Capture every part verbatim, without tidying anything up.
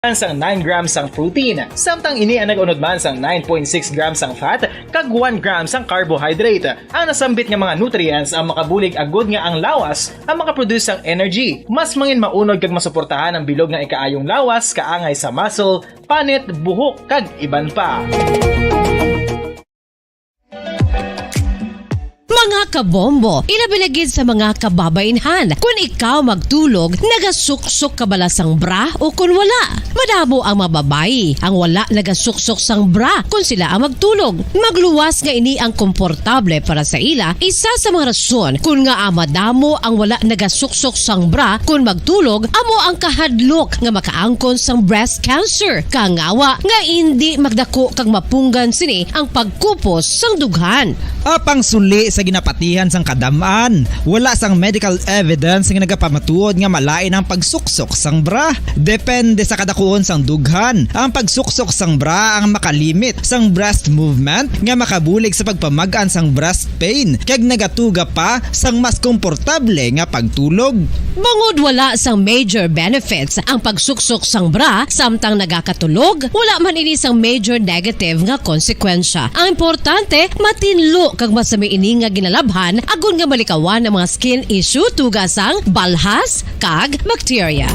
sang nine grams sang protein, samtang ini ang nag-unod man sang nine point six grams sang fat kag one gram sang carbohydrate. Ang nasambit nga mga nutrients ang makabulig agud nga ang lawas ang makaproduce sang energy. Mas mangin maunod kag masuportahan ang bilog nga ikaayong lawas kaangay sa muscle, panit, buhok, kag iban pa. Mga kabombo, ilabi na gid sa mga kababainhan, kun ikaw magtulog, nagasuksok ka bala sang bra o kun wala? Madamo ang mga babayi ang wala nagasuksok sang bra kun sila ang magtulog. Magluwas nga ini ang komportable para sa ila, isa sa mga rason kun ngaa madamo ang wala nagasuksok sang bra kun magtulog, amo ang kahadlok nga makaangkon sang breast cancer. Kangawa nga indi magdako kag mapunggan sini ang pagkupos sang dughan. Apang suli sa ginapatihan sang kadam-an, wala sang medical evidence nga nagapamatuod nga malain ang pagsuksok sang bra. Depende sa kadakuon sang dughan, ang pagsuksok sang bra ang makalimit sang breast movement nga makabulig sa pagpamag-an sang breast pain kag nagatuga pa sang mas komportable nga pagtulog. Bangod wala sang major benefits ang pagsuksok sang bra samtang nagakatulog, wala man ini sang major negative nga konsekwensya. Ang importante, matinlo kag masami ini nga ginalabhan agod nga malikawan ang mga skin issue tuga sang balhas kag bakterya.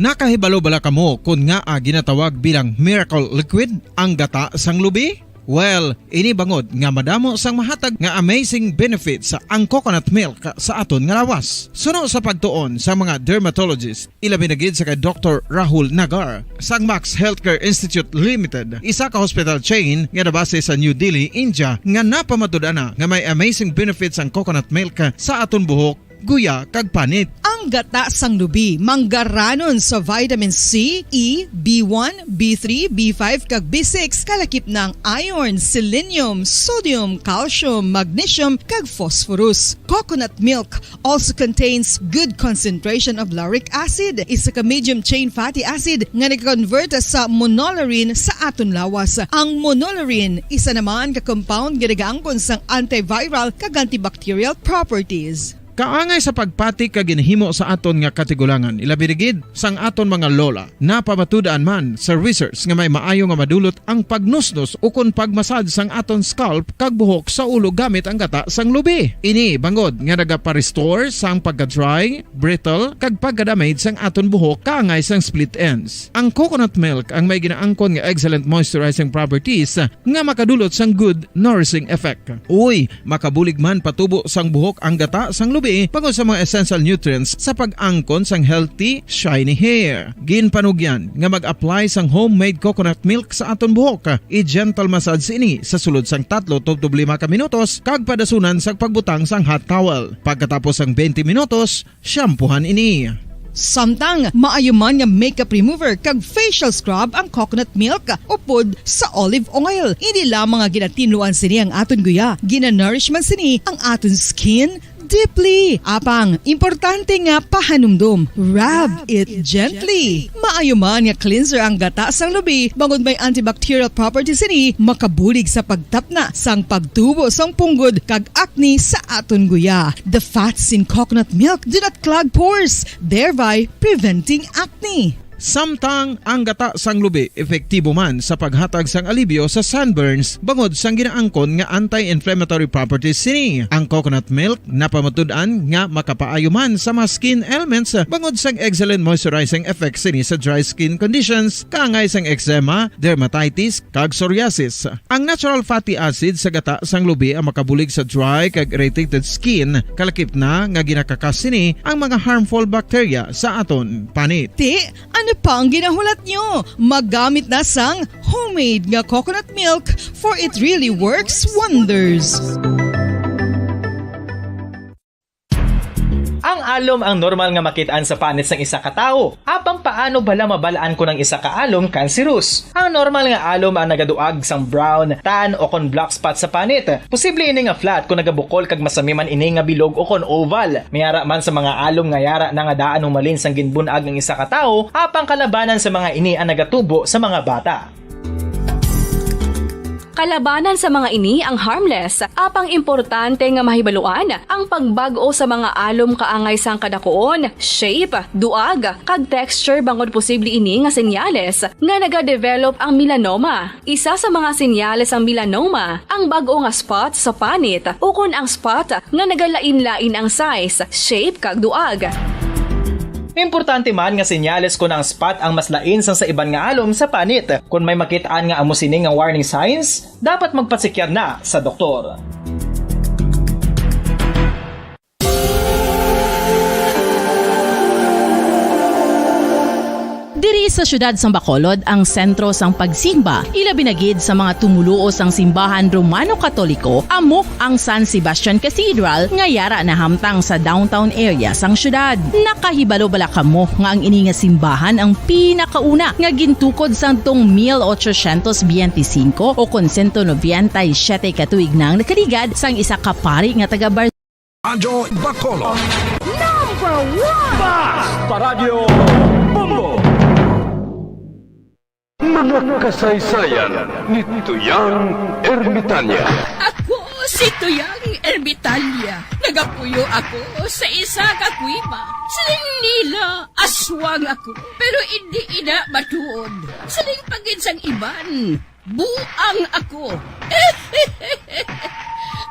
Nakahibalo bala kamo kon ngaa ginatawag bilang miracle liquid ang gata sang lubi? Well, ini bangod nga madamo sang mahatag nga amazing benefits ang coconut milk sa aton nga lawas. Suno sa pagtuon sa mga dermatologist, ilabi na gid sa kay Doctor Rahul Nagar sang Max Healthcare Institute Limited, isa ka hospital chain nga nabase sa New Delhi, India, nga napamatud-an na nga may amazing benefits ang coconut milk sa aton buhok, guya, kag panit. Ang gata sang lubi manggaranon sa vitamin C, E, B one, B three, B five, kag B six, kalakip na ang iron, selenium, sodium, calcium, magnesium, kag phosphorus. Coconut milk also contains good concentration of lauric acid, isa ka medium chain fatty acid nga nag-convert sa monolaurin sa aton lawas. Ang monolaurin, isa naman ka compound nga nagaangkon sang antiviral kag antibacterial properties. Kaangay sa pagpati kag ginhimo sa aton nga katigulangan, ilabi na gid sang aton mga lola. Napamatud-an man sa research nga may maayo nga madulot ang pagnusnos ukon pagmasad sang aton scalp kag buhok sa ulo gamit ang gata sang lubi. Ini bangod nga nagapa-restore sang pagka-dry, brittle, kag pagka-damage sang aton buhok kaangay sang split ends. Ang coconut milk ang may ginaangkon nga excellent moisturizing properties nga makadulot sang good nourishing effect. Uy, makabulig man patubo sang buhok ang gata sang lubi bangod sa mga essential nutrients sa pag-angkon sang healthy, shiny hair. Ginpanugyan nga mag-apply sang homemade coconut milk sa aton buhok. I-gentle massage ini sa sulod sang tatlo tubtob lima ka minutos kag padasunan sa pagbutang sang hot towel. Pagkatapos sang twenty minutos, shampoohan ini. Samtang maayo man nga makeup remover kag facial scrub ang coconut milk upod sa olive oil. Hindi lamang nga ginatinluan sini ang aton guya, ginanourish man sini ang aton skin deeply. Apang, importante nga pahanumdom, rub it gently. Maayo man nga cleanser ang gata sang lubi, bangod may antibacterial properties sini, makabulig sa pagtapna sang pagtubo sang punggod kag acne sa aton guya. The fats in coconut milk do not clog pores, thereby preventing acne. Samtang ang gata sang lubi epektibo man sa paghatag sang alibyo sa sunburns bangod sang ginaangkon nga anti-inflammatory properties sini. Ang coconut milk napamatud-an nga makapaayo man sa mga skin ailments bangod sang excellent moisturizing effects sini sa dry skin conditions, kaangay sang eczema, dermatitis, kag psoriasis. Ang natural fatty acid sa gata sang lubi ang makabulig sa dry kag irritated skin, kalakip na nga ginakakas sini ang mga harmful bacteria sa aton panit. Ti, ano pa ang ginahulat nyo? Maggamit na sang homemade nga coconut milk, for it really works wonders. Ang alom ang normal nga makit-an sa panit sang isa ka tawo. Apang paano bala mabal-an kon ang isa ka alom kanserus? Ang normal nga alom ang nagaduag sang brown, tan, o kon black spot sa panit. Posible ini nga flat kon nagabukol kag masami man ini nga bilog o kon oval. May ara man sa mga alom nga yara na nga daan humalin sang ginbun-ag ang isa ka tawo, apang kalabanan sa mga ini ang nagatubo sa mga bata. Kalabanan sa mga ini ang harmless, apang importante nga mahibaluan ang pagbag-o sa mga alom kaangay sang kadakuon, shape, duag, kag texture bangod posible ini nga senyales nga nagadevelop ang melanoma. Isa sa mga senyales sang melanoma ang bag-o nga spot sa panit ukon ang spot nga nagalain-lain ang size, shape, kag duag. Importante man nga senyales kon ang spot ang mas lain sang sa iban nga alom sa panit. Kon may makit-an nga amo sini nga warning signs, dapat magpasekyar na sa doktor. Diri sa siyudad sang Bacolod ang sentro sang pagsimba, ilabi na gid sa mga tumoluo sang simbahan Romano-Katoliko, amo ang San Sebastian Cathedral nga yara nahamtang sa downtown area sang siyudad. Nakahibalo bala kamo nga ang ini nga simbahan ang pinakauna nga gintukod sadtong mil ochocientos biyente singko o kon sento nobenta y siyete ka tuig na ang nakaligad sang isa ka pari nga taga Bar- Radyo Bacolod. Number one! Basta Radyo Bombo! Mga kasaysayan ni Tuyang Ermitanya. Ako si Tuyang Ermitanya. Nagapuyo ako sa isa ka kuweba. Siling nila, aswang ako, pero indi ina matuod. Siling pa gid sang iban, buang ako.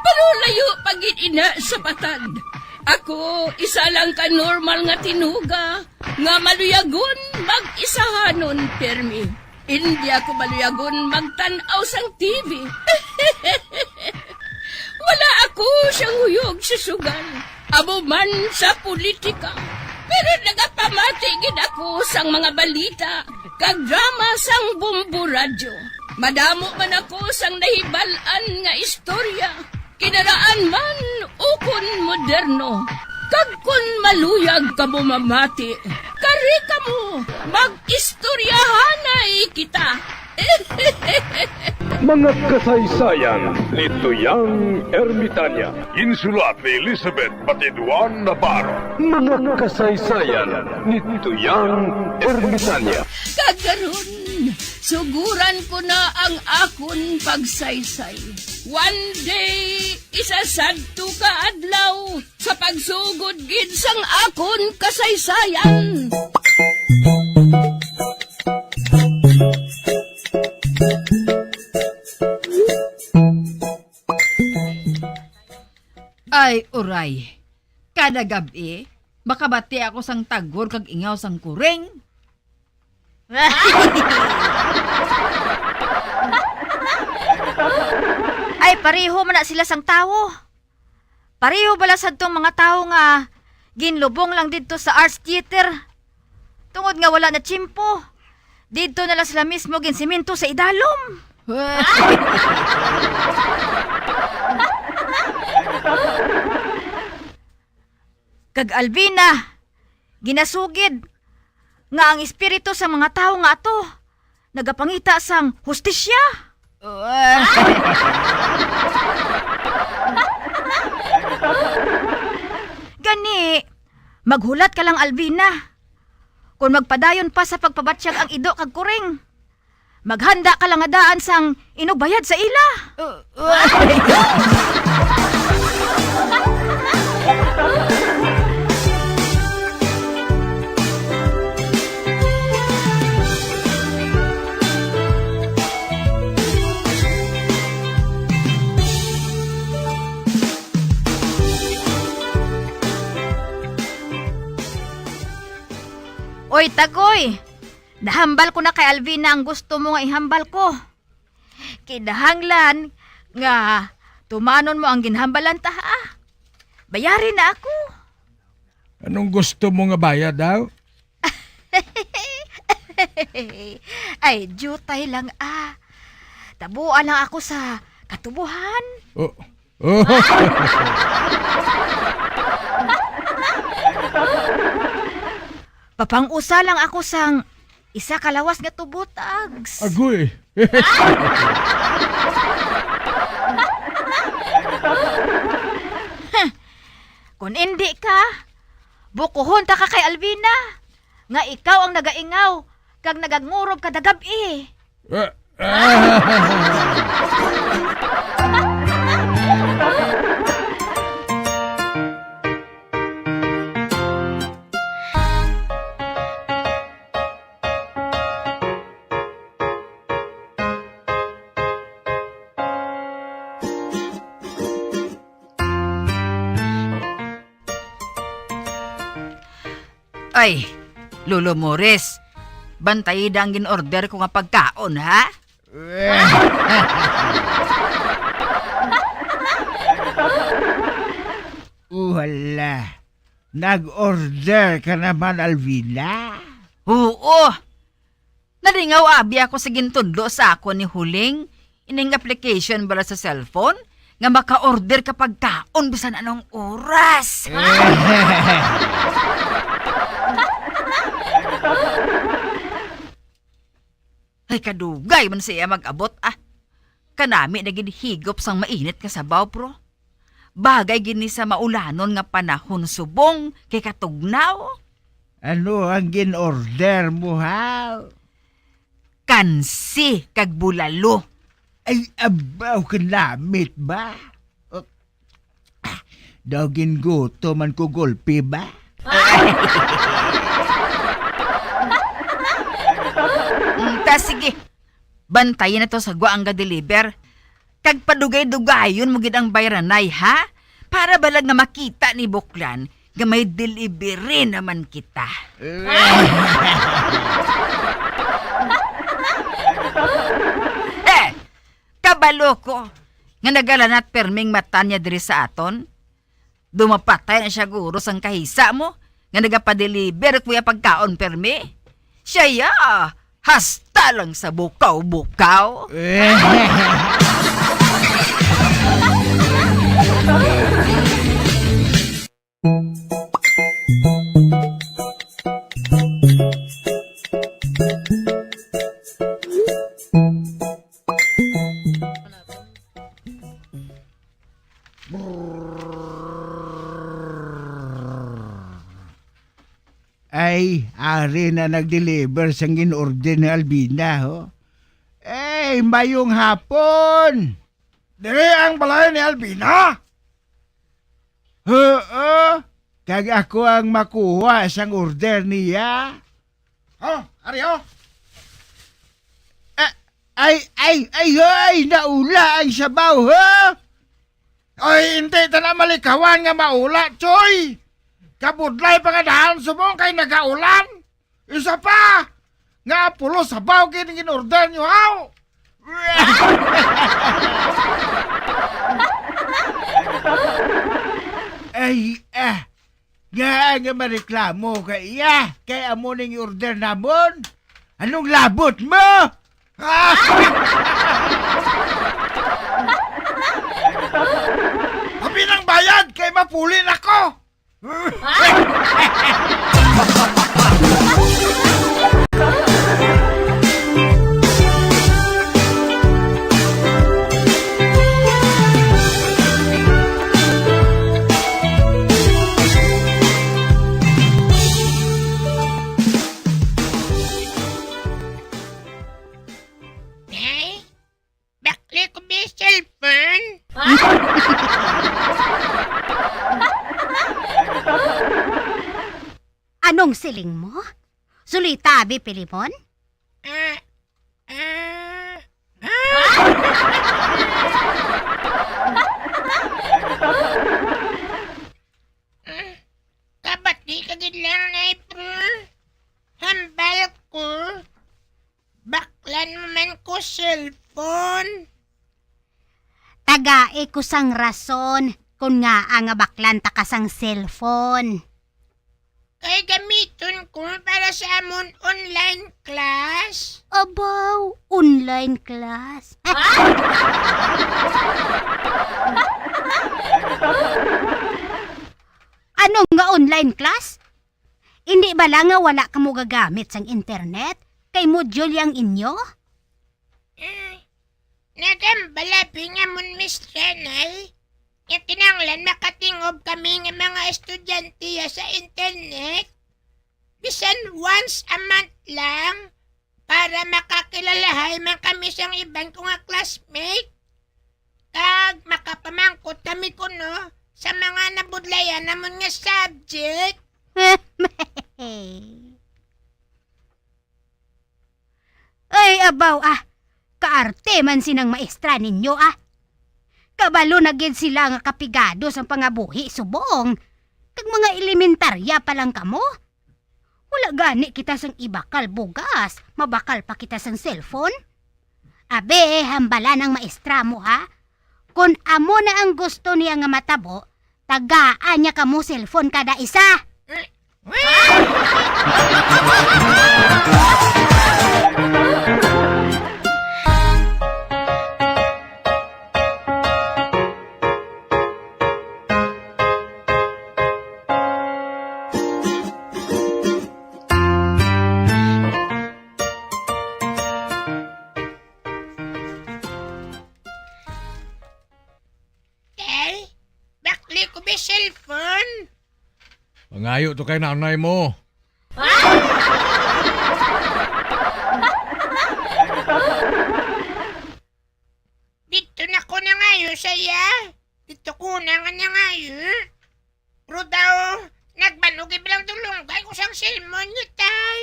Pero layo pa gid ina sa patag. Ako, isa lang ka normal nga tinuga nga maluyagon mag-isahanon pirmi. Indi ako maluyagon magtan-aw sang T V. Wala ako siyang huyog sa sugal, amo man sa politika. Pero nagapamati gid ako sang mga balita kag drama sang Bombo Radyo. Madamo man ako sang nahibal-an nga istorya, kinaraan man ukon moderno. Kag kon maluyag kamo mamati, kari kamo, mag-istoryahanay kita. Mga kasaysayan ni Tuyang Ermitanya. Ginsulat ni Elizabeth Batiduan Navarro. Mga kasaysayan ni Tuyang Ermitanya. Kag karon, suguran ko na ang akon pagsaysay. One day, isa sadto ka adlaw, sa pagsugod gid sang akon kasaysayan. Ay, uray. Kada gab-i, makabati ako sang taghor kag ingaw sang kuring. Ay, pareho man na sila sang tawo. Pareho bala sadtong mga tawo nga ginlubong lang didto sa Arts Theater tungod nga wala na tiyempo. Didto na lang sila mismo ginsemento sa idalom. Kag Alvina, ginasugid nga ang espiritu sa mga tawo nga ato nagapangita sang hustisya. Gani, maghulat ka lang, Alvina. Kon magpadayon pa sa pagpabatyag ang Ido kag Kuring, maghanda ka lang nga daan sang inugbayad sa ila. Oy, Tagoy! Nahambal ko na kay Alvina ang gusto mo nga ihambal ko. Kinahanglan nga tumanon mo ang ginhambalan ta, ha? Bayari na ako. Anong gusto mo nga bayad, daw? Ay, diutay lang, ah. Tabuan lang ako sa katubohan. Oh. Oh. Papang-usa lang ako sang isa ka lawas nga tubot, Ags. Agoy. Huh. Kon indi ka, bukuhon ta ka kay Alvina, nga ikaw ang nagaingaw kag nagangurob kada gab-i. Ah, ah. Ay, Lolo Morris, bantayi da ang gin-order ko nga pagkaon, ha? Uhala, nag-order ka naman, Alvina? Oo. Nalingaw abi ako sa gintudlo sa ako ni Huling, ining application bala sa cellphone nga maka-order ka pagkaon bisan anong oras. Ay, kadugay man sa iya mag-abot, ah. Kanami na gid higop sang mainit nga sabaw, bro. Bagay gid ni sa maulanon nga panahon subong kay katugnaw. Ano ang gin-order mo, ha? Kansi kag bulalo. Ay, abaw, kanamit ba? Uh, ah, daw ginguto man ko gulpi ba? Mm, ta, sige. Bantayan na to sa gwa ang ga-deliver. Kag padugay-dugayon mo gid ang bayranay, ha? Para balag nga makita ni Buklan nga may delivery naman kita. Eh, kabalo ko nga nagalanat perming mata niya diri sa aton. Dumapatay na siya guro sang kahisa mo nga nagapadeliver kuya pagkaon permi. Siya ya, hasta lang sa bukaw-bukaw. Ay, ari na nag-deliver sang in-order ni Albina, ho. Ay, mayong hapon! Diri ang balay ni Albina? Oo, kag ako ang makuha sang order niya. Oh, ari, oh. Ah, ay, ay, ay, ay, naula ang sabaw, ha? Ay, hindi ta na malikawan nga maula, Choy. Kabudlay pa nga dahan subong kay nagaulan. Isa pa, nga pulos sabaw gid ang in-order nyo, haw? Ay, ah, nga nga mareklamo ka iya, kay amo ning order namon. Anong labot mo? Abi nang bayad kay mapuli na ko. Nay, bakli ko bi cellphone. Anong siling mo? Sulita, abi, Pilimon? Ah, ah, ah. Ah, kabati ka gid lang, Nay, bro. Hambal ko. Baklan mo man ko cellphone. Tagai ko sang rason kon ngaa nga baklan ta ka sang cellphone. Kay gamiton ko para sa amon online class. Abaw, online class? Ano nga online class? Indi bala nga wala kamo gagamit sang internet? Kay module yang inyo? Mm, nagambalabi nga mon Miss Renay, nga kinahanglan makatingob kami nga mga estudyante sa internet, bisan once a month lang, para makakilalahay man kami sang iban ko nga classmate, kag makapamangkot kami kuno sa mga nabudlayan namon nga subject. Ay, abaw, ah. Kaarte man sinang maestra ninyo, ah. Kabalo na gid sila nga kapigado sang pangabuhi subong, kag mga elementarya pa lang kamo. Wala gani kita sang ibakal bugas, mabakal pa kita sang cellphone? Abi, hambala ang maestra mo, ha? Kon amo na ang gusto niya nga matabo, tagaan niya kamo cellphone kada isa. Tay, bakli ko may cellphone. Mangayo to kay nanay mo. Dito na ko nangayo sa iya. Dito ko na nga nangayo. Pero daw, nagbanog bilang dulunggay ko sang cellphone niya, tay.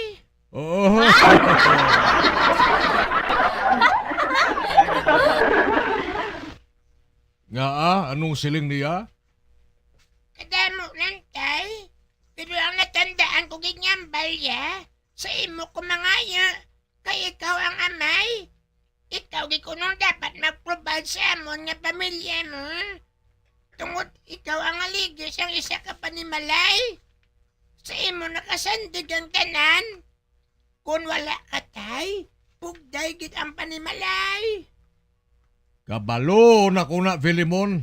Oo. Ngaa, anong siling niya? Kadamo lang, tay. Pero ang natandaan ko, ginyambal niya, sa imo ko mangayo, kay ikaw ang amay. Ikaw gid kuno ang dapat mag-provide sa amon nga pamilya mo. Tungod ikaw ang haligi sang isa ka panimalay. Sa imo nakasandig ang tanan. Kon wala ka, tay, pugday gid ang panimalay. Kabalo na ko na, Filemon.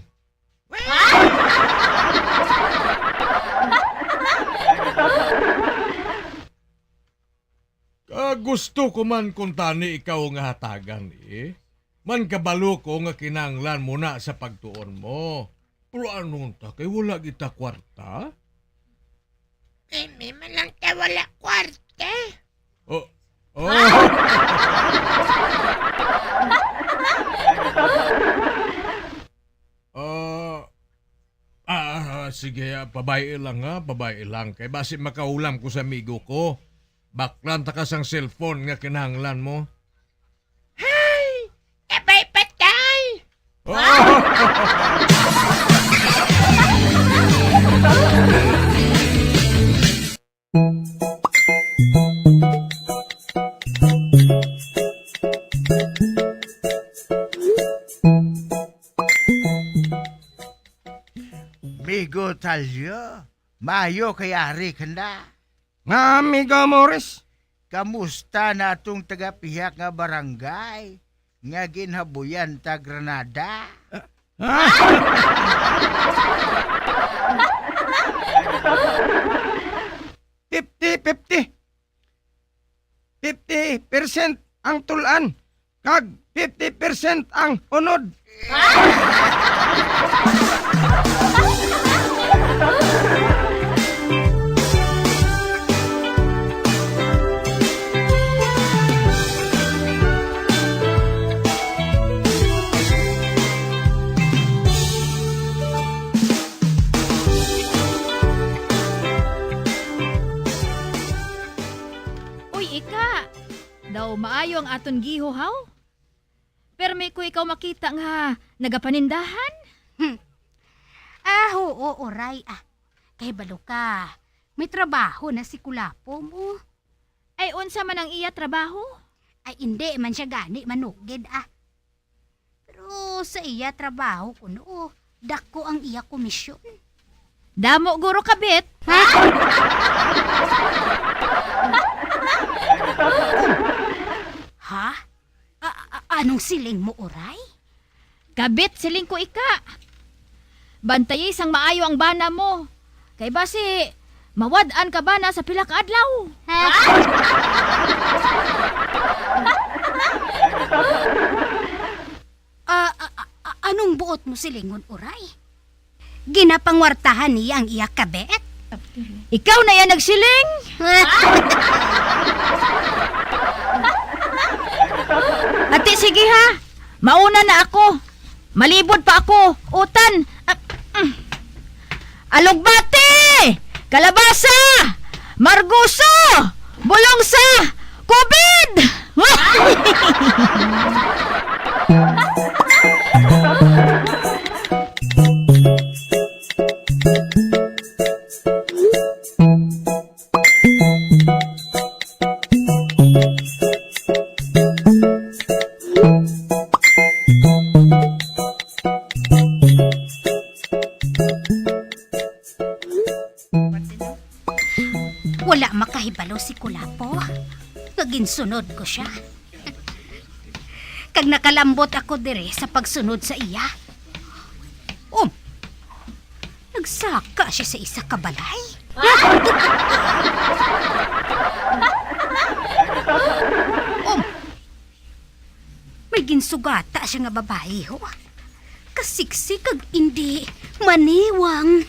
Kag gusto ko man kuntani ikaw nga hatagan, eh. Man kabalo ko nga kinahanglan mo na sa pagtuon mo. Pero ano ta, kay wala kita kwarta? Kay may man lang ta wala kwarta. Oh, oh. Ah, ah, sige, ah, pabay lang, ha, pabay lang. Kay basi makaulam ko sa amigo ko. Baklan ta ka sang cellphone nga kinahanglan mo. Hay! Kabay patay! Migo Talyo, maayo kay ari ka na. Nga, Migo Morris. Kamusta na atong tagapihak nga barangay nga ginhabuyan ta granada? Ah? Fifty fifty. Fifty percent ang tul-an, kag fifty percent ang unod. Uy, Ika, daw maayo ang aton giho, haw? Permi ko ikaw makita nga nagapanindahan? Hmm. Ah, oo, Uray, ah. Kay balo ka, may trabaho na si Kulapo mo. Ay, unsa man ang iya trabaho? Ay, indi man siya gani manugid, ah. Pero sa iya trabaho kuno, dako ang iya komisyon. Damo guro kabit. Ha? Ha? A-, a-, anong siling mo, Uray? Kabit, siling ko, Ika. Bantayi sang maayo ang bana mo. Kay basi, mawad-an ka bana sa pila ka adlaw. Ha? Ah, ah, ah, ah, anong buot mo silingon, Uray? Ginapangwartahan niya ang iya kabit? Ikaw na yan nagsiling? Ati, sige ha. Mauna na ako. Malibod pa ako. Utan. Ah, mm. Alugbati! Kalabasa! Margoso! Bulong sa COVID! Wala makahibalo si Kulapo nga ginsunod ko sia. Kag nakalambot ako diri sa pagsunod sa iya. Um, nagsaka siya sa isa ka balay. Um, may ginsugata siya nga babayi, ho. Kasiksi kag indi maniwang.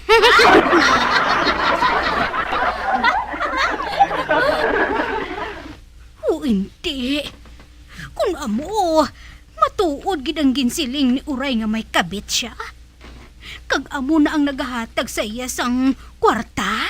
O indi. Kun amo, matuod gid ang ginsiling ni Uray nga may kabit siya. Kag amo na ang nagahatag sa iya sang kwarta?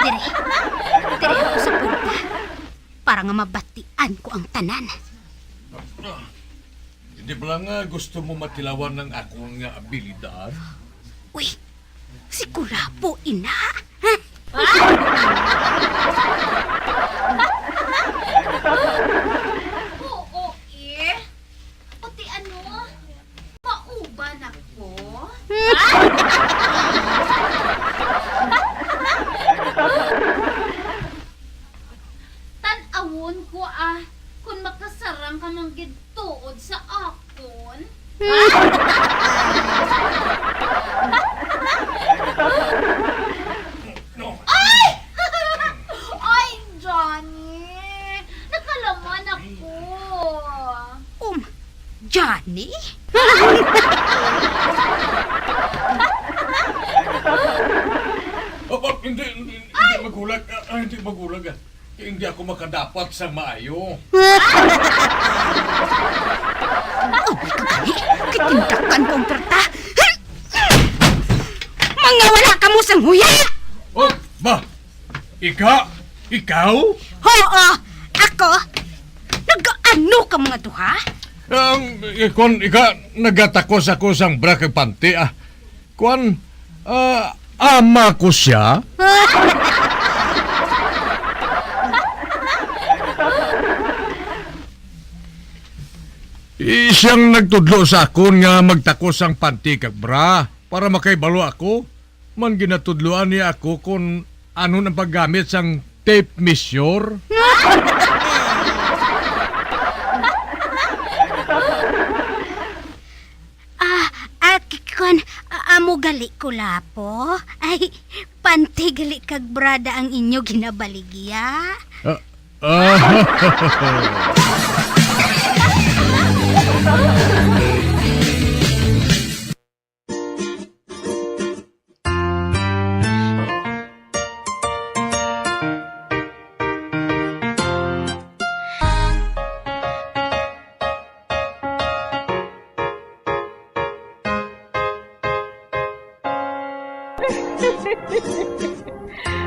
Dire. Dire ako sa puerta para nga mabatian ko ang tanan. Hindi bala nga gusto mo matilawan ang akon nga abilidad? Uy, si Kulapo, ina. Oo, eh. Pati ano? Mauban ako? Tan-awon ko, ah, kung makasarang ka man gid tuod sa akon. Ay! Ay, Johnny! Nakalaman ako. Um, Johnny? Oh, oh, hindi, hindi, hindi magulag. Ah, ah, hindi magulag, ah. Hindi ako makadapat sang maayo. Oh, may kagani. Kitindakan ko ang kwarta. Mga wala kamo sang huya! Oh, ba? Ika? Ikaw? Oo, ako. Nag-ano ka mga duha? Um, ikon, ika, nagatakos ako sang bra kag panty, ah. Kuan, ah, ama ko siya. I-, siyang nagtudlo sa akon nga magtakos ang panty kag bra para makahibalo ako. Man ginatudloan niya ako kon ano ang paggamit sang tape measure. Ah, ah, k-, kwan, ah, amo gali, Kulapo. Ay, panty gali kag bra da ang inyo ginabaligya. Ah, ah.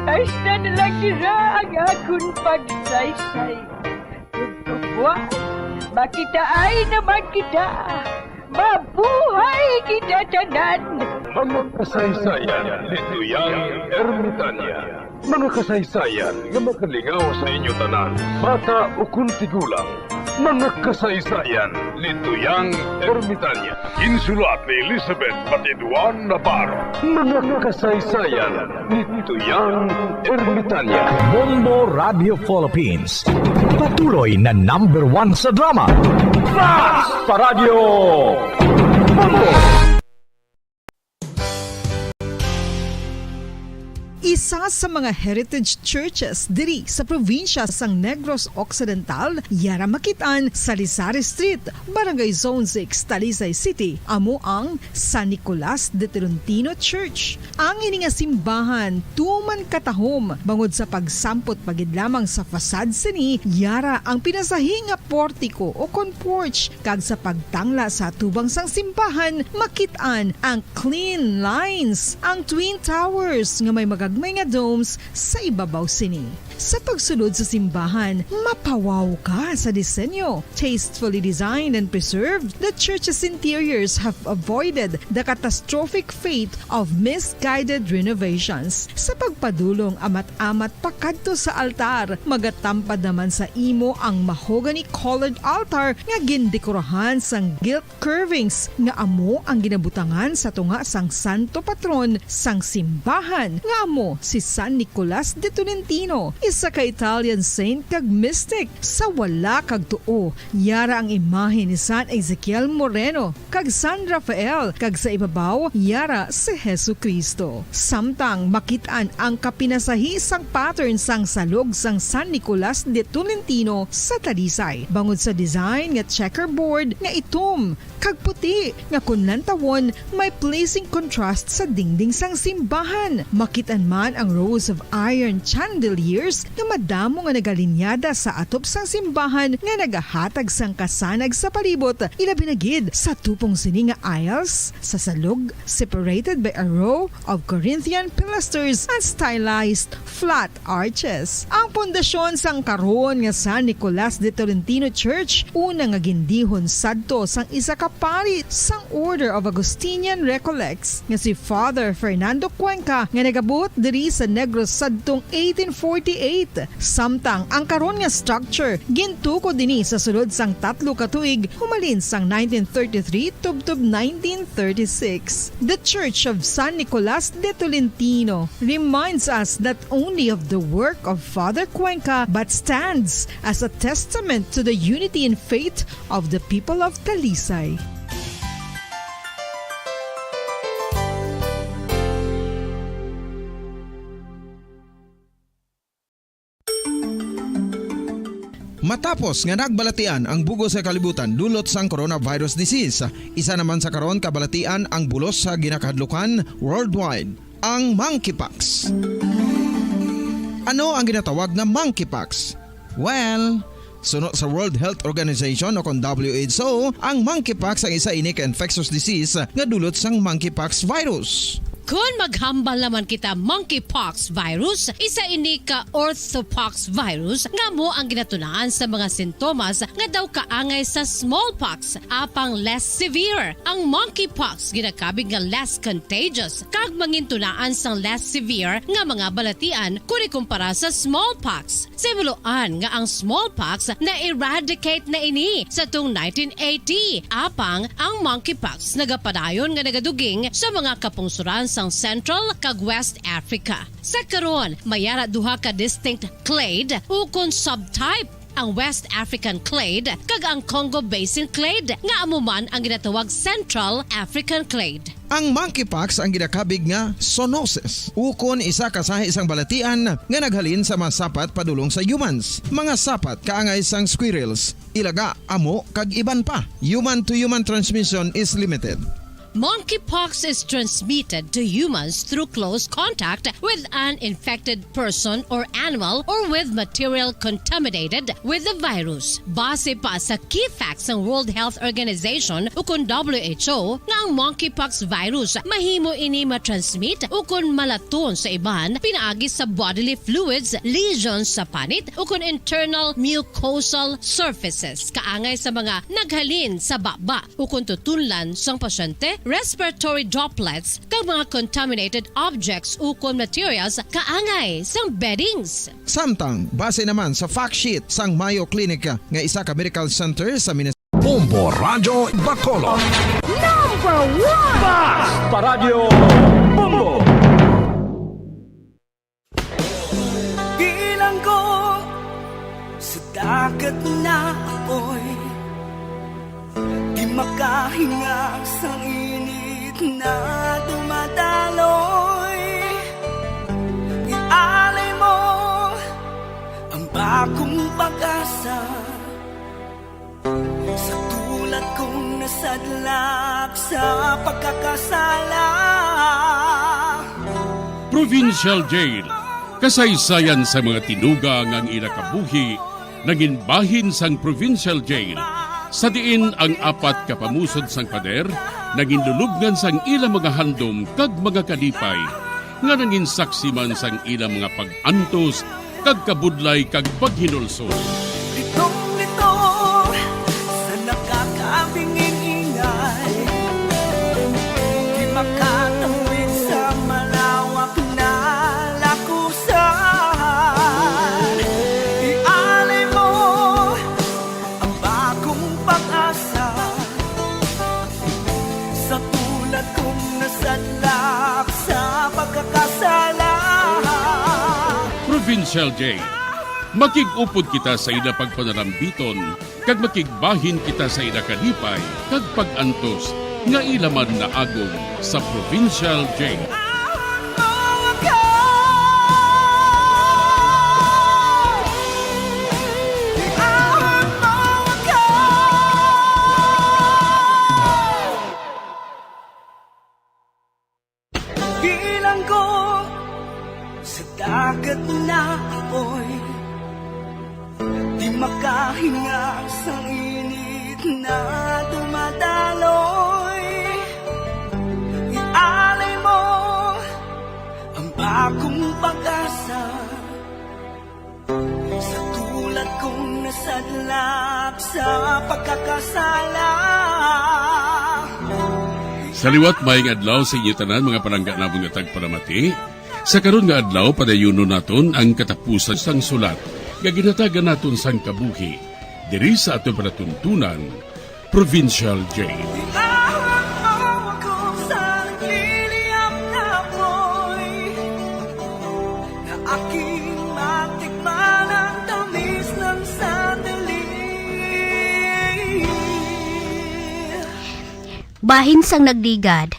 Hasta na lang dira ang akon pagsaysay. Ug buwas, makitaay naman kita. Mabuhay kita tanan! Mga kasaysayan ni Tuyang Ermitania. Mga kasaysayan nga makalingaw sa inyo tanan, bata ukon tigulang. Mga kasaysayan ni Tuyang Ermitania. Ginsulat ni Elizabeth Batiduan Navarro. Mga kasaysayan ni Tuyang Ermitania. Bombo Radio Philippines. Patuloy na number one sa drama. Fast Paradyo! Bombo! Isa sa mga heritage churches diri sa probinsya sang Negros Occidental, yara makit-an sa Lizares Street, Barangay Zone six, Talisay City, amo ang San Nicolas de Tolentino Church. Ang ini nga simbahan tuman katahom bangod sa pagsampot pa gid lamang sa facade sini, yara ang pinasahi nga portiko o kon porch, kag sa pagtangla sa atubang sang simbahan, makit-an ang clean lines, ang twin towers nga may magagmay nga domes sa ibabaw sini. Sa pagsulod sa simbahan, mapawaw ka sa disenyo. Tastefully designed and preserved, the church's interiors have avoided the catastrophic fate of misguided renovations. Sa pagpadulong amat-amat pakadto sa altar, magatampad naman sa imo ang mahogany-colored altar nga gindekorahan sang gilt curvings nga amo ang ginabutangan sa tunga sang santo patron sang simbahan, nga amo si San Nicolas de Tolentino, isa ka Italian saint kag mystic. Sa wala kag tuo, yara ang imahe ni San Ezekiel Moreno kag San Rafael, kag sa ibabaw, yara si Jesu-Cristo. Samtang makit-an ang kapinasahi sang pattern sang salog sang San Nicolas de Tolentino sa Talisay, bangod sa design nga checkerboard nga itom kag puti, nga kon lantawon, may pleasing contrast sa dingding sang simbahan. Makit-an man ang rows of iron chandeliers nga madamo nga nagalinyada sa atop sang simbahan nga nagahatag sang kasanag sa palibot, ilabi na gid sa tupong sini nga aisles sa salog, separated by a row of Corinthian pilasters and stylized flat arches. Ang pundasyon sang karon nga San Nicolas de Tolentino Church, una nga gindihon sadto sang isa ka pari sang Order of Augustinian Recollects nga si Father Fernando Cuenca, nga nagabuot diri sa Negros sadtong eighteen forty-eight. Samtang ang karon nga structure gintukod ini sa sulod sang tatlo ka tuig, humalin sang nineteen thirty-three tubtob nineteen thirty-six. The Church of San Nicolas de Tolentino reminds us not only of the work of Father Cuenca, but stands as a testament to the unity in faith of the people of Talisay. Matapos nga nagbalatian ang bug-os nga kalibutan dulot sang coronavirus disease, isa naman sa karon kabalatian ang bulos sa ginakahadlukan worldwide, ang monkeypox. Ano ang ginatawag nga monkeypox? Well, suno sa World Health Organization o kon W H O, ang monkeypox ang isa ini ka infectious disease nga dulot sang monkeypox virus. Kon maghambal naman kita, monkeypox virus, isa ini ka orthopox virus nga amo ang ginatunaan sa mga sintomas nga daw kaangay sa smallpox, apang less severe. Ang monkeypox ginakabig nga less contagious kag mangintunaan sang less severe nga mga balatian kon ikumpara sa smallpox. Sa himuloan nga ang smallpox na-eradicate na ini sa tong nineteen eighty, apang ang monkeypox nagapadayon nga nagaduging sa mga kapungsoran sang Central kag West Africa. Sa karon, may ara duha ka distinct clade ukon subtype, ang West African clade kag ang Congo Basin clade, nga amo man ang ginatawag Central African clade. Ang monkeypox ang ginakabig nga zoonosis, ukon isa ka sahi sang balatian nga naghalin sa mga sapat padulong sa humans, mga sapat kaangay sang squirrels, ilaga, amo, kag iban pa. Human-to-human transmission is limited. Monkeypox is transmitted to humans through close contact with an infected person or animal or with material contaminated with the virus. Base pa sa key facts sang World Health Organization ukon W H O nga ang monkeypox virus mahimo ini matransmit ukon malaton sa iban pinaagi sa bodily fluids, lesions sa panit ukon internal mucosal surfaces kaangay sa mga naghalin sa baba ukon tutunlan sang pasyente, respiratory droplets, kag mga contaminated objects ukon materials kaangay sang beddings. Samtang, base naman sa fact sheet sang Mayo Clinic nga isa ka medical center sa Minnesota, Bombo Radyo Bacolod. Number one! Basta Radyo Bombo! Bilanggo sa dagat na apoy, di makahinga sa init na dumadaloy. Ialay mo ang bagong pag-asa sa tulad kong nasadlak sa pagkakasala. Provincial Jail. Kasaysayan sa mga tinuga nga ang ila kabuhi nangin bahin sang Provincial Jail, sa diin ang apat ka pamusod sang pader nangin lulubngan sang ila mga handom kag mga kalipay, nga nangin saksi man sang ila mga pag-antos kag kabudlay kag paghinulsol. Litong-lito sa nakakabingin-ingay, di makatawid sa malawak na lakusan. Ialay mo ang bagong pag-asa sa tulad kong nasadlak sa pagkakasala. Provincial J. Makig-upod kita sa ila pagpanarambiton, kag makigbahin kita sa ila kalipay kag pag-antos nga ila man naagom sa Provincial J. Bilanggo sa dagat na apoy, di makahinga sa init na dumadaloy. Ialay mo ang bagong pag-asa sa tulad kong nasadlak sa pagkakasala. Sa liwat, maayong adlaw sa inyo tanan, mga palangga namon nga tagpalamati. Sa karon nga adlaw, padayunon naton ang katapusan sang sulat nga ginhatagan naton sang kabuhi diri sa aton palatuntunan, Provincial J. Iawag mo ako sa nagliliyab na apoy, na aking matikman ang tamis ng sandali. Bahin sang nagligad,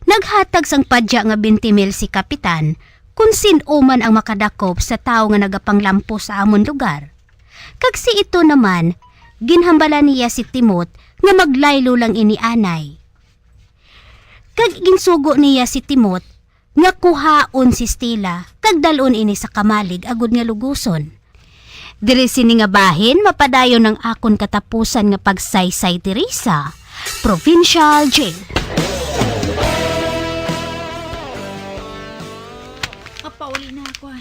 naghatag sang padya nga twenty mil si Kapitan kon sin-o man ang makadakop sa tawo nga nagapanglampos sa amon lugar. Kag si Ito naman, ginhambala niya si Timot nga maglaylo lang ini anay. Kag ginsugo niya si Timot nga kuhaon si Stella kag dal-on ini sa kamalig agod nga luguson. Diri sini nga bahin mapadayon ang akon katapusan nga pagsaysay diri sa Provincial Jail. Mapauli na ako, ah.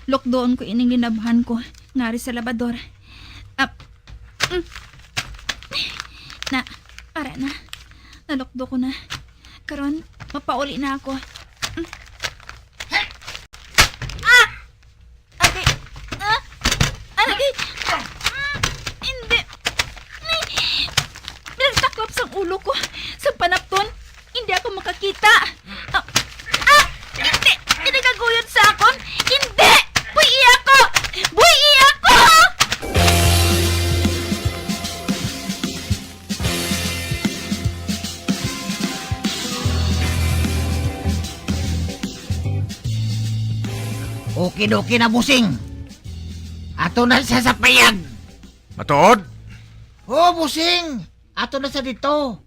Lukdoon ko ining linabhan ko ngari sa labador. Ah, mm. Na, ara na. Nalukdo ko na. Karon, mapauli na ako. Mm. Ah! Agay! Ah! Agay! Mm, hindi! Pinagtaklap sang ulo ko. Sa panapton, hindi ako makakita. Ah! Ah! Hindi! Pinagaguyod sa akon! Hindi! Buhii ako! Buhii ako! Okidoki na, bossing. Ato na siya sa payag. Matuod? Oo, bossing. Ato na sa dito.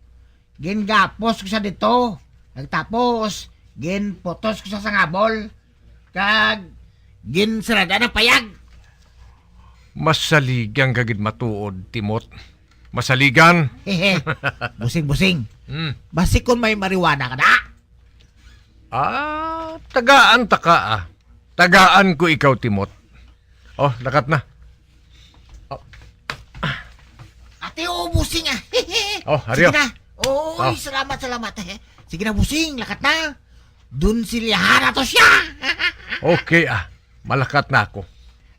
Gingapos ko sa dito. Nagtapos, ginputos ko sa sangabol. Kag ginsarada na payag. Masaligan ka gid matuod, Timot. Masaligan. Busing, busing. Hmm. Basi kon may marijuana ka na? Ah, tagaan ta ka, ah. Tagaan ko ikaw, Timot. Oh, lakat na. Oh. Ate, oo, busing, ah. Oh, Sige haryo. na. Oo, Oh. oy, salamat, salamat. Sige na, busing, lakat na. Dun silyahan na to siya. Okay, ah. Malakat na ako.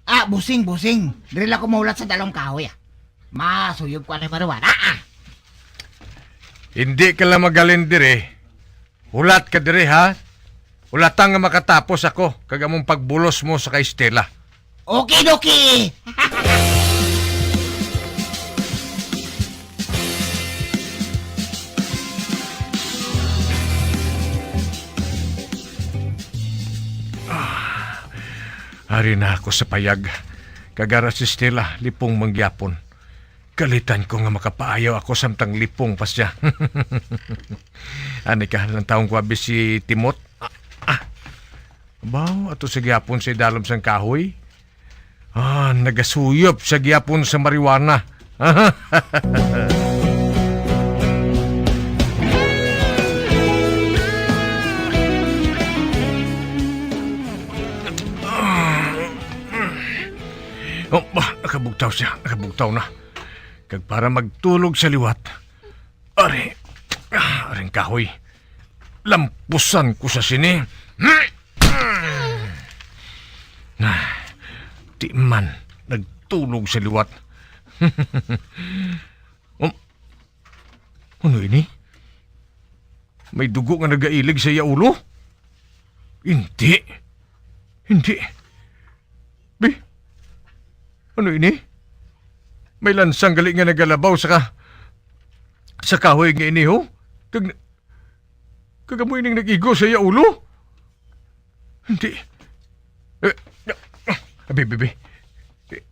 Ah, busing, busing. Diri lang ko mahulat sa dalong kahoy, ah. Masuyog ko anay marijuana, ah. Hindi ka lang magalin diri. Hulat ka diri, ha? Hulata nga makatapos ako kag among pagbulos mo sa kay Stella. Okidoki! Ah, ari na ako sa payag. Kag ara si Stella, lipong mangyapon. Kalitan ko nga makapaayaw ako samtang lipong pa siya. Ani ka, ang taong kwabi si Timot? Ah, ah. Abaw, ato sa gihapon sa idalom sang kahoy. Ah, nagasuyop sa gihapon sa marijuana. Nagabugtaw siya, nagabugtaw na. Kag para magtulog sa liwat, ari, ah, aring kahoy. Lampusan ko sa sini. Ah, di man nagtulog sa liwat. Um, ano ini? May dugo nga nagailig sa iya ulo? Hindi. Hindi. Bi, ano ini? May lansang gali nga nagalabaw sa ka-, sa kahoy nga ini, ho? Kag, kag amo ining nag-igo sa iya ulo? Hindi. Eh, abi, abi, abi. Eh,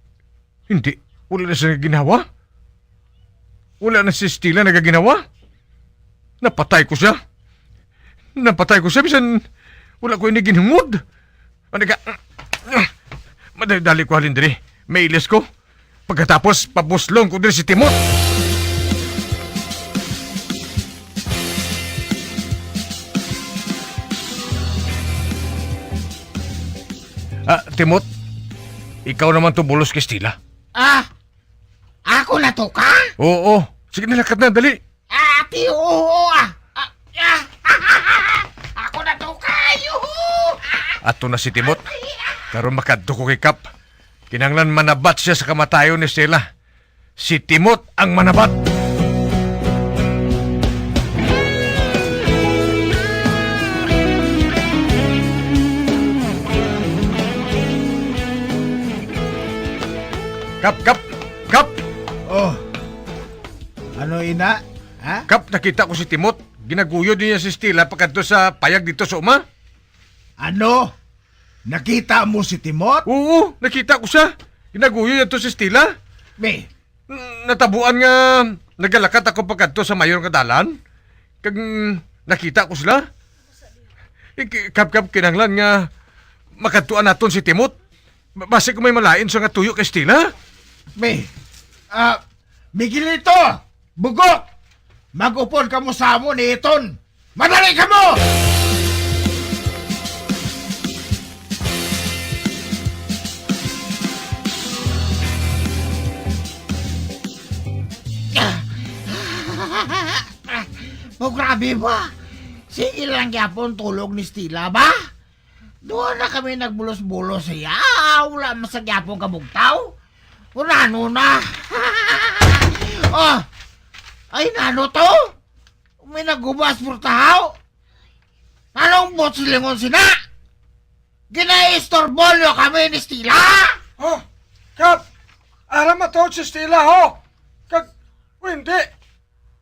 hindi. Wala na siya ginhawa? Wala na si Stella nagaginawa? Napatay ko siya. Napatay ko siya, bisan wala ko ini ginhungod. Ano ka? Madali-dali ko halin diri. May ilis ko. Pagkatapos, pabuslong ko diri si Timot. Ah, Timot, ikaw naman to bulos kay Stella. Ah, ako na to ka? Oo. Sige na, lakat na, dali. Ati, oo, ah. Ah, ah. Ako na to kayo. Ato na si Timot. Karon makadto ko kay Kap. Kinahanglan manabat siya sa kamatayon ni Stella. Si Timot ang manabat. Kap, Kap, Kap! Oh, ano ina? Ha? Kap, nakita ko si Timot. Ginaguyod niya si Stella pakadto sa payag dito sa uma. Ano? Nakita mo si Timot? Oo, nakita ko siya. Ginaguyod niya to si Stella. Be. N-, natabuan nga nagalakat ako pakadto sa mayor nga dalan. Kag, mm, nakita ko sila. Ik-, kap-, kap-, kinahanglan nga makadtuan naton si Timot. Ba-, basi kung may malain siya nga tuyo kay Stella. Be. Ah, Miguelito! Bugok! Mag-upod kamo sa amo ni Iton! Madali kamo! Oh, grabe ba? Sige lang gyapon tulog ni Stella ba? Duha na kami nagbulos-bulos siya. Wala man sa gyapon kabugtaw. Urano na. Oh, ay, nano to? May nagubas purtahaw. Anong buot silingon sina? Ginaistorbo niyo kami ni Stella? Oh, Kap, ara matuod si Stella, ho. Kag, kung hindi,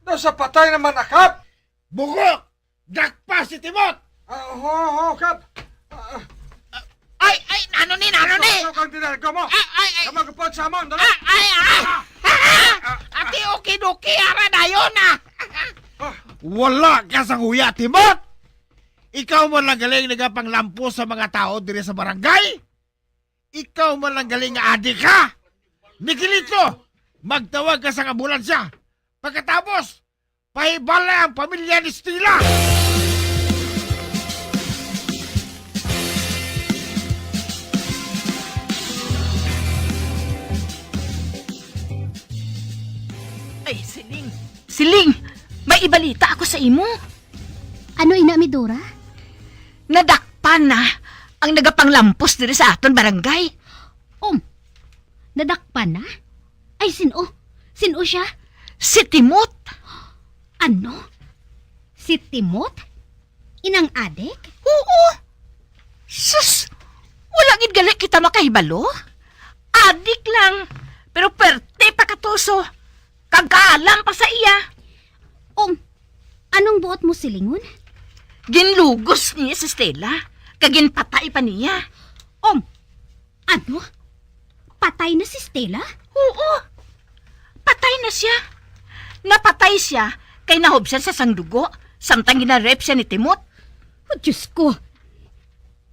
daw sa patay naman na, Kap. Bugok! Dakpa si Timot! Ah, ho, ho, Kap. Ah, Ay, ay, nano ni, nano ni? Ikaw, ikaw, ang dinarga mo. Ah, ay, ay. Kamagapot sa amon, dali. Ah, ay, ah. Ah, ah. Ati, okidoki, ara dayon, ah. Ah. Wala ka sang huya, Timot! Ikaw man lang galing nagapanglampos sa mga tao diri sa barangay? Ikaw man lang galing nga adik ka! Miguelito, magtawag ka sang ambulansya. Pagkatapos, pahibala ang pamilya ni Stella! Ay, Siling! Siling! May ibalita ako sa imo. Ano ina, Midora? Nadakpan na ang nagapanglampos diri sa aton barangay. Um, nadakpan na? Ay, sin-o? Sin-o siya? Si Timot. Ano? Si Timot? Inang adik? Oo. Sus, wala gid gali kita makahibalo. Adik lang, pero perte pa katuso. Kag kaalam pa sa iya. Um, anong buot mo silingon? Ginlugos niya si Stella, kag ginpatay pa niya. Um, ano? Patay na si Stella? Oo. Patay na siya. Napatay siya kay nahubsan sa sang dugo, samtang ginarape siya ni Timot. Oh, Diyos ko.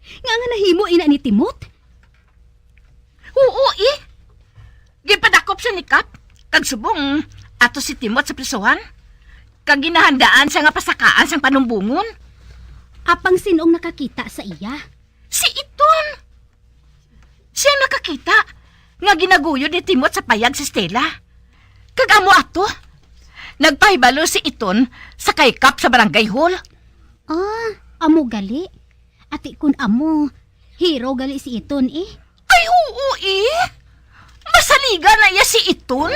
Nga nga nahimo ina ni Timot? Oo, eh. Ginpadakop siya ni Kap, kag subong ato si Timot sa prisuhan, kag ginahandaan siya nga pasakaan sang panumbongon. Apang sin-ong nakakita sa iya? Si Iton. Siya nakakita. nga ginaguyod ni Timot sa payag si Stella. Kag amo ato, nagpahibalo si Iton sa kay Kap sa barangay hall. Ah, amo gali? Ati kun amo, hero gali si Iton, eh. Ay, oo, eh. Masaliga na iya si Iton.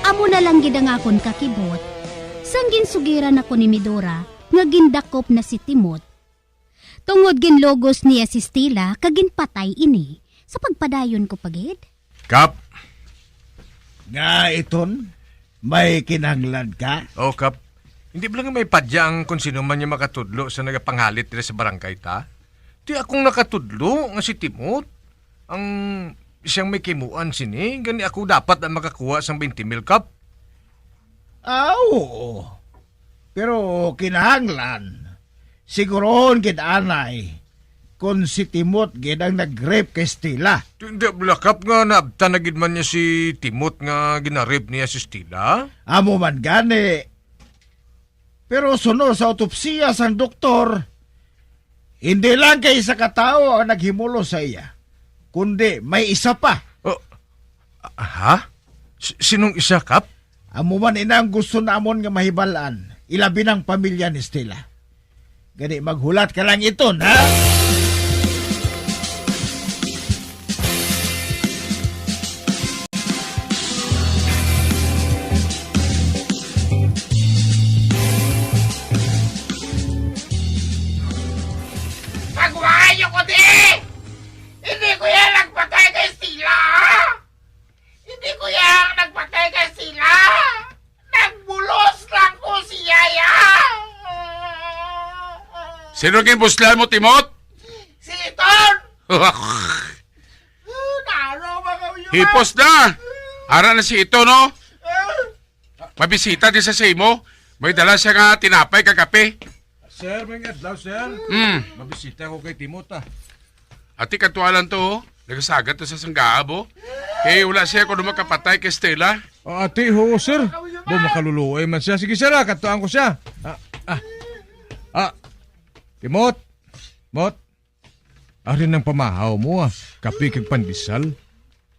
Amo na lang gid ang akon kakibot, sang ginsugiran ako ni Midora nga gindakop na si Timot. Tungod ginlugos niya si Stella kag ginpatay ini, sa pagpadayon ko pa gid. Kap. Nga, Iton, may kinahanglan ka? Oh, Kap. Hindi ba lang may padya ang kung sino man yung makatudlo sa nagapangalit diri sa barangay ta? Di akong nakatudlo nga si Timot ang siyang may kimuan sini, gani ako dapat ang makakuha sang twenty mil, Kap. Ah, oo. Pero kinahanglan, sigurohon gid anay kon si Timot gid ang nag-rape kay Stella. Di, di, lakap nga naabtan na gid man niya si Timot nga gina-rape niya si Stella? Amo man gani. Pero suno sa autopsiya sang doktor, hindi lang kay isa ka tawo ang naghimulos sa iya, kundi may isa pa. Oh, ha? Si-, sinong isa, Kap? Amo man ina ang gusto namon nga mahibalaan, ilabi ng pamilya ni Stella. Gani maghulat ka lang, Iton, ha? Pagwayo ko di! Hindi ko yan nagpatay kay Stella! Hindi ko yang nagpatay kay Stella. Nagbulos lang ko si Yaya. Sino ginbuslan mo, Timot? Si Iton. Naro ba kayo? Hipos na. Ara na si Iton, no? Mabisita di sa sa imo. May dala siya nga tinapay kag kape. Sir, may adlaw, sir. Mm. Mabisita ko kay Timot, ah. Ati, kadtuan lang to, oh. Nagasagat to sa sanggaab, oh. Kay wala siya kuno makapatay kay Stella. Ah, ati, ho, sir. Bo, makaluluoy man siya. Sige, sir, ah, kadtuan ko siya. Ah, ah. Ah, Timot. Mot. Ari nang pamahaw mo, ah. Kape kag pandesal.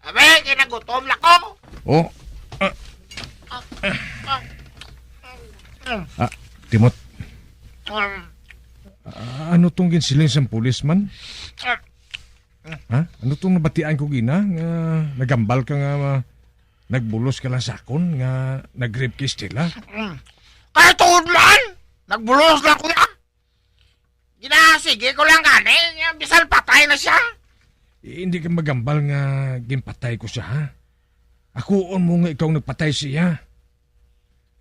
Abi, kinagutom na ko. Oh. Ah. Ah, Timot. Ah, ano tong ginsiling sang pulis man? Ha? Ano tong nabatian ko gina nga nagambal ka nga, ah, nagbulos ka lang sa akon nga nag-rape kay Stella? Kay tuod man, nagbulos lang ko ya. Ginasige ko lang gani, nga bisan patay na siya. Eh, hindi ka magambal nga ginpatay ko siya, ha? Akuon mo nga ikaw nagpatay siya.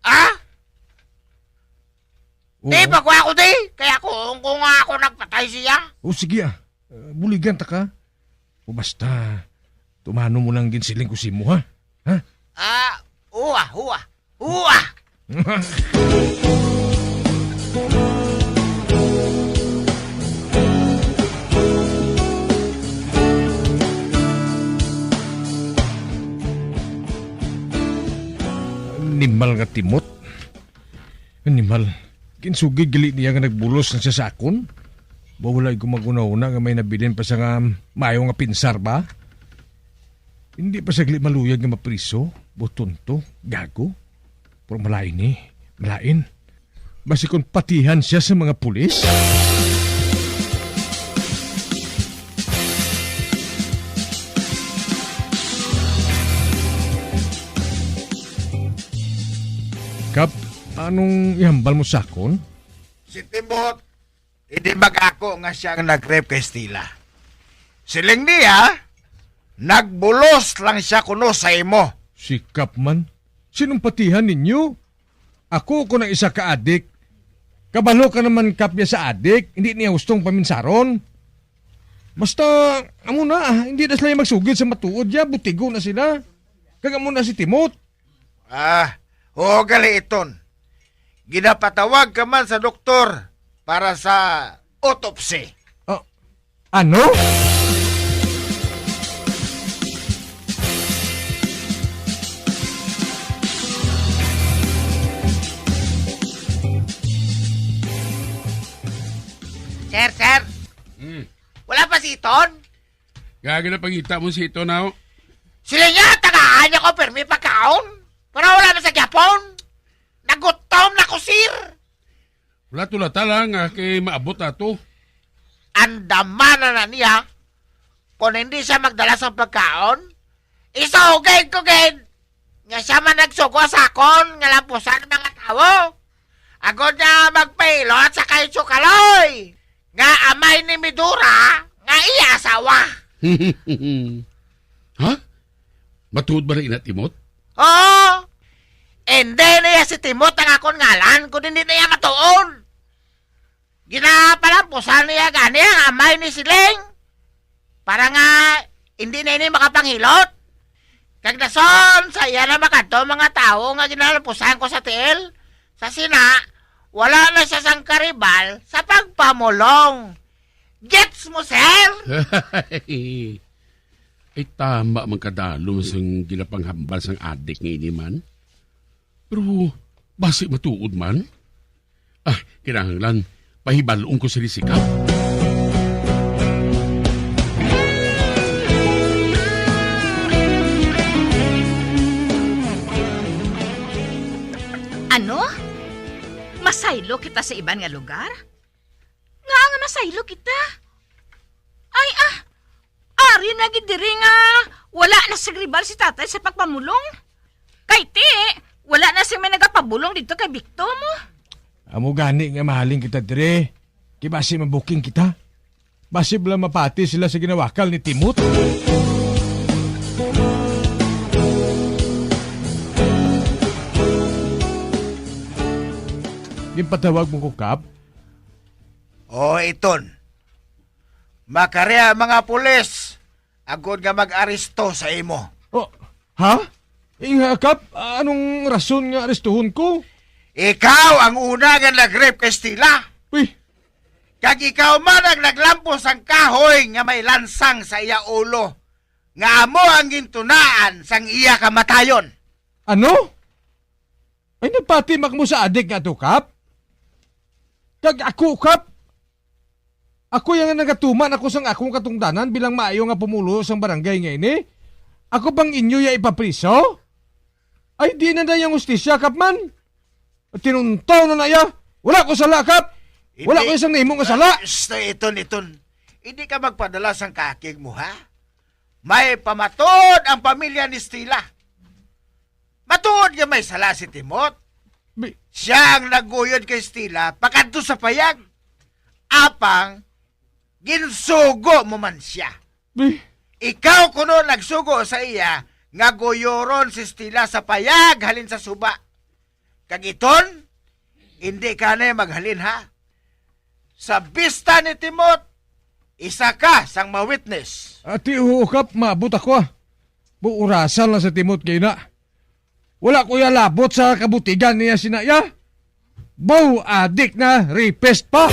Ah? Oo. Di, pagwa ko, di. Kaya kung, kung nga ako nagpatay siya. O, sige, ah. Uh, buligan ta ka. O basta, tumano mo lang ginsiling ko simo, ha? Ha? Ah, uwa, uwa. Uwa! Animal nga Timot. Animal. Ginsugid gali niya nga nagbulos na siya sa akon. Ba, wala ko maghunahuna nga may nabilin pa siya nga maayo nga pinsar ba? Hindi pa siya gali maluyag nga mapriso. Butonto, gago. Pero malain ni, malain. Basi kung patihan siya sa mga pulis. Kap, anong ihambal mo sa akon? Si Timot, hindi mag-ako nga siya ang nag-rape kay Stella. Siling niya, nagbulos lang siya kuno sa imo. Si Kap man? Sinong patihan ninyo? Ako ko nang isa ka adik. Kabalo ka naman, Kap, niya sa adik, hindi niya hustong paminsaron. Basta, amo na, ah, hindi na sila magsugid sa matuod, ya, butigo na sila. Kag amo na si Timot. Ah, oo, gali iton. Ginapatawag ka man sa doktor para sa autopsy. Ah, ano? Titon? Nga ginapangita mo si Titon, haw? Sila niya, tagaan niya ko pirmi pagkaon. Pero wala man sa gyapon. Nagutom na ko, sir. Wala, tulata lang, ah, kay maabot na to. Andaman na na niya. Kung hindi siya magdala sa pagkaon, isugid ko gid nga siya man nagsugo sa akon nga lampusan ang mga tawo. Agod nga magpahilot sa kay Chukaloy nga amay ni Midora nga iya asawa. Ha? Matuod ba na ina, Timot? Oo. Hindi na iya si Timot ang akon ngalan, kundi hindi na iya matuod. Ginapalampusan niya gani ang amay ni Siling para nga hindi na ini makapanghilot. Kag dason sa iya na makadto mga tawo nga ginalampusan ko sa tiil, sa sina, wala na siya sang karibal sa pagpamulong. Gets mo, sir? Ay, tama man kadalom sang ginapanghambal sang adik nga ini man. Pero basi matuod man? Ah, kinahanglan pahibal-on ko sini si Kap. Ano? Masaylo kita sa iban nga lugar? Ngaa nga masaylo kita? Ay, ah, ari na gid diri nga wala na sing rival si tatay sa pagpamulong. Kay ti, wala na sing may nagapabulong didto kay Victo mo. Amo gani nga mahalin kita diri. Kay basi mabuking kita. Basi bala mapati sila sa ginawakal ni Timot. Ginpatawag mo ko, Kap? O, Iton. Makari ang mga pulis agod nga mag-aresto sa imo. Oh, ha? Inga, Kap, anong rason nga arestuhon ko? Ikaw ang una nga nag-rape kay Stella. Uy. Kag ikaw man ang naglampos sang kahoy nga may lansang sa iya ulo, nga amo ang gintunaan sang iya kamatayon. Ano? Ay, nagpati man kamo sa adik nga ato, Kap? Kag ako, Kap? Ako yang nagatuman ako sang akong katungdanan bilang maayo nga pumulo sang barangay nga ini? Ako bang inyo ya ipapriso? Ay, di na na yang hustisya, Kap man. Tinuntaw na na ya. Wala ko sala, Kap. Wala Hindi. ko isang nahimo nga sala. Ah, stay, Iton, Iton. Hindi ka magpadala sang kakig mo, ha? May pamatuod ang pamilya ni Stella. Matuod nga may sala si Timot. Bi- Siya ang naguyod kay Stella pakadto sa payag. Apang, ginsugo mo man siya. Bi- Ikaw kuno nagsugo sa iya nga guyoron si Stella sa payag halin sa suba. Kag Iton, hindi ka na maghalin, ha? Sa bista ni Timot, isa ka sang ma-witness. Ati, oo, Kap, maabot ako, ah. Buurasan lang sa Timot kay na. Wala ko ya labot sa kabutigan niya sina ya. Bow, adik na, rapist pa.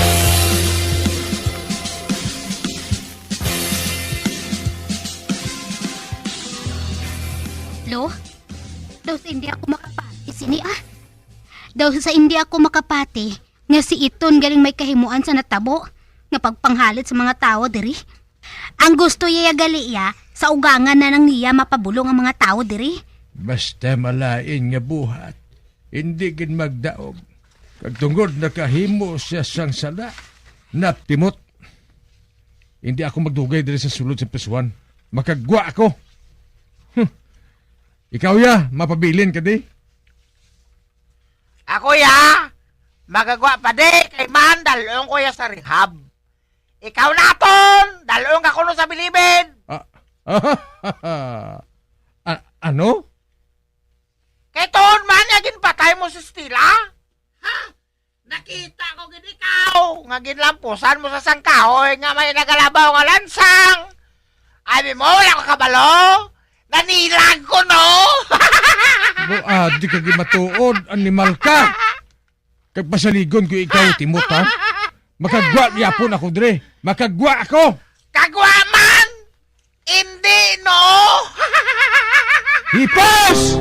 Lo, daw sa hindi ako makapati sini, ah. Daw sa hindi ako makapati nga si Iton galing may kahimuan sa natabo nga pagpanghalit sa mga tawo diri. Ang gusto iya gali iya, sa ugangan na lang niya mapabulong ang mga tawo diri. Basta malain nga buhat, hindi gid magdaog. Kag tungod nakahimo siya sang sala, na Timot, hindi ako magdugay diri sa sulod sa prisuhan. Makagwa ako. Huh. Ikaw ya, mapabilin ka di? Ako ya, magagwa pa di, kay man dalong ko ya sa rehab. Ikaw naton, dalong ka kuno sa bilibid. Ah, ah, ano? Kay tuod man nga ginpatay mo si Stella? Ha? Nakita ko gid ikaw nga ginlampusan mo sa sangkahoy nga may nagalabaw nga lansang. Abi mo, wala ko kabalo. Nanilag ko, no? Mo, ah, di ka gid matuod, animal ka. Kag pasaligon ko ikaw, Timot, ha? Makagwa gyapon ako dire. Makagwa ako. Kagwa man! Hindi, no? Hipas!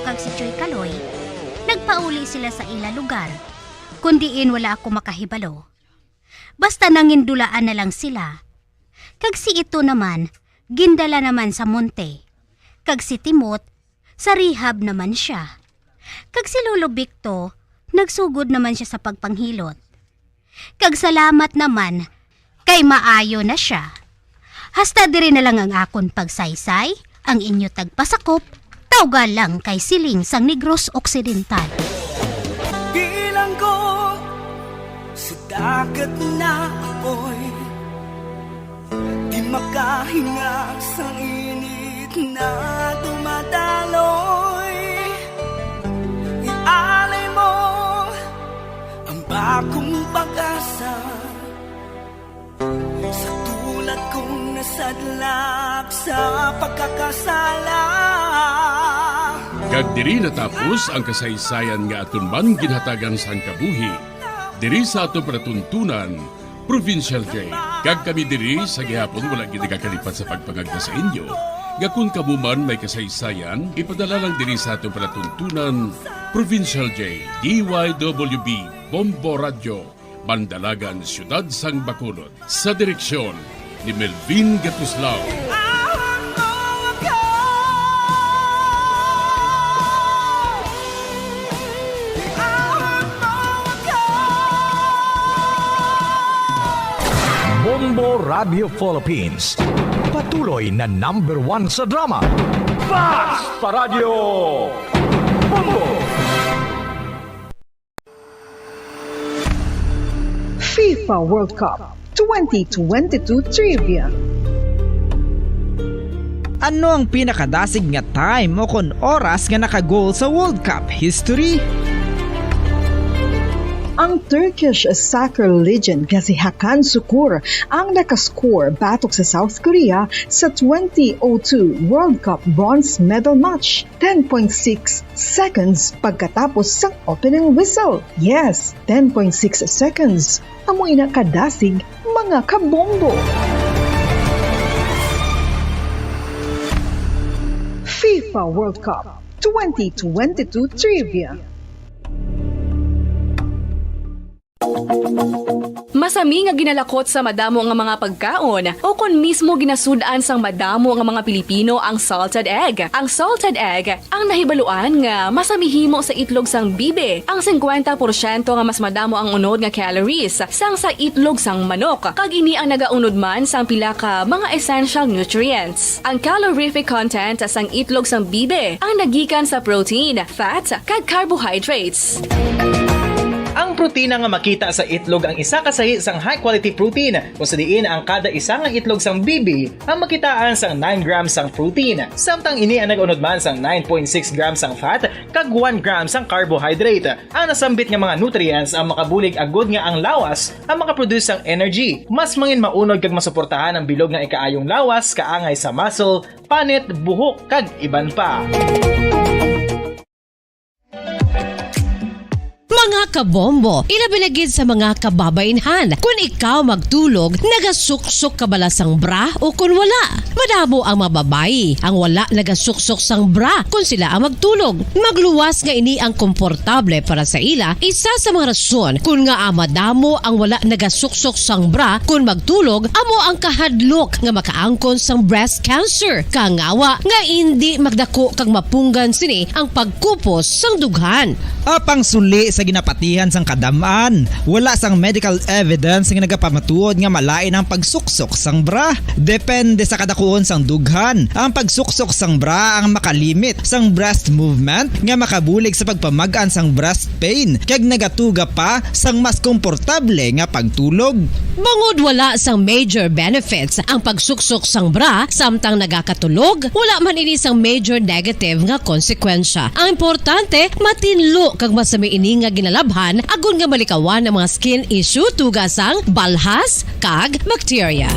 kag si Choy Kaloy, nagpauli sila sa ila lugar, kun diin wala ako makahibalo. Basta nangindulaan na lang sila. Kag si Ito naman, gindala naman sa monte. Kag si Timot, sa rehab naman sia. Kag si Lolo Bikto, nagsugod naman sia sa pagpanghilot. Kag salamat naman, kay maayo na sia. Hasta diri na lang ang akon pagsaysay, ang inyo tagpasakop, tawga lang kay Siling sang Negros Occidental. Bilanggo sa dagat na apoy, di makahinga sa init na dumadaloy. Ialay mo ang bagong pag-asa sa tulad kong nasadlap sa pagkakasala. Kag diri natapos ang kasaysayan nga aton man ginhatagan sang kabuhi diri sa aton palatuntunan, Provincial J. Kag kami diri sa gihapon wala gid nagakalipat sa pagpangagda sa inyo nga kon kamo man may kasaysayan, ipadala lang diri sa aton palatuntunan, Provincial J, D Y W B, Bombo Radyo, Mandalagan, Siyudad sang Bacolod, sa direksyon ni Melvin Gatuslao. Bombo Radio Philippines, patuloy na number one sa drama. Basta Radyo Bombo! FIFA World Cup twenty twenty-two Trivia. Ano ang pinakadasig nga time o kon oras nga naka-goal sa World Cup history? Ang Turkish soccer legend nga si Hakan Sukur ang nakascore batok sa South Korea sa twenty oh two World Cup bronze medal match, ten point six seconds pagkatapos sang opening whistle. Yes, ten point six seconds. Amo ina kadasig, mga kabombo. FIFA World Cup twenty twenty-two Trivia. Masami nga ginalakot sa madamo nga mga pagkaon o kon mismo ginasud-an sang madamo nga mga Pilipino ang salted egg. Ang salted egg ang nahibaluan nga masami himo sa itlog sang bibi. Ang singkwenta porsyento nga mas madamo ang unod nga calories sang sa itlog sang manok, kag ini ang nagaunod man sang pila ka mga essential nutrients. Ang calorific content sang itlog sang bibi ang nagikan sa protein, fat, kag carbohydrates. Ang protina nga makita sa itlog ang isa ka sahi sang high-quality protein, kung sa diin ang kada isa nga itlog sang bibi ang makitaan sang nine grams sang protein, samtang ini ang nag-unod man sang nine point six grams sang fat kag one gram sang carbohydrate. Ang nasambit nga mga nutrients ang makabulig agud nga ang lawas ang makaproduce sang energy, mas mangin maunod kag masuportahan ang bilog nga ikaayong lawas, kaangay sa muscle, panit, buhok, kag iban pa. Mga kabombo, ilabi na gid sa mga kababainhan. Kun ikaw magtulog, nagasuksok ka bala sang bra o kon wala? Madamo ang mga babayi ang wala nagasuksok sang bra kon sila ang magtulog. Magluwas nga ini ang komportable para sa ila, isa sa mga rason kon ngaa madamo ang wala nagasuksok sang bra kon magtulog, amo ang kahadlok nga makaangkon sang breast cancer. Kangawa nga indi magdako kag mapunggan sini ang pagkupos sang dughan. Apang suli sa ginapatihan sang kadam-an, wala sang medical evidence nga nagapamatuod nga malain ang pagsuksok sang bra. Depende sa kadakuon sang dughan, ang pagsuksok sang bra ang makalimit sang breast movement nga makabulig sa pagpamag-an sang breast pain kag nagatuga pa sang mas komportable nga pagtulog. Bangod wala sang major benefits ang pagsuksok sang bra samtang nagakatulog, wala man ini sang major negative nga konsekwensya. Ang importante, matinlo kag masami ini nga ginalabhan agod nga malikawan ang mga skin issue tuga sang balhas kag bakterya.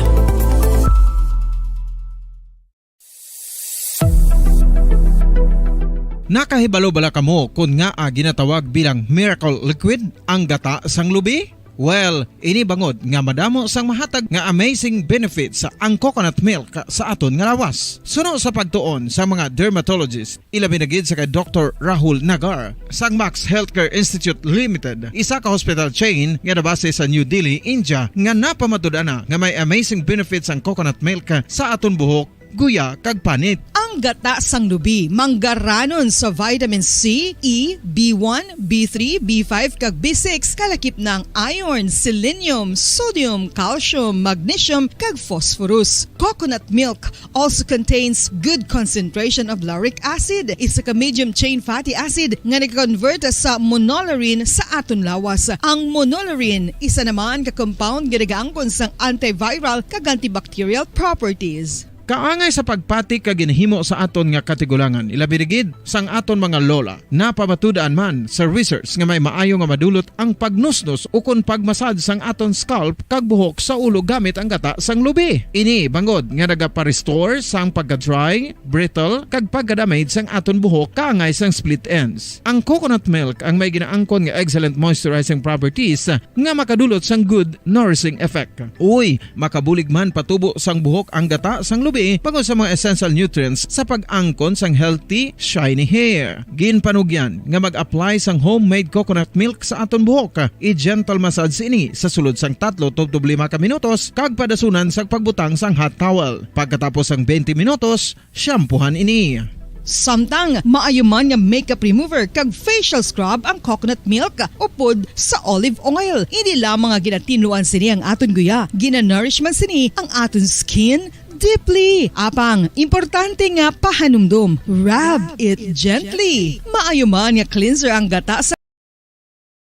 Nakahibalo bala kamo kon ngaa ginatawag bilang miracle liquid ang gata sang lubi? Well, ini bangod nga madamo sang mahatag nga amazing benefits ang coconut milk sa aton nga lawas. Suno sa pagtuon sa mga dermatologist, ilabi na gid sa kay Doktor Rahul Nagar sang Max Healthcare Institute Limited, isa ka hospital chain nga nabase sa New Delhi, India, nga napamatud-an na nga may amazing benefits ang coconut milk sa aton buhok, guya, kag panit. Ang gata sang lubi manggaranon sa vitamin C, E, B one, B three, B five, kag B six, kalakip na ang iron, selenium, sodium, calcium, magnesium, kag phosphorus. Coconut milk also contains good concentration of lauric acid, isa ka medium chain fatty acid nga nag-convert sa monolaurin sa aton lawas. Ang monolaurin, isa naman ka compound nga nagaangkon sang antiviral kag antibacterial properties. Kaangay sa pagpati kag ginhimo sa aton nga katigulangan, ilabi na gid sang aton mga lola. Napamatud-an man sa research nga may maayo nga madulot ang pagnusnos ukon pag-massage sang aton scalp kag buhok sa ulo gamit ang gata sang lubi. Ini bangod nga nagapa-restore sang pagka-dry, brittle, kag pagka-damage sang aton buhok kaangay sang split ends. Ang coconut milk ang may ginaangkon nga excellent moisturizing properties nga makadulot sang good nourishing effect. Uy, makabulig man patubo sang buhok ang gata sang lubi bangod sa mga essential nutrients sa pag-angkon sang healthy, shiny hair. Ginpanugyan nga mag-apply sang homemade coconut milk sa aton buhok. I-gentle massage ini sa sulod sang tatlo tubtob lima ka minutos kag padasunan sang pagbutang sang hot towel. Pagkatapos sang twenty minutos, shampoohan ini. Samtang maayo man nga makeup remover kag facial scrub ang coconut milk upod sa olive oil. Hindi lamang nga ginatinluan sini ang aton guya, ginanourish man sini ang aton skin deeply. Apang, importante nga pahanumdom, rub it gently. Maayo man nga cleanser ang gata sa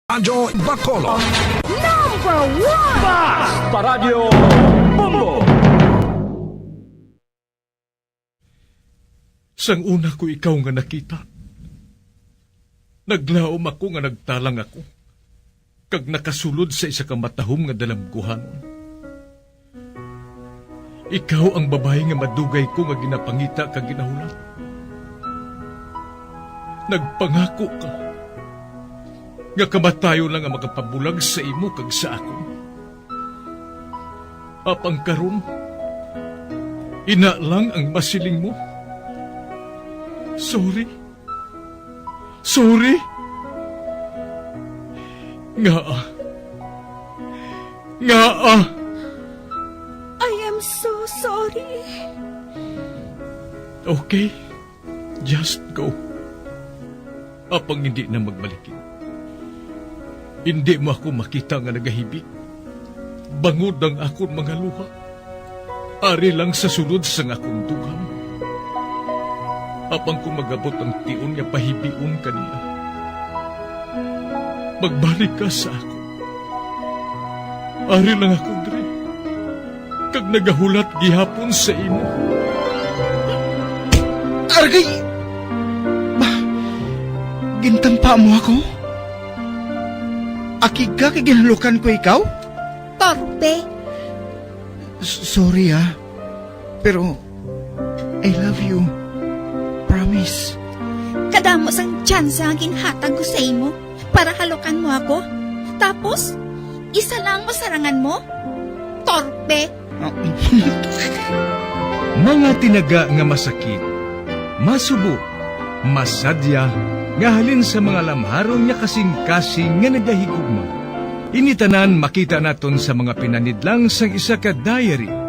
Radyo Bacolod. Number one! Basta Radyo Bombo! Sang una ko ikaw nga nakita, naglaom ako nga nagtalang ako, kag nakasulod sa isa ka matahom nga dalamguhanon. Ikaw ang babayi nga madugay ko nga ginapangita kag ginahulat. Nagpangako ka nga kamatayon lang ang makapabulag sa imo kag sa akon. Apang karon, ina lang ang masiling mo. Sorry. Sorry. Ngaa? Ngaa? I am so sorry. Okay. Just go. Apang hindi na magbalikin. Hindi mo ako makita nga nagahibik. Bangod ang akon mga luha. Ari lang sa sulod sang akon dughan. Apang kung mag-abot ang tion nga pahibion ka niya, magbalik ka sa akon. Ari lang ako diri, kag nagahulat gihapon sa imo. Argay! Ba, gintampa mo ako? Akig ka kay ginhalukan ko ikaw? Torpe. S-, sorry, ah. Pero, I love you. Promise. Kadamo sang tsansa nga ginhatag ko sa imo para halukan mo ako. Tapos, isa lang mo sarangan mo? Torpe! Mga tinaga nga masakit, masubo, masadya, nga halin sa mga lamharon nga kasing-kasing nga nagahigugma. Ini tanan makita naton sa mga pinanidlang sang isa ka diary.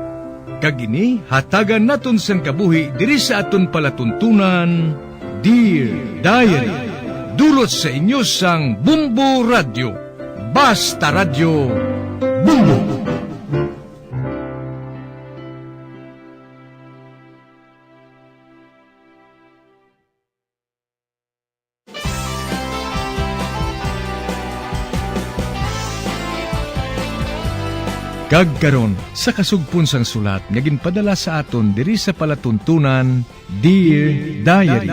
Kag ini hatagan naton sang kabuhi diri sa aton palatuntunan, Dear Diary. Dulot sa inyo sang Bombo Radyo. Basta Radyo, Bombo! Kag karon, sa kasugpon sang sulat nga ginpadala sa aton diri sa palatuntunan, Dear Diary.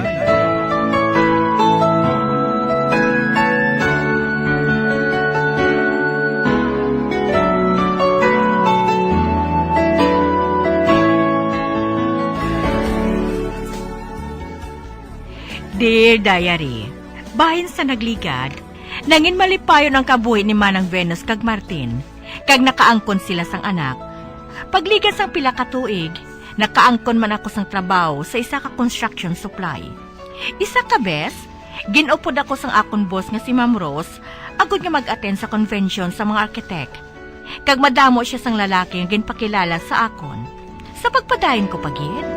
Dear Diary, bahin sa nagligad, Nangin malipayon ang kabuhi ni Manang Venus kag Martin, kag nakaangkon sila sang anak. Pagliga sang pila ka tuig, nakaangkon man ako sang trabaho sa isa ka construction supply. Isa ka bes, gin-upod ako sang akon boss nga si Ma'am Rose, agod nga mag-attend sa convention sa mga architect. Kag madamo siya sang lalaki nga ginpakilala sa akon. Sa pagpadayon ko pa gid.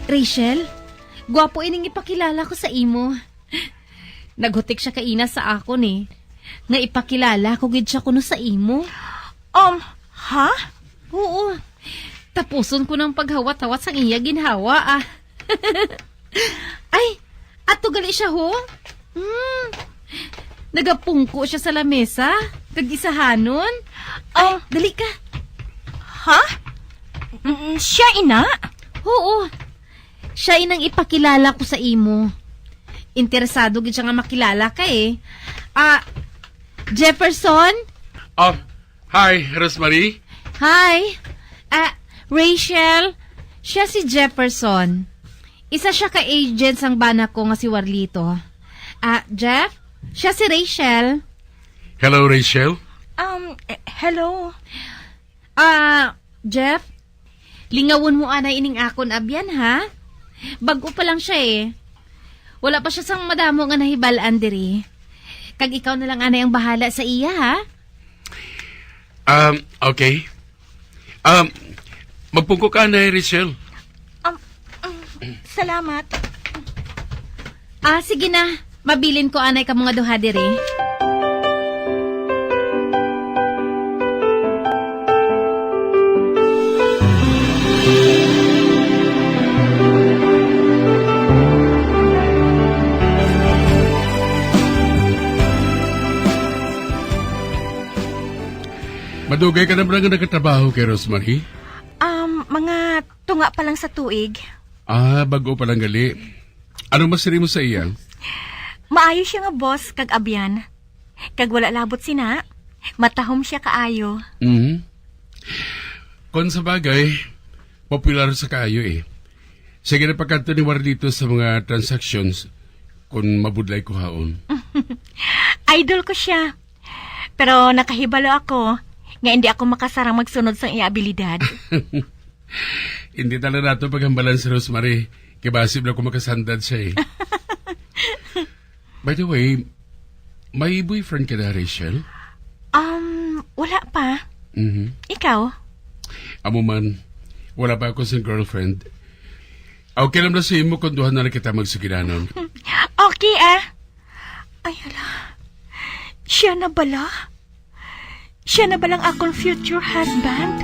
Rachel, gwapo ining ipakilala ko sa imo. Naghutik siya kaina sa akon, eh, nga ipakilala ko gid siya kuno sa imo. Um, ha? Oo. Tapuson ko nang paghawat-hawat sang iya ginhawa, ah. Ay, ato gali siya, ho. Hmm. Nagapungko siya sa lamesa, kag isahanon. Ay, ah, dali ka. Ha? Mm, siya ina? Oo. Siya inang ipakilala ko sa imo. Interesado gid siya nga makilala ka, eh. Ah, Jefferson? Ah, hi, Rosemary. Hi. Ah, Rachel, siya si Jefferson. Isa siya ka agent sang bana ko nga si Warlito. Ah, Jeff, siya si Rachel. Hello, Rachel. Um, eh, hello. Ah, Jeff, lingawon mo anay ining akon abyan, ha? Bag-o pa lang siya, eh. Wala pa siya sang madamo nga nahibal-an diri. Kag ikaw na lang anay ang bahala sa iya, ha? Um, okay. Um, magpungko ka anay, Rachel. Um, um, salamat. Ah, sige na. Mabilin ko anay kamo nga duha diri. Madugay ka na ba nga nagkatrabaho kay Rosemary? Um, mga tunga pa lang sa tuig. Ah, bag-o pa lang gali. Ano masiring mo sa iya? Maayo siya nga boss kag abyan. Kag wala labot sina, matahom siya kaayo. Mhm. Kon sa bagay, popular sa kaayo, eh. Sige na pagkadto ni Warlito sa mga transactions kon mabudlay kuhaon. Idol ko siya. Pero nakahibalo ako nga hindi ako makasarang magsunod sang iya abilidad. Hindi talaga nato paghambalan si Rosemary. Kay basi bala ko makasandad siya, eh. By the way, may boyfriend ka na, Rachel? Um, wala pa. Mhm. Ikaw? Amo man, wala pa ako sing girlfriend. Okay lang na sa imo kung duha na lang kita magsugilanon. Okay, ah. Ay, hala. Siya na bala? Siya na balang akong future husband?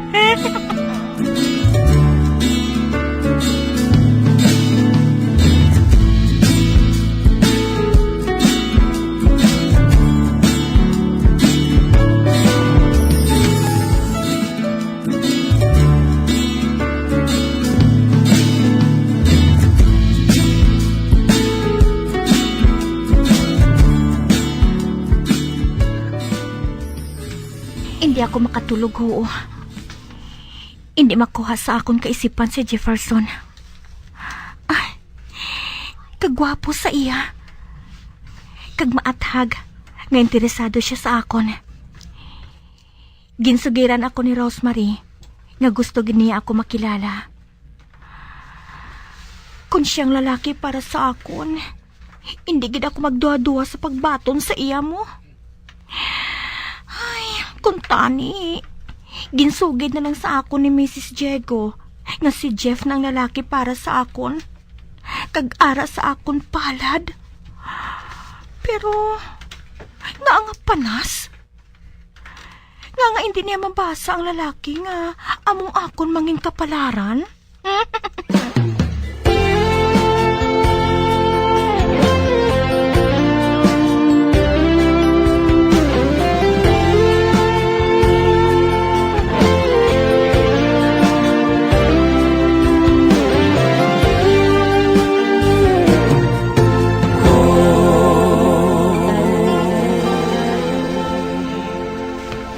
Hindi ako makatulog, Huo. Hindi makuha sa akon kaisipan si Jefferson. Ay, kagwapo sa iya. Kag maathag nga interesado siya sa akon. Ginsugiran ako ni Rosemary nga gusto gid niya ako makilala. Kon siya ang lalaki para sa akon, hindi gid ako magduha-duha sa pagbaton sa iya mo. Ay, kuntani, ginsugid na lang sa akon ni Misis Diego nga si Jeff na ang lalaki para sa akon, kag ara sa akon palad. Pero, ngaa nga panas? Ngaa nga hindi niya mabasa ang lalaki nga among akon mangin kapalaran?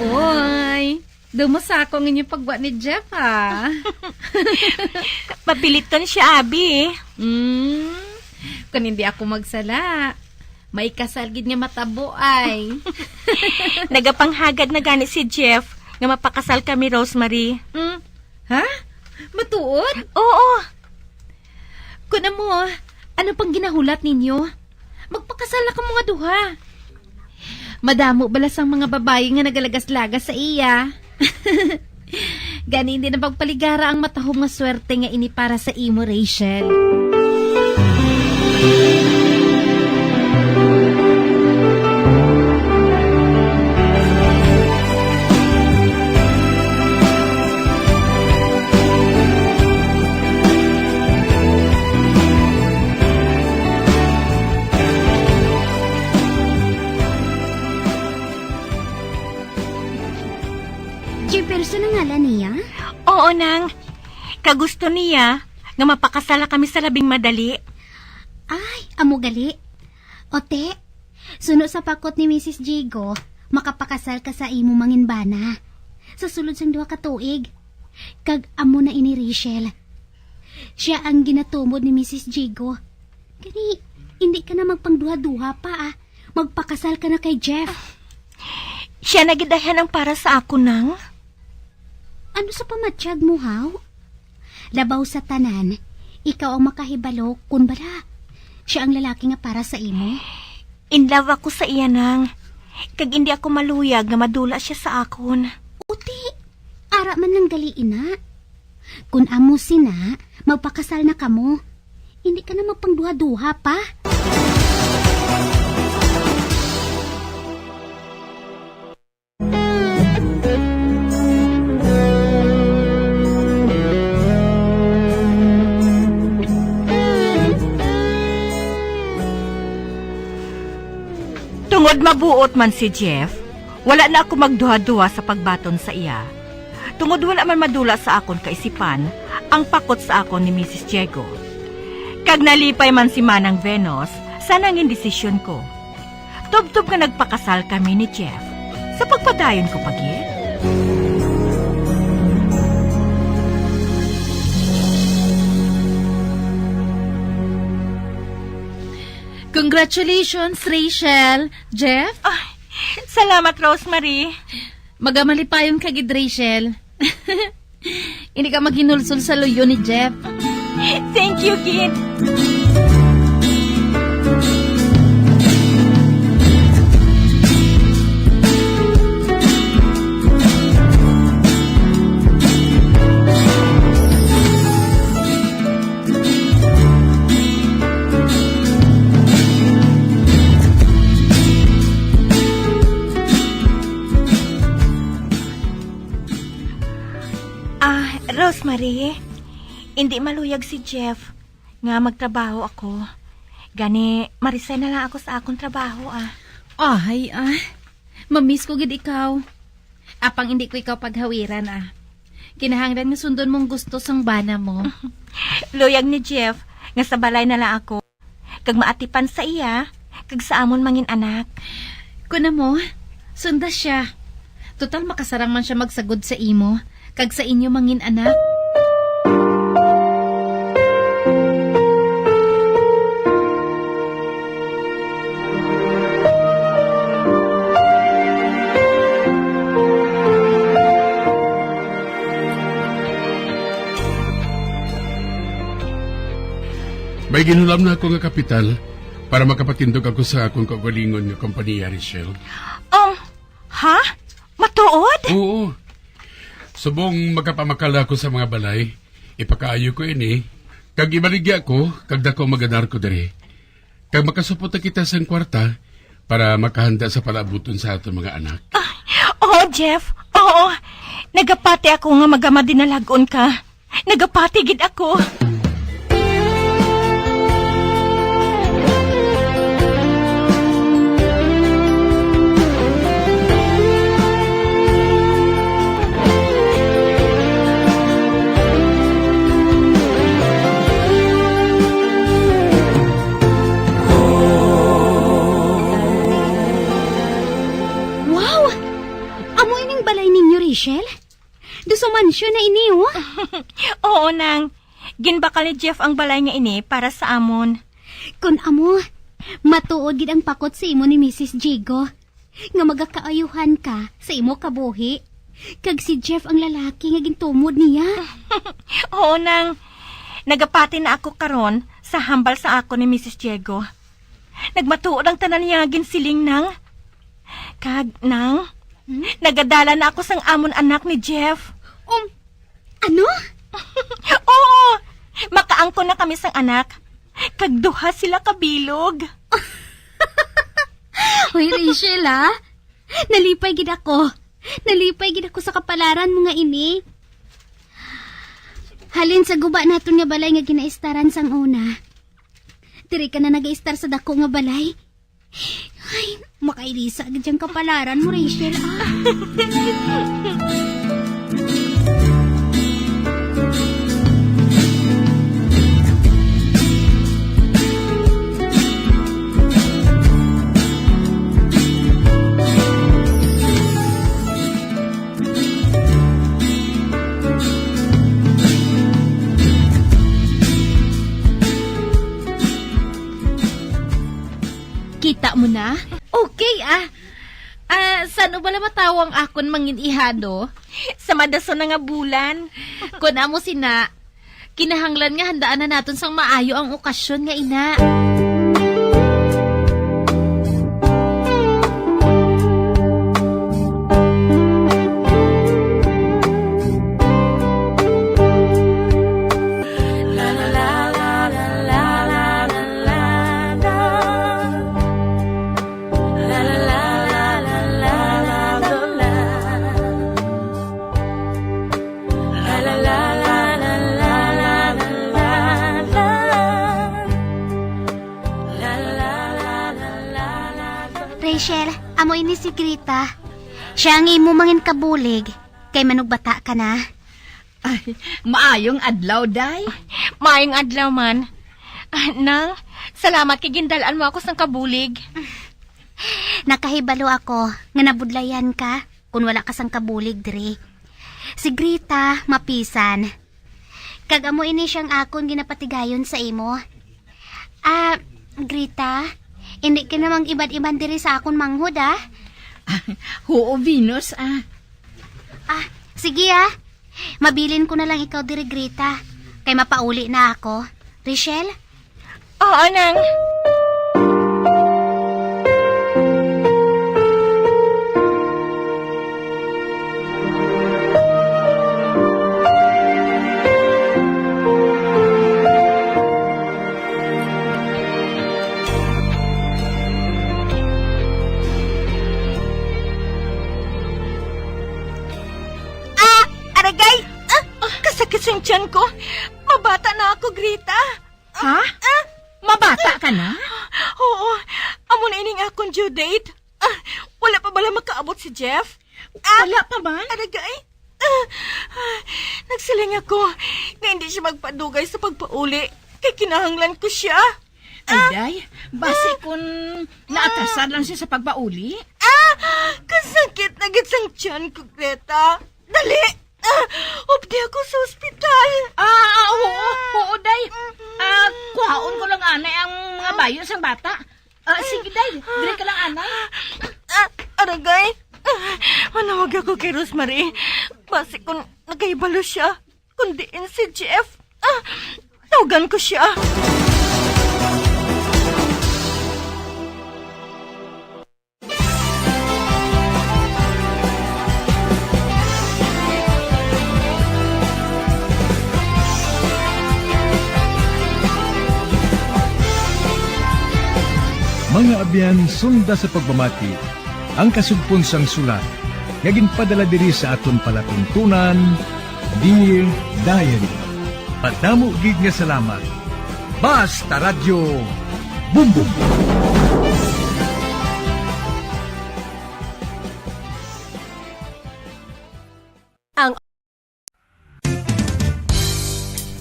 Oy! Dumo sa ako ang inyong pagwa ni Jeff, ha? Mapiliton siya, abi. Mm. Kung hindi ako magsala, may kasal gid nga matabo ay. Nagapanghagad na gani si Jeff nga mapakasal kami, Rosemary. Mm. Ha? Matuod? Oo. Kun amo, ano pang ginahulat ninyo? Magpakasal na kamo nga duha. Madamo bala sang mga babayi nga nagalagas-lagas sa iya. Gani, hindi na pagpaligara ang matahom nga swerte nga ini para sa imo, Rachel. Jefferson ang ngalan niya? Oo, nang. Kagusto niya nga mapakasala kami sa labing madali. Ay, amo gali. Ote, suno sa pakot ni Misis Jigo, makapakasal ka sa imo manginbana sa sulod sang duha ka tuig. Kag amo na ini, Rachel. Siya ang ginatumod ni Misis Jigo. Gani, hindi ka na magpangduha-duha pa, ah. Magpakasal ka na kay Jeff. Siya na gid dayon ang para sa akon, nang. Ano sa pamatyag mo, haw? Labaw sa tanan, ikaw ang makahibalo kun bala siya ang lalaki nga para sa imo. In love ako sa iya, nang. Kag indi ako maluyag nga madula siya sa akon. Uti, ara man lang gali ina. Kun amo sina, magpakasal na kamo. Hindi ka na magpangduha-duha pa. Tungod mabuot man si Jeff, wala na ako magduha-duha sa pagbaton sa iya. Tungod wala man madula sa akon kaisipan ang pakot sa akon ni Misis Diego. Kag nalipay man si Manang Venus sa nangin desisyon ko. Tubtob nga nagpakasal kami ni Jeff sa pagpadayon ko pa gid. Congratulations, Rachel. Jeff? Ay, salamat, Rosemary. Magamalipayon ka gid, Rachel. Hindi ka maghinulsol sa luyo ni Jeff. Thank you, kid. Ah, Rosemary, hindi maluyag si Jeff nga magtrabaho ako. Gani, ma-resign na lang ako sa akong trabaho, ah. Ay, ah. Mamiss ko gid ikaw. Apang hindi ko ikaw paghawiran, ah. Kinahanglan nga sundon mong gusto sang bana mo. Luyag ni Jeff nga sa balay na lang ako, kag maatipan sa iya, kag sa amon mangin anak. Kun amo, sunda siya. Total, makasarang man siya magsagod sa imo, kag sa inyo mangin anak. May ginhulam na ako nga kapital para makapatindog ako sa akong kaugalingon nga kompanya, Rachel. Um, ha? Matuod? Oo. Subong makapamakal ako sa mga balay, ipakaayo ko ini, kag ibaligya ko, kag daku maganar ko diri. Kag makasupot na kita sang kwarta para makahanda sa palaabuton sa aton mga anak. Ah, oo, Jeff. Oo. Nagapati ako nga magamadinalag-on ka. Nagapati gid ako. Wow! Amo ining Balay ninyo, Rachel? Daw sa mansyon na ini, oh. Oo, Nang. Ginbakal ni Jeff ang balay nga ini para sa amon. Kun amo, matuod gid ang pakot sa imo ni Misis Jigo, nga magakaayuhan ka sa imo kabuhi, kag si Jeff ang lalaki nga gintumod niya. Oo, Nang. Nagapati na ako karon sa hambal sa ako ni Misis Jigo. Nagmatuod ang tanan niya nga ginsiling, Nang. Kag, Nang, Hmm? Nagadala na ako sang amon anak ni Jeff. Um, ano? Oo! Makaangkon na kami sang anak. Kag duha sila ka bilog. Hoy, Rachel, ha? Nalipay gid ako. Nalipay gid ako sa kapalaran mo nga ini. Halin sa guba naton nga balay nga ginaistaran sang una. Diri ka na nagaistar sa dako nga balay. Ay, makairisa gid ang kapalaran mo, Rachel, ah. Kita mo na? Okay, ah. Ah, san-o bala matawo ang akon mangin-ihado? Sa madason na nga bulan. Kon amo sina, kinahanglan nga handaan na naton sang maayo ang okasyon nga ina. Rachel, amo ini si Greta. Siya ang imo mangin kabulig, kay manugbata ka na. Ay, maayong adlaw, day. Maayong adlaw man. Ah, Nang, salamat kay gindal-an mo ako sang kabulig. Nakahibalo ako nga nabudlayan ka kon wala ka sang kabulig diri. Si Greta, mapisan. Kag amo ini siyang akon ginapatigayon sa imo. Ah, Greta, indi ka na mang-iban-iban diri sa akon manghod, ah. Huo, Venus, ah. Ah, sige, ah. Mabilin ko na lang ikaw diri, Greta, kay mapauli na ako. Rachel? Oo, Nang. Ah! Aragay! Ah! Kasakit sang tiyan ko! Mabata na ako, Greta! Ha? Ah! Mabata ka na? Oo. Amo na ining akon due date. Ah, wala pa bala makaabot si Jeff? Ah, wala pa man? Aragay? Ah, ah, nagsiling ako nga hindi siya magpadugay sa pagpauli kay kinahanglan ko siya. Ay, ah, day, basi ah, kung naatrasar lang siya sa pagpauli? Ah! Kasakit na gid sang tiyan ko, Greta. Dali! Ah, updi ako sa ospital. Ah, ah, oo, oo, day. Ah, kuhaon ko lang anay ang mga bayo sang bata. Ah, sige, day. Diri ka lang anay. Ah, aragay. Ah, manawag ako kay Rosemary. Basi kung nakahibalo siya, kung diin si Jeff. Ah, tawagan ko siya. Mga abyan, sunda sa pagpamati ang kasugpon sang sulat nga ginpadala diri sa aton palatuntunan, Dear Diary. Madamo gid nga salamat. Basta Radyo Bumbong. Ang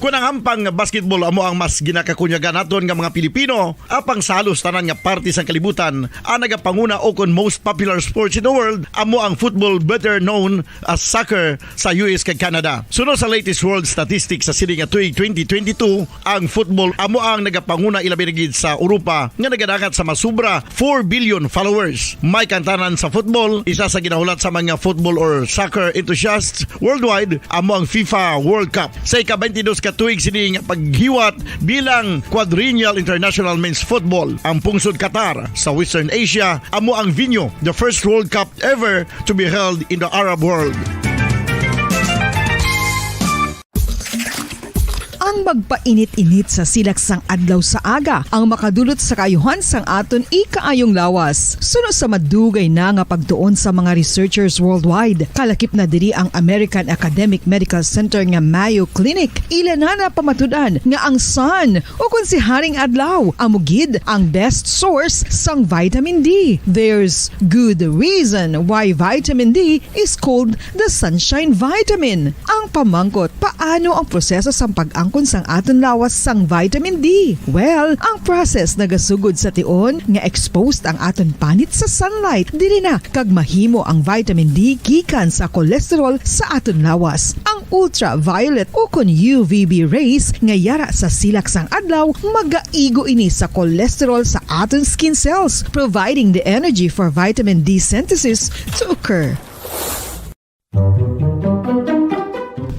Kon ang hampang nga basketball amo ang mas ginakakunyagan naton nga mga Pilipino, apang sa halos tanan nga parte sang kalibutan, ang nagapanguna ukon most popular sports in the world amo ang football, better known as soccer, sa U S kag Canada. Suno sa latest world statistics sa sini nga tuig twenty twenty-two, ang football amo ang nagapanguna, ilabi na gid sa Europa, nga nagadangat sa masubra four billion followers. May kantanan sa football, isa sa ginahulat sa mga football or soccer enthusiasts worldwide amo ang FIFA World Cup. Sa ika-twenty-dos ka tuig sini nga paghiwat bilang Quadrennial International Men's Football, ang pungsod Qatar sa Western Asia amo ang venue, the first World Cup ever to be held in the Arab world. Ang magpainit-init sa silak sang adlaw sa aga ang makadulot sa kaayuhan sang aton ikaayong lawas. Suno sa madugay na nga pagtuon sa mga researchers worldwide, kalakip na diri ang American Academic Medical Center nga Mayo Clinic. Ila na napamatud-an nga ang sun, o kon si Haring Adlaw, amo gid ang best source sang vitamin D. There's good reason why vitamin D is called the sunshine vitamin. Ang pamangkot, paano ang proseso sang pag-angkon sang aton lawas sang vitamin D? Well, ang process nagasugod sa tion nga exposed ang aton panit sa sunlight. Diri na kag mahimo ang vitamin D gikan sa cholesterol sa aton lawas. Ang ultraviolet ukon U V B rays nga yara sa silak sang adlaw magaigo ini sa cholesterol sa aton skin cells, providing the energy for vitamin D synthesis to occur.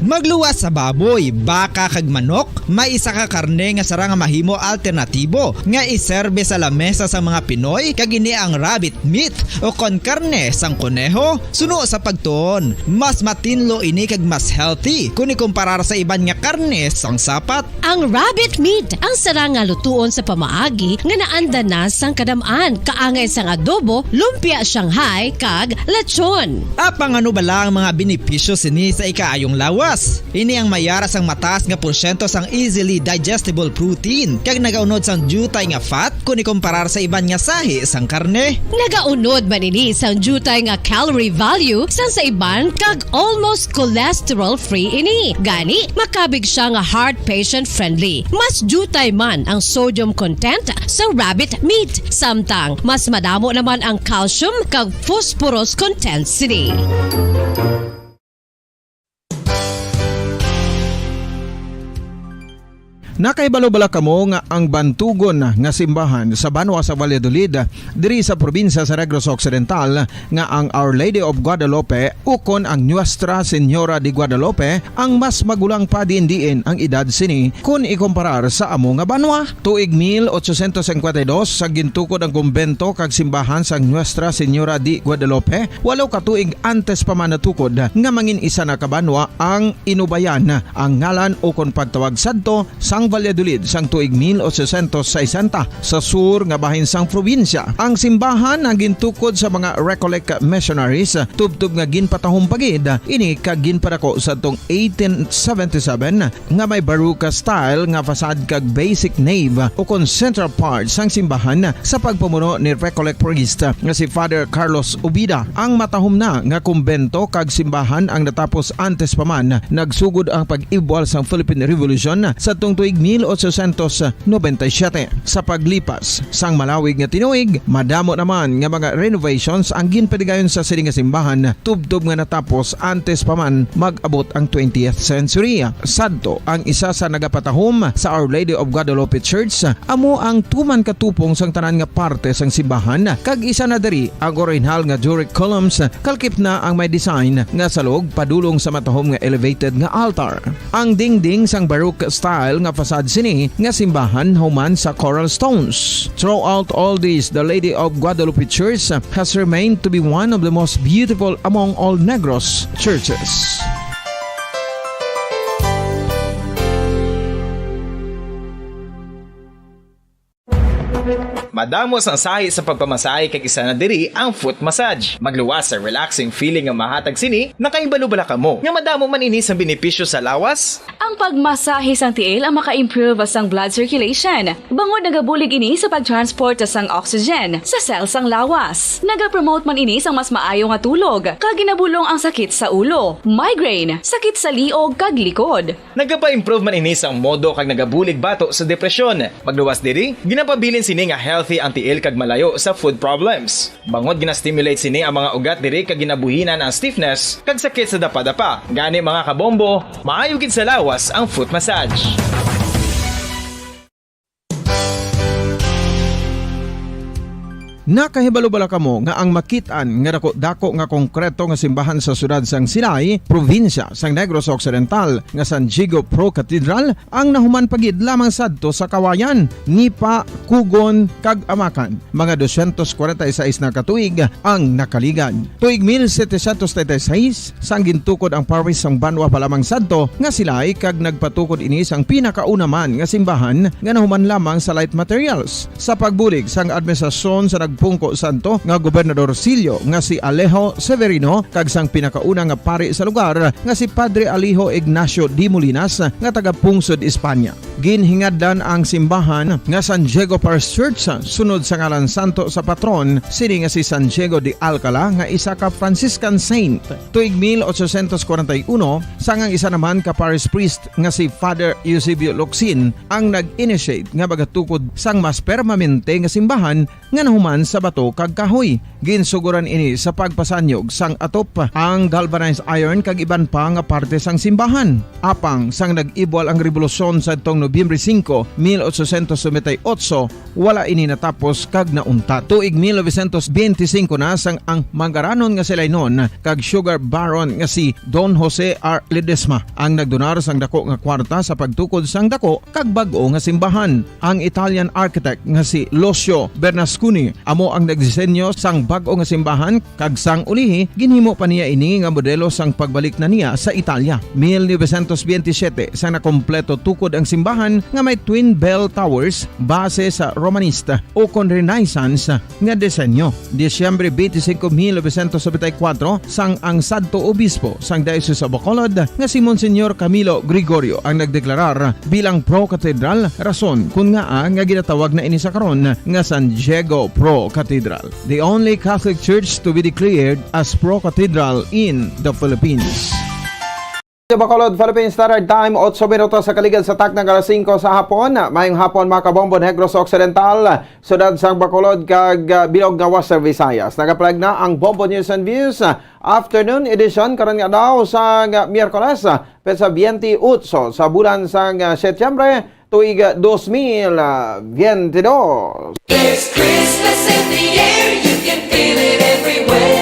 Magluwas sa baboy, baka kag manok, may isa ka karne nga sarang nga mahimo alternatibo nga iserbe sa lamesa sang mga Pinoy, kag ini ang rabbit meat o kon karne sang koneho. Suno sa pagtuon, mas matinlo ini kag mas healthy kon ikumparar sa iban nga karne sang sapat. Ang rabbit meat ang sarang nga lutuon sa pamaagi nga naanda na sang kadam-an, kaangay sang adobo, lumpia Shanghai, kag lechon. Apang ano bala ang mga benepisyo sini sa ikaayong lawas? Ini ang mayara sang mataas nga porsyento sang easily digestible protein kag nagaunod sang diutay nga fat kon ikumparar sa iban nga sahi sang karne. Nagaunod man ini sang diutay nga calorie value sang sa iban kag almost cholesterol-free ini. Gani, makabig siya nga heart patient-friendly. Mas diutay man ang sodium content sa rabbit meat, samtang mas madamo naman ang calcium kag phosphorus content sini. Nakahibalo bala kamo nga ang bantugon nga simbahan sa banwa sa Valladolid, diri sa probinsya sa Negros Occidental, nga ang Our Lady of Guadalupe ukon ang Nuestra Señora de Guadalupe ang mas magulang pa diin-diin ang edad sini kon ikumparar sa amo nga banwa? Tuig mil ochocientos cincuenta y dos, sa gintukod ang kumbento kag simbahan sang Nuestra Señora de Guadalupe, walo ka tuig antes pa man natukod nga mangin isa na ka banwa ang Inubayan ang ngalan ukon pagtawag sadto sang Valladolid sang tuig mil ochocientos sesenta sa sur nga bahin sang probinsya. Ang simbahan ang gintukod sa mga Recollect missionaries, tubtob nga ginpatahom pa gid ini kag ginpadako sadtong eighteen seventy-seven nga may Baroque style nga facade kag basic nave ukon central part sang simbahan sa pagpamuno ni Recollect priest nga si Father Carlos Ubida. Ang matahom na nga kumbento kag simbahan ang natapos antes pa man nagsugod ang pag-ibwal sang Philippine Revolution sadtong tuig mil ochocientos noventa y siete. Sa paglipas sang malawig nga tinuig, madamo naman nga mga renovations ang ginpatigayon sa sini nga simbahan, tubtob nga natapos antes pa man mag-abot ang twentieth century. Sadto ang isa sa nagapatahom sa Our Lady of Guadalupe Church, amo ang tuman katupong sang tanan nga parte sang simbahan, kag isa na diri ang orihinal nga Doric columns, kalkip na ang may design nga salog padulong sa matahom nga elevated nga altar. Ang dingding sang Baroque style nga facade sini nga simbahan human sa coral stones. Throughout all this, the Lady of Guadalupe Church has remained to be one of the most beautiful among all Negros churches. Madamo sang sahi sa pagpamasahe kag isa na diri ang foot massage. Magluwas sa relaxing feeling nga mahatag sini, nakahibalo bala kamo nga madamo man ini sang benepisyo sa lawas? Ang pagmasahe sang tiil ang maka-improve sang blood circulation, bangod nagabulig ini sa pag-transport sang oxygen sa cell sang lawas. Nagapromote man ini sang mas maayo nga tulog, kag ginabulong ang sakit sa ulo, migraine, sakit sa liog kag likod. Nagapa-improve man ini sang modo kag nagabulig bato sa depresyon. Magluwas diri, ginapabilin sini nga healthy ang tiil kag malayo sa foot problems. Bangod gina-stimulate sini ang mga ugat diri kag ginabuhinan ang stiffness kag sakit sa dapadapa. Gani, mga kabombo, maayo gid sa lawas ang foot massage. Nakahibalo bala kamo nga ang makit-an nga dako-dako nga konkreto nga simbahan sa siyudad sang Silay, probinsya sang Negros Occidental, nga San Diego Pro Cathedral, ang nahuman pa gid lamang sadto sa Kawayan, Nipa, Cogon, kag Amacan? Mga dosyentos kwarenta y seis na ka tuig ang nakaligad. Tuig mil setecientos treinta y seis, sang gintukod ang parish sang banwa pa lamang sadto nga Silay, kag nagpatukod ini sang pinakauna man nga simbahan nga nahuman lamang sa light materials. Sa pagbulig sang administrasyon sa nagpungko sadto nga gobernadorcillo nga si Alejo Severino kag sang pinakauna nga pari sa lugar nga si Padre Alejo Ignacio de Molinas nga taga-pungsod Espanya. Ginhingadlan ang simbahan nga San Diego Parish Church sunod sa ngalan santo sa patron sini nga si San Diego de Alcala, nga isa ka Franciscan saint. Tuig mil ochocientos kwarenta y uno, sang ang isa naman ka parish priest nga si Father Eusebio Locsin ang nag-initiate nga magatukod sang mas permanente nga simbahan nga nahuman sa bato kag kahoy. Ginsugoran ini sa pagpasanyog sang atop, ang galvanized iron kag iban pa nga parte sang simbahan. Apang sang nag-ibwal ang rebolusyon sadtong Nobyembre singko, mil ochocientos noventa y ocho, wala ini natapos kag nauntat. Tuig mil novecientos benti singko na, sang ang mangaranon nga Silaynon kag sugar baron nga si Don Jose R. Ledesma ang nagdonar sang dako nga kwarta sa pagtukod sang dako kag bag-o nga simbahan. Ang Italian architect nga si Lucio Bernasconi amo ang nagdisenyo sang bag-o nga simbahan, kag sang ulihi ginhimo pa niya ini nga modelo sang pagbalik na niya sa Italia. Mil novecientos benti siyete, sang nakompleto tukod ang simbahan nga may twin bell towers base sa Romanista ukon Renaissance nga disenyo. Disyembre twenty-five, mil novecientos noventa y cuatro, sang ang sadto obispo sang Diocese of Bacolod nga si Monsignor Camilo Gregorio ang nagdeklarar bilang pro-cathedral, rason kon ngaa nga ginatawag na ini sa karon nga San Diego Pro Cathedral, the only Catholic church to be declared as pro-cathedral in the Philippines. Sa Bacolod, Philippine Standard Time, otso minutos sa kaligad sa takna nga alas singko sa hapon. Mayong hapon, mga kabombo, Negros Occidental, siyudad sang Bacolod, kag, ah, bilog nga Western Visayas. Nagapalag na ang Bombo News and Views, ah, afternoon edition karon nga adlaw sang, ah, Miyerkules, ah, petsa twenty-eight sa bulan sang, ah, Setyembre, tuig, ah, dos mil veintidós. There's Christmas in the air, you can feel it everywhere.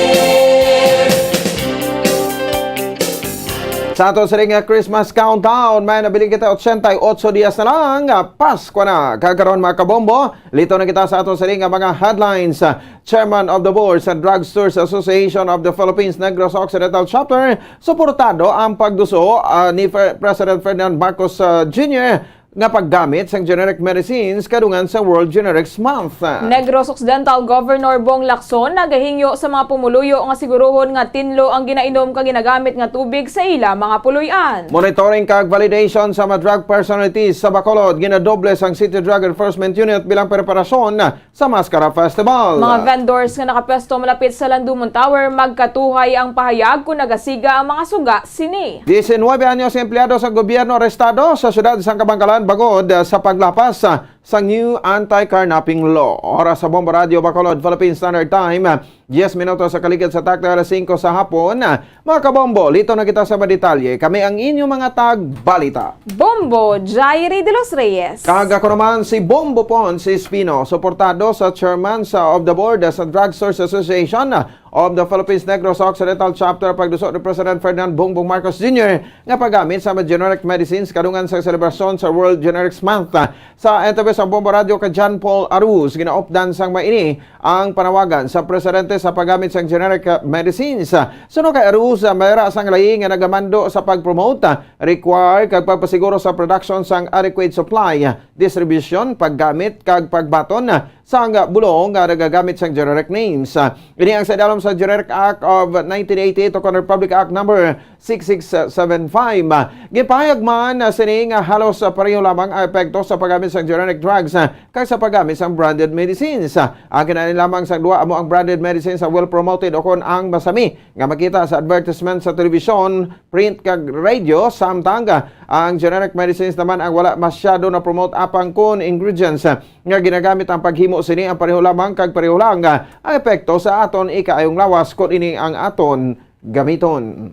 Sa ato sining nga Christmas countdown, may nabilin kita, ochenta y ocho dias na lang, ah, Pasko na. Kag karon, mga kabombo, lito na kita sa ato sining nga mga headlines. Ah, Chairman of the Board sa Drugstores Association of the Philippines Negros Occidental Chapter, suportado ang pagduso, ah, ni Fer-, President Ferdinand Marcos, ah, Junior nga paggamit sang generic medicines kadungan sa World Generics Month. Negros Occidental Governor Bong Lacson nagahingyo sa mga pumuluyo nga siguruhon nga tinlo ang ginainom kag ginagamit nga tubig sa ila mga puloy-an. Monitoring kag validation sa mga drug personalities sa Bacolod, ginadoble sang City Drug Enforcement Unit bilang preparasyon sa Mascara Festival. Mga vendors nga nakapwesto malapit sa Landumon Tower, magkatuhay ang pahayag kon nagasiga ang mga suga sini. Diecinuebe anyos nga empleyado sa gobyerno arestado sa siyudad sang Kabankalan bangod sa paglapas sa new anti-carnapping law. Oras sa Bombo Radyo Bacolod, Philippine Standard Time, dies minutos sa kaligid sa takna alas singko sa hapon. Mga kabombo, lito na kita sa mga detalye. Kami ang inyong mga tagbalita. Bombo Jairi de los Reyes. Kag ako naman si Bombo Pon, si Espino, suportado sa chairman sa of the board sa Drugstores Association of the Philippines Negros Occidental Chapter, pagduso ni President Ferdinand Bongbong Marcos Junior nga paggamit sa mga generic medicines kadungan sa selebrasyon sa World Generics Month. Sa interview sa Bombo Radyo kay John Paul Aruz, ginaupdan sang maini ang panawagan sa presidente sa paggamit sang generic, uh, medicines. Suno kay Aruz, uh, mayra sang layi nga nagamando sa pag-promote, uh, require kag pagpasiguro sa production sang adequate supply, uh, distribution, paggamit kag pagbaton, uh, sang bulong nga nagagamit sang generic names. Ah, ini ang sa idalom sa Generic Act of nineteen eighty-eight ukon Republic Act Number six six seven five. Ah, gipahayag man, ah, sini nga halos, ah, pareho lamang ang epekto sa paggamit sang generic drugs, ah, kag sa paggamit sang branded medicines. Ah, ang kinahanglan lamang sang duha amo ang branded medicines sa well promoted ukon ang masami nga makita sa advertisement sa telebisyon, print, kag radio, samtang, ah, ang generic medicines naman ang wala masyado na-promote apang kon ingredients, ah, nga ginagamit ang paghimo sini ang pareho lamang kag pareho lang, ah, ang epekto sa aton ikaayong lawas kon ini ang aton gamiton.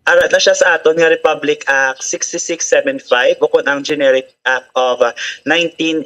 Ara na siya sa aton nga Republic Act sixty-six seven five ukon ang Generic Act of, uh, nineteen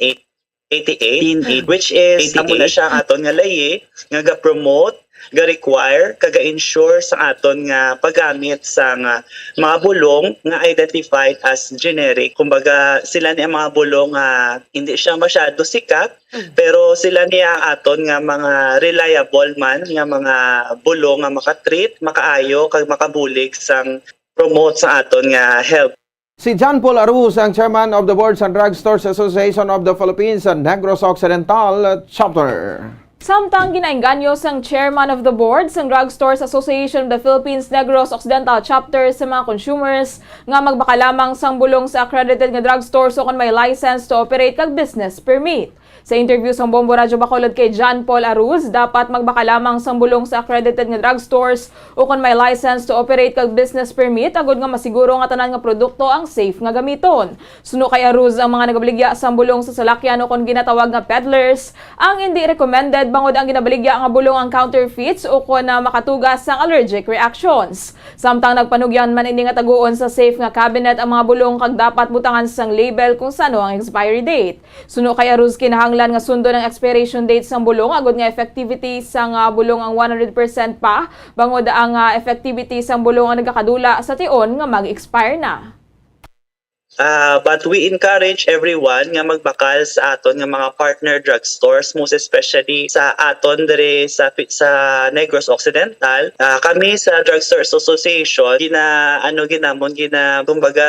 eighty-eight, which is amo na siya ang aton nga layi nga ga-promote, ga-require, kag ga-ensure sa aton nga paggamit sa nga mga bulong nga identified as generic. Kumbaga, sila ni ang mga bulong nga hindi siya masyado sikat, pero sila ni ang aton nga mga reliable man nga mga bulong nga makatreat, makaayo, kag makabulig sang promote sa aton nga health. Si John Paul Aruz ang chairman of the board sa Drugstores Association of the Philippines sa Negros Occidental Chapter. Samtang ginaengganyo sang chairman of the board sang Drugstores Association of the Philippines Negros Occidental Chapter sa mga consumers nga magbakal lamang sang bulong sa accredited nga drugstores ukon may license to operate kag business permit. Sa interview sang Bombo Radyo Bacolod kay John Paul Aruz, dapat magbakal lamang sang bulong sa accredited nga drugstores ukon may license to operate kag business permit agod nga masiguro nga tanan nga produkto ang safe nga gamiton. Suno kay Aruz, ang mga nagabaligya sang bulong sa salakyan ukon ginatawag nga peddlers ang indi recommended bangod ang ginabaligya nga bulong ang counterfeits ukon na makatuga sang allergic reactions. Samtang nagpanugyan man ini nga taguon sa safe nga cabinet ang mga bulong kag dapat butangan sang label kung san-o ang expiry date. Suno kay Aruz, kinahanglan nga sundon ang expiration date sang bulong agud nga effectivity sang, ah, bulong ang one hundred percent pa, bangod ang, ah, effectivity sang bulong ang nagakadula sa tion nga mag-expire na. Ah, but we encourage everyone nga magbakal sa aton nga mga partner drugstores, most especially sa aton diri sa, sa Negros Occidental. Ah, kami sa Drugstore Association, gina-, ano, ginamon, gina-, kumbaga,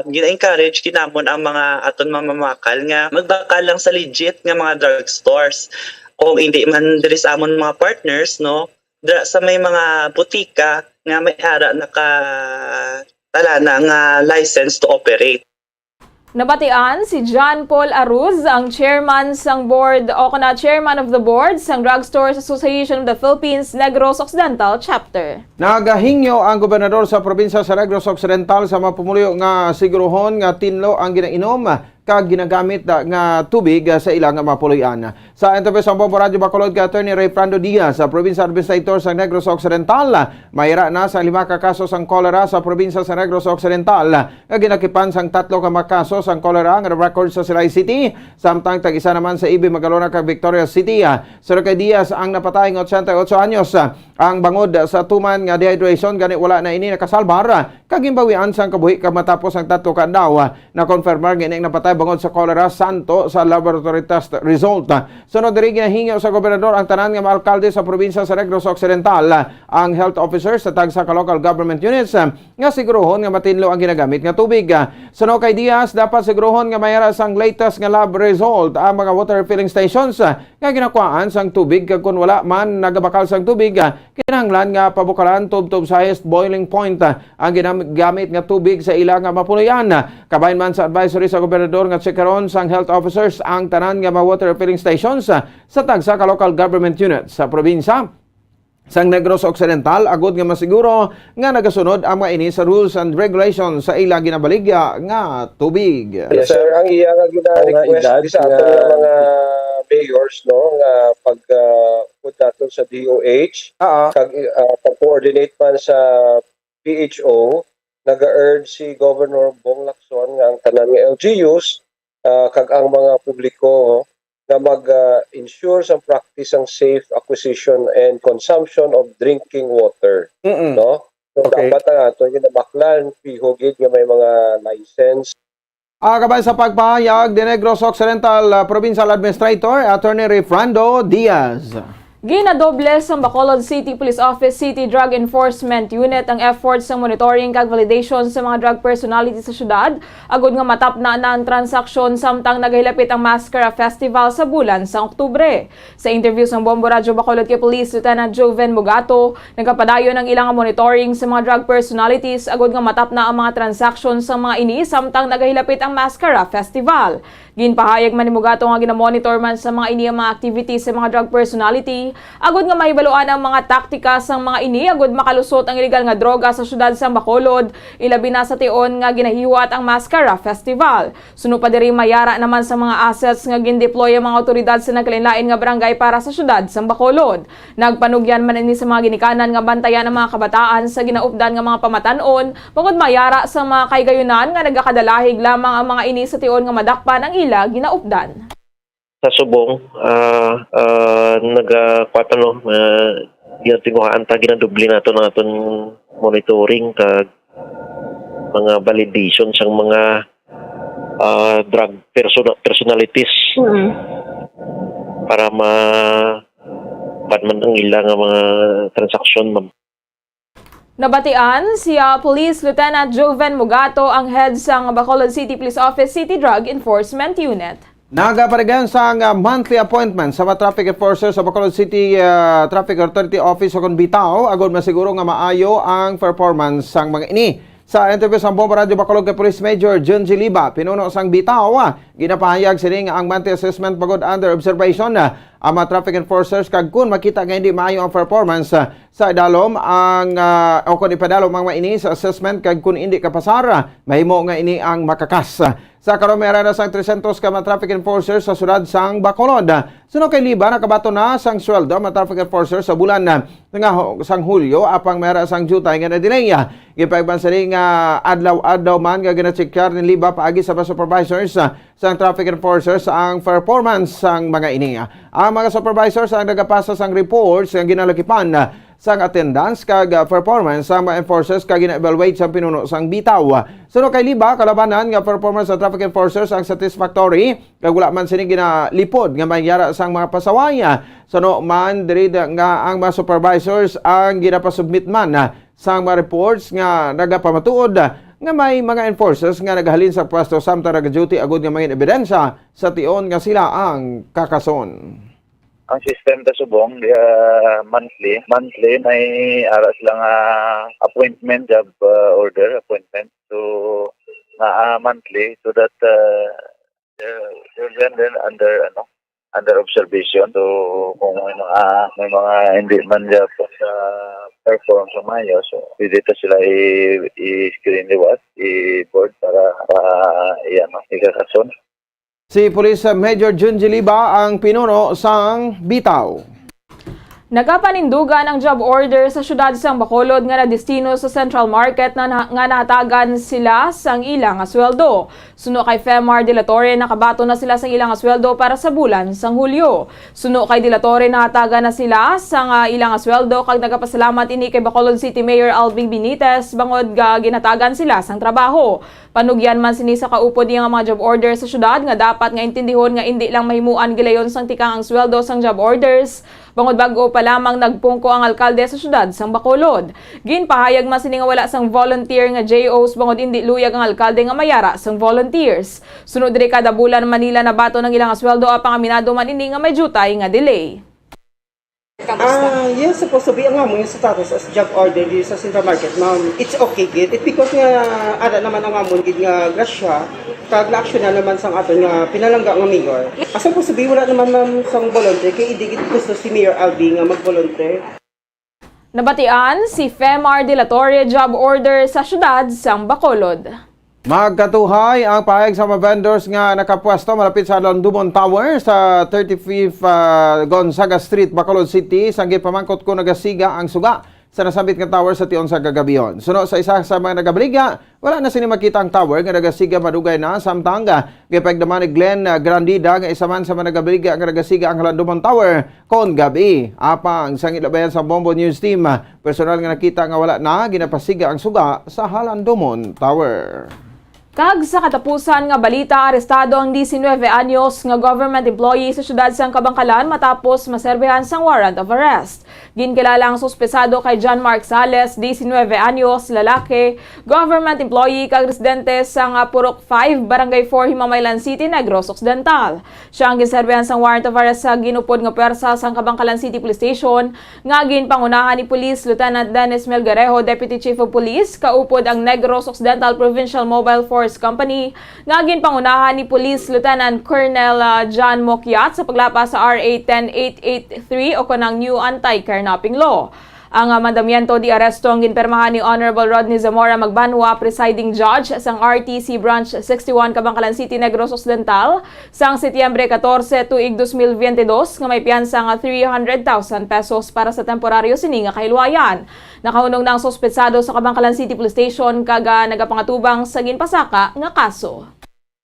gina-encourage ginamon ang mga aton mamamakal nga magbakal lang sa legit nga mga drugstores. Kung hindi man diri sa amon mga partners, no, dira sa may mga butika nga may ara naka-, tala na nga license to operate. Nabatian si John Paul Aruz, ang chairman sang board o kana chairman of the board sang Drugstores Association of the Philippines Negros Occidental Chapter. Nagahingyo ang gobernador sa probinsya sa Negros Occidental sa mga pumuluyo nga siguruhon nga tinlo ang ginainom kag ginagamit nga tubig sa ila nga mga puloy-an. Sa interview sa Bombo Radyo Bacolod kay Attorney Rayfrando Diaz, sa provincial administrator sa Negros Occidental, mayra na sa lima ka kaso sang cholera sa probinsya sa Negros Occidental, nga ginakipan sang tatlo ka mga kaso sang cholera nga record sa Silay City, samtang tag-isa naman sa Ibe, Magalona kag Victoria City. Suno kay Diaz, ang napatay nga ochenta y ocho anyos, ang bangod sa tuman nga dehydration, gani wala na ini nakasalbar kag ginbawian sang kabuhi kag matapos ang tatlo ka adlaw, nakonfirmar nga ini ang napatay bangod sa cholera santo sa laboratory test result. Sunod diri, ginahingyo sa gobernador ang tanan nga mga alkalde sa probinsya sa Negros Occidental, ang health officers sa tagsa ka local government units, nga siguruhon nga matinlo ang ginagamit nga tubig. Suno kay Diaz, dapat siguruhon nga mayara sang latest nga lab result ang mga water filling stations nga ginakuhaan sang tubig, kag kon wala man nagabakal sang tubig, kinahanglan nga pabukalan tubtob sa highest boiling point ang ginagamit nga tubig sa ila nga mga puloy-an. Kabahin man sa advisory sa gobernador nga tsikaron sang health officers ang tanan nga mga water filling stations sa tagsa ka local government unit sa probinsya sang Negros Occidental, agud nga masiguro nga nagasunod ang mga ini sa rules and regulations sa ila ginabaligya nga tubig. Yes, sir. Ang iya nga gina-request sa aton nga mga mayors, no, nga pag, ah, pud naton sa D O H, kag, ah, pag-coordinate man sa P H O, naga-urge si Governor Bong Lacson nga ang tanan nga L G Us, ah, kag ang mga publiko nga mag, ah, ensure sang practice sang safe acquisition and consumption of drinking water, no? So, dapat ang aton ginabaklan, piho gid nga may mga license. Ah, kabahin sa pagpahayag ni Negros Occidental, ah, Provincial Administrator, Attorney Rayfrando Diaz. Ginadoble sang Bacolod City Police Office City Drug Enforcement Unit ang efforts sa monitoring kag validation sa mga drug personality sa syudad, agud nga matapna na ang transaksyon samtang nagahilapit ang Mascara Festival sa bulan sang Oktubre. Sa interview sang Bombo Radyo Bacolod kay Police Lieutenant Joven Mugato, nagapadayon ang ilang monitoring sa mga drug personalities agud nga matapna ang mga transaksyon sa mga ini samtang nagahilapit ang Mascara Festival. Ginpahayag man ni Mugato nga ginamonitor man sa mga ini ang mga activities sa mga drug personality, agud nga mahibaluan ang mga taktika sang mga ini agud makalusot ang iligal nga droga sa syudad sang Bacolod, ilabi na sa tion nga ginahiwat ang Mascara Festival. Suno pa diri, mayara naman sa mga assets nga gindeploy ang mga awtoridad sa nagkalainlain nga barangay para sa syudad sang Bacolod. Nagpanugyan man ini sa mga ginikanan nga bantayan ang mga kabataan sa ginaupdan nga mga pamatan-on, bangod mayara sa mga kahigayonan nga nagakadalahig lamang ang mga ini sa tion nga madakpan ang ila ginaupdan. Sa subong, ah, ah, naga-, kuwan, ano, ah, ginatinguhaan ta, ginadoble nato ang aton monitoring kag mga validation sang mga, ah, drug persona-, personalities Mm. para ma-, kuwan man ang ila nga mga transaksyon, ma'am. Nabatian si, ah, Police Lieutenant Joven Mugato, ang head sang Bacolod City Police Office City Drug Enforcement Unit. Nagapaligyan sang, ah, monthly appointment sa mga traffic enforcer sa Bacolod City, ah, Traffic Authority Office o kon BITAO, agud masiguro nga maayo ang performance sang mga ini. Sa interview sang Bombo Radyo Bacolod kay Police Major Junji Liba, pinuno sang BITAO, ah, ginapahayag sini nga ang monthly assessment bangod under observation, ah, ang mga traffic enforcers, kag kun makita nga hindi maayo ang performance, ah, sa idalom ang, ah, o kon ipadalom ang mga ini sa assessment, kag kun hindi kapasar, ah, mahimo nga ini ang makakas. Sa karon, may ara na sang trescientos ka mga traffic enforcers sa siyudad sang Bacolod. Suno kay Liba, nakabaton na sang sweldo ang mga traffic enforcers sa bulan, ah, nga ho-, sang Hulyo, apang may ara sang diutay nga na-delay. Gipahayag man sini nga adlaw-adlaw man nga ginacheckar ni Liba paagi sa mga supervisors, ah, sang traffic enforcers ang performance sang mga ini. Ang mga supervisors ang nagapasa sang reports nga ginalakipan, ah, sang attendance kag, ah, performance sang mga enforcers kag gina-evaluate sang pinuno sang BITAO. Suno kay Liba, kalabanan nga performance sa traffic enforcers ang satisfactory kag wala man sini ginalipod nga may ara sang mga pasaway. Suno man diri da-, nga ang mga supervisors ang ginapasubmit man, ah, sang mga reports nga nagapamatuod nga may mga enforcers nga nagahalin sa pwesto samtang nagaduty agud nga mangin ebidensya sa tion nga sila ang kakason. Ang system ta subong, ah, monthly. Monthly, may ara sila nga appointment, job, ah, order, appointment. So, nga, ah, monthly, so that, ah, they're, they're then, then under, ano, under observation. So, kung may mga, may mga hindi man siya sa perform sa mayo, so, pwede ta sila i-, i-screen liwat, i-board para, ah, i-, ano, ikakason. Si Police Major Junji Liba ang pinuno sang BITAO. Nagapanindugan ang job order sa siyudad sang Bacolod nga nadestino sa Central Market na, nga nahatagan sila sang ila nga sweldo. Suno kay Femar de la Torre, nakabaton na sila sang ila nga sweldo para sa bulan sang Hulyo. Suno kay de la Torre, nahatagan na sila sang, ah, ila nga sweldo kag nagapasalamat ini kay Bacolod City Mayor Alvin Benitez bangod nga ginhatagan sila sang trabaho. Panugyan man sini sa kaupod niya nga mga job order sa syudad nga dapat nga intindihon nga indi lang mahimuan gilayon sang tikang ang sweldo sang job orders, bangod bag-o pa lamang nagpungko ang alkalde sa syudad sang Bacolod. Ginpahayag man sini nga wala sang volunteer nga J Os bangod indi luyag ang alkalde nga mayara sang volunteers. Sunod diri, kada bulan man nila nabaton ang ilang sweldo, apang aminado man ini nga may diutay nga delay. Kamusta? Ah, yes, supposed to be ang amon nga status as job order diri sa Central Market, ma'am. It's okay gid. It because nga ara naman ang amon gid nga grasya, kag na-action na naman sang aton nga pinalangga nga mayor. As supposed to be, wala naman, ma'am, sang volunteer, kay hindi gid gusto si Mayor Alvin nga mag-volunteer. Nabatian si Femar de la Torre, job order sa siyudad sang Bacolod. Magkatuhay ang pahayag sa mga vendors nga nakapwesto malapit sa Landumon Tower sa thirty-fifth, ah, Gonzaga Street, Bacolod City, sang gipamangkot kon nagasiga ang suga sa nasambit nga tower sa tion sa kagabihon. Suno sa isa sa mga nagabaligya, wala na sini makita ang tower nga nagasiga madugay na, samtang, ah, gipahigdaman ni Glenn, ah, Grandida nga isa man sa mga nagabaligya nga nagasiga ang Landumon Tower kon gab-i. Apang sang ilabayan sa Bombo News Team, ah, personal nga nakita nga wala na ginapasiga ang suga sa Halandumon Tower. Kag sa katapusan nga balita, arestado ang diecinueve anyos nga government employee sa siyudad sang Kabankalan matapos maserbihan sang warrant of arrest. Ginkilala ang suspesado kay John Mark Sales, diecinueve anyos, lalaki, government employee kag residente sang, ah, Purok five, Barangay four, Himamaylan City, Negros Occidental. Siya ang ginserbihan sang warrant of arrest sa ginupod nga pwersa sang Kabankalan City Police Station nga ginpangunahan ni Police Lieutenant Dennis Melgarejo, Deputy Chief of Police, kaupod ang Negros Occidental Provincial Mobile Force Company, nga ginpangunahan ni Police Lieutenant Colonel, ah, John Mokiat sa paglapas sa R A ten eight eight three o kanang New Anti-Carnapping Law. Ang, ah, mandamiento de aresto ang ginpirmahan ni Honorable Rodney Zamora Magbanwa, Presiding Judge sang R T C Branch sixty-one, Kabankalan City, Negros Occidental, sang Setyembre catorce, tuig dos mil veinte dos, nga may piyansa nga three hundred thousand pesos para sa temporaryo sini nga kahilwayan. Nakahunong na ang suspetsado sa Kabankalan City Police Station kag, ah, nagapangatubang sa ginpasaka nga kaso.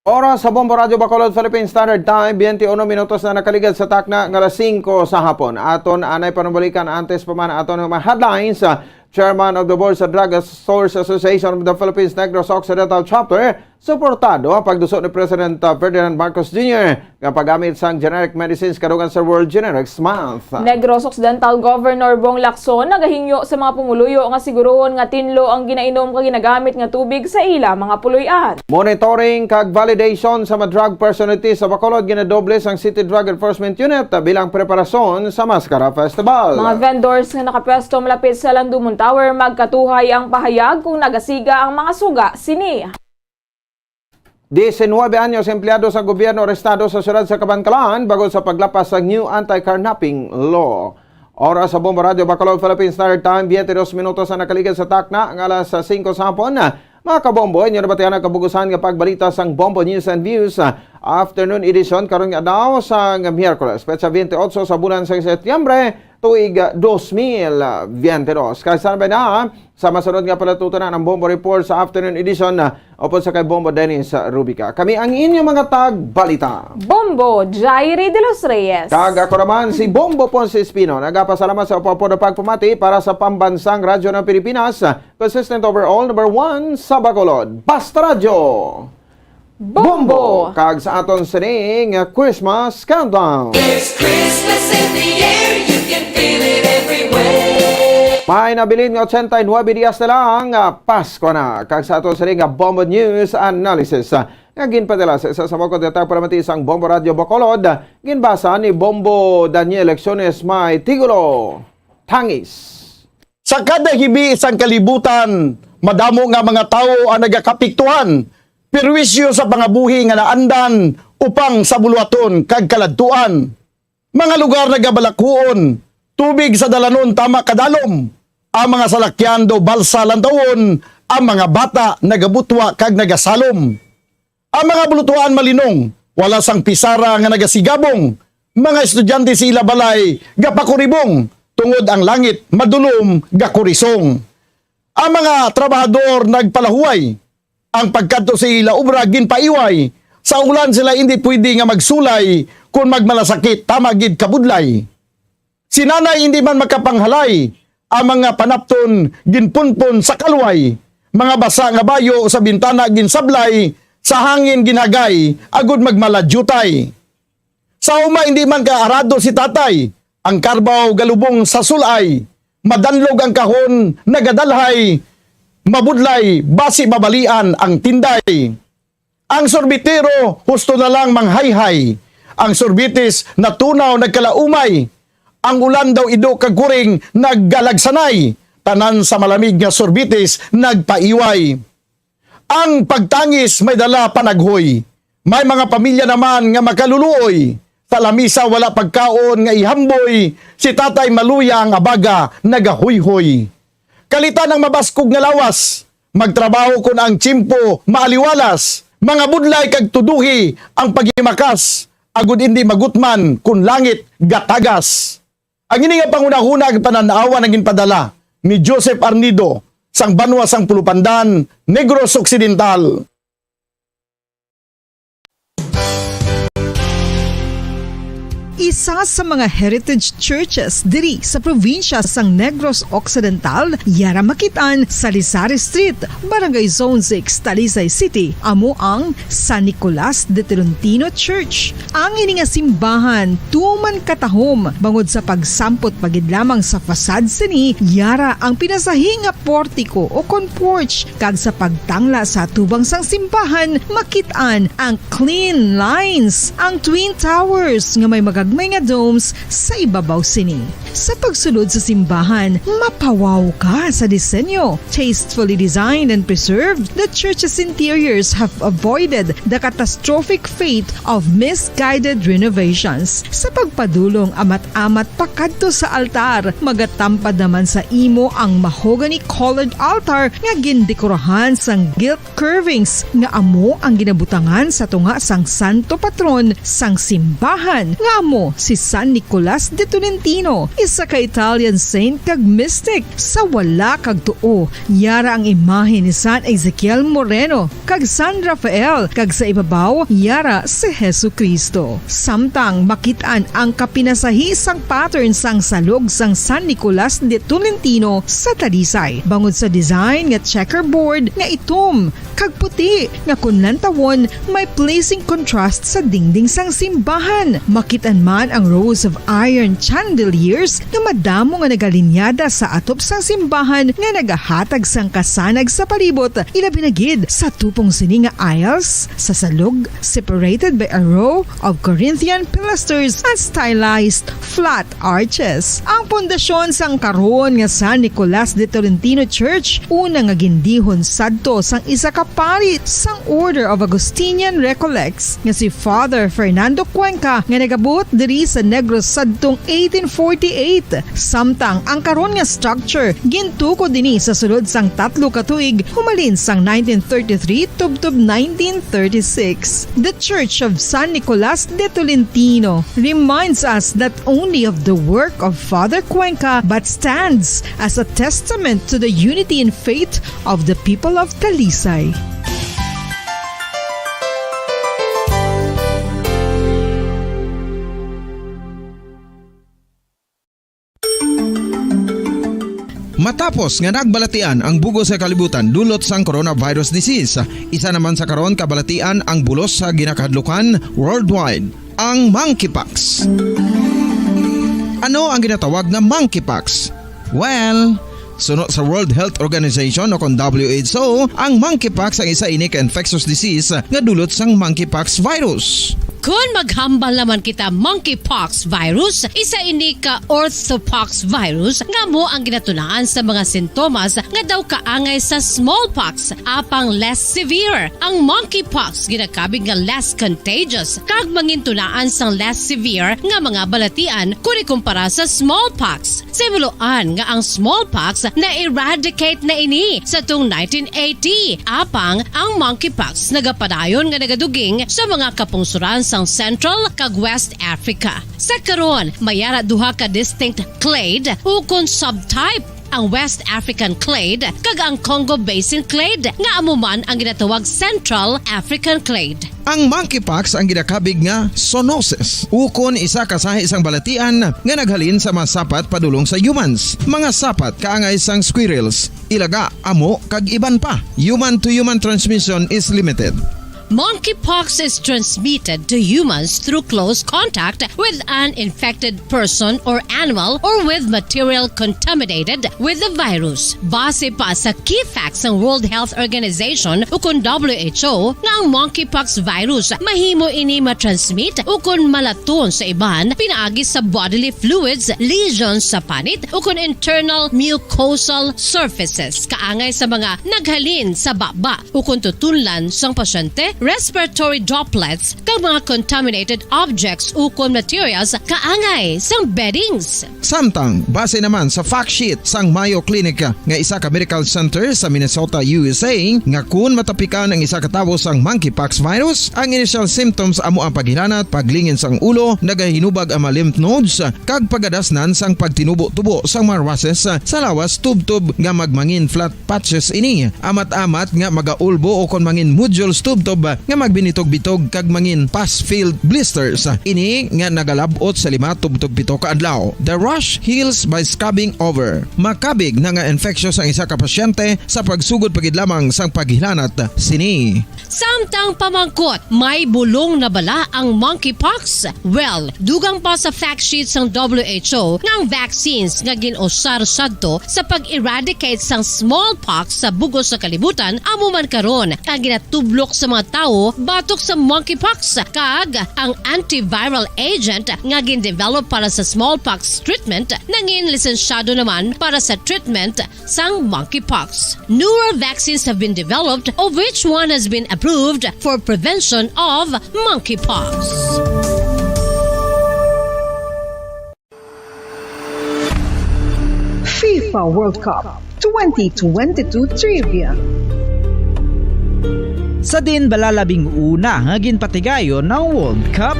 Oras sa Bombo Radyo Bacolod, Philippine Standard Time, twenty-uno minutos na nakaligad sa takna nga alas singko sa hapon. Aton anay panumbalikan antes pa man aton mga headlines. Chairman of the Board sa Drug Stores Association of the Philippines Negros Occidental Chapter, suportado ang pagduso ni President, uh, Ferdinand Marcos Junior nga paggamit sang generic medicines kadugang sa World Generics Month. Negros Occidental Governor Bong Lacson nagahingyo sa mga pumuluyo nga siguruhon nga tinlo ang ginainom kag ginagamit nga tubig sa ila mga puloy-an. Monitoring kag validation sa mga drug personality sa Bacolod ginadoble sang City Drug Enforcement Unit bilang preparasyon sa Mascara Festival. Mga vendors nga nakapwesto malapit sa Landumon Tower magkatuhay ang pahayag kung nagasiga ang mga suga sini. Diecinuebe anyos empleyado sa gobyerno arestado sa siyudad sa Kabankalan bangod sa paglapas sa new anti-carnapping law. Oras sa Bombo Radyo Bacolod, Philippine Standard Time, twenty-dos minutos ang nakaligad sa takna nga alas singko sa hapon. Mga kabombo, inyo nabatian ang kabugusan nga pagbalita sang Bombo News and Views, ah, afternoon edition karon nga adlaw sang Miyerkules, petsa twenty-eight sa bulan sang Setyembre, tuig, ah, dos mil veinte dos. Kag sa na, sa masunod nga palatutunan ang Bombo Report sa afternoon edition, ah, upod sa kay Bombo Dennis, ah, Rubica. Kami ang inyong mga tagbalita. Bombo Jairi de los Reyes. Kag ako naman si Bombo Ponce Espino. Nagapasalamat sa upod nga pagpamati para sa Pambansang Radyo ng Pilipinas, consistent overall, number one sa Bacolod. Basta Radyo! Bombo! Bombo! Kag sa aton sining Christmas countdown. There's Christmas in the air, you can feel it everywhere. May nabilin nga ochenta y nuebe dias na lang, ah, Pasko na. Kag sa aton sining Bombo News Analysis, ah, nga ginpadala sa isa sa bukod nga tagpalamati sang Bombo Radyo Bacolod, ginbasa ni Bombo Daniel Lecciones, may titulo, Tangis. Sa kada hibi sang kalibutan, madamo nga mga tawo ang nagakapiktuhan, perwisyo sa pangabuhi nga naandan upang sa buluhaton kag kaladtuan. Mga lugar nagabalakhuon, tubig sa dalanon tama kadalom. Ang mga salakyan daw balsa lantawon, ang mga bata nagabutwa kag nagasalom. Ang mga bulutuan malinong, wala sang pisara nga nagasigabong. Mga estudyante sa ila balay gapakuribong, tungod ang langit madulom gakurisong. Ang mga trabahador nagpalahuway, ang pagkadto sa ila obra ginpaiway. Sa ulan sila indi pwede nga magsulay, kon magmalasakit tama gid kabudlay. Si nanay indi man makapanghalay, ang mga panapton ginpunpon sa kalway, mga basa nga bayo sa bintana ginsablay, sa hangin ginhagay agod magmaladyutay. Sa uma indi man kaarado si tatay, ang karbaw galubong sa sulay, madanlog ang kahon nagadalhay, mabudlay basi mabalian ang tinday. Ang sorbetero husto na lang manghayhay. Ang sorbetes natunaw nagkalaumay. Ang ulan daw ido kag kuring naggalagsanay. Tanan sa malamig nga sorbetes nagpaiway. Ang pagtangis may dala panaghoy. May mga pamilya naman nga makaluluoy. Sa lamisa wala pagkaon nga ihamboy. Si tatay maluya ang abaga nagahuyhoy. Kalitan ang mabaskog nga lawas. Magtrabaho kon ang tiyempo maaliwalas. Mga budlay kag tuduhi ang paghimakas, agud indi magutman kon langit gatagas. Ang ini nga panghunahuna kag panan-awan ang ginpadala ni Joseph Arnido sang banwa sang Pulupandan, Negros Occidental. Isa sa mga heritage churches diri sa probinsya sang Negros Occidental, yara makit-an sa Lisari Street, Barangay Zone six, Talisay City, amo ang San Nicolas de Tolentino Church. Ang ini nga simbahan tuman katahom bangod sa pagsampot pa gid lamang sa facade sini, yara ang pinasahi nga portiko o kon porch, kag sa pagtangla sa atubang sang simbahan, makit-an ang clean lines, ang twin towers nga may magagmay nga domes sa ibabaw sini. Sa pagsulod sa simbahan, mapawaw ka sa disenyo. Tastefully designed and preserved, the church's interiors have avoided the catastrophic fate of misguided renovations. Sa pagpadulong amat-amat pakadto sa altar, magatampad naman sa imo ang mahogany-colored altar nga gindekorahan sang gilt curvings nga amo ang ginabutangan sa tunga sang santo patron sang simbahan, nga amo si San Nicolas de Tolentino, isa ka Italian saint kag mystic. Sa wala kag tuo, yara ang imahe ni San Ezekiel Moreno kag San Rafael, kag sa ibabaw, yara si Jesu-Cristo. Samtang makit-an ang kapinasahi sang pattern sang salog sang San Nicolas de Tolentino sa Talisay, bangod sa design nga checkerboard nga itom kag puti nga kon lantawon may pleasing contrast sa dingding sang simbahan. Makit-an man ang rows of iron chandeliers nga madamo nga nagalinyada sa atop sang simbahan nga nagahatag sang kasanag sa palibot, ilabi na gid sa tupong sini nga aisles sa salog, separated by a row of Corinthian pilasters and stylized flat arches. Ang pundasyon sang karon nga San Nicolas de Tolentino Church, una nga gindihon sadto sang isa ka pari sang Order of Augustinian Recollects nga si Father Fernando Cuenca, nga nagabuot diri sa Negros sadtong eighteen forty-eight. Samtang ang karon nga structure gintukod ini sa sulod sang tatlo ka tuig, humalin sang nineteen thirty-three tubtob nineteen thirty-six. The Church of San Nicolas de Tolentino reminds us not only of the work of Father Cuenca, but stands as a testament to the unity in faith of the people of Talisay. Matapos nga nagbalatian ang bug-os nga kalibutan dulot sang coronavirus disease, isa naman sa karon kabalatian ang bulos sa ginakahadlukan worldwide, ang monkeypox. Ano ang ginatawag nga monkeypox? Well, suno sa World Health Organization o kon W H O, ang monkeypox ang isa ini ka infectious disease nga dulot sang monkeypox virus. Kon maghambal naman kita monkeypox virus, isa ini ka orthopox virus nga amo ang ginatunaan sa mga sintomas nga daw kaangay sa smallpox, apang less severe. Ang monkeypox ginakabig nga less contagious kag mangintunaan sang less severe nga mga balatian kon ikumpara sa smallpox. Sa himuloan nga ang smallpox na-eradicate na ini sa tung nineteen eighty, apang ang monkeypox nagapadayon nga nagaduging sa mga kapungsoran sang Central kag West Africa. Sa karon, may ara duha ka distinct clade ukon subtype, ang West African clade kag ang Congo Basin clade, nga amo man ang ginatawag Central African clade. Ang monkeypox ang ginakabig nga zoonosis, ukon isa ka sahi sang balatian nga naghalin sa mga sapat padulong sa humans. Mga sapat kaangay sang squirrels, ilaga, amo, kag iban pa. Human-to-human transmission is limited. Monkeypox is transmitted to humans through close contact with an infected person or animal or with material contaminated with the virus. Base pa sa key facts sang World Health Organization ukon W H O nga ang monkeypox virus mahimo ini matransmit ukon malaton sa iban pinaagi sa bodily fluids, lesions sa panit ukon internal mucosal surfaces kaangay sa mga naghalin sa baba ukon tutunlan sang pasyente, respiratory droplets, kag mga contaminated objects ukon materials kaangay sang beddings. Samtang, base naman sa fact sheet sang Mayo Clinic nga isa ka medical center sa Minnesota, U S A, nga kun matapikan ang isa ka tawo sang monkeypox virus, ang initial symptoms amo ang paghilanat, paglingin sang ulo, nagahinubag ang mga lymph nodes, kag pagadasnan sang pagtinubo-tubo sang mga rushes sa lawas tubtob nga magmangin flat patches ini, amat-amat nga magaulbo o kon mangin nodules tubtob nga magbinitog-bitog kag mangin pus-filled blisters. Ini nga nagalab-ot sa lima tubtob pito ka adlaw. The rash heals by scrubbing over. Makabig na nga infectious ang isa ka pasyente sa pagsugod pa gid lamang sang paghilanat sini. Samtang pamangkot, may bulong na bala ang monkeypox? Well, dugang pa sa fact sheet sang W H O nga ang vaccines nga gin-usar sadto sa pag-eradicate sang smallpox sa bug-os nga kalibutan amo man karon ang ginatublok sa mga tawo batok sa monkeypox, kag ang antiviral agent nga gin-develop para sa smallpox treatment nangin lisensyado naman para sa treatment sang monkeypox. Newer vaccines have been developed, of which one has been approved for prevention of monkeypox. FIFA World Cup twenty twenty-two Trivia. Sa diin bala labing una nga ginpatigayon ang World Cup?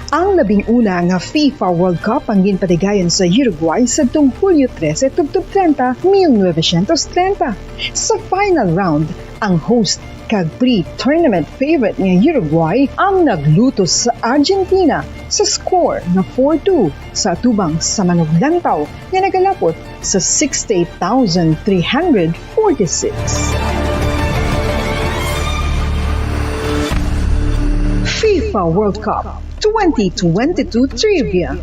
Ang labing una nga FIFA World Cup ang ginpatigayon sa Uruguay sadtong Hulyo trese tubtob treinta, mil novecientos treinta. Sa final round, ang host kag pre-tournament favorite nga Uruguay ang naglutos sa Argentina sa score nga four two sa atubang sa manuglantaw nga nagalapot sa sixty-eight thousand three hundred forty-six. FIFA World Cup twenty twenty-two Trivia.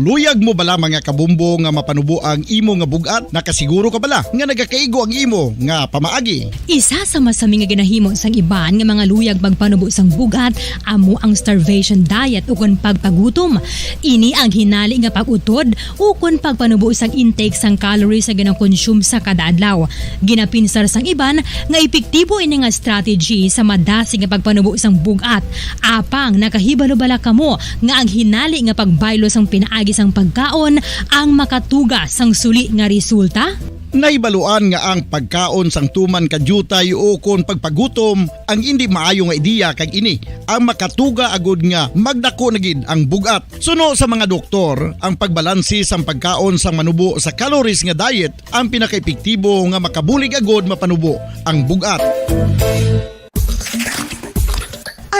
Luyag mo bala, mga kabombo, nga mapanubo ang imo nga bug-at? Nakasiguro ka bala nga nagakaigo ang imo nga pamaagi? Isa sa masami nga ginahimo sang iban nga mga luyag magpanubo sang bug-at amo ang starvation diet ukon pagpagutom. Ini ang hinali nga pag-utod ukon pagpanubo sang intake sang calories nga ginakonsume sa kada adlaw. Ginapinsar sang iban nga epektibo ini nga strategy sa madasig nga pagpanubo sang bug-at. Apang nakahibalo bala kamo nga ang hinali nga pagbaylo sang pinaagi sang pagkaon ang makatuga sang suli nga resulta? Nahibaluan nga ang pagkaon sang tuman ka diutay ukon pagpagutom ang indi maayo nga ideya, kag ini ang makatuga agud nga magdako na gid ang bug-at. Suno sa mga doktor, ang pagbalansi sang pagkaon sang manubo sa calories nga diet ang pinakaepektibo nga makabulig agud mapanubo ang bug-at.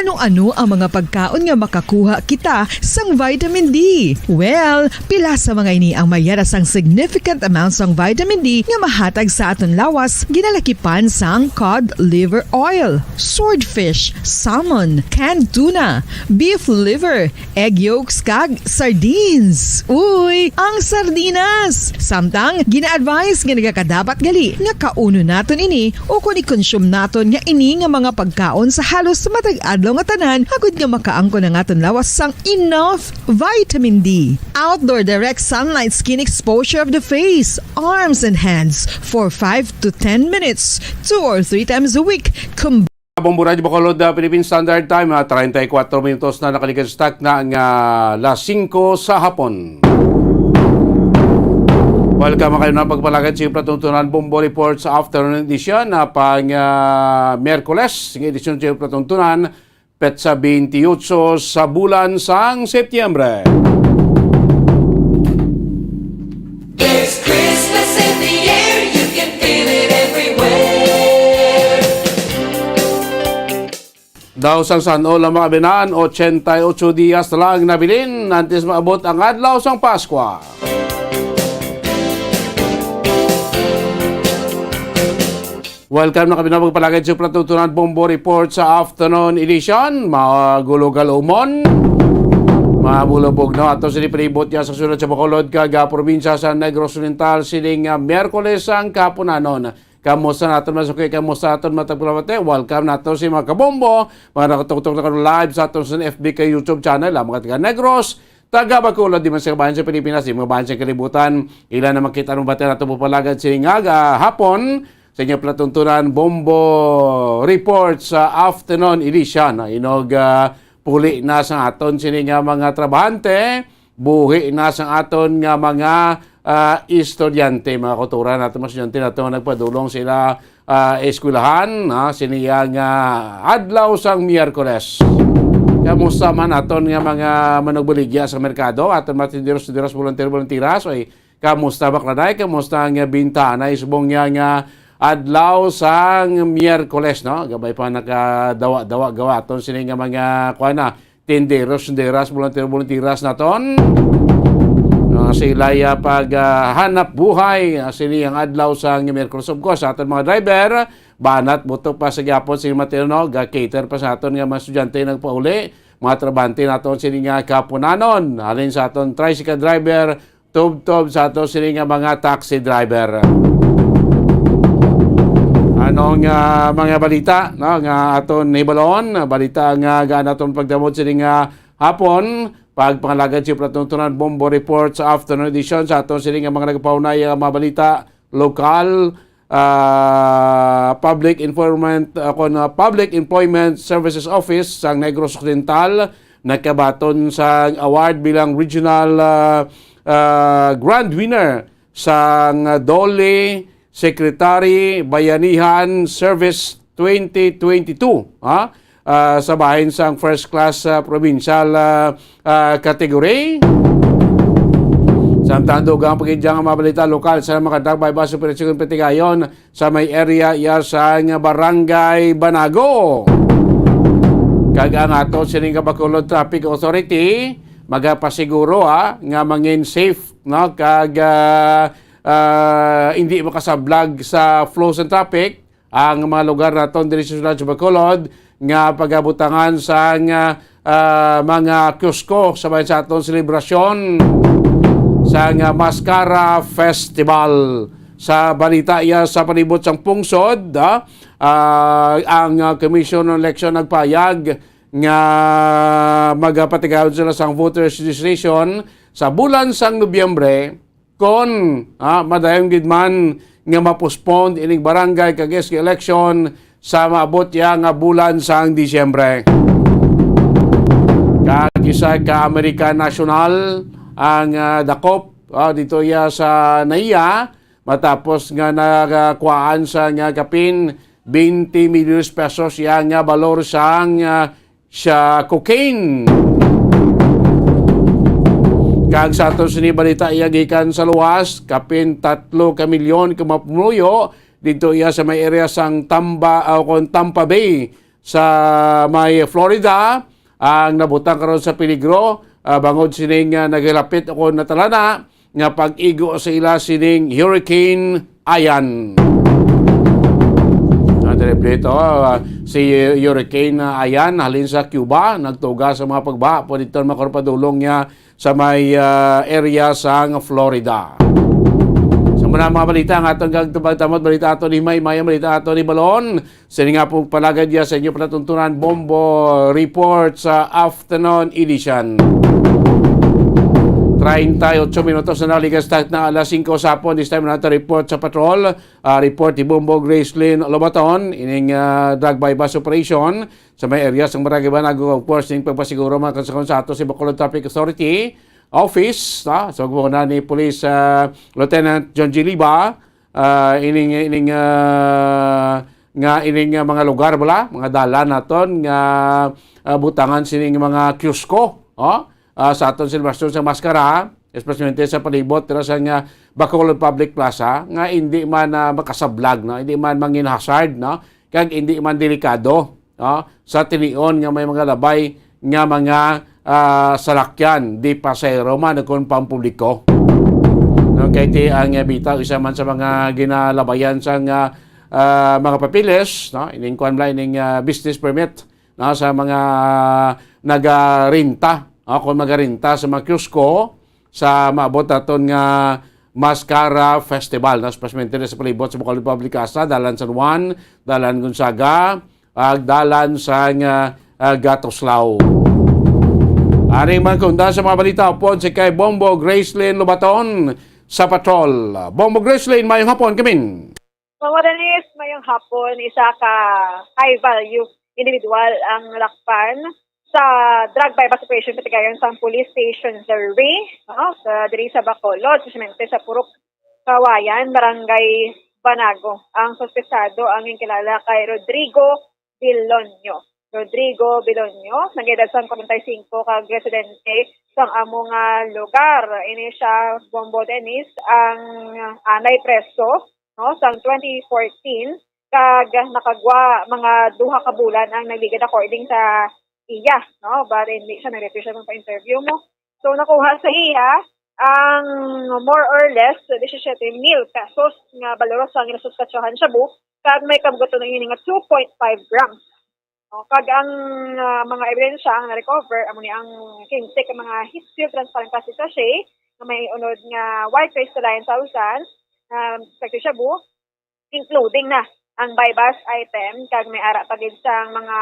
Ano-ano ang mga pagkaon nga makakuha kita sang vitamin D? Well, pila sa mga ini ang mayara sang significant amount sang vitamin D nga mahatag sa aton lawas, ginalakipan sang cod liver oil, swordfish, salmon, canned tuna, beef liver, egg yolks, kag sardines. Uy, ang sardinas! Samtang, gina-advise nga nagakadapat gali nga kaunon naton ini ukon i-consume naton nga ini nga mga pagkaon sa halos matag adlaw nga tanan, agud nga makaangkon ang aton lawas sang enough vitamin D. Outdoor direct sunlight skin exposure of the face, arms, and hands for five to ten minutes, two or three times a week. Bombo Radyo Bacolod, ah, Philippine Standard Time, ah, treinta y cuatro minutos na nakaligad sa takna nga alas singko sa hapon. Welcome kayo na pagpalagad sa Platuntunan Bombo Report sa afternoon edition, ah, pang, ah, Miyerkules, nga edisyon sa Platuntunan, petsa twenty-eight sa bulan sang Setyembre. There's Christmas in the air, you can feel it everywhere. Daw sang san-o lang, mga kaabyanan, ochenta y ocho dias na lang nabilin antes maabot ang adlaw sang Paskwa. Welcome na kami na magpalagay sa Platuntunan Bombo Report sa afternoon edition. Magulo galumon, mabulabog na ato sa palibot ya sa syudad sa Bacolod kag, ah, probinsya sa Negros Oriental sining, ah, Miyerkules ang kahaponanon. Kamusta naton, masuki? Kamusta naton, matag pulawate? Welcome nato si mga kabombo, mga nakatutok na karon live sa aton sa F B kag YouTube channel, ang mga taga Negros, taga Bacolod, di man sa kabayan sa Pilipinas, di mga bayan sa kalibutan. Ila na makita ng bati nato pupalagad sining aga hapon sa inyo palatuntunan, Bombo Report sa afternoon edition. Inog, ah, puli na sa aton sini nga mga trabahante, buhi na sa aton nga mga, ah, estudyante, mga kauturan nato, mga estudyante nato nga nagpadulong sila, ah, eskwelahan, ah, sini nga adlaw sang Miyerkules. Kamusta man aton nga mga manugbaligya sa merkado, aton mga tinderos, tinderos, volunteer, volunteeras, oy, Kamusta, Baclanay? Kamusta ang, ah, bintana? Isbong niya nga adlaw sang Miyerkules, no? Gabay pa nakadawa-dawa gawa aton sini nga mga, kuwan na, tinderos, tinderas, volunteer, volunteeras naton. Ah, sila ya pag, ah, hanap buhay, ah, sini ang adlaw sang Miyerkules. Of course, sa aton mga driver, banat buto pa sa gyapon sini, Mateo, no? Ga-cater pa sa aton nga mga estudyante nagpauli, mga trabahante naton sini nga kapunanon. Halin sa aton tricycle driver, tubtob sa ato sini nga mga taxi driver. Anong, ah, mga balita, no, nga aton hibalon? Balita nga gaan aton pagdamot sini nga hapon. Pagpangalagad sa palatuntunan, Bombo Report sa afternoon edition sa aton sini nga mga nagpaunay nga mga balita lokal, ah, Public Informant, ah, kon, ah, Public Employment Services Office sang Negros Occidental nagkabaton sa award bilang regional, ah, ah, grand winner sang DOLE Secretary Bayanihan Service twenty twenty-two, ha? Ah, sa bahin sang first class, ah, provincial, ah, ah, category. Samtang dugang pa gid nga mga balita lokal sa mga drug buy-bust operation patigayon sa may area iya sa nga Barangay Banago. Kag ang ato sining nga Bacolod Traffic Authority magapasiguro, ha, nga mangin safe, no, kag, ah, ah, hindi makasablag sa flow sa traffic ang mga lugar naton diri sa siyudad sa Bacolod nga pagabutangan sang, ah, mga kiosko sa bahin sa aton selebrasyon sang, ah, Mascara Festival. Sa balita iya sa palibot sang pungsod, ah, ah, ang, ah, Commission on Election nagpayag nga magapatigayon sila sang voters registration sa bulan sang Nobyembre, kon, ah, madayon gid man nga ma-postpone ining barangay kag S K election sa maabot ya nga bulan sang Disyembre. Kag isa ka American national ang, ah, dakop, ah, dito ya sa NAIA, matapos nga nagakuhaan sa nga kapin twenty million pesos iya nga balor sang, ah, sa cocaine. Kag sa aton sini balita iya gikan sa luwas, kapin tatlo ka milyon ka mga pumuluyo dito iya sa may area sang Tamba, ah, kon Tampa Bay sa may Florida, ang nabutang karon sa peligro, ah, bangod sining, ah, nagalapit o kon natalana nga pag-igo sa ila sining Hurricane Ian. Ah, terrible ito, ah, si Hurricane, ah, Ian halin sa Cuba, nagtuga sa mga pagbaha, pwede ito makaroon padulong niya sa may, ah, area sang Florida. Sa muna mga balita, ang atong gagtubag tamot balita ato ni May May, ang balita ato ni Balon. Sini nga pong palagad ya sa inyo palatuntunan, Bombo Report sa afternoon edition. Treinta y ocho minutos na naligas na alas singko sa hapon. This time nato report sa patrol. Ah, report ni Bombo Gracelyn Lobaton, ining, ah, drug buy-bust operation sa may area sang Barangay Banago. Of course, ning pagpasiguro mga kasakon sa ato si Bacolod Traffic Authority Office, ah, sa gubona ni Police, ah, Lieutenant John G. Liba, ah, ining, ining, ah, nga ining, ah, mga lugar bala, mga dalan naton nga, ah, butangan sining mga kiosko, oh, ah, sa aton selebrasyon sa Mascara, especially sa palibot dira sa nga Bacolod Public Plaza, nga hindi man, ah, makasablag, no? Hindi man mangin hazard, no? Kag hindi man delikado, no? Sa tinion nga may mga labay nga mga, ah, salakyan, di pasahero man o kon pampubliko. No, kay ti ang, ah, bitaw isa man sa mga ginalabayan sa nga, ah, mga papeles, no? Ining kuan bala, ining, ah, business permit, no, sa mga nagarenta, no, kung magarenta sa mga kiosko sa maabot naton nga Mascara Festival, no, especially sa palibot sa Bacolod Public Plaza, Dalan San Juan, Dalan Gonzaga, ag dalan sang, ah, ah, Gatoslaw. Aning mga kaunda sa mga balita, upod si kay Bombo Gracelyn Lobaton sa patrol. Bombo Gracelyn, mayong hapon, kamin. Ma'am Dennis, mayong hapon. Isa ka high value individual ang nalakpan sa drug buy-bust operation katigayon sa Police Station Three, no, sa, diri sa Bacolod, especially sa Purok Kawayan, Barangay Banago. Ang suspetsado ang ginkilala kay Rodrigo Bilonio. Rodrigo Bilonio, nag-edad sang kwarenta y singko, kag residente sang amo nga lugar. Ini sia, Bombo Dennis, ang anay preso, no, sang twenty fourteen, kag nakagwa mga duha ka bulan ang nagligad, according sa iya, no, but hindi siya nag-refuse sa pag-interview mo. So, nakuha sa iya ang more or less disisiete mil pesos nga balor sang ginasuspechahan shabu, kag may kabugatan ini nga two point five grams. No, kag ang, ah, mga ebidensya ang na-recover, amo ni ang kinse ka mga heat-sealed transparent plastic sachet nga may unod nga white crystalline substance, um, suspected shabu, including na ang buy-bust item, kag may ara pa gid sang mga,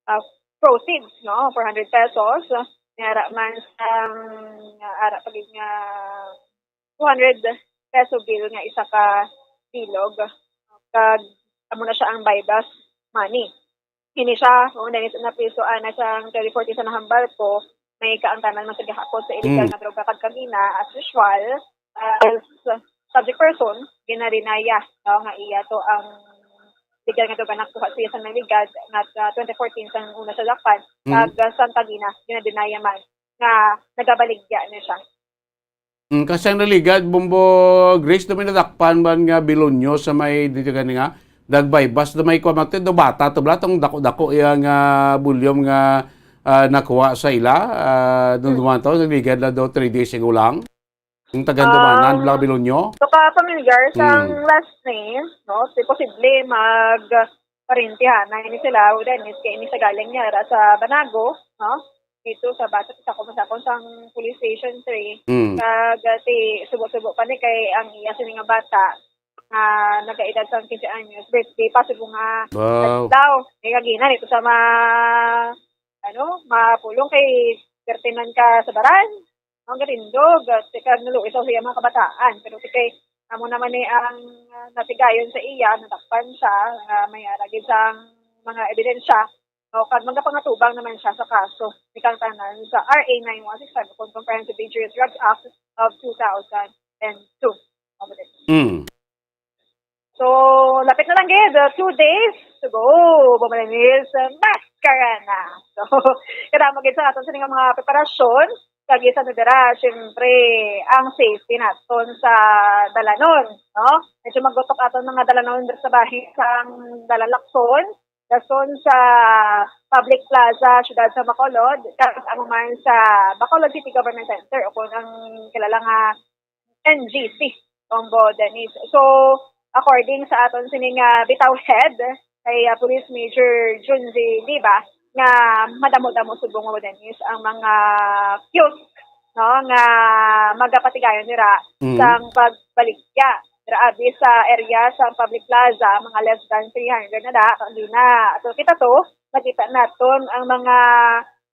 ah, proceeds, no, four hundred pesos. May ara man sang, ah, ara pa gid nga two hundred peso bill nga isa ka bilog, kag amo na sia ang buy-bust money. Ini sia, kung dahil sa napriso, ah, na siyang twenty fourteen sa nahambal ko, may kaangtanan man sa gihapon sa illegal Mm. nga droga kag kagina, as usual, as subject person, ginarinaya, no, nga iya to ang legal nga droga nakuha siya sa nagligad nga, ah, twenty fourteen sang una sa Japan, Mm. kag, ah, sa kagina, ginarinaya man nga nagabaligya na siya. Mm, kasi ang naligad, Bombo Grace, do may nadakpan man nga Bilonyo sa may dito gani nga, nag-buy-bust, do may kuwan, mati, do bata to, bala tong dako-dako iya nga volume nga, ah, nakuha sa ila, ah, nung Mm. duman to, nagligad na do three days ago lang. Ang tagandumanan, Um, bala Bilonyo? So, ka familiar sa Mm. last name, no? Si posible mag parintihan na ini sila, o Dennis, kay ini sa galing niya, ra sa Banago, no? Dito sa Batat, sa kung sa kung sang Police Station three. Mm. Kag, ah, ti, subo-subo pa ni kay ang iya sini nga bata, nga nagaedad sa quince anyos, birthday pa, subo nga Wow. adlaw. Kay kagina, dito sa ma-, ano, mapulong kay thirty man ka sa baran. Ang gatindog, ah, ti kag naluoy sa iya mga kabataan. Pero ti kay, amo naman ni ang, ah, natigayon sa iya, nadakpan siya, nga may ara gid sang mga ebidensya, no, kag magapangatubang naman siya sa kaso, ni kang tanan sa R A nine one six five, kung Comprehensive Dangerous Drugs Act of two thousand and two. Amo din. Mm. So, lapit na lang gid, uh, two days to go. Bumalik ni sa Mascarana. So, kadamo gid sa aton sini nga mga preparasyon. Kag isa na dira, syempre, ang safety naton sa dalanon, no? Medyo magutok aton mga dalanon dira sa bahin sang Dalan Lacson, dason sa Public Plaza, Siyudad sa Bacolod, kag amo man sa Bacolod City Government Center, o kung ang kilala nga N G C, Bombo Dennis. So, according sa aton sini nga bitaw head, kay, ah, Police Major Junzi Liba, nga madamo-damo subong, Bombo Dennis, ang mga kiosk, no, nga magapatigayon nira Mm. sang pagbaligya. Dira abi sa area sa Public Plaza, mga less than three hundred na da, kagina. So, kita to, makita naton ang mga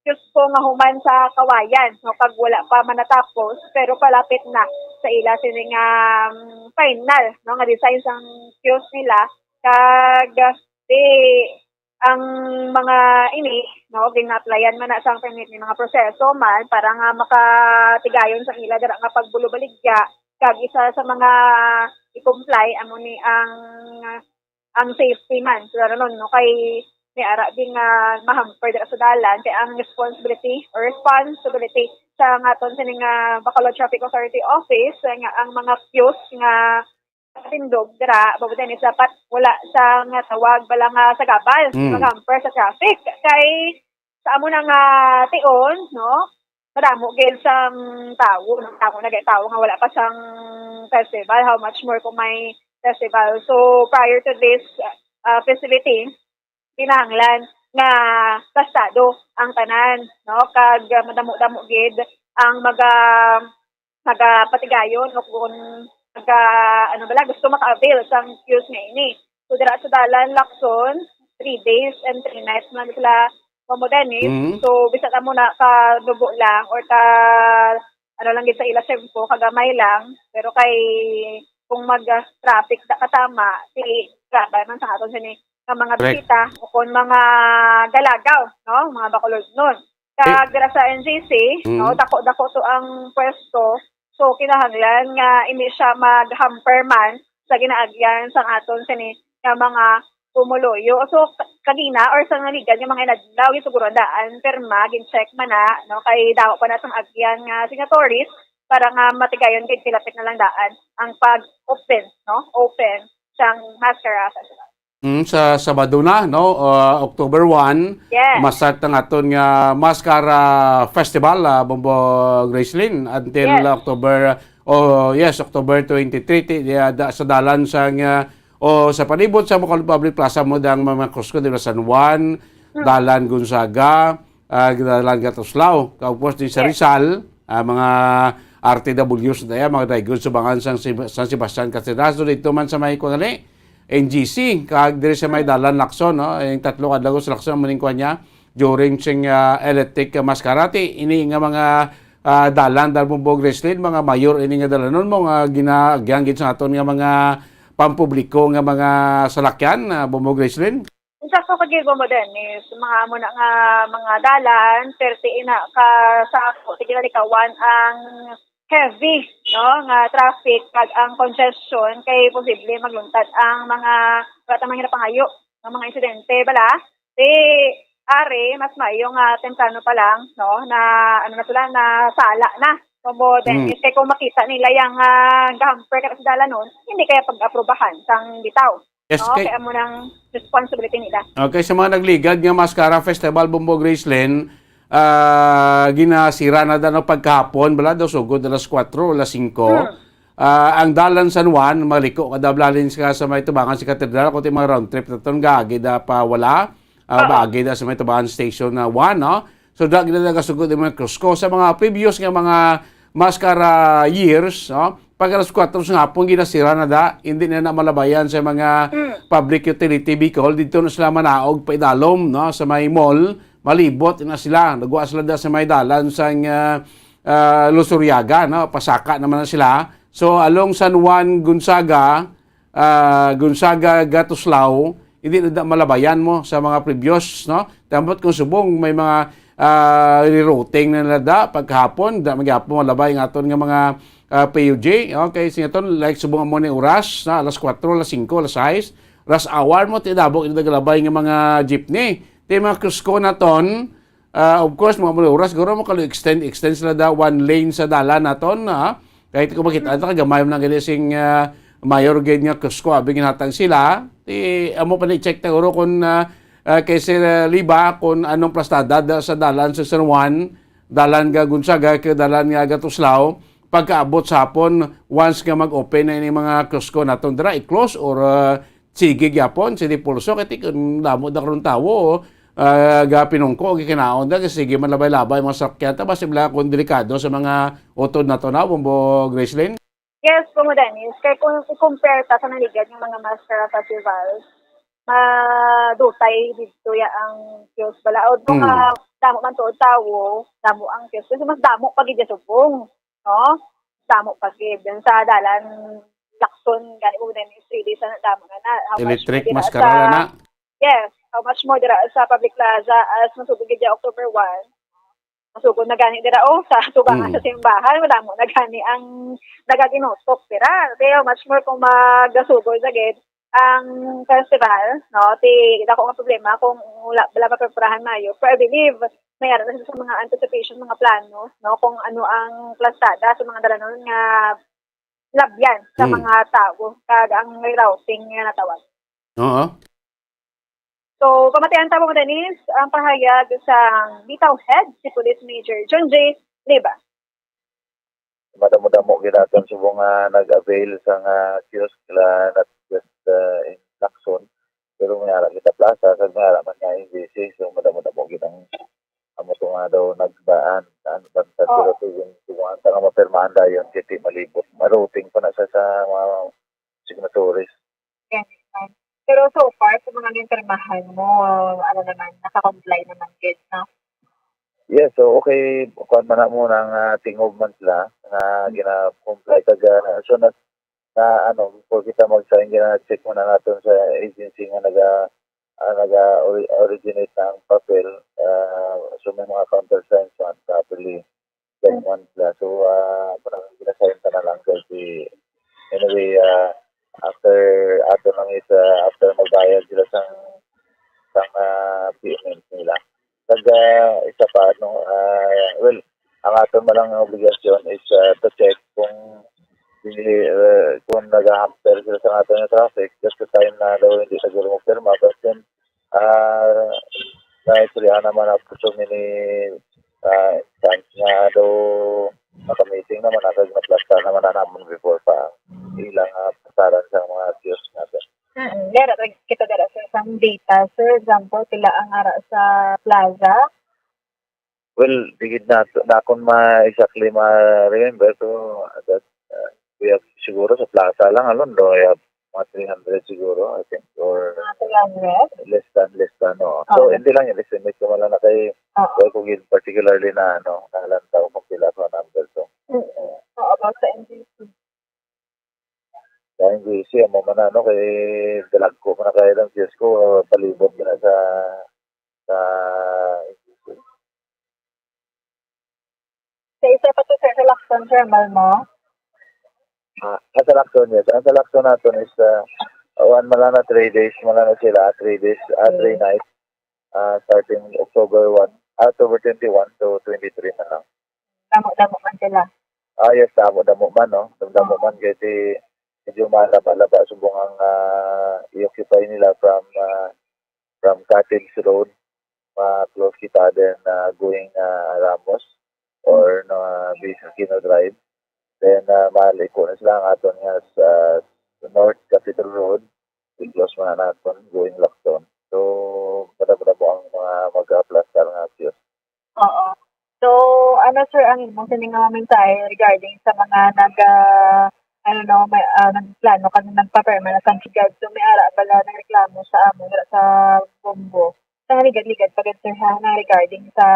Diyos ko, nga human sa kawayan, no, kag wala pa man natapos, pero palapit na sa ila sini nga, um, final, no, nga design sang kiosk nila. Kag di ang mga ini, no, gina-applyan man na sang permit ni mga proseso man para nga makatigayon sa ila dira nga pagbulubaligya. Kag isa sa mga i-comply amo ni ang ang safety man sa dalanon, no? Kay may ara din nga ma-hamper dira sa dalan, kay ang responsibility or responsibility sa aton sini nga Bacolod Traffic Authority Office, nga ang mga queues nga tindog dira, Bobo Dennis, dapat wala sa nga tawag bala nga sagabal, Mm. mag-hamper sa traffic. Kay sa amo na nga tion, no? Madamo gid sang tawo, no? Tawo na gid tawo nga wala pa sang festival. How much more kung may festival? So, prior to this, uh, festivity, kinahanglan nga tastado ang tanan, no? Kag, uh, madamo-damo gid ang maga-, magapatigayon o kung maga-, ano bala, gusto maka-avail sang queues nga ini. So, dira sa dalan, Lacson, three days and three nights man sila, Mamo Dennis. Mm. So, bisan amo na ka dubo lang or ka, ano lang gid sa ila, sempo, kagamay lang. Pero kay, kung mag-traffic da katama, si grabe man sa aton sini nga mga Correct. bisita o kung mga galagaw, no? Mga Bacolodnon. Kag Eh, dira sa N G C, no, mm. dako-dako to ang pwesto. So, kinahanglan nga hindi siya mag-hamper man sa ginaagyan sang aton sini nga mga pumuluyo. So, ka-, kagina or sa naligan nga mga inadlaw, gid siguro ang daan, pirma, gin-check man na, no, kay damo pa na sang agyan nga signatories para nga matigayon gid sila pit na lang daan ang pag-open, no, open sang Mascara Festival. Mm, sa Sabado na, no, ah, October one, Yes. ma-start ang aton nga Mascara Festival, ah, Bombo Gracelyn, until Yes. October, oh, yes, October twenty-three, ti-, di, ah, da-, sa dalan sang, ah, o sa palibot sa Macolor Public Plaza mo dang mga kiosko, di ba, San Juan, Hmm. Dalan Gonzaga, ah, Dalan Gatuslao. Kag, of course, din sa Yes. Rizal, ah, mga R T Ws na tayo, mga daigod sa bangan sang Seb-, San Sebastian Cathedral. So, dito man sa may, kung ano, N G C, kag diri sa may Dalan Lacson, no? Yung tatlo ka adlaw sa Lacson, muning kuha niya, during sing, ah, electric, ah, mascarati. Ini nga mga, ah, dalan, dal mo, Bog Wrestling, mga mayor, ini nga dalanon mo, nga ginaagyan gid sa aton nga mga pampubliko nga mga salakyan, ah, Bog Wrestling? Insakto ka gid mo, Dennis. Mga amo na nga mga dalan, thirty ina ka sa ako, sige na likawan ang heavy, no, nga traffic kag ang congestion kay posible magluntad ang mga wala ta man ginapangayo nga mga insidente bala. Di ari mas maayo nga temprano pa lang, no, na ano na sila, na sala na. Kumbo, then, Mm. kay kung makita nila yang, ah, gahamper ka sa dalanon, hindi kaya pag-aprobahan sang bitaw. Yes, no? Kay Kay amo nang responsibility nila. Okay, sa mga nagligad nga Mascara Festival, Bombo Gracelyn, ah, ginasira na daw pagkahapon, bala daw sugod alas kuwatro, alas singko. Hmm. Ah, ang dalan San Juan, maliko ka daw, bala, sa, sa may tubangan sa katedral, kundi mga round trip na ton, gagi da pa wala. Ah, Oo. Baagi da sa may tubangan station na one, no? So, da, gina, nagasugod ang mga Cusco. Sa mga previous nga mga Mascara years, no? Pag alas kuwatro sa hapon, ginasira na da, hindi na, na malabayan sa mga Mm. public utility vehicle. Dito na sila manaog pa idalom, no? Sa may mall, malibot na sila. Nagwa sila da sa may dalan sa, ah, ah, Luzuriaga, no? Pasaka naman na sila. So, along San Juan, Gonzaga, ah, Gonzaga, Gatuslao, hindi na da malabayan mo sa mga previous, no? Tambot kung subong may mga, ah, rerouting na nila da pagkahapon, da magyapon malabay ang aton nga mga, ah, P U G. Okay, sing aton, like, subong mo ni oras, na alas kuwatro, alas singko, alas sais, rush hour mo, ti damo gid nagalabay nga mga jeepney. Ti mga Cusco naton, Ah, of course, mga muli oras, siguro mo kalo extend, extend sila da one lane sa dalan naton, ha? Kahit kung makita nato, kagamay man ang gani sing, ah, mayor gid nga Cusco, abi ginhatag sila. Ti, amo pa ni check ta, siguro, kung, ah, ah, kay Sir, ah, Liba, kung anong plastada da sa dalan sa San Juan, dalan nga Gonzaga, kay dalan nga Gatuslao, pagkaabot sa hapon, once nga mag-open na ini mga Cusco naton dira, i-close or, ah, sige gyapon, sige pulso, kay ti-, kun damo da karon tawo, ah, gapinungko, gikinaon da, kay sige man labay-labay mga sakyan, ta, basi bala kung delikado sa mga utod naton, Bombo Gracelyn? Yes, Kuya Dennis. Kay kung i-compare ta sa naligad nga mga Mascara Festival, madutay dito ya ang queues balaod mo Hmm. nga damo man tuod tawo, damo ang queues. Kasi mas damo pa gid sa subong, no? Damo pa gid. Yan sa dalan, Lacson, gani mo din is really sa damo na na. How much Electric mo dira mascara sa na. Yes, how much mo dira sa Public Plaza as masugod gid ya October one. Masugod na gani dira, oh, sa tubangan Mm. sa simbahan, madamo na gani ang nagaginutok dira. Pero much more kung magasugod sa gid ang festival, no? Ti, dako nga problema kung wala, wala pa preparahan maayo. Pero I believe, may ara na sa mga anticipation, mga plano, no? Kung ano ang plastada sa mga dalanon nga labyan sa Mm. mga tawo, kag ang rerouting nga natawag. Oo. So, pamatian ta mo, Dennis, ang pahayag sang bitaw head, si Police Major John J Liba. Madamo-damo gid aton subong nga nag-avail sa nga kiosk la, not just, uh, in Lacson, pero may ara kita plaza, kag may ara man nga N G C, so madamo-damo gid ang amo to nga daw nagbaan, ano, bantad, Oo. Pero to yung, yung ang nga mapirmahan dayon, kay ti malibot, marouting pa na sa, sa mga signatories. Yan, yan. Pero so far, sa mga ginpirmahan mo, ano naman, naka-comply naman gid, no? Yes, so okay, kuwan man na mo nang, ah, tingog man sila nga Hmm. gina-comply kag, ah, as soon as na, ano, before kita mag-sign, gina-check muna naton sa agency nga naga, ah, naga ori-, originate na ang papel. Ah, so may mga countersigns man sa apili. Then Hmm. one plus. So, ah, parang gina-sign ka na lang kasi anyway, ah, after ato lang is, ah, after magbayad sila sang, sang, ah, payment nila. Kag, ah, isa pa, no, ah, well, ang aton man lang obligasyon is, ah, to check kung dili, ah, kung nagahamper sila sa aton nga traffic, just the time na daw hindi na sila mopirma, but then, ah, naistoryahan naman ako so many, ah, times nga daw nakamiting naman na kag naplastar naman na namon before pa ang ilang, ah, plastaran sa mga kiosk natin. Mm, dara ra kita dara sa isang data, sir. Example, pila ang ara sa plaza? Well, di gid na, na akon ma-, exactly ma-remember, pero that, uh, we have siguro sa plaza lang alone, no? We have mga three hundred siguro, I think, or Mga three hundred? Less than, less than, no? So, Oo. Hindi lang yun, estimate ko man lang na kay, Oo. Wala ko gid particularly na, ano, nalantaw kung pila ka number to. Mm-mm. Oo, about sa N G C. Sa N G C, amo man na, no, kay dalagko man na kaayo lang, Diyos ko, palibot na sa, sa N G C. Sa isa pa to, sir, sa Lacson, sir, mal mo? Ah, ah, sa Lacson, yes. Ang sa Lacson naton is, ah, one man lang na three days, man lang na sila, three days, ah, three Mm. nights, ah, starting October one, October twenty-one to twenty-three na lang. Damo-damo man sila. Ah, yes, damo-damo man, no? Damo-damo Oo. man, kay di, medyo malaba-laba subong ang, ah, i-occupy nila from, ah, from Cottage Road, ma-close kita then, ah, going, ah, Ramos or, no, ah, Bishop Aquino Drive. Then, ah, maliko na sila ang aton nga sa North Capitol Road, i-close man na naton going Lacson. So, madamo-damo ang mga mag-aplastar nga kiosk. Oo. So, ano, sir, ang imong sini nga mensahe regarding sa mga nag, ah, ano, no, may, ah, nagplano kag nagpapirma na sang sigad? So, may ara bala nagreklamo sa amo dira sa Bombo? Sa ligad-ligad pa gid, sir, ha, nga regarding sa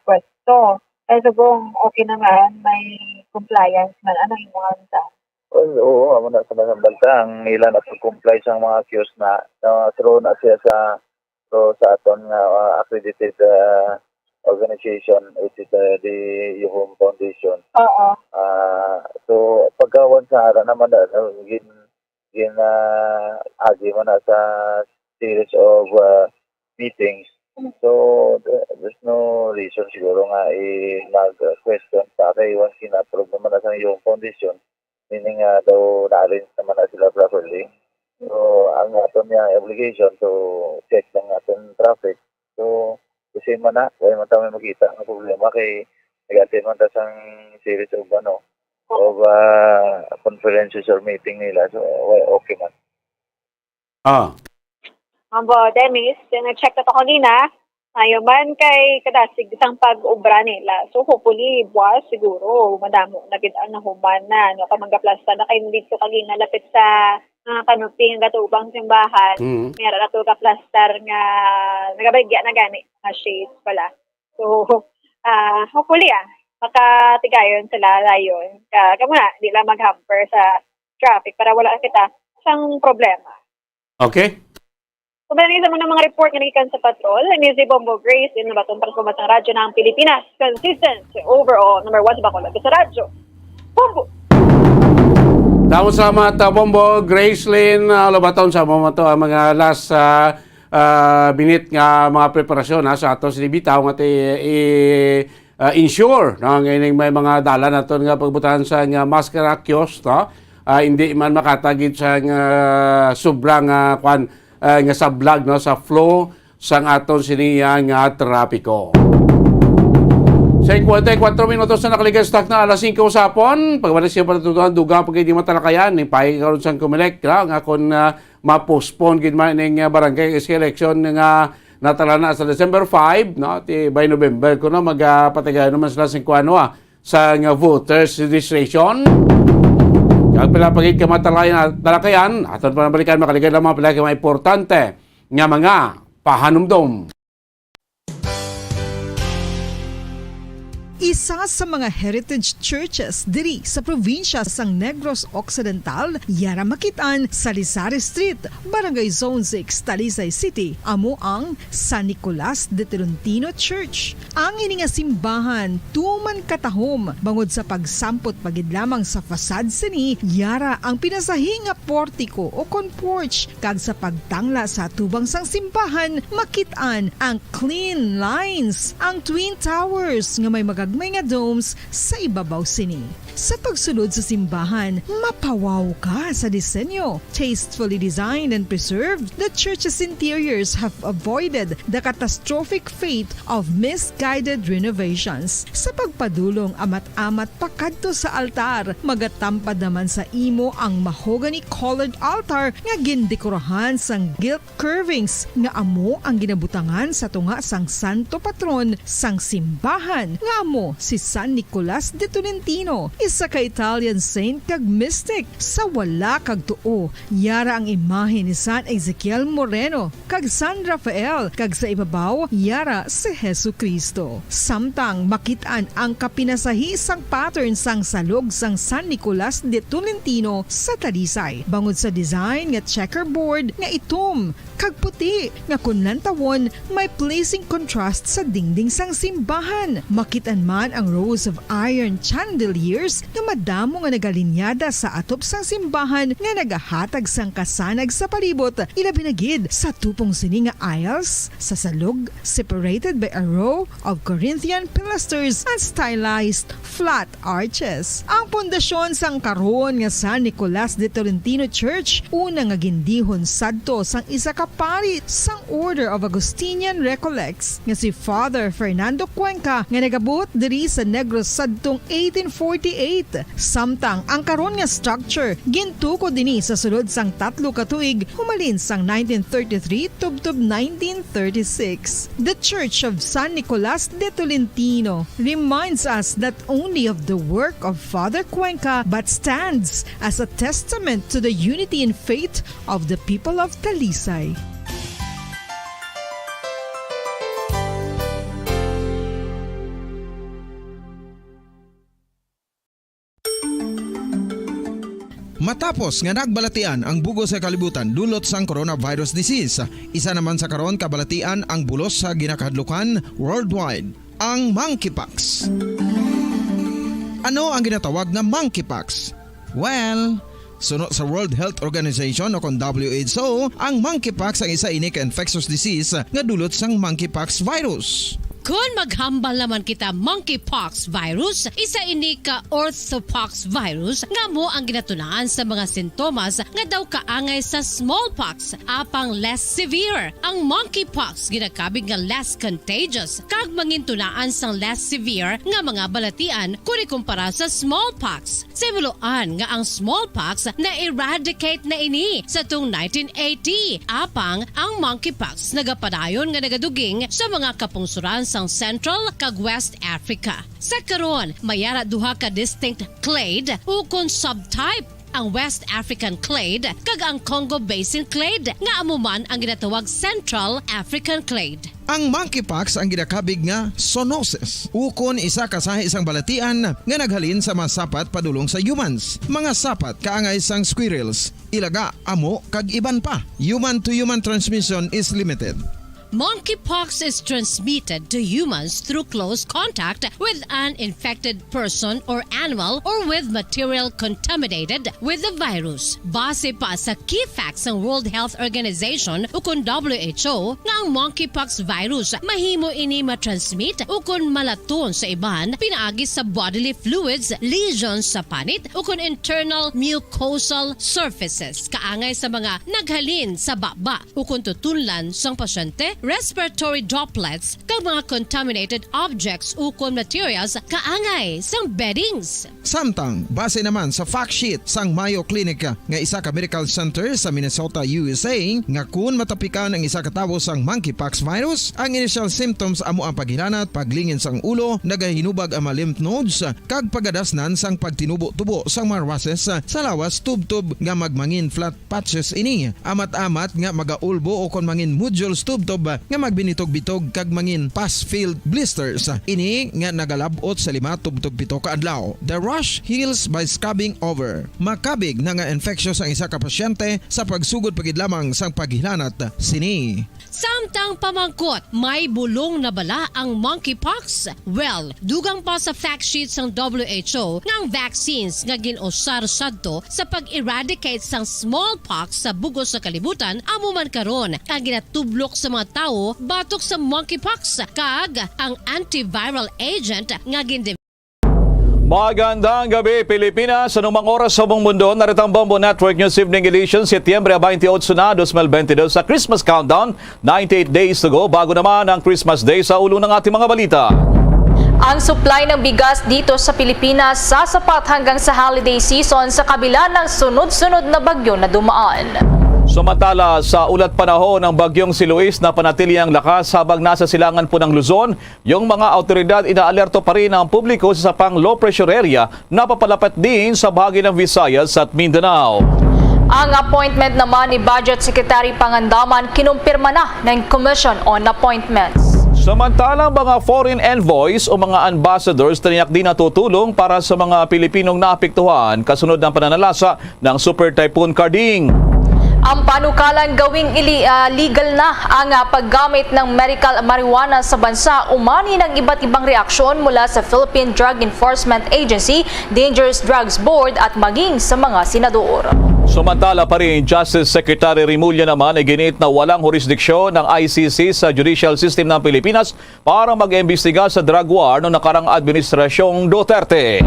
pwesto. Kay subong okay naman, may compliance man. Ano ang imong mensahe? Well, oo, amo na sa mga balta, ang ila na pag-comply sang mga kiosk na, na through na siya sa, through sa aton nga, ah, accredited, ah, organization, which is, ah, the Yuhom Foundation. Oo. Ah, so, pagkawan sa ara naman na, na gin-, gin-, ah, agi man na sa series of, ah, meetings. Mm. So, the-, there's no reason siguro nga i-, mag-question pa kay once gin-approve naman na sa Yuhom Foundation, meaning nga daw na-arrange naman na sila properly. So, ang aton nga obligation to check lang aton traffic. So, the same man na, wala man tayo makita ang problema kay nag-attend man ta sang series of, ano, of, ah, conferences or meeting nila. So, wa-, okay man. Ah. Ambo, Dennis, yung nag-check na to kanina, ayo man kay kadasig sang pag-obra nila. So, hopefully, buwas siguro, madamo na gid ang nahuman na, no, kay magaplastar na kay dito kanina, lapit sa, ah, canopy nga gatubang simbahan. Mm. May ara na to gaplastar nga nagabaligya na gani, nga shades pala. So, ah, hopefully, ah, makatigayon sila dayon. Ka-, kamo na, di lang mag-hamper sa traffic para wala kita sang problema. Okay. Kung meron sa mga, mga report nga nagikan sa patrol, ni si Bombo Grace, in Baton, para sa Radyo ng Pilipinas, consistent, overall, number one sa Bacolod sa radyo. Bombo! Damo salamat, uh, Bombo Gracelyn, uh, Lobaton, sa mo to ang mga last, uh, uh, minute nga mga preparasyon, ha, sa ato sa Libitaw nga ti-, i-, ah, ensure, no, nga ining may mga dalan naton nga pagbutahan sa nga mask nga kiosk, no? Ah, hindi man makatagid sa nga sobra nga, kwan, ah, nga sablag, no, sa flow sang aton siniya nga trapiko. Singkwenta y kuwatro minutos na nakaligay sa takna alas singko sa hapon. Pagbalik siya para tutuan, dugang pag hindi matalakayan, ni pahay karon sang Comelec, no, nga kung, ah, ma-postpone gid man ning, ah, barangay election nga natalana sa December five, no? Ti, by November ko na magpatigayon naman sila sing kuano, ah, sa nga voters registration. Kag pila pa gid ka matalayan, talakayan, aton pa nabalikan, makaligay lang mga pila ka mga importante nga mga pahanumdom. Isa sa mga heritage churches diri sa probinsya sang Negros Occidental, yara makit-an sa Lisari Street, Barangay Zone six, Talisay City, amo ang San Nicolas de Tolentino Church. Ang ini nga simbahan tuman katahom bangod sa pagsampot pa gid lamang sa facade sini, yara ang pinasahi nga portiko o kon porch, kag sa pagtangla sa atubang sang simbahan, makit-an ang clean lines, ang twin towers nga may magagmay nga domes sa ibabaw sini. Sa pagsulod sa simbahan, mapawaw ka sa disenyo. Tastefully designed and preserved, the church's interiors have avoided the catastrophic fate of misguided renovations. Sa pagpadulong amat-amat pakadto sa altar, magatampad naman sa imo ang mahogany-colored altar nga gindekorahan sang gilt curvings nga amo ang ginabutangan sa tunga sang santo patron sang simbahan, nga amo si San Nicolas de Tolentino, isa ka Italian saint kag mystic. Sa wala kag tuo, yara ang imahe ni San Ezekiel Moreno kag San Rafael, kag sa ibabaw, yara si Jesu-Cristo. Samtang makit-an ang kapinasahi sang pattern sang salog sang San Nicolas de Tolentino sa Talisay, bangod sa design nga checkerboard nga itom kag puti nga kon lantawon may pleasing contrast sa dingding sang simbahan. Makit-an man ang rows of iron chandeliers nga madamo nga nagalinyada sa atop sang simbahan nga nagahatag sang kasanag sa palibot, ilabi na gid sa tupong sini nga aisles sa salog, separated by a row of Corinthian pilasters and stylized flat arches. Ang pundasyon sang karon nga San Nicolas de Tolentino Church, una nga gindihon sadto sang isa ka pari sang Order of Augustinian Recollects nga si Father Fernando Cuenca, nga nagabuot diri sa Negros sadtong eighteen forty-eight. Samtang ang karon nga structure gintukod ini sa sulod sang tatlo ka tuig, humalin sang nineteen thirty-three tubtob nineteen thirty-six. The Church of San Nicolas de Tolentino reminds us not only of the work of Father Cuenca, but stands as a testament to the unity in faith of the people of Talisay. Matapos nga nagbalatian ang bug-os nga kalibutan dulot sang coronavirus disease, isa naman sa karon kabalatian ang bulos sa ginakahadlukan worldwide, ang monkeypox. Ano ang ginatawag nga monkeypox? Well, suno sa World Health Organization o kon W H O, ang monkeypox ang isa ini ka infectious disease nga dulot sang monkeypox virus. Kon maghambal naman kita monkeypox virus, isa ini ka orthopox virus nga amo ang ginatunaan sa mga sintomas nga daw kaangay sa smallpox, apang less severe. Ang monkeypox ginakabig nga less contagious kag mangintunaan sang less severe nga mga balatian kon ikumpara sa smallpox. Sa himuloan nga ang smallpox na-eradicate na ini sa tung nineteen eighty, apang ang monkeypox nagapadayon nga nagaduging sa mga kapungsoran sang Central kag West Africa. Sa karon, may ara duha ka distinct clade ukon subtype, ang West African clade kag ang Congo Basin clade, nga amo man ang ginatawag Central African clade. Ang monkeypox ang ginakabig nga zoonosis, ukon isa ka sahi sang balatian nga naghalin sa mga sapat padulong sa humans. Mga sapat kaangay sang squirrels, ilaga, amo, kag iban pa. Human-to-human transmission is limited. Monkeypox is transmitted to humans through close contact with an infected person or animal or with material contaminated with the virus. Base pa sa key facts sang World Health Organization ukon W H O nga ang monkeypox virus mahimo ini matransmit ukon malaton sa iban pinaagi sa bodily fluids, lesions sa panit ukon internal mucosal surfaces kaangay sa mga naghalin sa baba ukon tutunlan sang pasyente, respiratory droplets, kag mga contaminated objects ukon materials kaangay sang beddings. Samtang, base naman sa fact sheet sang Mayo Clinic nga isa ka medical center sa Minnesota, U S A, nga kun matapikan ang isa ka tawo sang monkeypox virus, ang initial symptoms amo ang paghilanat, paglingin sang ulo, nagahinubag ang mga lymph nodes, kag pagadasnan sang pagtinubo-tubo sang mga rushes sa lawas tubtob nga magmangin flat patches ini, amat-amat nga magaulbo o kon mangin nodules tubtob nga magbinitog-bitog kag mangin pus-filled blisters. Ini nga nagalab-ot sa lima tubtob pito ka adlaw. The rash heals by scrubbing over. Makabig na nga infectious ang isa ka pasyente sa pagsugod pa gid lamang sang paghilanat sini. Samtang pamangkot, may bulong na bala ang monkeypox? Well, dugang pa sa fact sheet sang W H O nga ang vaccines nga gin-usar sadto sa pag-eradicate sang smallpox sa bug-os sa kalibutan amo man karon ang ginatublok sa mga tawo batok sa monkeypox kag ang antiviral agent nga gin Magandang gabi, Pilipinas. Anumang oras sa buong mundo, narito ang Bombo Network News Evening Edition, Setyembre twenty-eight na, twenty twenty-two, sa Christmas Countdown. Ninety-eight days to go bago naman ang Christmas Day. Sa ulo ng ating mga balita. Ang supply ng bigas dito sa Pilipinas sasapat hanggang sa holiday season sa kabila ng sunod-sunod na bagyo na dumaan. Samantala, sa ulat panahon ng bagyong si Luis, napanatili ang lakas habang nasa silangan po ng Luzon. Yung mga awtoridad, inaalerto pa rin ang publiko sa isa pang low pressure area na papalapit din sa bahagi ng Visayas at Mindanao. Ang appointment naman ni Budget Secretary Pangandaman kinumpirma na ng Commission on Appointments. Samantalang mga foreign envoys o mga ambassadors tiniyak din natutulong para sa mga Pilipinong naapektuhan kasunod ng pananalasa ng Super Typhoon Karding. Ang panukalang gawing ili-, ah, legal na ang, ah, paggamit ng medical marijuana sa bansa, umani ng iba't ibang reaksyon mula sa Philippine Drug Enforcement Agency, Dangerous Drugs Board at maging sa mga senador. Samantala pa rin, Justice Secretary Remulla naman ay giniit na walang jurisdiksyon ng I C C sa judicial system ng Pilipinas para mag-imbestiga sa drug war noong nakarang administrasyong Duterte.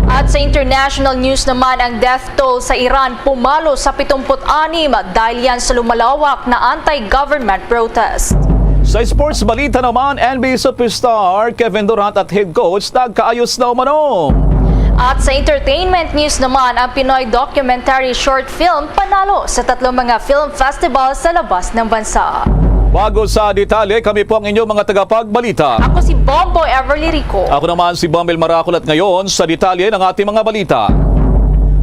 At sa international news naman, ang death toll sa Iran pumalo sa pitungput anim dahil yan sa lumalawak na anti-government protest. Sa sports balita naman, N B A superstar Kevin Durant at head coach nagkaayos na umano. At sa entertainment news naman, ang Pinoy documentary short film panalo sa tatlong mga film festival sa labas ng bansa. Bago sa detalye, kami po ang inyong mga tagapagbalita. Ako si Bombo Everly Rico. Ako naman si Bomel Maracol at ngayon sa detalye ng ating mga balita.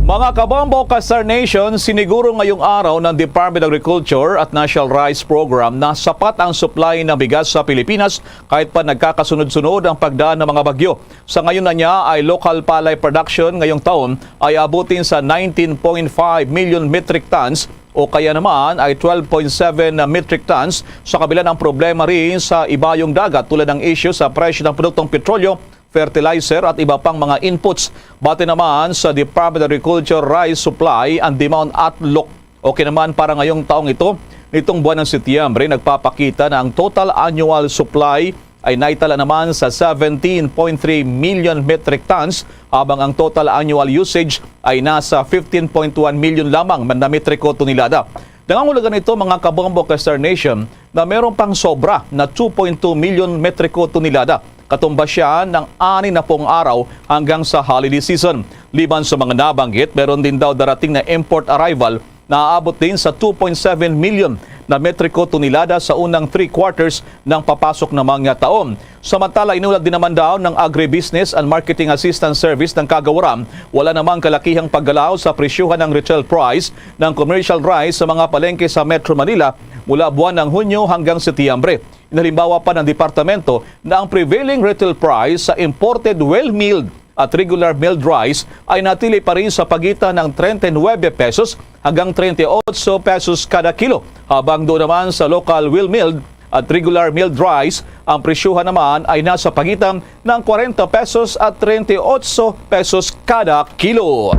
Mga kabombo, ka-Star Nation, siniguro ngayong araw ng Department of Agriculture at National Rice Program na sapat ang supply ng bigas sa Pilipinas kahit pa nagkakasunod-sunod ang pagdaan ng mga bagyo. Sa ngayon na niya ay local palay production ngayong taon ay abutin sa nineteen point five million metric tons o kaya naman ay twelve point seven metric tons sa kabila ng problema rin sa ibayong dagat tulad ng issue sa presyo ng produktong petrolyo, fertilizer at iba pang mga inputs. Base naman sa Department of Agriculture Rice Supply and Demand Outlook, okay naman para ngayong taong ito, nitong buwan ng Setyembre, nagpapakita na ang total annual supply ay naitala naman sa seventeen point three million metric tons, habang ang total annual usage ay nasa fifteen point one million lamang na metriko tonelada. Nangangahulugan ito, mga kabombo, ka-Star Nation, na meron pang sobra na two point two million metriko tonelada. Katumbas siya ng anim na pong araw hanggang sa holiday season. Liban sa mga nabanggit, meron din daw darating na import arrival na aabot din sa two point seven million na metriko tonelada sa unang three quarters ng papasok na mga taon. Samantala, inulat din naman daw ng Agribusiness and Marketing Assistance Service ng Kagawaran, wala namang kalakihang paggalaw sa presyuhan ng retail price ng commercial rice sa mga palengke sa Metro Manila mula buwan ng Hunyo hanggang Setyembre. Inhalimbawa pa ng departamento na ang prevailing retail price sa imported well milled at regular milled rice ay natili pa rin sa pagitan ng treinta y nueve pesos hanggang treinta y ocho pesos kada kilo, habang doon naman sa local well milled at regular milled rice, ang presyuhan naman ay nasa pagitan ng kwarenta pesos at treinta y ocho pesos kada kilo.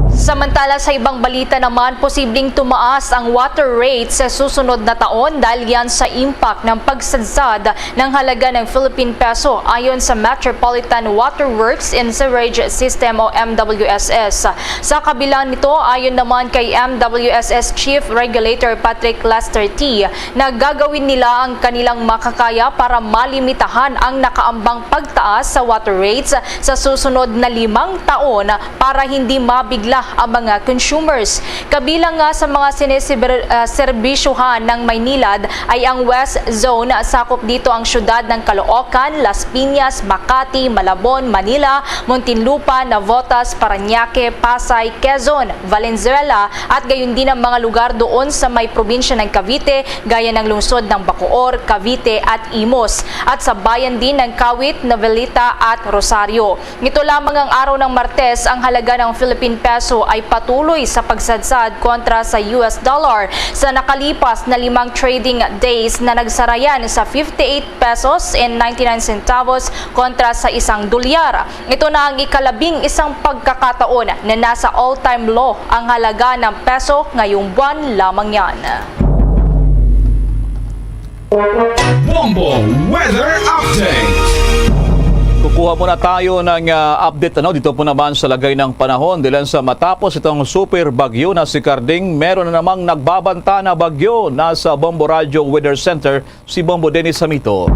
Samantala, sa ibang balita naman, posibleng tumaas ang water rate sa susunod na taon dahil yan sa impact ng pagsadsad ng halaga ng Philippine peso, ayon sa Metropolitan Water Works and Sewerage System o M W S S. Sa kabila nito, ayon naman kay M W S S Chief Regulator Patrick Lester T, na gagawin nila ang kanilang makakaya para malimitahan ang nakaambang pagtaas sa water rates sa susunod na limang taon para hindi mabigla ang mga consumers. Kabilang nga sa mga sinisiber-, ah, serbisyohan ng Maynilad ay ang West Zone. Sakop dito ang siyudad ng Caloocan, Las Piñas, Makati, Malabon, Manila, Muntinlupa, Navotas, Parañaque, Pasay, Quezon, Valenzuela, at gayon din ang mga lugar doon sa may probinsya ng Cavite, gaya ng lungsod ng Bacoor, Cavite, at Imus, at sa bayan din ng Kawit, Noveleta, at Rosario. Nito lamang ang araw ng Martes, ang halaga ng Philippine peso ay patuloy sa pagsadsad kontra sa U S dollar sa nakalipas na limang trading days na nagsarayan sa fifty-eight pesos and ninety-nine centavos kontra sa isang dolyar. Ito na ang ikalabing isang pagkakataon na nasa all-time low ang halaga ng peso ngayong buwan lamang yan. Bombo Weather Update. Kukuha muna tayo ng ah, update ano dito po naman sa lagay ng panahon. Dilan sa matapos itong super bagyo na si Carding, meron na namang nagbabanta na bagyo. Nasa Bombo Radio Weather Center si Bombo Dennis Samito.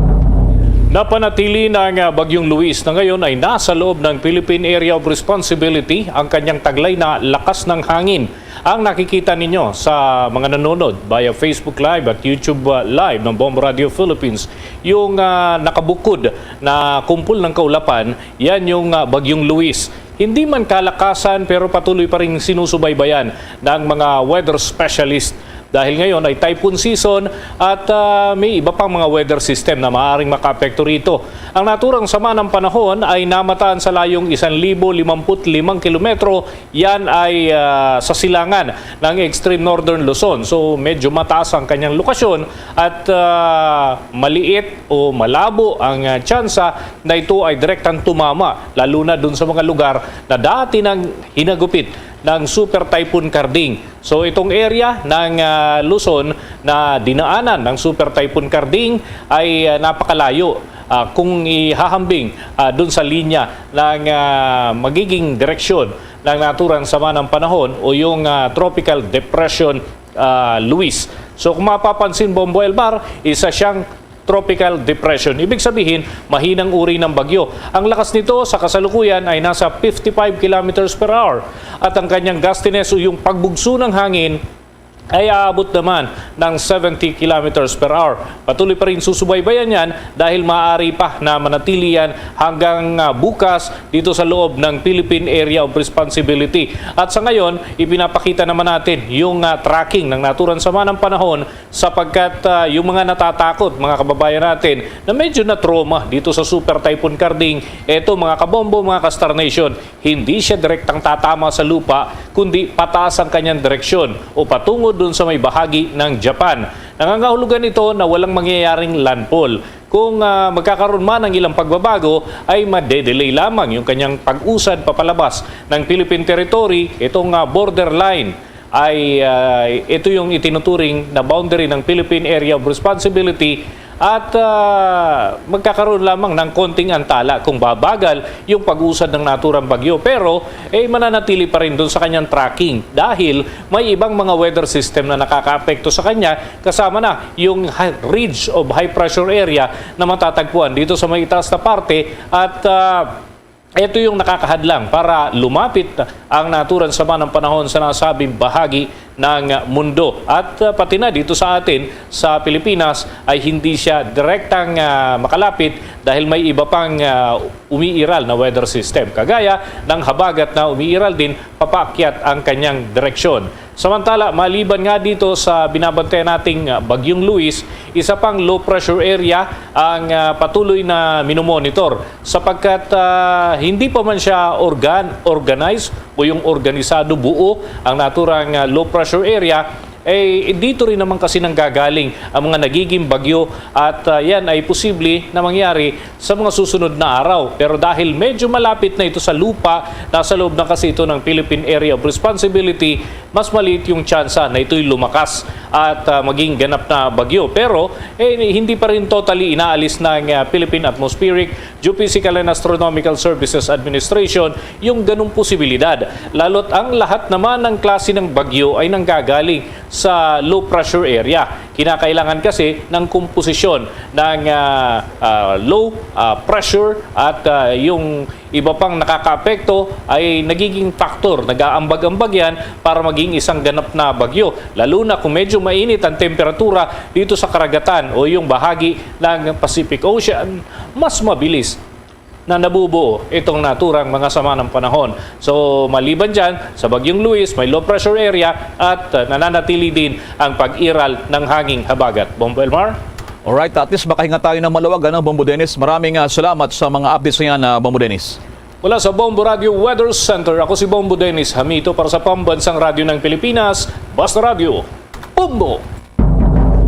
Napanatili ng ah, Bagyong Luis na ngayon ay nasa loob ng Philippine Area of Responsibility ang kanyang taglay na lakas ng hangin. Ang nakikita ninyo sa mga nanonood via Facebook Live at YouTube ah, Live ng Bombo Radio Philippines, yung ah, nakabukod na kumpol ng kaulapan, yan yung ah, Bagyong Luis. Hindi man kalakasan pero patuloy pa rin sinusubaybayan ng mga weather specialist dahil ngayon ay typhoon season at ah, may iba pang mga weather system na maaaring makaapekto rito. Ang naturang sama ng panahon ay namataan sa layong isang libo limampu't limang kilometro. Yan ay ah, sa silangan ng extreme northern Luzon. So medyo mataas ang kanyang lokasyon at ah, maliit o malabo ang ah, tsansa na ito ay direktang tumama, lalo na dun sa mga lugar na dati nang hinagupit ng Super Typhoon Carding. So itong area ng ah, Luzon na dinaanan ng Super Typhoon Carding ay ah, napakalayo ah, kung ihahambing ah, dun sa linya ng ah, magiging direksyon ng naturang sama ng panahon o yung ah, Tropical Depression ah, Luis. So kung mapapansin, Bombo Elbar, isa siyang tropical depression. Ibig sabihin, mahinang uri ng bagyo. Ang lakas nito sa kasalukuyan ay nasa fifty-five kilometers per hour at ang kanyang gustiness o yung pagbugso ng hangin ay aabot naman ng seventy kilometers per hour. Patuloy pa rin susubaybayan yan dahil maaari pa na manatili yan hanggang ah, bukas dito sa loob ng Philippine Area of Responsibility. At sa ngayon, ipinapakita naman natin yung ah, tracking ng naturang sama ng panahon sapagkat ah, yung mga natatakot, mga kababayan natin, na medyo na-trauma dito sa Super Typhoon Carding, eto mga kabombo, mga ka-Star Nation, hindi siya direktang tatama sa lupa, kundi pataas ang kanyang direksyon o patungo dun sa may bahagi ng Japan. Nangangahulugan ito na walang mangyayaring landfall. Kung ah, magkakaroon man ng ilang pagbabago, ay madedelay lamang yung kanyang pag-usad papalabas ng Philippine territory, itong ah, borderline ay ah, ito yung itinuturing na boundary ng Philippine Area of Responsibility at ah, magkakaroon lamang ng konting antala kung babagal yung pag-usad ng naturang bagyo. Pero eh, mananatili pa rin doon sa kanyang tracking dahil may ibang mga weather system na nakakaapekto sa kanya, kasama na yung high, ridge of high pressure area na matatagpuan dito sa may itaas na parte at ah, ito yung nakakahadlang para lumapit ang naturang sama ng panahon sa nasabing bahagi ng mundo at ah, pati na dito sa atin sa Pilipinas ay hindi siya direktang ah, makalapit dahil may iba pang ah, umiiral na weather system kagaya ng habagat na umiiral din papaakyat ang kanyang direksyon. Samantala, maliban nga dito sa binabantayan nating ah, Bagyong Luis, isa pang low pressure area ang ah, patuloy na minomonitor sapagkat ah, hindi pa man siya organ organized o yung organisado buo ang naturang ah, low pressure area, eh, dito rin naman kasi nanggagaling ang mga nagiging bagyo at ah, yan ay posible na mangyari sa mga susunod na araw. Pero dahil medyo malapit na ito sa lupa, nasa loob na kasi ito ng Philippine Area of Responsibility, mas maliit yung tsansa na ito'y lumakas at ah, maging ganap na bagyo. Pero eh, hindi pa rin totally inaalis ng ah, Philippine Atmospheric Geophysical and Astronomical Services Administration yung ganung posibilidad. Lalo't ang lahat naman ng klase ng bagyo ay nanggagaling sa low pressure area. Kinakailangan kasi ng komposisyon ng, ah, ah, low, ah, pressure at, ah, yung iba pang nakakaapekto ay nagiging factor, nag-aambag-ambag yan para maging isang ganap na bagyo. Lalo na kung medyo mainit ang temperatura dito sa karagatan o yung bahagi ng Pacific Ocean, mas mabilis na nabubuo itong naturang mga sama ng panahon. So, maliban dyan, sa Bagyong Luis, may low pressure area at, uh, nananatili din ang pag-iral ng hanging habagat. Bombo Elmar? Alright, at least makahinga tayo ng maluwag, ano, Bombo Dennis? Maraming, ah, salamat sa mga updates na yan, ah, Bombo Dennis. Mula sa Bombo Radio Weather Center, ako si Bombo Dennis Hamito para sa Pambansang Radyo ng Pilipinas, Basta Radyo, Bombo!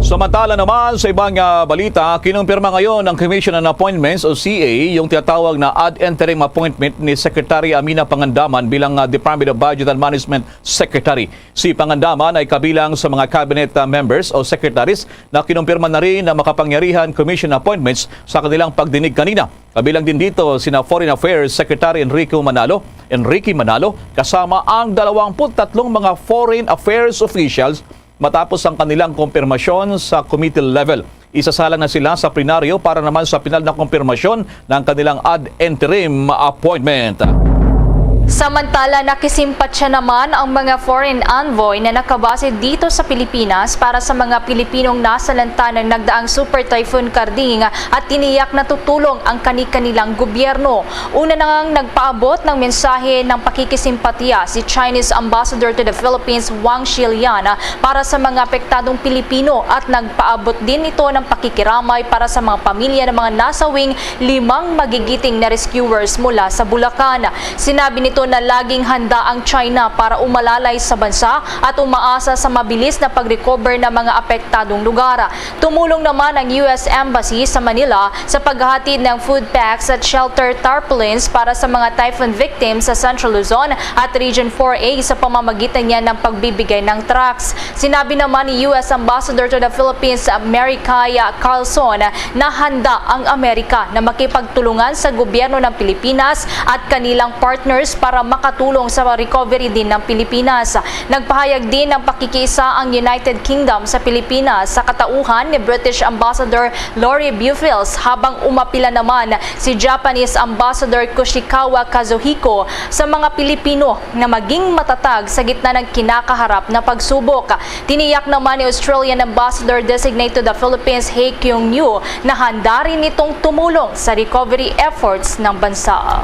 Samantala naman, sa ibang, ah, balita, kinumpirma ngayon ng Commission on Appointments o C A yung tinatawag na ad interim appointment ni Secretary Amina Pangandaman bilang, ah, Department of Budget and Management Secretary. Si Pangandaman ay kabilang sa mga cabinet, ah, members o secretaries na kinumpirma na rin ng makapangyarihan commission appointments sa kanilang pagdinig kanina. Kabilang din dito sina Foreign Affairs Secretary Enrico Manalo, Enrique Manalo, kasama ang dalawang put tatlong mga foreign affairs officials matapos ang kanilang kompirmasyon sa committee level. Isasalang na sila sa plenaryo para naman sa pinal na kompirmasyon ng kanilang ad interim appointment. Samantala, nakisimpatya naman ang mga foreign envoy na nakabase dito sa Pilipinas para sa mga Pilipinong nasalanta ng nagdaang Super Typhoon Karding at tiniyak na tutulong ang kani-kanilang gobyerno. Una na ngang nagpaabot ng mensahe ng pakikisimpatiya si Chinese Ambassador to the Philippines, Wang Shilian, para sa mga apektadong Pilipino at nagpaabot din ito ng pakikiramay para sa mga pamilya ng mga nasawing limang magigiting na rescuers mula sa Bulacan. Sinabi nito na laging handa ang China para umalalay sa bansa at umaasa sa mabilis na pag-recover ng mga apektadong lugar. Tumulong naman ang U S Embassy sa Manila sa paghahatid ng food packs at shelter tarpaulins para sa mga typhoon victims sa Central Luzon at Region four A sa pamamagitan niya ng pagbibigay ng trucks. Sinabi naman ni U S Ambassador to the Philippines, Mary Kay Carlson, na handa ang Amerika na makipagtulungan sa gobyerno ng Pilipinas at kanilang partners para makatulong sa recovery din ng Pilipinas. Nagpahayag din ng pakikiisa ang United Kingdom sa Pilipinas sa katauhan ni British Ambassador Lori Bufils, habang umapila naman si Japanese Ambassador Kushikawa Kazuhiko sa mga Pilipino na maging matatag sa gitna ng kinakaharap na pagsubok. Tiniyak naman ni Australian Ambassador Designate to the Philippines, Hei Kyung Yu, na handa rin itong tumulong sa recovery efforts ng bansa.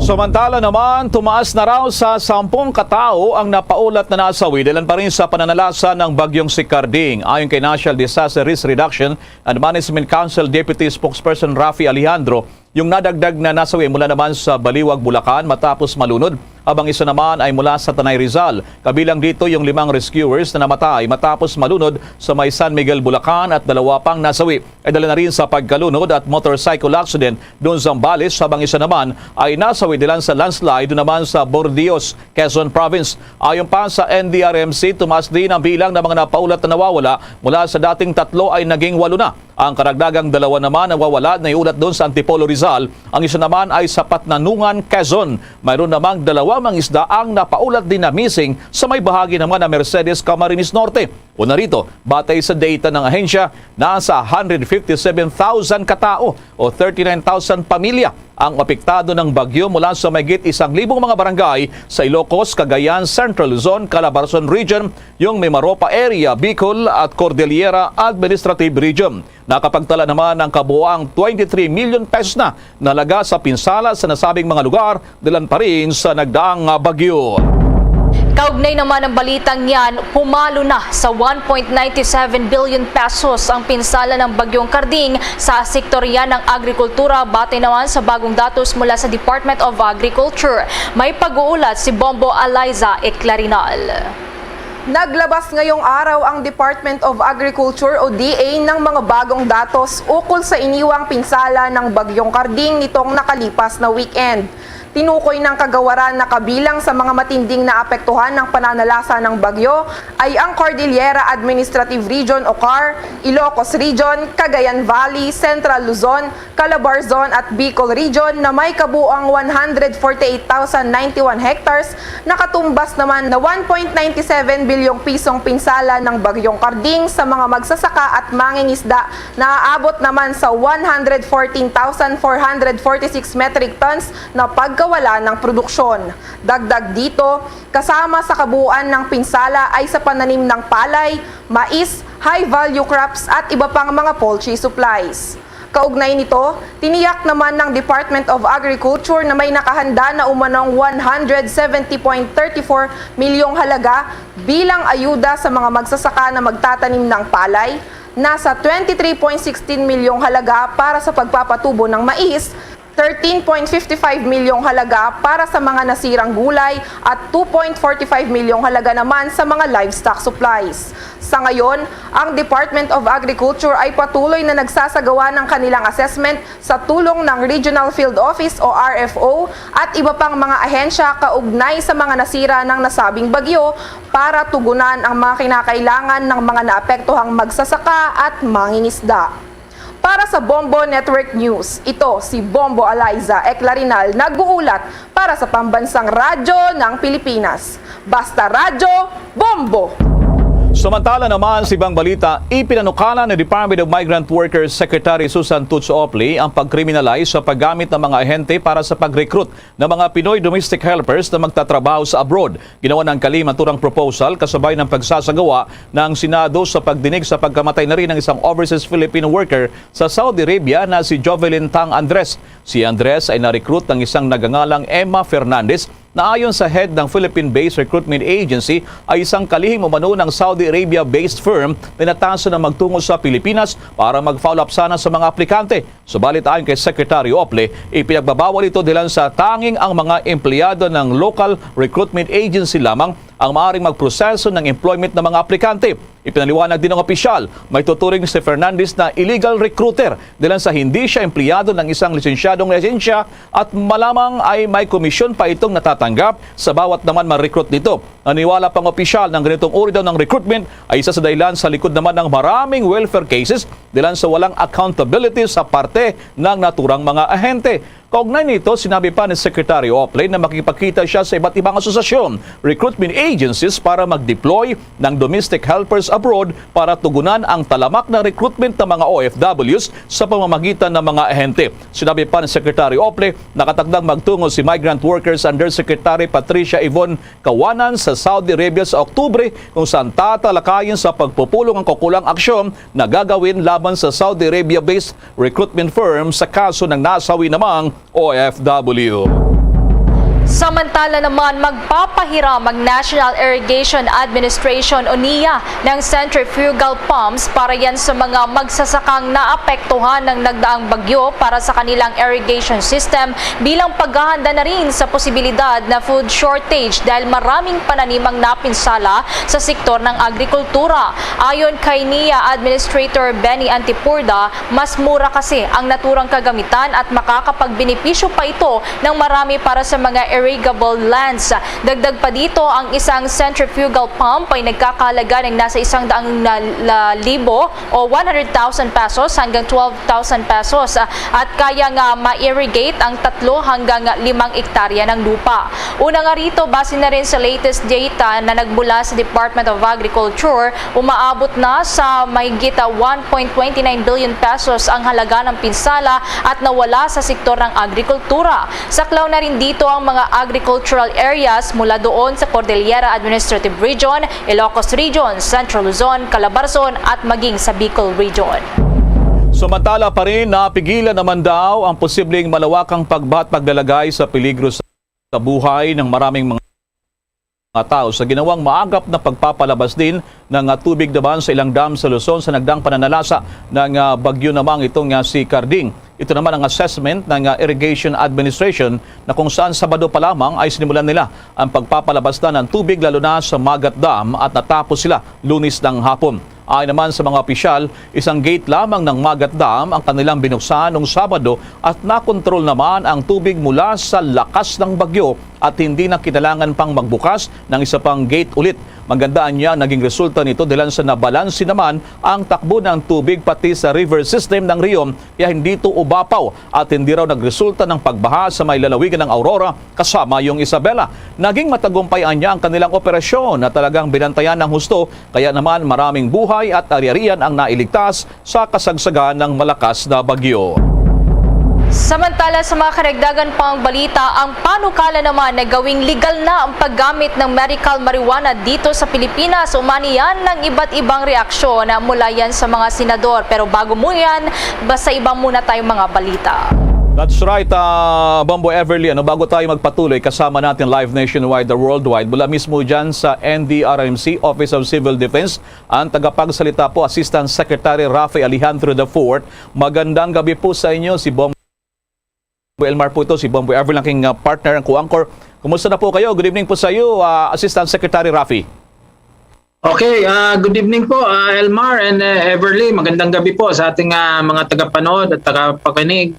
Samantala naman, tumaas na raw sa sampung katao ang napaulat na nasawi dalan pa rin sa pananalasa ng Bagyong Sikarding. Ayon kay National Disaster Risk Reduction and Management Council Deputy Spokesperson Rafi Alejandro, yung nadagdag na nasawi mula naman sa Baliwag, Bulacan matapos malunod, habang isa naman ay mula sa Tanay, Rizal. Kabilang dito yung limang rescuers na namatay matapos malunod sa may San Miguel, Bulacan, at dalawa pang nasawi ay dala na rin sa pagkalunod at motorcycle accident doon sa Zambales, habang isa naman ay nasawi dilan sa landslide doon naman sa Bordeos, Quezon Province. Ayon pa sa N D R M C, tumaas din ang bilang ng mga napaulat na nawawala. Mula sa dating tatlo ay naging walo na. Ang karagdagang dalawa naman nawawala na iulat doon sa Antipolo, Rizal. Ang isa naman ay sa Patnanungan, Quezon. Mayroon namang dalawa mangisda ang napaulat din na missing sa may bahagi naman ng Mercedes, Camarines Norte. O narito, batay sa data ng ahensya, nasa hundred fifty-seven thousand katao o thirty-nine thousand pamilya ang apektado ng bagyo mula sa mahigit isang libong mga barangay sa Ilocos, Cagayan, Central Luzon, Calabarzon Region, yung Mimaropa Area, Bicol at Cordillera Administrative Region. Nakapagtala naman ang kabuoang twenty-three million pesos na na halaga sa pinsala sa nasabing mga lugar, dalan pa rin sa nagdaang, ah, bagyo. Kaugnay naman ng balitang yan, pumalo na sa one point nine seven billion pesos ang pinsala ng Bagyong Karding sa sektorya ng agrikultura, batay naman sa bagong datos mula sa Department of Agriculture. May pag-uulat si Bombo Eliza Eclarinal. Naglabas ngayong araw ang Department of Agriculture o D A ng mga bagong datos ukol sa iniwang pinsala ng Bagyong Karding nitong nakalipas na weekend. Tinukoy ng kagawaran na kabilang sa mga matinding naapektuhan ng pananalasa ng bagyo ay ang Cordillera Administrative Region o car, Ilocos Region, Cagayan Valley, Central Luzon, Calabarzon at Bicol Region na may kabuang one hundred forty-eight thousand ninety-one hectares, nakatumbas naman na one point nine seven bilyong pisong pinsala ng Bagyong Karding sa mga magsasaka at mangingisda na aabot naman sa one hundred fourteen thousand four hundred forty-six metric tons na pagkawala ng produksyon. Dagdag dito, kasama sa kabuuan ng pinsala ay sa pananim ng palay, mais, high-value crops at iba pang mga poultry supplies. Kaugnay nito, tiniyak naman ng Department of Agriculture na may nakahanda na umanong one hundred seventy point thirty four milyong halaga bilang ayuda sa mga magsasaka na magtatanim ng palay, nasa twenty three point sixteen milyong halaga para sa pagpapatubo ng mais, thirteen point fifty five milyong halaga para sa mga nasirang gulay at two point forty five milyong halaga naman sa mga livestock supplies. Sa ngayon, ang Department of Agriculture ay patuloy na nagsasagawa ng kanilang assessment sa tulong ng Regional Field Office o R F O at iba pang mga ahensya kaugnay sa mga nasira ng nasabing bagyo para tugunan ang mga kinakailangan ng mga naapektuhang magsasaka at mangingisda. Para sa Bombo Network News, ito si Bombo Eliza Eclarinal nag-uulat para sa Pambansang Radyo ng Pilipinas. Basta Radyo, Bombo! Samantala naman sa ibang balita, ipinanukala ni Department of Migrant Workers Secretary Susan Toots Opley ang pag-criminalize sa paggamit ng mga ahente para sa pag-recruit ng mga Pinoy domestic helpers na magtatrabaho sa abroad. Ginawa ng Kalima Turang proposal kasabay ng pagsasagawa ng Senado sa pagdinig sa pagkamatay na rin ng isang overseas Filipino worker sa Saudi Arabia na si Jovelyn Tang Andres. Si Andres ay na-recruit ng isang nagangalang Emma Fernandez na ayon sa head ng Philippine-based recruitment agency ay isang kalihim umano ng Saudi Arabia-based firm na inatasan na magtungo sa Pilipinas para mag-follow up sana sa mga aplikante. Subalit ayon kay Secretary Ople, ipinagbabawal ito dahilan sa tanging ang mga empleyado ng local recruitment agency lamang ang maaaring magproseso ng employment ng mga aplikante. Ipinaliwanag din ng opisyal, may tuturing si Fernandez na illegal recruiter dahilan sa hindi siya empleyado ng isang lisensyadong ahensya at malamang ay may komisyon pa itong natatanggap sa bawat naman ma-recruit nito. Naniwala pang opisyal ng ganitong uri daw ng recruitment ay isa sa dahilan sa likod naman ng maraming welfare cases dahilan sa walang accountability sa parte ng naturang mga ahente. Kaugnay nito, sinabi pa ni Secretary Ople na makikipagkita siya sa iba't ibang asosasyon, recruitment agencies para mag-deploy ng domestic helpers abroad para tugunan ang talamak na recruitment ng mga O F Ws sa pamamagitan ng mga ahente. Sinabi pa ni Secretary Ople, nakatakdang magtungo si Migrant Workers Undersecretary Patricia Yvonne Kawanan sa Saudi Arabia sa Oktubre, kung saan tatalakayin sa pagpupulong ang kaukulang aksyon na gagawin laban sa Saudi Arabia-based recruitment firm sa kaso ng nasawi namang O F W. Samantala naman, magpapahiram ang National Irrigation Administration o NIA ng centrifugal pumps para yan sa mga magsasakang naapektuhan ng nagdaang bagyo para sa kanilang irrigation system bilang paghahanda na rin sa posibilidad na food shortage dahil maraming pananim ang napinsala sa sektor ng agrikultura. Ayon kay NIA Administrator Benny Antipurda, mas mura kasi ang naturang kagamitan at makakapagbenepisyo pa ito ng marami para sa mga irrigable lands. Dagdag pa dito, ang isang centrifugal pump ay nagkakahalaga ng nasa isang daang na, la, libo o one hundred thousand pesos hanggang twelve thousand pesos, ah, at kaya nga ma-irrigate ang tatlo hanggang limang ektarya ng lupa. Una nga rito, base na rin sa latest data na nagmula sa Department of Agriculture, umaabot na sa mahigit, ah, one point twenty nine billion pesos ang halaga ng pinsala at nawala sa sektor ng agrikultura. Saklaw na rin dito ang mga agricultural areas mula doon sa Cordillera Administrative Region, Ilocos Region, Central Luzon, Calabarzon at maging sa Bicol Region. Samantala pa rin, napigilan naman daw ang posibleng malawakang pagbaha at paglalagay sa peligro sa buhay ng maraming mga tao sa ginawang maagap na pagpapalabas din ng, ah, tubig naman sa ilang dam sa Luzon sa nagdaang pananalasa ng, ah, bagyo namang itong, ah, si Karding. Ito naman ang assessment ng, ah, Irrigation Administration na kung saan Sabado pa lamang ay sinimulan nila ang pagpapalabas na ng tubig, lalo na sa Magat Dam, at natapos sila Lunes ng hapon. Ayon naman sa mga opisyal, isang gate lamang ng Magat Dam ang kanilang binuksan nung Sabado at nakontrol naman ang tubig mula sa lakas ng bagyo at hindi na kinailangan pang magbukas ng isa pang gate ulit. Maganda anya ang naging resulta nito dahil sa nabalanse naman ang takbo ng tubig pati sa river system ng Riom, kaya hindi ito umapaw at hindi raw nagresulta ng pagbaha sa may lalawigan ng Aurora kasama yung Isabela. Naging matagumpay anya ang kanilang operasyon na talagang binantayan ng husto, kaya naman maraming buhay at ari-arian ang nailigtas sa kasagsagan ng malakas na bagyo. Samantala, sa mga karagdagan pang balita, ang panukala naman na gawing legal na ang paggamit ng medical marijuana dito sa Pilipinas. Umani yan ng iba't ibang reaksyon mula yan sa mga senador. Pero bago mo yan, basa iba muna tayong mga balita. That's right, ah, Bombo Everly. Ano, bago tayo magpatuloy, kasama natin live nationwide or worldwide, mula mismo dyan sa N D R M C, Office of Civil Defense, ang tagapagsalita po, Assistant Secretary Rafi Alejandro the fourth. Magandang gabi po sa inyo, si Bombo Elmar po ito, si Bombo Everly, ang aking, ah, partner, ang co-anchor. Kumusta na po kayo? Good evening po sa iyo, ah, Assistant Secretary Rafi. Okay, ah, good evening po, ah, Elmar and, eh, Everly. Magandang gabi po sa ating, ah, mga tagapanood at tagapakinig.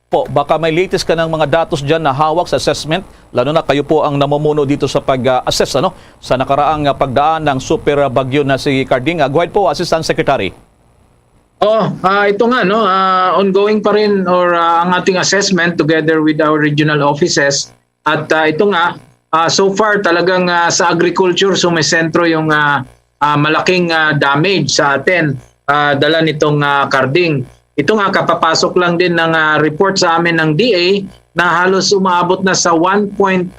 Po, baka may latest ka ng mga datos dyan na hawak sa assessment, lalo na kayo po ang namumuno dito sa pag-assess, ano, sa nakaraang, ah, pagdaan ng super bagyo na si Carding. Ah, go ahead po, Assistant Secretary. Oh, ah, ito nga, no, ah, ongoing pa rin or, ah, ang ating assessment together with our regional offices. At, ah, ito nga, ah, so far talagang, ah, sa agriculture sumesentro yung, ah, ah, malaking, ah, damage sa atin, ah, dala nitong, ah, Carding. Ito nga, kapapasok lang din ng, ah, report sa amin ng D A na halos umaabot na sa one point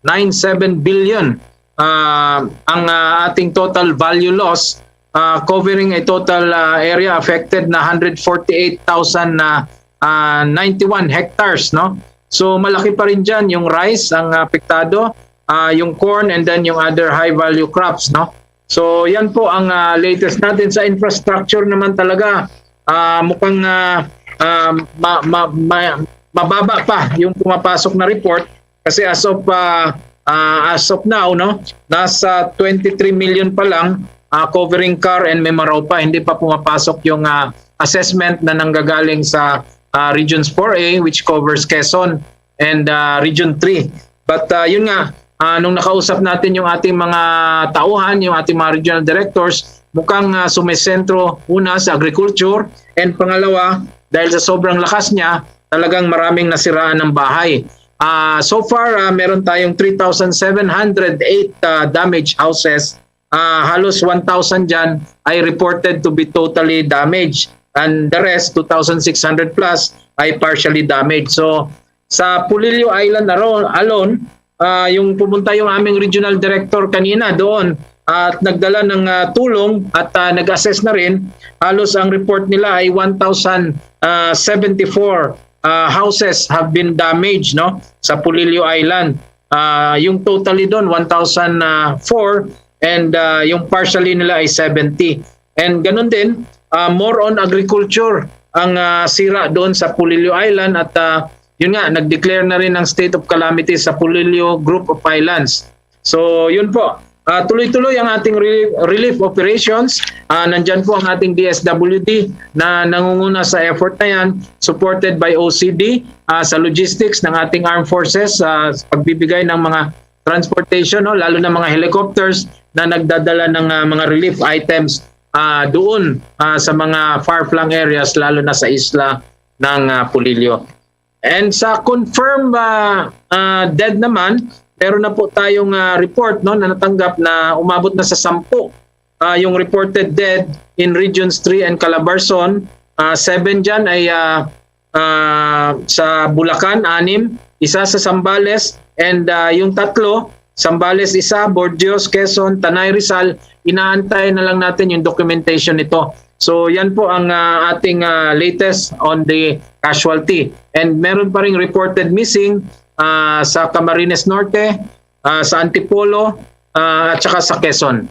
nine seven billion, ah, ang, ah, ating total value loss, ah, covering a total, ah, area affected na hundred forty-eight thousand na, ah, ninety-one hectares, no? So, malaki pa rin dyan yung rice ang apektado, ah, yung corn, and then yung other high value crops, no? So, yan po ang, ah, latest natin. Sa infrastructure naman talaga, ah, mukhang, ah, ah, ma- ma- ma- mababa pa yung pumapasok na report kasi as of, ah, ah, as of now, no, nasa twenty-three million pa lang, ah, covering CAR and Mimaropa. Hindi pa pumapasok yung, ah, assessment na nanggagaling sa, ah, Regions four A, which covers Quezon, and, ah, Region three. But, ah, yun nga, ah, nung nakausap natin yung ating mga tauhan, yung ating mga regional directors, mukhang, ah, sumesentro una sa agriculture, and pangalawa, dahil sa sobrang lakas niya, talagang maraming nasiraan ng bahay. Ah, so far, ah, meron tayong three thousand seven hundred eight, ah, damaged houses. Ah, halos one thousand dyan ay reported to be totally damaged. And the rest, two thousand six hundred plus, ay partially damaged. So, sa Polillo Island aro- alone, ah, yung pumunta yung aming regional director kanina doon at nagdala ng, ah, tulong at, ah, nag-assess na rin, halos ang report nila ay one thousand seventy-four, ah, houses have been damaged, no, sa Polillo Island. Ah, yung totally doon, one thousand four, and, ah, yung partially nila ay seventy. And ganun din, ah, more on agriculture ang, ah, sira doon sa Polillo Island at, ah, yun nga, nag-declare na rin ng state of calamity sa Polillo Group of Islands. So, yun po. Ah, tuloy-tuloy ang ating relief, relief operations. Ah, nandyan po ang ating D S W D na nangunguna sa effort na yan, supported by O C D, ah, sa logistics ng ating armed forces, ah, sa pagbibigay ng mga transportation, no, lalo na mga helicopters na nagdadala ng, ah, mga relief items, ah, doon, ah, sa mga far-flung areas, lalo na sa isla ng, ah, Polillo. And sa confirmed, ah, ah, dead naman, meron na po tayong, ah, report, no, na natanggap na umabot na sa sampu, ah, yung reported dead in Regions three and Calabarzon. Ah, seven dyan ay, ah, ah, sa Bulacan, anim, isa sa Zambales, and, ah, yung tatlo, Zambales isa, Bordeos, Quezon, Tanay, Rizal, inaantay na lang natin yung documentation nito. So, yan po ang, ah, ating, ah, latest on the casualty. And meron pa ring reported missing, ah, sa Camarines Norte, ah, sa Antipolo, ah, at saka sa Quezon.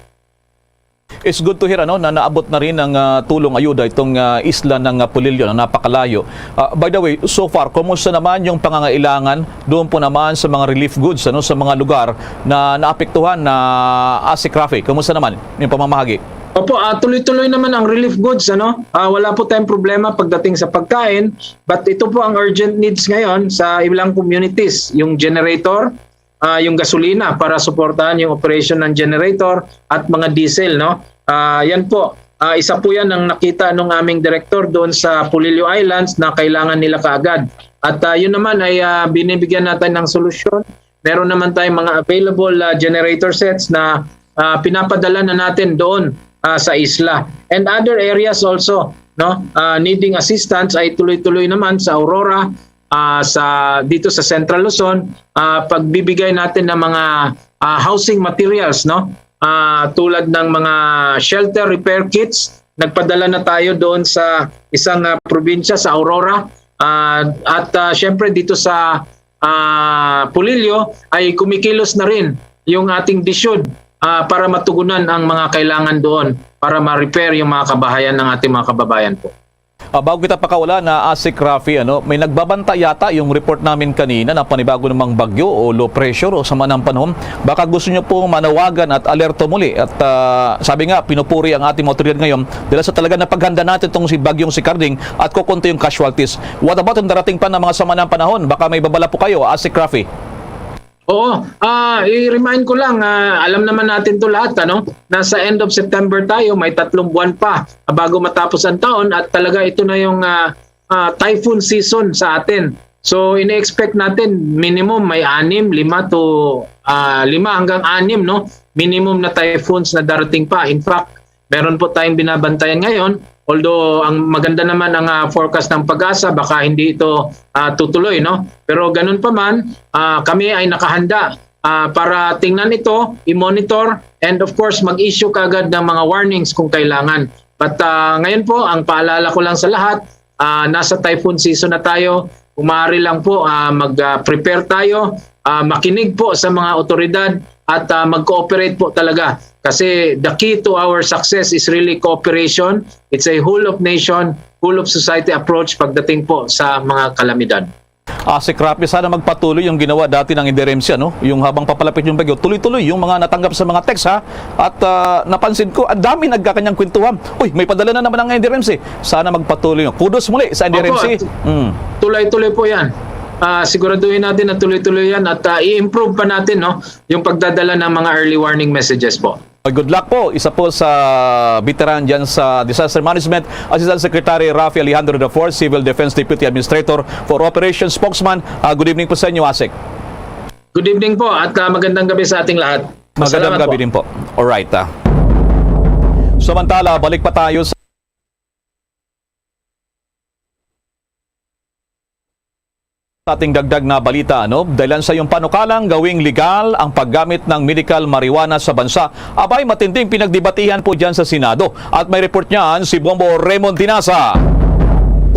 It's good to hear, ano, na naabot na rin ang, ah, tulong ayuda itong, ah, isla ng, ah, Polillo, na napakalayo. Ah, by the way, so far, kumusta naman yung pangangailangan doon po naman sa mga relief goods, ano, sa mga lugar na naapektuhan na ASEC Rafi? Kumusta naman yung pamamahagi? Opo, ah, tuloy-tuloy naman ang relief goods, ano? Ah, wala po tayong problema pagdating sa pagkain, but ito po ang urgent needs ngayon sa ilang communities, yung generator, ah, yung gasolina para suportahan yung operation ng generator at mga diesel, no? Ah, yan po. Ah, isa po yan ang nakita ng aming direktor doon sa Polillo Islands na kailangan nila kaagad. At, ah, yun naman ay, ah, binibigyan natin ng solusyon. Meron naman tayong mga available, ah, generator sets na, ah, pinapadala na natin doon, ah, sa isla. And other areas also, no, ah, needing assistance ay tuloy-tuloy naman sa Aurora, ah, sa, dito sa Central Luzon, ah, pagbibigay natin ng mga, ah, housing materials, no? Ah, tulad ng mga shelter repair kits, nagpadala na tayo doon sa isang, ah, probinsya sa Aurora. Ah, at, ah, syempre dito sa, ah, Pulilio ay kumikilos na rin yung ating DSUD, ah, para matugunan ang mga kailangan doon para ma-repair yung mga kabahayan ng ating mga kababayan po. Ah, bago kita pakawala na ASEC Rafi, ano, may nagbabanta yata yung report namin kanina na panibago namang bagyo o low pressure o sama ng panahon. Baka gusto nyo po manawagan at alerto muli. At, ah, sabi nga, pinupuri ang ating mga otoridad ngayon dahil sa talaga na paghanda natin itong si bagyong si Carding at kukunti yung casualties. What about yung darating pa na mga sama ng panahon? Baka may babala po kayo, ASEC Rafi. Oo, ah, i-remind ko lang, ah, alam naman natin to lahat, ano, nasa end of September tayo, may tatlong buwan pa, ah, bago matapos ang taon at talaga ito na yung, ah, ah, typhoon season sa atin. So, ini-expect natin minimum may anim, lima to, ah, lima hanggang anim, no? Minimum na typhoons na darating pa. In fact, meron po tayong binabantayan ngayon. Although ang maganda naman ang, ah, forecast ng PAGASA, baka hindi ito, ah, tutuloy, no? Pero ganun pa man, ah, kami ay nakahanda, ah, para tingnan ito, i-monitor, and of course, mag-issue kaagad ng mga warnings kung kailangan. But, ah, ngayon po, ang paalala ko lang sa lahat, ah, nasa typhoon season na tayo. Kung maaari lang po, ah, mag, ah, prepare tayo, ah, makinig po sa mga otoridad at, ah, mag-cooperate po talaga. Kasi the key to our success is really cooperation. It's a whole of nation, whole of society approach pagdating po sa mga kalamidad. ASEC Rafi, sana magpatuloy yung ginawa dati ng N D R M C, ano? Yung habang papalapit yung bagyo, tuloy-tuloy yung mga natanggap sa mga text, ha? At, ah, napansin ko, ang dami nagkakanyang kwentuhan. Uy, may padala na naman ang N D R M C. Sana magpatuloy yun. Kudos muli sa N D R M C. Opo, at Mm. tuloy-tuloy po yan. Ah, siguraduhin natin na tuloy-tuloy yan at, ah, i-improve pa natin, no, yung pagdadala ng mga early warning messages po. Good luck po. Isa po sa veteran dyan sa disaster management, Assistant Secretary Rafi Alejandro the fourth, Civil Defense Deputy Administrator for Operations Spokesman. Ah, good evening po sa inyo, ASEC. Good evening po at, ah, magandang gabi sa ating lahat. Magandang Salamat gabi po. din po. Alright, ah. Samantala, balik pa tayo sa ating dagdag na balita, no? Dahilan sa iyong panukalang gawing legal ang paggamit ng medical marijuana sa bansa. Abay, matinding pinagdebatihan po dyan sa Senado. At may report niyan si Bombo Raymond Tinasa.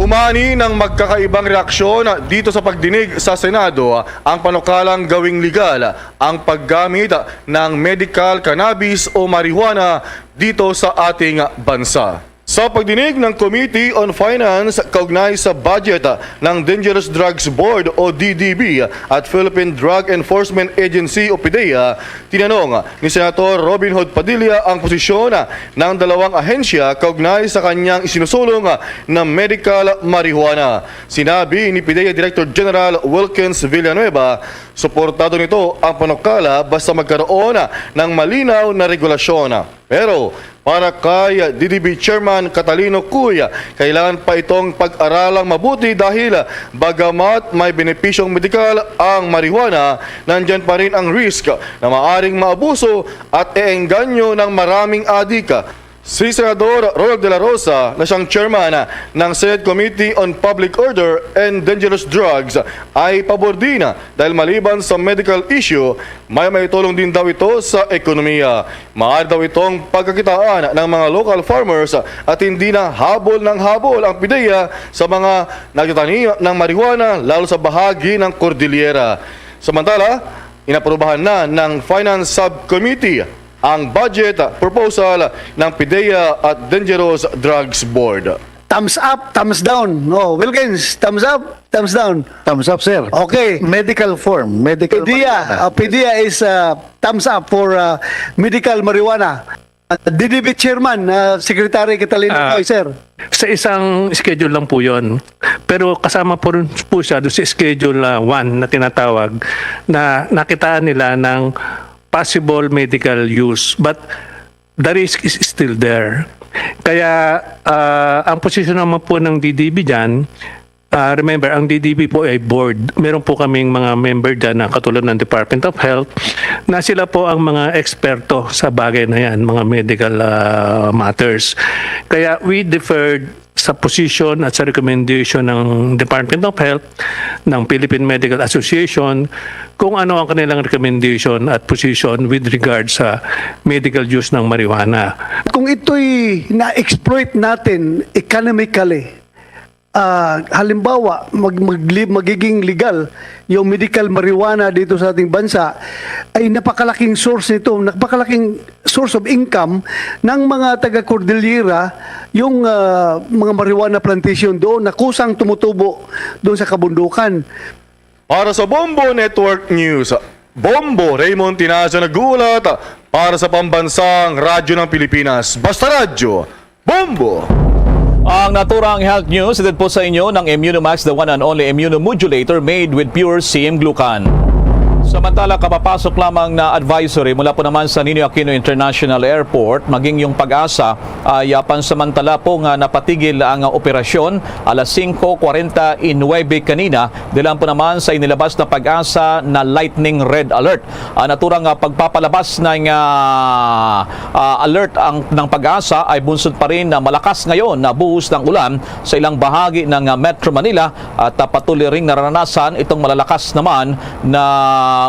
Umani ng magkakaibang reaksyon dito sa pagdinig sa Senado ang panukalang gawing legal ang paggamit ng medical cannabis o marijuana dito sa ating bansa. Sa pagdinig ng Committee on Finance kaugnay sa budget ng Dangerous Drugs Board o D D B at Philippine Drug Enforcement Agency o PDEA, tinanong ni Senator Robin Hood Padilla ang posisyon ng dalawang ahensya kaugnay sa kanyang isinusulong na medical marijuana. Sinabi ni PDEA Director General Wilkins Villanueva, suportado nito ang panukala basta magkaroon ng malinaw na regulasyon. Pero para kay D D B Chairman Catalino Cuy, kailangan pa itong pag-aralang mabuti dahil bagamat may benepisyong medikal ang marijuana, nandyan pa rin ang risk na maaring maabuso at eengganyo ng maraming adik. Si Senador Ronald De La Rosa na siyang chairman ng Senate Committee on Public Order and Dangerous Drugs ay pabor din dahil maliban sa medical issue, may maitulong din daw ito sa ekonomiya. Maaari daw itong pagkakitaan ng mga local farmers at hindi na habol ng habol ang PDEA sa mga nagtatanim ng marijuana, lalo sa bahagi ng Cordillera. Samantala, inaprubahan na ng Finance Subcommittee ang budget proposal ng PDEA at Dangerous Drugs Board. Thumbs up, thumbs down. Oh, Wilkins, thumbs up, thumbs down. Thumbs up, sir. Okay. Medical form, medical PDEA, marijuana. Uh, PDEA is uh, thumbs up for uh, medical marijuana. Uh, D D B chairman, uh, Secretary Catalina Ah, Coy, sir. Sa isang schedule lang po yon. Pero kasama po, rin po siya doon sa schedule uh, one na tinatawag na nakitaan nila ng possible medical use. But the risk is still there. Kaya ah, ang posisyon naman po ng D D B dyan, ah, remember, ang D D B po ay board. Meron po kaming mga member dyan na katulad ng Department of Health na sila po ang mga eksperto sa bagay na yan, mga medical ah, matters. Kaya we deferred sa position at sa recommendation ng Department of Health, ng Philippine Medical Association, kung ano ang kanilang recommendation at position with regard sa medical use ng marijuana. Kung ito'y na-exploit natin economically, ah, halimbawa, mag, mag, magiging legal yung medical marijuana dito sa ating bansa, ay napakalaking source nito, napakalaking source of income ng mga taga-Cordillera, yung ah, mga marijuana plantation doon na kusang tumutubo doon sa kabundukan. Para sa Bombo Network News, Bombo Raymond Tinaja nag-uulat para sa Pambansang Radyo ng Pilipinas. Basta Radyo, Bombo! Ang naturang health news, hatid po sa inyo ng Immunomax, the one and only immunomodulator made with pure C M glucan. Samantala, kapapasok lamang na advisory mula po naman sa Ninoy Aquino International Airport, maging yung PAGASA ay ah, pansamantala po nga napatigil ang operasyon alas singko kwarenta y nuebe kanina, dilan po naman sa inilabas na PAGASA na lightning red alert. Ang naturang ah, pagpapalabas ng ah, ah, alert ang, ng PAGASA ay bunsod pa rin na malakas ngayon na buhos ng ulan sa ilang bahagi ng ah, Metro Manila at ah, patuloy ring naranasan itong malalakas naman na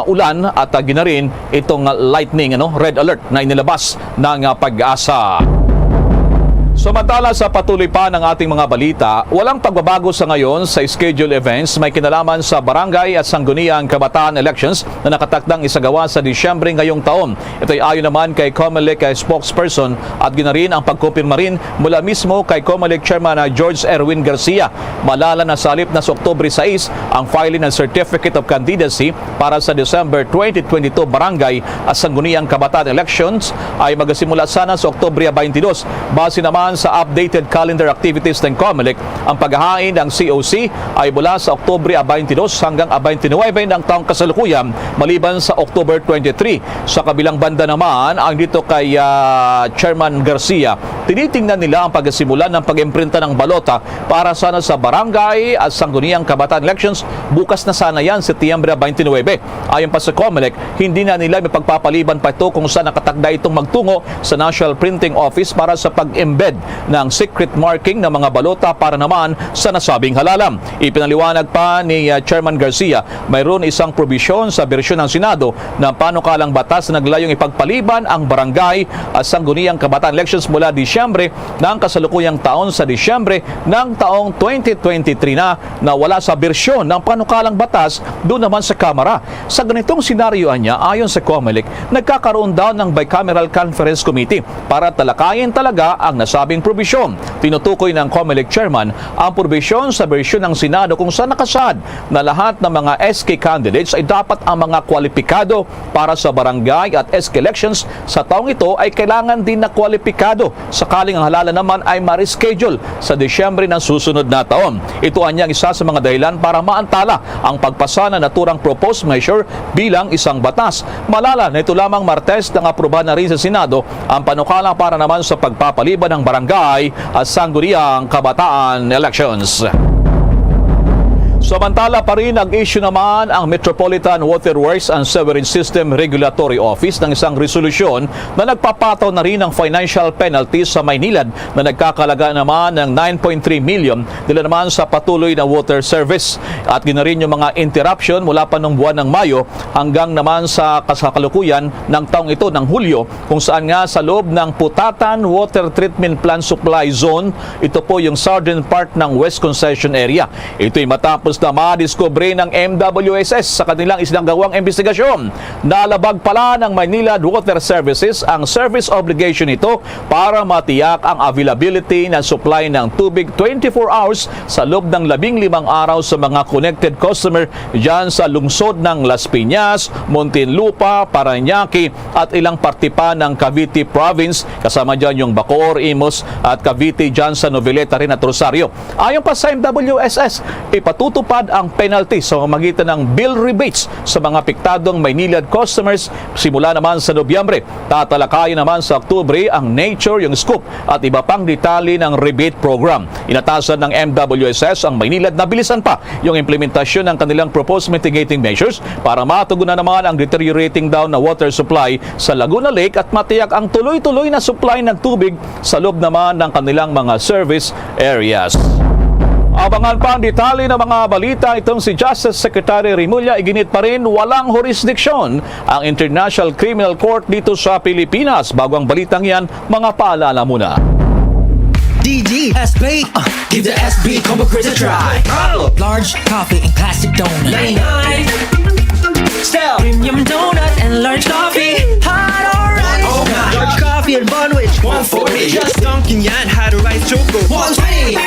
ulan at ah, ginarin itong ah, lightning, ano, red alert na inilabas ng ah, PAGASA. Samantala, sa patuloy pa ng ating mga balita, walang pagbabago sa ngayon sa schedule events may kinalaman sa barangay at sangguniang kabataan elections na nakatakdang isagawa sa Disyembre ngayong taon. Ito'y ayon naman kay Comelec spokesperson at ginarin ang pagkumpirma rin mula mismo kay Comelec Chairman na George Erwin Garcia. Malala na sa halip na sa Oktubre sais ang filing ng Certificate of Candidacy para sa December twenty twenty-two Barangay at Sangguniang Kabataan Elections ay magasimula sana sa Oktubre twenty-two. Base naman sa updated calendar activities ng Comelec, ang paghahain ng C O C ay mula sa Oktubre twenty-two hanggang twenty-nine ng taong kasalukuyan, maliban sa October twenty-three. Sa kabilang banda naman, ang dito kay ah, Chairman Garcia, tinitingnan nila ang pagsimulan ng pag-imprinta ng balota para sana sa barangay at sangguniang kabataan elections. Bukas na sana yan, Setyembre twenty-nine. Ayon pa sa Comelec, hindi na nila mapagpapaliban pa ito kung saan nakatakda itong magtungo sa National Printing Office para sa pag-embed ng secret marking ng mga balota para naman sa nasabing halalan. Ipinaliwanag pa ni ah, Chairman Garcia, mayroon isang probisyon sa bersyon ng Senado ng panukalang batas na naglayong ipagpaliban ang barangay at sangguniang kabataan elections mula Disyembre ng kasalukuyang taon sa Disyembre ng taong twenty twenty-three na, na wala sa bersyon ng panukalang batas doon naman sa Kamara. Sa ganitong senaryo, anya, ayon sa Comelec, nagkakaroon daw ng bicameral conference committee para talakayin talaga ang nasabing probisyon. Tinutukoy ng Comelec chairman ang probisyon sa bersyon ng Senado kung saan nakasaad na lahat ng mga S K candidates ay dapat ang mga kwalipikado para sa barangay at S K elections sa taong ito ay kailangan din na kwalipikado sakaling ang halalan naman ay ma-reschedule sa Disyembre ng susunod na taon. Ito anya ang isa sa mga dahilan para maantala ang pagpasa ng naturang proposed measure bilang isang batas. Malala na ito lamang Martes nang aprubahan na rin sa Senado ang panukala para naman sa pagpapaliban ng barangay at sangguniang kabataan elections. Samantala pa rin, nag-issue naman ang Metropolitan Waterworks and Sewerage System Regulatory Office ng isang resolusyon na nagpapataw na rin ng financial penalty sa Maynilad na nagkakalaga naman ng nine point three million dila naman sa patuloy na water service. At ginarin yung mga interruption mula pa nung buwan ng Mayo hanggang naman sa kasalukuyan ng taong ito, ng Hulyo, kung saan nga sa loob ng Putatan Water Treatment Plant Supply Zone, ito po yung southern part ng West Concession Area. Ito'y matapos na madiskubre ng M W S S sa kanilang isinagawang investigasyon. Nalabag pala ng Maynilad Water Services ang service obligation nito para matiyak ang availability ng supply ng tubig twenty-four hours sa loob ng labing limang araw sa mga connected customer dyan sa lungsod ng Las Piñas, Muntinlupa, Parañaque at ilang parte pa ng Cavite Province, kasama dyan yung Bacoor, Imus at Cavite dyan sa Noveleta rin at Rosario. Ayon pa sa M W S S, ipatutupad ang penalty sa pamamagitan ng bill rebates sa mga apektadong Maynilad customers simula naman sa Nobyembre. Tatalakayin naman sa Oktubre ang nature, yung scope at iba pang detalye ng rebate program. Inatasan ng M W S S ang Maynilad na bilisan pa yung implementasyon ng kanilang proposed mitigating measures para matugunan naman ang deteriorating daw na water supply sa Laguna Lake at matiyak ang tuloy-tuloy na supply ng tubig sa loob naman ng kanilang mga service areas. Abangan pa ang detalye ng mga balita. Itong si Justice Secretary Remulla, iginit pa rin walang jurisdiction ang International Criminal Court dito sa Pilipinas. Bago ang balitang yan, mga paalala muna. D G S P. Uh, give the S B Combo Crisp a try. Large coffee and classic donut. Nine nine. Style. Premium donut and large coffee. Hot orange. Oh, large coffee and bun wich. One forty. Just dunking yan. Hot rice choco. One twenty.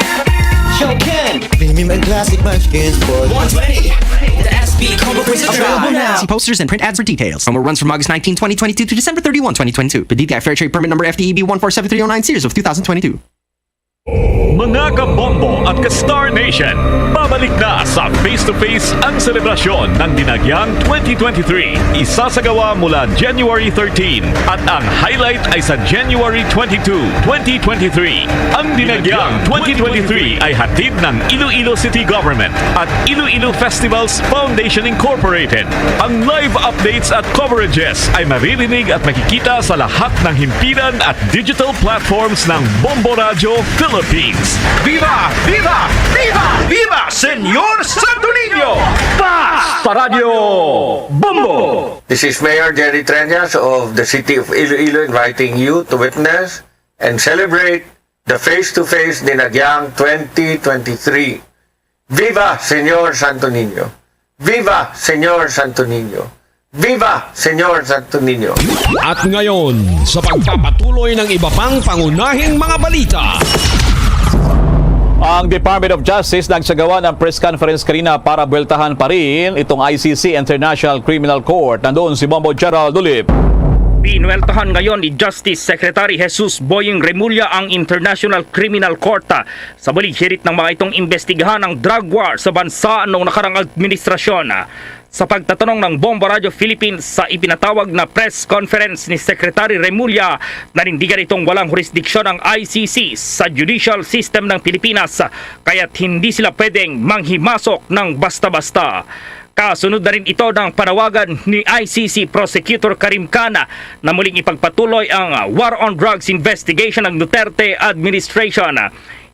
Show Ken. Premium and classic munchkins for one twenty. The S B Combo Crisp a try. Available now. See posters and print ads for details. Promo runs from August nineteen, twenty twenty-two to December thirty-one, twenty twenty-two. Per D T I Fair Trade Permit Number F T E B one four seven three oh nine, series of two thousand twenty-two. Mga kabombo at ka-Star Nation, pabalik na sa Face to Face ang selebrasyon ng Dinagyang twenty twenty-three. Isasagawa mula January thirteen at ang highlight ay sa January twenty-two, twenty twenty-three. Ang Dinagyang twenty twenty-three ay hatid ng Iloilo City Government at Iloilo Festivals Foundation Incorporated. Ang live updates at coverages ay maririnig at makikita sa lahat ng himpilan at digital platforms ng Bombo Radyo Philippines. Viva! Viva! Viva! Viva Senyor Santo Niño! Basta Radyo Bombo! This is Mayor Jerry Treñas of the City of Iloilo inviting you to witness and celebrate the face-to-face Dinagyang twenty twenty-three. Viva Señor Santo Niño! Viva Señor Santo Niño! Viva Señor Santo Niño! At ngayon, sa pagpapatuloy ng iba pang pangunahing mga balita. Ang Department of Justice nagsagawa ng press conference kanina para buweltahan pa rin itong I C C International Criminal Court. Nandoon si Bombo Gerald Dulip. Binuweltahan ngayon ni Justice Secretary Jesus Boying Remulla ang International Criminal Court, ah, sa bulig hirit ng mga itong imbestigahan ang drug war sa bansa noong nakarang administrasyon. Sa pagtatanong ng Bombo Radio Philippines sa ipinatawag na press conference ni Secretary Remulla, nanindigan itong walang jurisdiksyon ang I C C sa judicial system ng Pilipinas, kaya't hindi sila pwedeng manghimasok ng basta-basta. Kasunod na rin ito ng panawagan ni I C C Prosecutor Karim Khan na muling ipagpatuloy ang war on drugs investigation ng Duterte administration.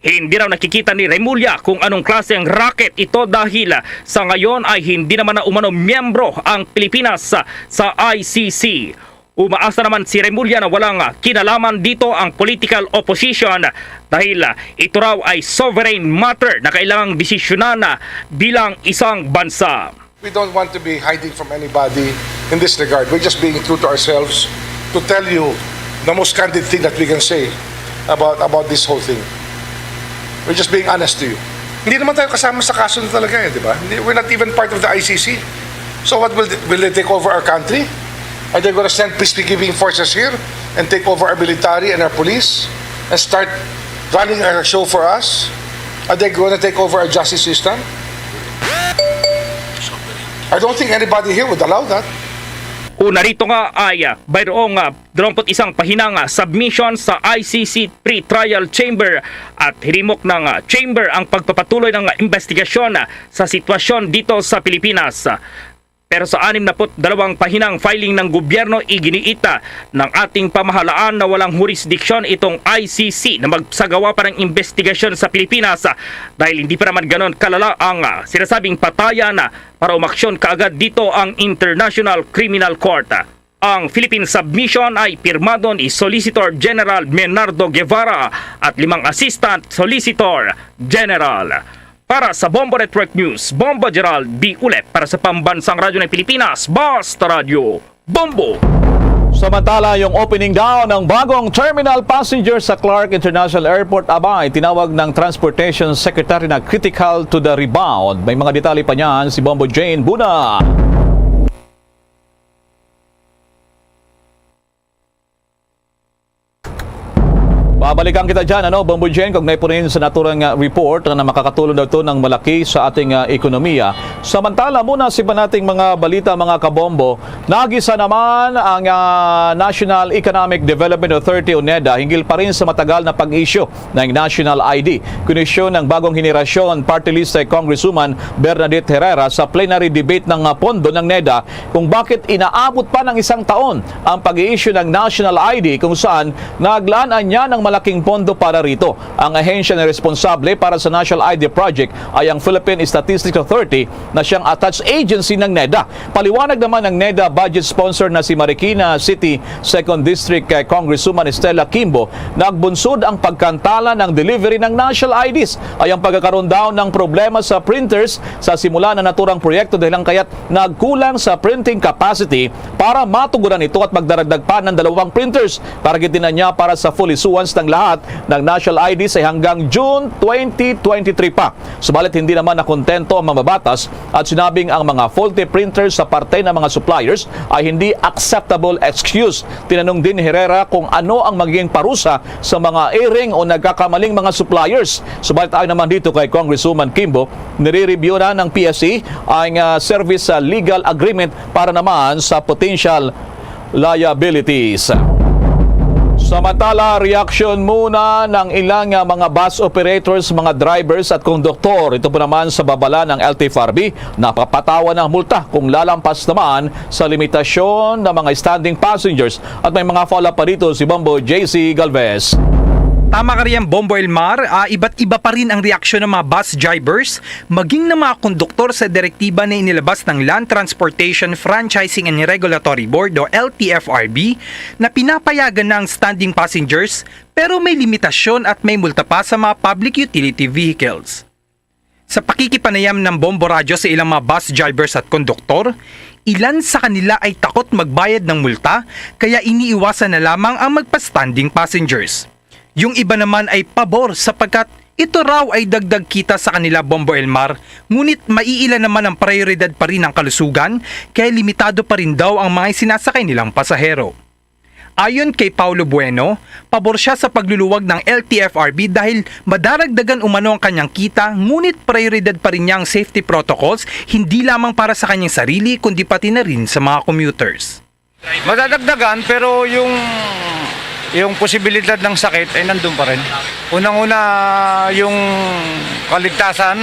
Hindi raw nakikita ni Remulla kung anong klaseng racket ito dahil sa ngayon ay hindi naman na umano miyembro ang Pilipinas sa I C C. Umaasa naman si Remulla na walang kinalaman dito ang political opposition dahil ito raw ay sovereign matter na kailangang desisyonan bilang isang bansa. We don't want to be hiding from anybody in this regard. We're just being true to ourselves to tell you the most candid thing that we can say about about this whole thing. We're just being honest to you. Hindi naman tayo kasama sa kaso na talaga eh, di ba? We're not even part of the I C C. So what will will they take over our country? Are they going to send peacekeeping forces here and take over our military and our police and start running a show for us? Are they going to take over our justice system? I don't think anybody here would allow that. Una rito nga ay ah, mayroong ah, dalawampu't isang pahinang ah, submission sa I C C pre-trial chamber at hinimok ng ah, chamber ang pagpapatuloy ng ah, investigasyon ah, sa sitwasyon dito sa Pilipinas. Pero sa anim na put dalawang pahinang filing ng gobyerno, iginiita ng ating pamahalaan na walang jurisdiksyon itong I C C na magsagawa pa ng investigasyon sa Pilipinas dahil hindi pa naman ganon kalala ang ah, sinasabing patayan para umaksyon kaagad dito ang International Criminal Court. Ang Philippine submission ay pirmado ni Solicitor General Menardo Guevara at limang Assistant Solicitor General. Para sa Bombo Network News, Bombo Gerald B. Ulet. Para sa Pambansang Radyo ng Pilipinas, Basta Radyo, Bombo! Samantala, yung opening daw ng bagong terminal passenger sa Clark International Airport, aba, ay tinawag ng Transportation Secretary na critical to the rebound. May mga detalye pa niyan si Bombo Jane Buna. Babalikan kita dyan, ano, Bombo Jen, kung may punin sa naturang, ah, report na makakatulong daw ito ng malaki sa ating, ah, ekonomiya. Samantala, muna sa iba nating mga balita, mga kabombo, nagisa naman ang, ah, National Economic Development Authority o NEDA hinggil pa rin sa matagal na pag-issue ng National I D. Kunisyon ng Bagong Henerasyon Party List kay Congresswoman Bernadette Herrera sa plenary debate ng, ah, pondo ng NEDA kung bakit inaabot pa ng isang taon ang pag-i-issue ng National I D kung saan naglaan niya ng malaking pondo para rito. Ang ahensya na responsable para sa National I D project ay ang Philippine Statistics Authority na siyang attached agency ng NEDA. Paliwanag naman ng NEDA budget sponsor na si Marikina City Second District kay Congresswoman Estela Kimbo, nagbunsod ang pagkantala ng delivery ng National I Ds ay ang pagkakaroon daw ng problema sa printers sa simula na naturang proyekto dahil ang kayat nagkulang sa printing capacity para matugunan ito at magdaragdag pa ng dalawang printers para gitinan niya para sa full issuance ng lahat ng National I Ds ay hanggang June twenty twenty-three pa. Subalit hindi naman nakontento ang mga mabatas at sinabing ang mga faulty printers sa parte ng mga suppliers ay hindi acceptable excuse. Tinanong din ni Herrera kung ano ang magiging parusa sa mga erring o nagkakamaling mga suppliers. Subalit ayon naman dito kay Congresswoman Kimbo, nire-review na ng P S E ang, ah, service, ah, legal agreement para naman sa potential liabilities. Samantala, reaksyon muna ng ilang, ah, mga bus operators, mga drivers at konduktor. Ito po naman sa babala ng L T F R B, napapatawan ng multa kung lalampas naman sa limitasyon ng mga standing passengers. At may mga follow-up pa dito si Bombo J C Galvez. Tama ka riyan, Bombo Elmar. Ah, iba't iba pa rin ang reaksyon ng mga bus drivers, maging ng mga konduktor sa direktiba na inilabas ng Land Transportation Franchising and Regulatory Board o L T F R B na pinapayagan na ang standing passengers, pero may limitasyon at may multa pa sa mga public utility vehicles. Sa pakikipanayam ng Bombo Radyo sa ilang mga bus drivers at konduktor, ilan sa kanila ay takot magbayad ng multa, kaya iniiwasan na lamang ang magpa-standing passengers. Yung iba naman ay pabor sapagkat ito raw ay dagdag kita sa kanila, Bombo Elmar, ngunit maiila naman ang prioridad pa rin ang kalusugan, kaya limitado pa rin daw ang mga isinasakay nilang pasahero. Ayon kay Paulo Bueno, pabor siya sa pagluluwag ng L T F R B dahil madaragdagan umano ang kanyang kita, ngunit prioridad pa rin niya ang safety protocols, hindi lamang para sa kanyang sarili, kundi pati na rin sa mga commuters. Madadagdagan, pero yung, yung posibilidad ng sakit ay nandun pa rin. Unang-una, yung kaligtasan.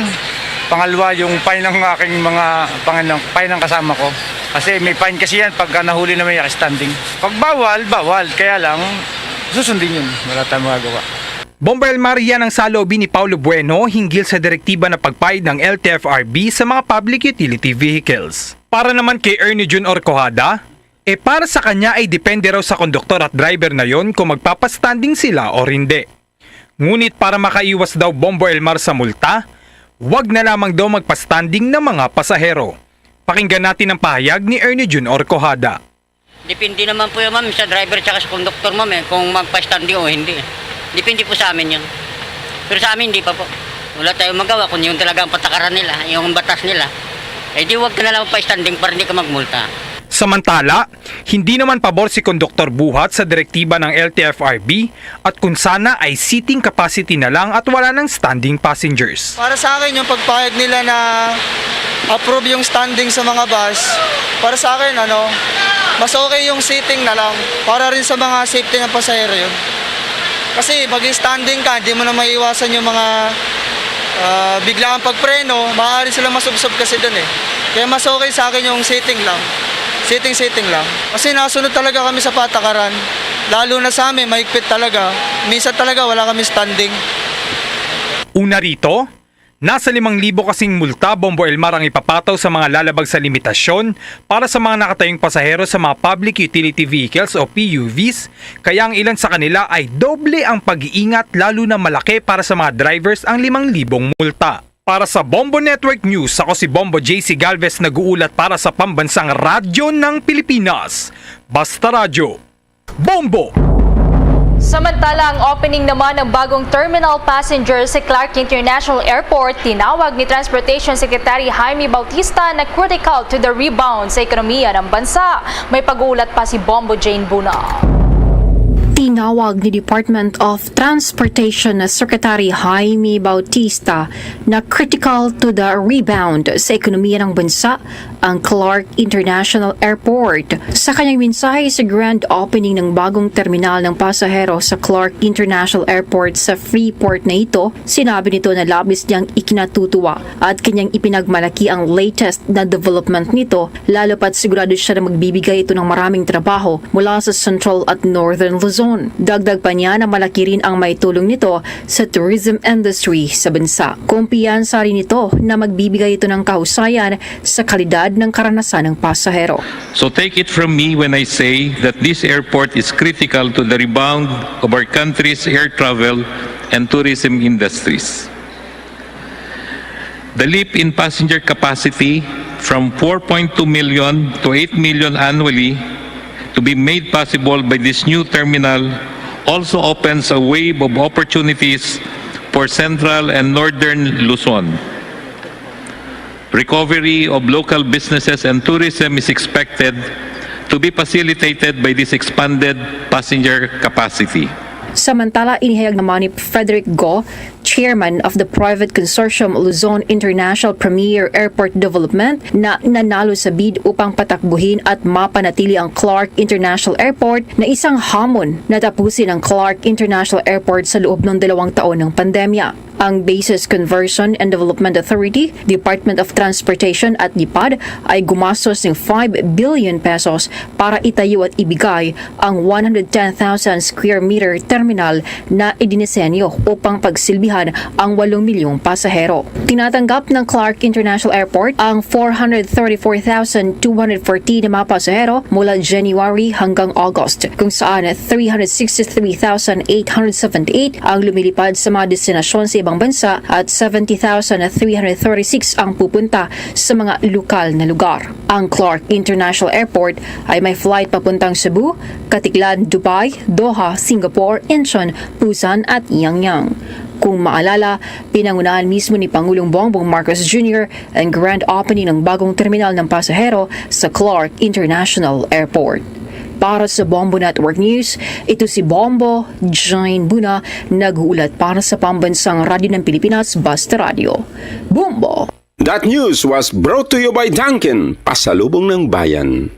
Pangalawa, yung fine ng aking mga panginang-, fine ng kasama ko. Kasi may fine kasi yan pagka nahuli na may standing. Pag bawal, bawal. Kaya lang, susundin yun. Wala tayong magagawa. Bombo Elmar, yan ang saloobin ni Paulo Bueno hinggil sa direktiba na pagpayad ng L T F R B sa mga public utility vehicles. Para naman kay Ernie Jun Orcohada, e para sa kanya ay depende raw sa konduktor at driver na yon kung magpapastanding sila o hindi. Ngunit para makaiwas daw, Bombo Elmar, sa multa, wag na lamang daw magpastanding ng mga pasahero. Pakinggan natin ang pahayag ni Ernie Jun Orcohada. Depende naman po yan, ma'am, sa driver tsaka sa konduktor, ma'am, eh, kung magpa-standing o hindi. Depende po sa amin yun. Pero sa amin, hindi pa po. Wala tayong magawa kung yun talaga ang patakaran nila, yung batas nila. Eh, di wag ka na lang pa-standing para hindi ka magmulta. Samantala, hindi naman pabor si Konduktor Buhat sa direktiba ng L T F R B at kung sana ay seating capacity na lang at wala nang standing passengers. Para sa akin, yung pagpahayag nila na approve yung standing sa mga bus, para sa akin, ano, mas okay yung seating na lang para rin sa mga safety ng pasahero yun. Kasi mag-standing ka, hindi mo na maiiwasan yung mga, ah, biglaang pagpreno, maaari silang masubsob kasi dun eh. Kaya mas okay sa akin yung seating lang. Seating, seating lang. Kasi nasunod talaga kami sa patakaran. Lalo na sa amin, mahigpit talaga. Minsan talaga wala kami standing. Una rito, nasa limang libo kasing multa, Bombo Elmar, ang ipapataw sa mga lalabag sa limitasyon para sa mga nakatayong pasahero sa mga public utility vehicles o P U Vs, kaya ang ilan sa kanila ay doble ang pag-iingat, lalo na malaki para sa mga drivers ang limang libong multa. Para sa Bombo Network News, ako si Bombo J C Galvez, nag-uulat para sa Pambansang Radyo ng Pilipinas. Basta Radyo, Bombo! Samantala, ang opening naman ng bagong terminal passenger sa Clark International Airport, tinawag ni Transportation Secretary Jaime Bautista na critical to the rebound sa ekonomiya ng bansa. May pag-uulat pa si Bombo Jane Buna. Tinawag ni Department of Transportation Secretary Jaime Bautista na critical to the rebound sa ekonomiya ng bansa ang Clark International Airport. Sa kanyang mensahe sa grand opening ng bagong terminal ng pasahero sa Clark International Airport sa Freeport na ito, sinabi nito na labis niyang ikinatutuwa at kanyang ipinagmalaki ang latest na development nito, lalo pa't sigurado siya na magbibigay ito ng maraming trabaho mula sa Central at Northern Luzon. Dagdag pa niya na malaki rin ang maitulong nito sa tourism industry sa bansa. Kumpiyansa rin ito na magbibigay ito ng kahusayan sa kalidad ng karanasan ng pasahero. So take it from me when I say that this airport is critical to the rebound of our country's air travel and tourism industries. The leap in passenger capacity from four point two million to eight million annually to be made possible by this new terminal also opens a wave of opportunities for Central and Northern Luzon. Recovery of local businesses and tourism is expected to be facilitated by this expanded passenger capacity. Samantala, inihayag naman ni Frederick Go, chairman of the private consortium Luzon International Premier Airport Development, na nanalo sa bid upang patakbuhin at mapanatili ang Clark International Airport na isang hamon na tapusin ang Clark International Airport sa loob ng dalawang taon ng pandemya. Ang Bases Conversion and Development Authority, Department of Transportation at DEPAD ay gumastos ng five billion pesos para itayo at ibigay ang one hundred ten thousand square meter terminal na idinisenyo upang pagsilbihan ang walong milyong pasahero. Tinatanggap ng Clark International Airport ang four hundred thirty-four thousand two hundred fourteen na mga pasahero mula January hanggang August, kung saan three hundred sixty-three thousand eight hundred seventy-eight ang lumilipad sa mga destinasyon sa ibang bansa at seventy thousand three hundred thirty-six ang pupunta sa mga lokal na lugar. Ang Clark International Airport ay may flight papuntang Cebu, Caticlan, Dubai, Doha, Singapore, Incheon, Busan at Yangyang. Kung maalala, pinangunahan mismo ni Pangulong Bongbong Marcos Junior ang grand opening ng bagong terminal ng pasahero sa Clark International Airport. Para sa Bombo Network News, ito si Bombo Jane Buna, nag-uulat para sa Pambansang Radyo ng Pilipinas, Basta Radyo. Bombo! That news was brought to you by Dunkin, pasalubong ng bayan.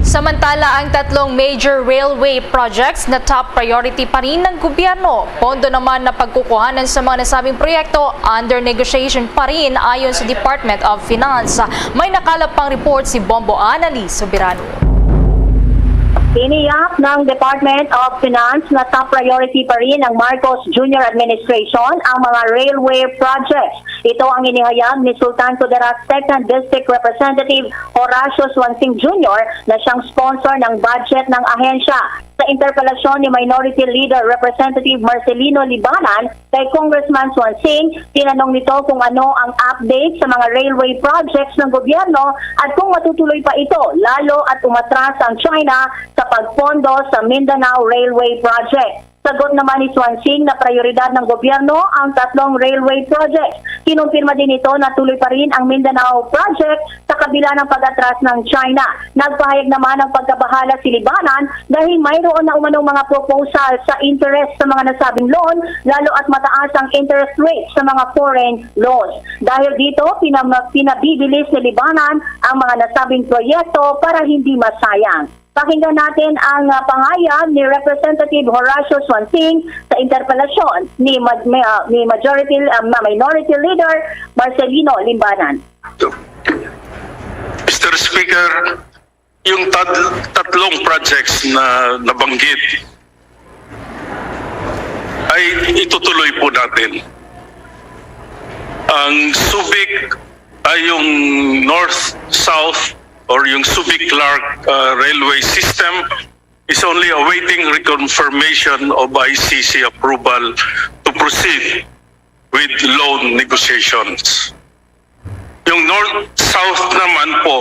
Samantala, ang tatlong major railway projects na top priority pa rin ng gobyerno. Pondo naman na pagkukuhanan sa mga nasabing proyekto under negotiation pa rin ayon sa Department of Finance. May nakalap pang report si Bombo Anali Soberano. Tiniyak ng Department of Finance na top priority pa rin ng Marcos Junior Administration ang mga railway projects. Ito ang inihayag ni Sultan Kudarat Second District Representative Horacio Suansing Junior na siyang sponsor ng budget ng ahensya. Sa interpelasyon ni Minority Leader Representative Marcelino Libanan kay Congressman Suansing, tinanong nito kung ano ang update sa mga railway projects ng gobyerno at kung matutuloy pa ito, lalo at umatras ang China sa pagpondo sa Mindanao Railway Project. Sagot naman ni Suansing na prioridad ng gobyerno ang tatlong railway projects. Kinumpirma din nito na tuloy pa rin ang Mindanao Project sa kabila ng pag-atras ng China. Nagpahayag naman ng pagkabahala si Libanan dahil mayroon na umanong mga proposal sa interest sa mga nasabing loan, lalo at mataas ang interest rate sa mga foreign loans. Dahil dito, pinam- pinabibilis ni Libanan ang mga nasabing proyekto para hindi masayang. Pakinggan natin ang, ah, pangayam ni Representative Horacio Suansing sa interpelasyon ni, ma- may, ah, ni Majority, ah, ma- Minority Leader Marcelino Limbanan. Mister Speaker, yung tad- tatlong projects na nabanggit ay itutuloy po natin. Ang Subic ay yung north-south or yung Subic-Clark, uh, railway system is only awaiting reconfirmation of I C C approval to proceed. with loan negotiations. Yung North-South naman po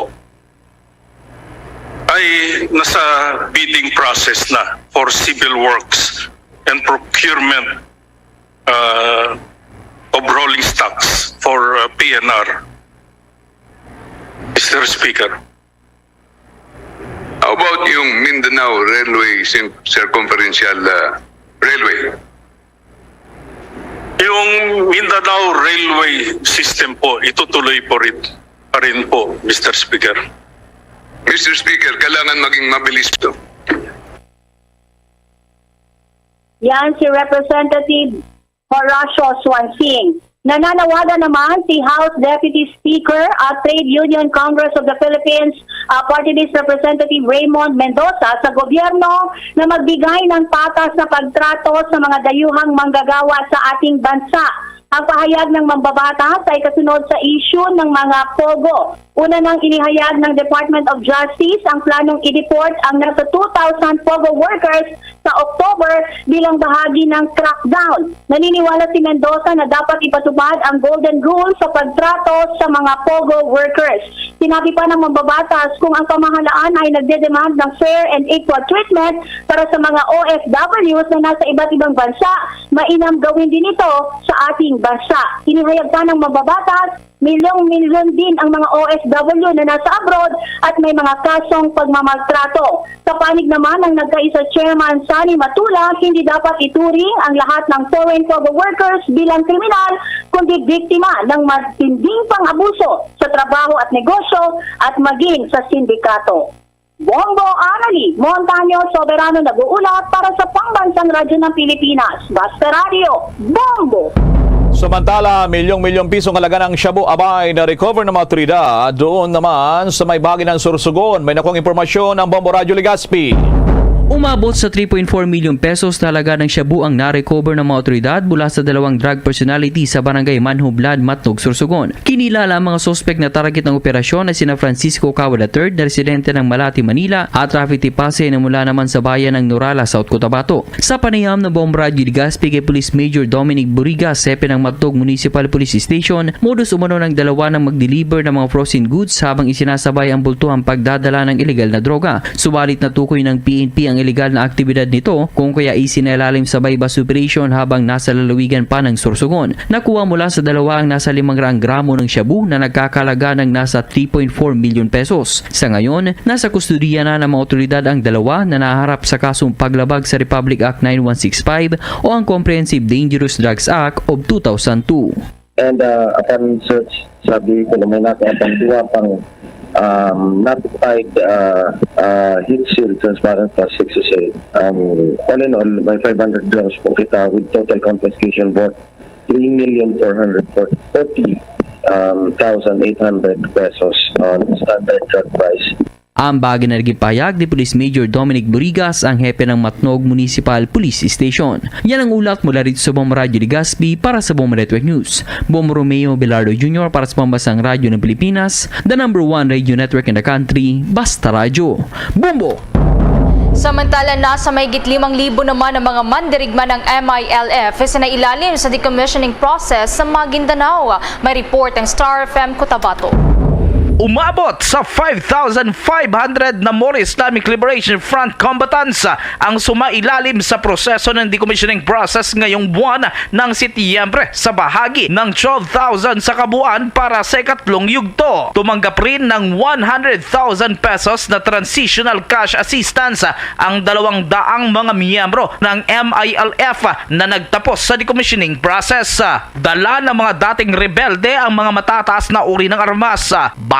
ay nasa bidding process na for civil works and procurement uh, of rolling stocks for uh, P N R. Mister Speaker. How about yung Mindanao Railway Cir- Circumferential uh, Railway? Yung Mindanao Railway System po, itutuloy po rin, pa rin po, Mister Speaker. Mister Speaker, kailangan maging mabilis to. Yan si Representative Horacio Swansing. Nananawagan naman si House Deputy Speaker at Trade Union Congress of the Philippines uh, Party List Representative Raymond Mendoza sa gobyerno na magbigay ng patas na pagtrato sa mga dayuhang manggagawa sa ating bansa. Ang pahayag ng mambabatas ay kasunod sa issue ng mga POGO. Una nang inihayag ng Department of Justice ang planong i-deport ang nasa two thousand POGO workers sa October bilang bahagi ng crackdown. Naniniwala si Mendoza na dapat ipatupad ang golden rule sa pagtrato sa mga POGO workers. Sinabi pa ng mambabatas, kung ang pamahalaan ay nagdedemand ng fair and equal treatment para sa mga O F Ws na nasa iba't ibang bansa, mainam gawin din ito sa ating bansa. Inihayag pa ng mambabatas, milyong-milyon din ang mga O F W na nasa abroad at may mga kasong pagmamaltrato. Sa panig naman ng nagkaisa chairman Sonny Matula, hindi dapat ituring ang lahat ng foreign POGO workers bilang kriminal, kundi biktima ng matinding pang-abuso sa trabaho at negosyo at maging sa sindikato. Bombo Anali Montaño Soberano nag-uulat para sa Pambansang Radyo ng Pilipinas, Basta Radyo, Bombo! Samantala, milyong-milyong pisong halaga ng shabu abay na-recover ng mga otoridad doon naman sa may bahagi ng Sorsogon. May nakuhang impormasyon ang Bombo Radyo Legazpi. Umabot sa three point four million pesos na halaga ng shabu ang na-recover ng mga otoridad mula sa dalawang drug personality sa barangay Manhublad, Matnog, Sorsogon. Kinilala ang mga suspek na target ng operasyon na sina Francisco Cava the third na residente ng Malate, Manila, at Rafi Tipase na mula naman sa bayan ng Norala, South Cotabato. Sa panayam ng Bombo Radyo Legazpi kay Police Major Dominic Burigas, hepe ng Matnog Municipal Police Station, modus umano ng dalawa ng mag-deliver ng mga frozen goods habang isinasabay ang bultuhang pagdadala ng iligal na droga. Subalit natukoy ng P N P ang iligal na aktibidad nito, kung kaya isinailalim sa buy-bust operation habang nasa lalawigan pa ng Sorsogon. Nakuha mula sa dalawa ang nasa limang raang gramo ng shabu na nagkakalaga ng nasa three point four million pesos. Sa ngayon, nasa kustodiya na ng mga otoridad ang dalawa na naharap sa kasong paglabag sa Republic Act nine one six five o ang Comprehensive Dangerous Drugs Act of two thousand two. And uh, upon search, sabi ko na may nakuha pang duha pang um, notified uh, uh, heat shield transparent plastic susi. Um, all in all, may five hundred grams po kita with total confiscation worth three million four hundred forty um, thousand eight hundred pesos on standard drug price. Ang bahagi na naging pahayag ni Police Major Dominic Burigas, ang hepe ng Matnog Municipal Police Station. Yan ang ulat mula rito sa Bombo Radyo Legazpi para sa Bombo Network News. Bombo Romeo Velardo Junior para sa Pambansang Radyo ng Pilipinas, the number one radio network in the country, Basta Radyo. Bombo! Samantala, nasa mahigit limang libo naman ang mga mandirigma ng M I L F sa nailalim sa decommissioning process sa Maguindanao. May report ang Star F M Cotabato. Umabot sa five thousand five hundred na more Islamic Liberation Front combatants ang sumailalim sa proseso ng decommissioning process ngayong buwan ng Setyembre sa bahagi ng twelve thousand sa kabuuan para sa ikatlong yugto. Tumanggap rin ng one hundred thousand pesos na transitional cash assistance ang dalawang daang mga miyembro ng M I L F na nagtapos sa decommissioning process. Dala ng mga dating rebelde ang mga matataas na uri ng armas.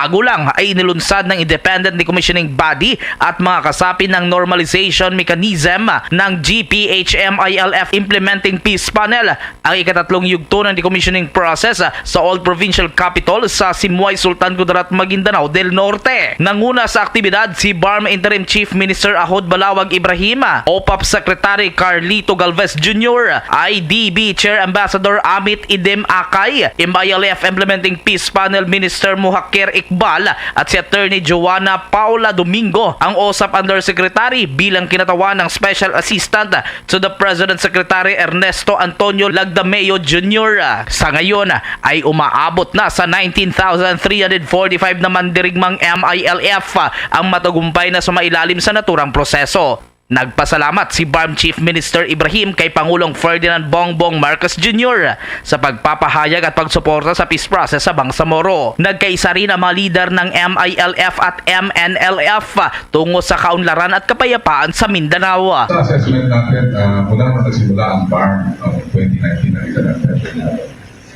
Bago lang ay inilunsad ng Independent Decommissioning Body at mga kasapi ng Normalization Mechanism ng G P H M I L F Implementing Peace Panel ang ikatatlong yugto ng decommissioning process sa All Provincial Capitol sa Simuay, Sultan Kudarat, Maguindanao del Norte. Nanguna sa aktibidad si BARMM Interim Chief Minister Ahod Balawag Ibrahim, OPAP Secretary Carlito Galvez Junior, I D B Chair Ambassador Amit Idem Akay, M I L F Implementing Peace Panel Minister Muhakir Bal at si Attorney Joanna Paula Domingo, ang OSAP Undersecretary, bilang kinatawan ng Special Assistant to the President Secretary Ernesto Antonio Lagdameo Junior. Sa ngayon ay umaabot na sa nineteen thousand three hundred forty-five na mandirigmang M I L F ang matagumpay na sumailalim sa naturang proseso. Nagpasalamat si BARMM Chief Minister Ibrahim kay Pangulong Ferdinand Bongbong Marcos Junior sa pagpapahayag at pagsuporta sa peace process sa Bangsamoro. Nagkaisa rin ang mga lider ng M I L F at M N L F tungo sa kaunlaran at kapayapaan sa Mindanao. Sa assessment natin, ah, mula nung nagsimula ang BARMM, ah, twenty nineteen, nakita natin,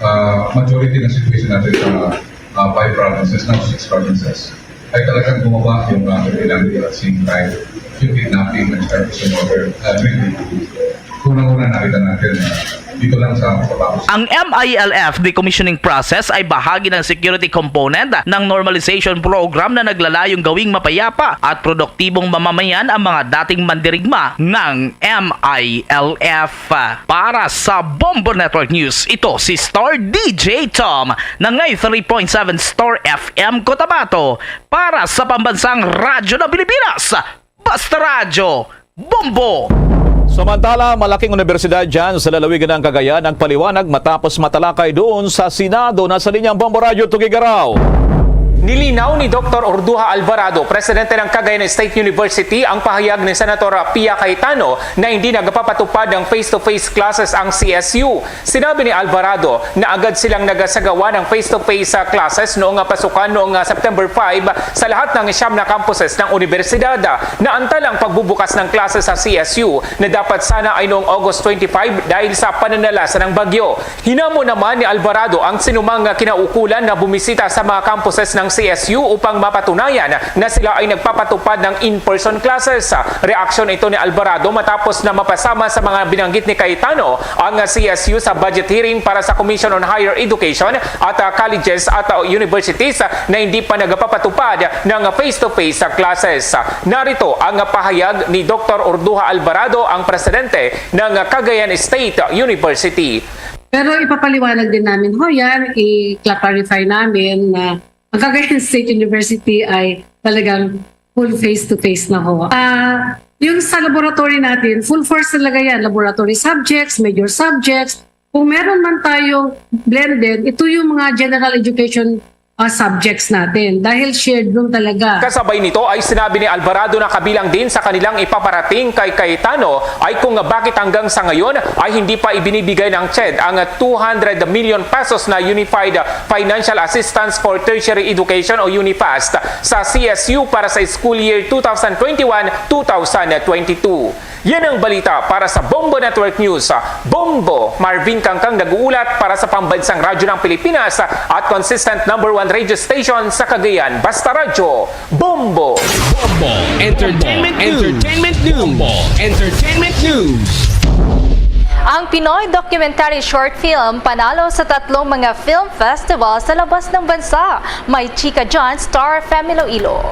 ah, majority ng situation natin sa, ah, five provinces, now six provinces, ay talagang bumaba yung, ah, criminality at same time, yung kidnapping and extortion order, ah, drinking. Unang-una, nakita natin na dito lang sa Cotabato. Ang M I L F decommissioning process ay bahagi ng security component ng normalization program na naglalayong gawing mapayapa at produktibong mamamayan ang mga dating mandirigma ng M I L F. Para sa Bombo Network News, ito si Star D J Tom ng ninety-three point seven Star F M Cotabato. Para sa Pambansang Radyo ng Pilipinas, Basta Radyo, Bombo! Samantala, malaking unibersidad dyan sa lalawigan ng Cagayan ang paliwanag matapos matalakay doon sa Senado. Nasa linya ang Bombo Radyo, Tugigaraw. Nilinaw ni Doktor Orduha Alvarado, presidente ng Cagayan State University, ang pahayag ni Senator Pia Cayetano na hindi nagpapatupad ng face-to-face classes ang C S U. Sinabi ni Alvarado na agad silang nagasagawa ng face-to-face, ah, classes noong, ah, pasukan noong, ah, September five sa lahat ng siyam na campuses ng unibersidad. Naantala ang pagbubukas ng klase sa C S U na dapat sana ay noong August twenty-five dahil sa pananalasa ng bagyo. Hinamon naman ni Alvarado ang sinumang kinaukulan na bumisita sa mga campuses ng C S U upang mapatunayan na sila ay nagpapatupad ng in-person classes. Reaksyon ito ni Alvarado matapos na mapasama sa mga binanggit ni Cayetano ang C S U sa budget hearing para sa Commission on Higher Education at, ah, Colleges at, ah, Universities na hindi pa nagpapatupad ng face-to-face classes. Narito ang pahayag ni Doktor Orduha Alvarado, ang presidente ng Cagayan State University. Pero ipapaliwanag din namin ho yan, i-clarify namin na ang Cagayan State University ay talagang full face-to-face na ho. Ah, yung sa laboratory natin, full force talaga yan. Laboratory subjects, major subjects. Kung meron man tayong blended, ito yung mga general education, ah, subjects natin dahil shared room talaga. Kasabay nito ay sinabi ni Alvarado na kabilang din sa kanilang ipaparating kay Cayetano ay kung bakit hanggang sa ngayon ay hindi pa ibinibigay ng CHED ang two hundred million pesos na Unified Financial Assistance for Tertiary Education o UNIFAST sa C S U para sa school year two thousand twenty-one, two thousand twenty-two. Yan ang balita para sa Bombo Network News. Bombo, Marvin Kangkang nag-uulat para sa Pambansang Radyo ng Pilipinas at consistent number one radio station sa Cagayan. Basta Radyo, Bombo! Bombo Entertainment News. Entertainment News. Bombo Entertainment News. Ang Pinoy documentary short film panalo sa tatlong mga film festival sa labas ng bansa. May chika dyan, Star Femi Iloilo.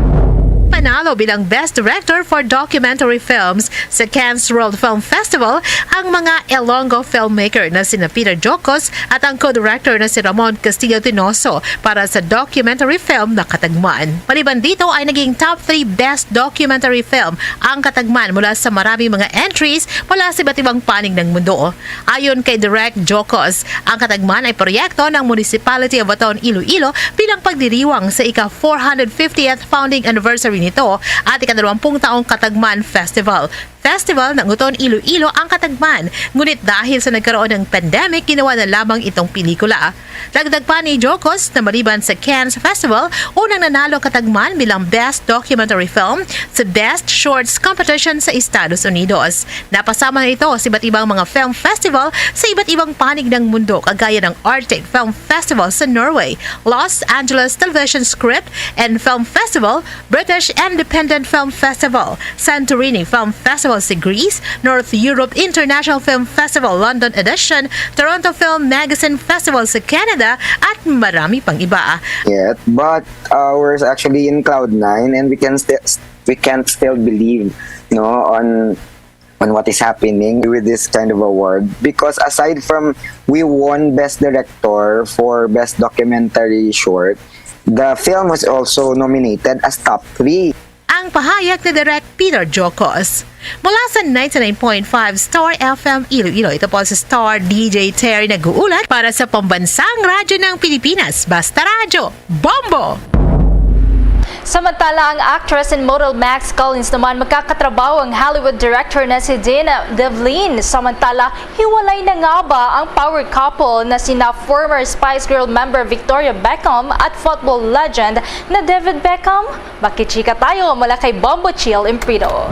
Panalo bilang Best Director for Documentary Films sa Cannes World Film Festival ang mga Ilonggo filmmaker na sina Peter Jocos at ang co-director na si Ramon Castillo Tinoso para sa documentary film na Katagman. Maliban dito ay naging top three best documentary film ang Katagman mula sa maraming mga entries mula sa iba't ibang panig ng mundo. Ayon kay Direk Jocos, ang Katagman ay proyekto ng Municipality of Baton, Iloilo bilang pagdiriwang sa ika four hundred fiftieth founding anniversary nito at ika-dalawampung taong Katagman Festival. Festival ng Uton Iloilo ang Katagman, ngunit dahil sa nagkaroon ng pandemic, ginawa na lamang itong pelikula. Dagdag pa ni Jocos na maliban sa Cannes Festival, unang nanalo ang Katagman bilang Best Documentary Film sa Best Shorts Competition sa Estados Unidos. Napasama na ito sa iba't ibang mga film festival sa iba't ibang panig ng mundo, kagaya ng Arctic Film Festival sa Norway, Los Angeles Television Script and Film Festival, British Independent Film Festival, Santorini Film Festival sa Greece, North Europe International Film Festival London Edition, Toronto Film Magazine Festival sa Canada, at marami pang iba. Yet, but, uh, we're actually in cloud nine and we can still, we can't still believe, no, on on what is happening with this kind of award, because aside from we won Best Director for Best Documentary Short, The film was also nominated as top three. Ang pahayag ni Direk Peter Jocos. Mula sa ninety-nine point five Star F M Iloilo, ito po si Star D J Terry nag-uulat para sa Pambansang Radyo ng Pilipinas, Basta Radyo, Bombo! Samantala, ang actress and model Max Collins naman, magkakatrabaho ang Hollywood director na si Dean Devlin. Samantala, hiwalay na nga ba ang power couple na sina former Spice Girl member Victoria Beckham at football legend na David Beckham? Makichika tayo mula kay Bombo Chill Imprido.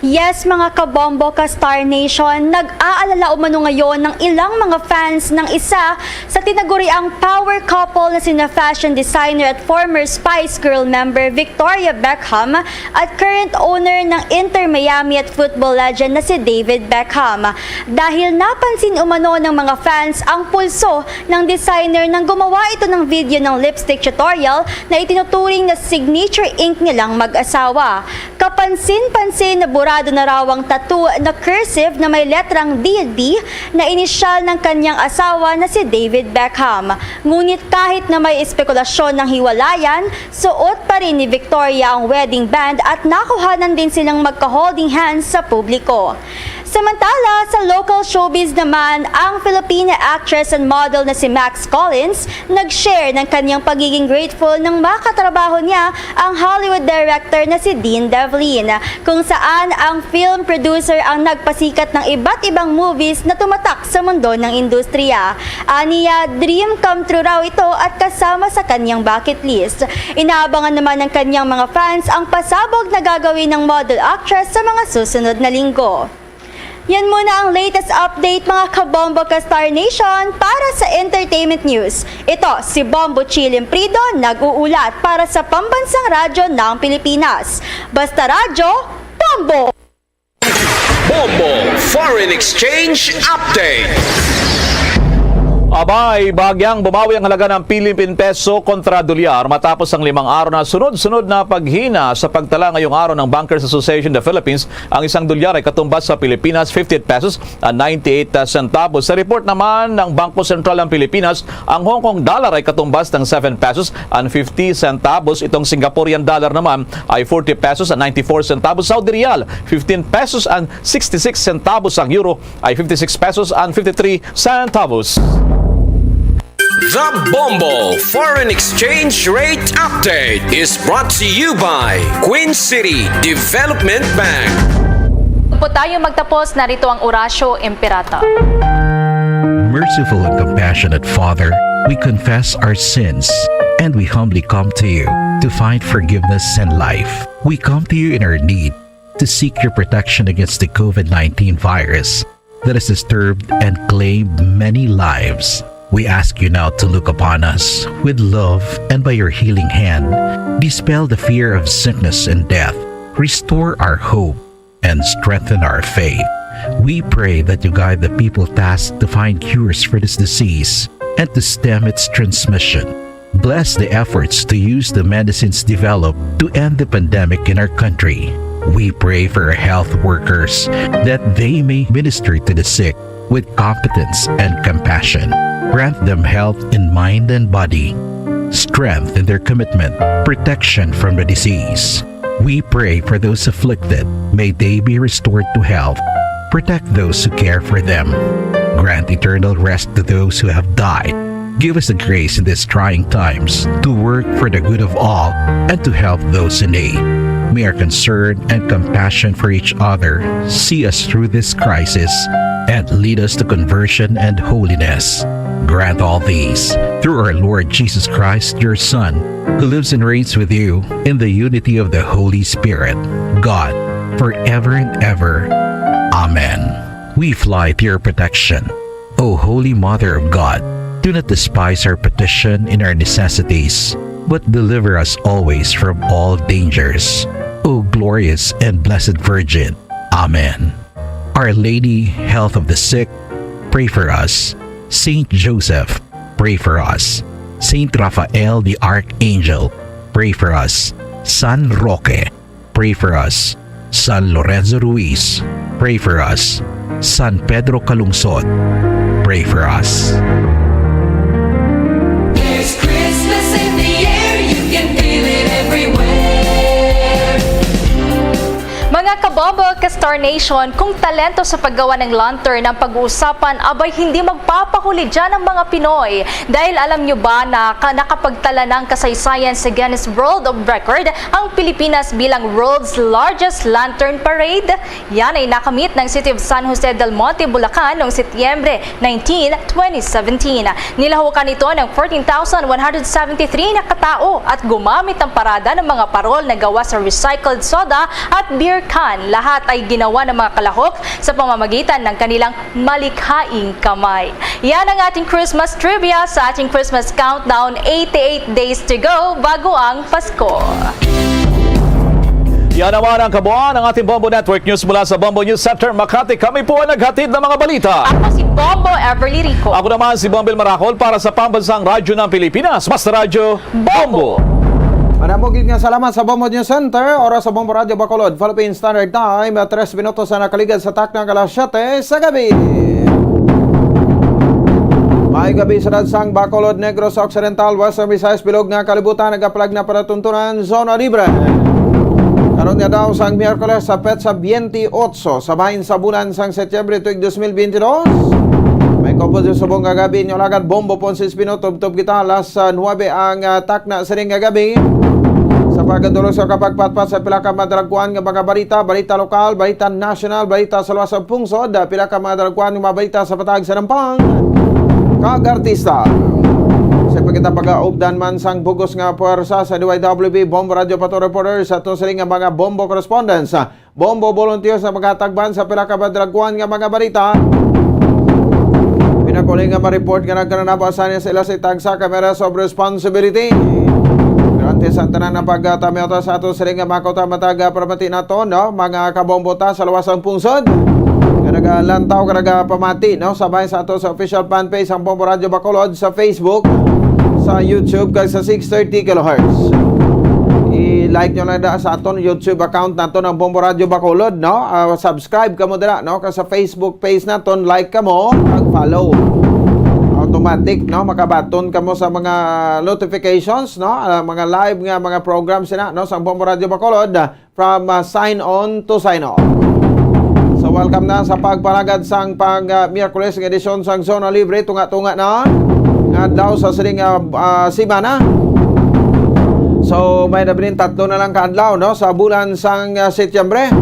Yes, mga kabombo ka Star Nation, nag-aalala umano ngayon ng ilang mga fans ng isa sa tinaguriang power couple na sina fashion designer at former Spice Girl member Victoria Beckham at current owner ng Inter Miami at football legend na si David Beckham. Dahil napansin umano ng mga fans ang pulso ng designer nang gumawa ito ng video ng lipstick tutorial na itinuturing na signature ink nilang mag-asawa. Kapansin-pansin na burado na raw ang tattoo na cursive na may letrang D D na inisyal ng kanyang asawa na si David Beckham. Ngunit kahit na may espekulasyon ng hiwalayan, suot pa rin ni Victoria ang wedding band at nakuhanan din silang magka-holding hands sa publiko. Samantala, sa local showbiz naman, ang Filipina actress and model na si Max Collins nag-share ng kanyang pagiging grateful nang makatrabaho niya ang Hollywood director na si Dean Devlin, kung saan ang film producer ang nagpasikat ng iba't ibang movies na tumatak sa mundo ng industriya. Aniya, dream come true raw ito at kasama sa kanyang bucket list. Inaabangan naman ng kanyang mga fans ang pasabog na gagawin ng model actress sa mga susunod na linggo. Yan muna ang latest update, mga kabombo ka Star Nation, para sa entertainment news. Ito si Bombo Chill Imprido, nag-uulat para sa Pambansang Radyo ng Pilipinas. Basta Radyo, Bombo! Bombo Foreign Exchange Update. Abay, bagyang bumawi ang halaga ng Philippine Peso kontra dolyar matapos ang limang araw na sunod-sunod na paghina sa pagtala ngayong araw ng Bankers Association of the Philippines. Ang isang dolyar ay katumbas sa Pilipinas fifty-eight pesos and ninety-eight centavos. Sa report naman ng Bangko Sentral ng Pilipinas, ang Hong Kong dollar ay katumbas ng seven pesos and fifty centavos. Itong Singaporean dollar naman ay forty pesos and ninety-four centavos. Saudi riyal, fifteen pesos and sixty-six centavos. Ang euro ay fifty-six pesos and fifty-three centavos. The Bombo Foreign Exchange Rate Update is brought to you by Queen City Development Bank. Po tayo magtapos, narito ang Orasyo Imperata. Merciful and compassionate Father, we confess our sins and we humbly come to you to find forgiveness and life. We come to you in our need to seek your protection against the COVID nineteen virus that has disturbed and claimed many lives. We ask you now to look upon us with love and by your healing hand, dispel the fear of sickness and death, restore our hope, and strengthen our faith. We pray that you guide the people tasked to find cures for this disease and to stem its transmission. Bless the efforts to use the medicines developed to end the pandemic in our country. We pray for our health workers that they may minister to the sick with competence and compassion. Grant them health in mind and body, strength in their commitment, protection from the disease. We pray for those afflicted. May they be restored to health. Protect those who care for them. Grant eternal rest to those who have died. Give us the grace in these trying times to work for the good of all and to help those in need. May our concern and compassion for each other see us through this crisis and lead us to conversion and holiness. Grant all these through our Lord Jesus Christ, your Son, who lives and reigns with you in the unity of the Holy Spirit, God, forever and ever. Amen. We fly to your protection. O Holy Mother of God, do not despise our petition in our necessities, but deliver us always from all dangers. O glorious and blessed Virgin. Amen. Our Lady, Health of the Sick, pray for us. Saint Joseph, pray for us. Saint Raphael the Archangel, pray for us. San Roque, pray for us. San Lorenzo Ruiz, pray for us. San Pedro Calungsod, pray for us. There's Christmas in the Bobo ka Star Nation, kung talento sa paggawa ng lantern ang pag-uusapan, abay hindi magpapahuli dyan ang mga Pinoy. Dahil alam nyo ba na ka nakapagtala ng kasaysayan sa Guinness World of Record ang Pilipinas bilang World's Largest Lantern Parade? Yan ay nakamit ng City of San Jose del Monte, Bulacan noong Setyembre nineteen, twenty seventeen. Nilahukan ito ng fourteen thousand one hundred seventy-three na katao at gumamit ang parada ng mga parol na gawa sa recycled soda at beer can. Lahat ay ginawa ng mga kalahok sa pamamagitan ng kanilang malikhaing kamay. Yan ang ating Christmas trivia sa ating Christmas countdown, eighty-eight days to go bago ang Pasko. Yan naman ang kabuuan ng ating Bombo Network News mula sa Bombo News Center, Makati. Kami po ang naghatid ng mga balita. Ako si Bombo Everly Rico. Ako naman si Bombil Maracol para sa Pambansang Radyo ng Pilipinas, Basta Radyo Bombo. Madamo gid nga salamat sa Bombo News Center, oras sa Bombo Radyo Bacolod, Philippine Standard Time, tres minutos na nakaligad sa takna nga alas siyete sa gabi. May gabi sa dansang Bacolod, Negros Occidental, Western Visayas, bilog nga kalibutan, nagapalag na palatuntunan, zona libre. Karon nga daw sang Miyerkules sa petsa twenty-eight sa bahin sa bulan sang Setyembre tuig dos mil biyente dos, may kumpos sa subong nga gabi inyo lagad Bombo Ponce Espino, tubtob kita alas, ah, nuebe ang, ah, takna sining nga gabi. Sa pagkadulog sa kapagpatpat sa pila ka madalagkuan nga mga balita, balita lokal, balita nasyonal, balita sa luwas sa pungsod, ah, pila ka madalagkuan nga mga balita sa patag sa nampang kag artista. Sa pagkita pag-augdan man sang bugos nga puwersa sa D Y W B Bombo Radio Pato Reporter sa ato sining nga mga Bombo correspondents, ah, Bombo volunteers na maghatagban sa pila ka madalagkuan nga mga balita. Pinakuling nga ma-report nga nagkananabo sa niya sila sa itagsa ka Matters of Responsibility. Pero antes ang tanan ng pagtamyota sa ato sining nga mga kota matag, ah, paramati nato, no? Mga kabombo ta sa luwas ang pungsod. Nga nagalantaw, nga nagapamati, no? Sabay sa ato sa official fan page ang Bombo Radio Bacolod sa Facebook, sa YouTube, kag sa six thirty kilohertz. I-like nyo lang da sa aton YouTube account nato ng Bombo Radio Bacolod, no? Ah, subscribe kamo dira, no? Kag sa Facebook page naton, like kamo, kag follow. Automatic, no? Makabaton kamo sa mga notifications, no? Ah, mga live nga mga programs na, no? Sa Bombo Radio Bacolod, from, ah, sign on to sign off. So, welcome na sa pagpalagad sang pag, ah, Miyerkules nga edisyon sang Zona Libre, tunga-tunga na nga adlaw sa sining, ah, ah, semana. So, may nabilin tatlo na lang ka adlaw, no, sa bulan sang, ah, Setyembre.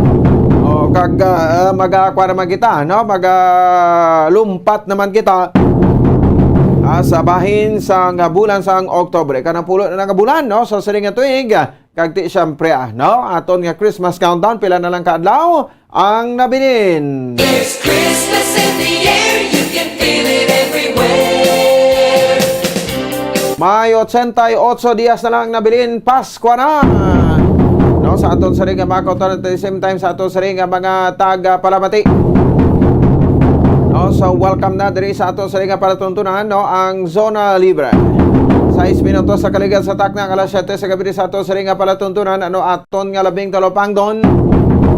O, kag, ah, magakuha naman kita, no, magalumpat naman kita, ah, sa bahin sang, ah, bulan sang Oktubre. Kanang pulo na lang nga bulan, no, sa sining nga tuig, ah, Kag ti, siyempre, ah, no? Aton nga Christmas countdown, pila na lang ka adlaw ang nabilin? There's Christmas in the air, you can feel it everywhere. May ochenta y ocho dias na lang nabilin, Pasko na. No, sa aton siring nga mga kautoran, at the same time sa aton siring nga mga taga-palamati. No, so welcome na diri sa aton siring nga palatuntunan, no, ang Zona Libre. Sais minutos sa kaligad sa takna nga alas siyete sa gabi sa aton siring nga palatuntunan, ano, aton nga labing talupangdon.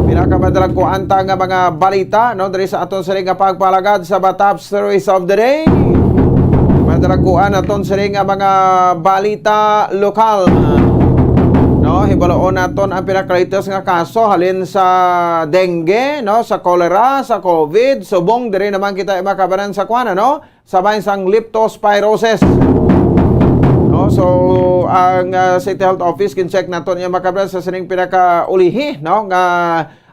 Pila ka madalagkuan ta nga mga balita, no, diri sa aton siring nga pagpalagad sa mga top stories of the day. Madalagkuan aton siring nga mga balita lokal. No, hibaloon naton ang pinaka-latest nga kaso halin sa dengue, no, sa cholera, sa COVID, subong diri naman kita makabanan sa kuan, no? Sa bahin sang leptospirosis. No, so ang, ah, City Health Office, kin-check nato niya, makabra sa sining pinakaulihi, no, nga,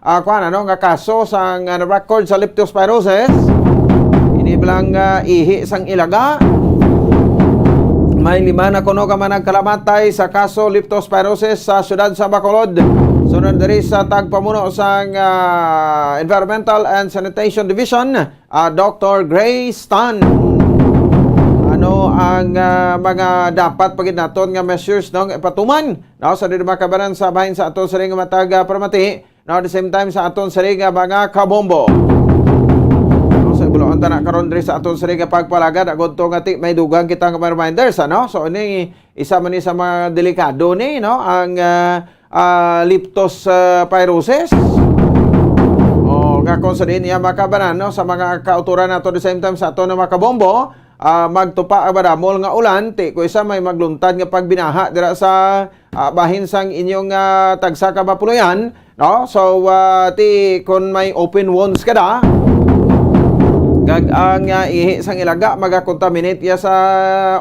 ah, kuan, ano, nga kaso sang, ah, record sa leptospirosis. Ini bilang, ah, ihi sang ilaga. May lima na kuno ka man nagkalamatay sa kaso leptospirosis sa siyudad sa Bacolod. Sunod diri sa tagpamuno sang, ah, Environmental and Sanitation Division, ah, Doctor Grace Tan. Ano ang, ah, mga dapat pa gid naton nga measures, no, nga ipatuman, no, sa di makabanan sa bahin sa aton siring nga matag, ah, paramati, no, at the same time sa aton siring nga mga kabombo. No, so, ibulong ta na karon diri sa aton siring nga pagpalagad, agud to nga ti, may dugang kita nga mga reminders, ano? So, ini isa man ni sa mga delikado ni, no, ang, ah, ah, leptospirosis. O, nga kung sa diin niya makabanan, no, sa mga kautoran nato, the same time sa ato na makabombo, ah, magtupa ang madamol nga ulan, ti ko isa may magluntad nga pagbinaha dira sa, ah, bahin sang inyong, ah, tagsa ka mapuloy-an, no? So, ah, ti kon may open wounds ka da, kag ang, ah, ihi sang ilaga magakontaminate iya sa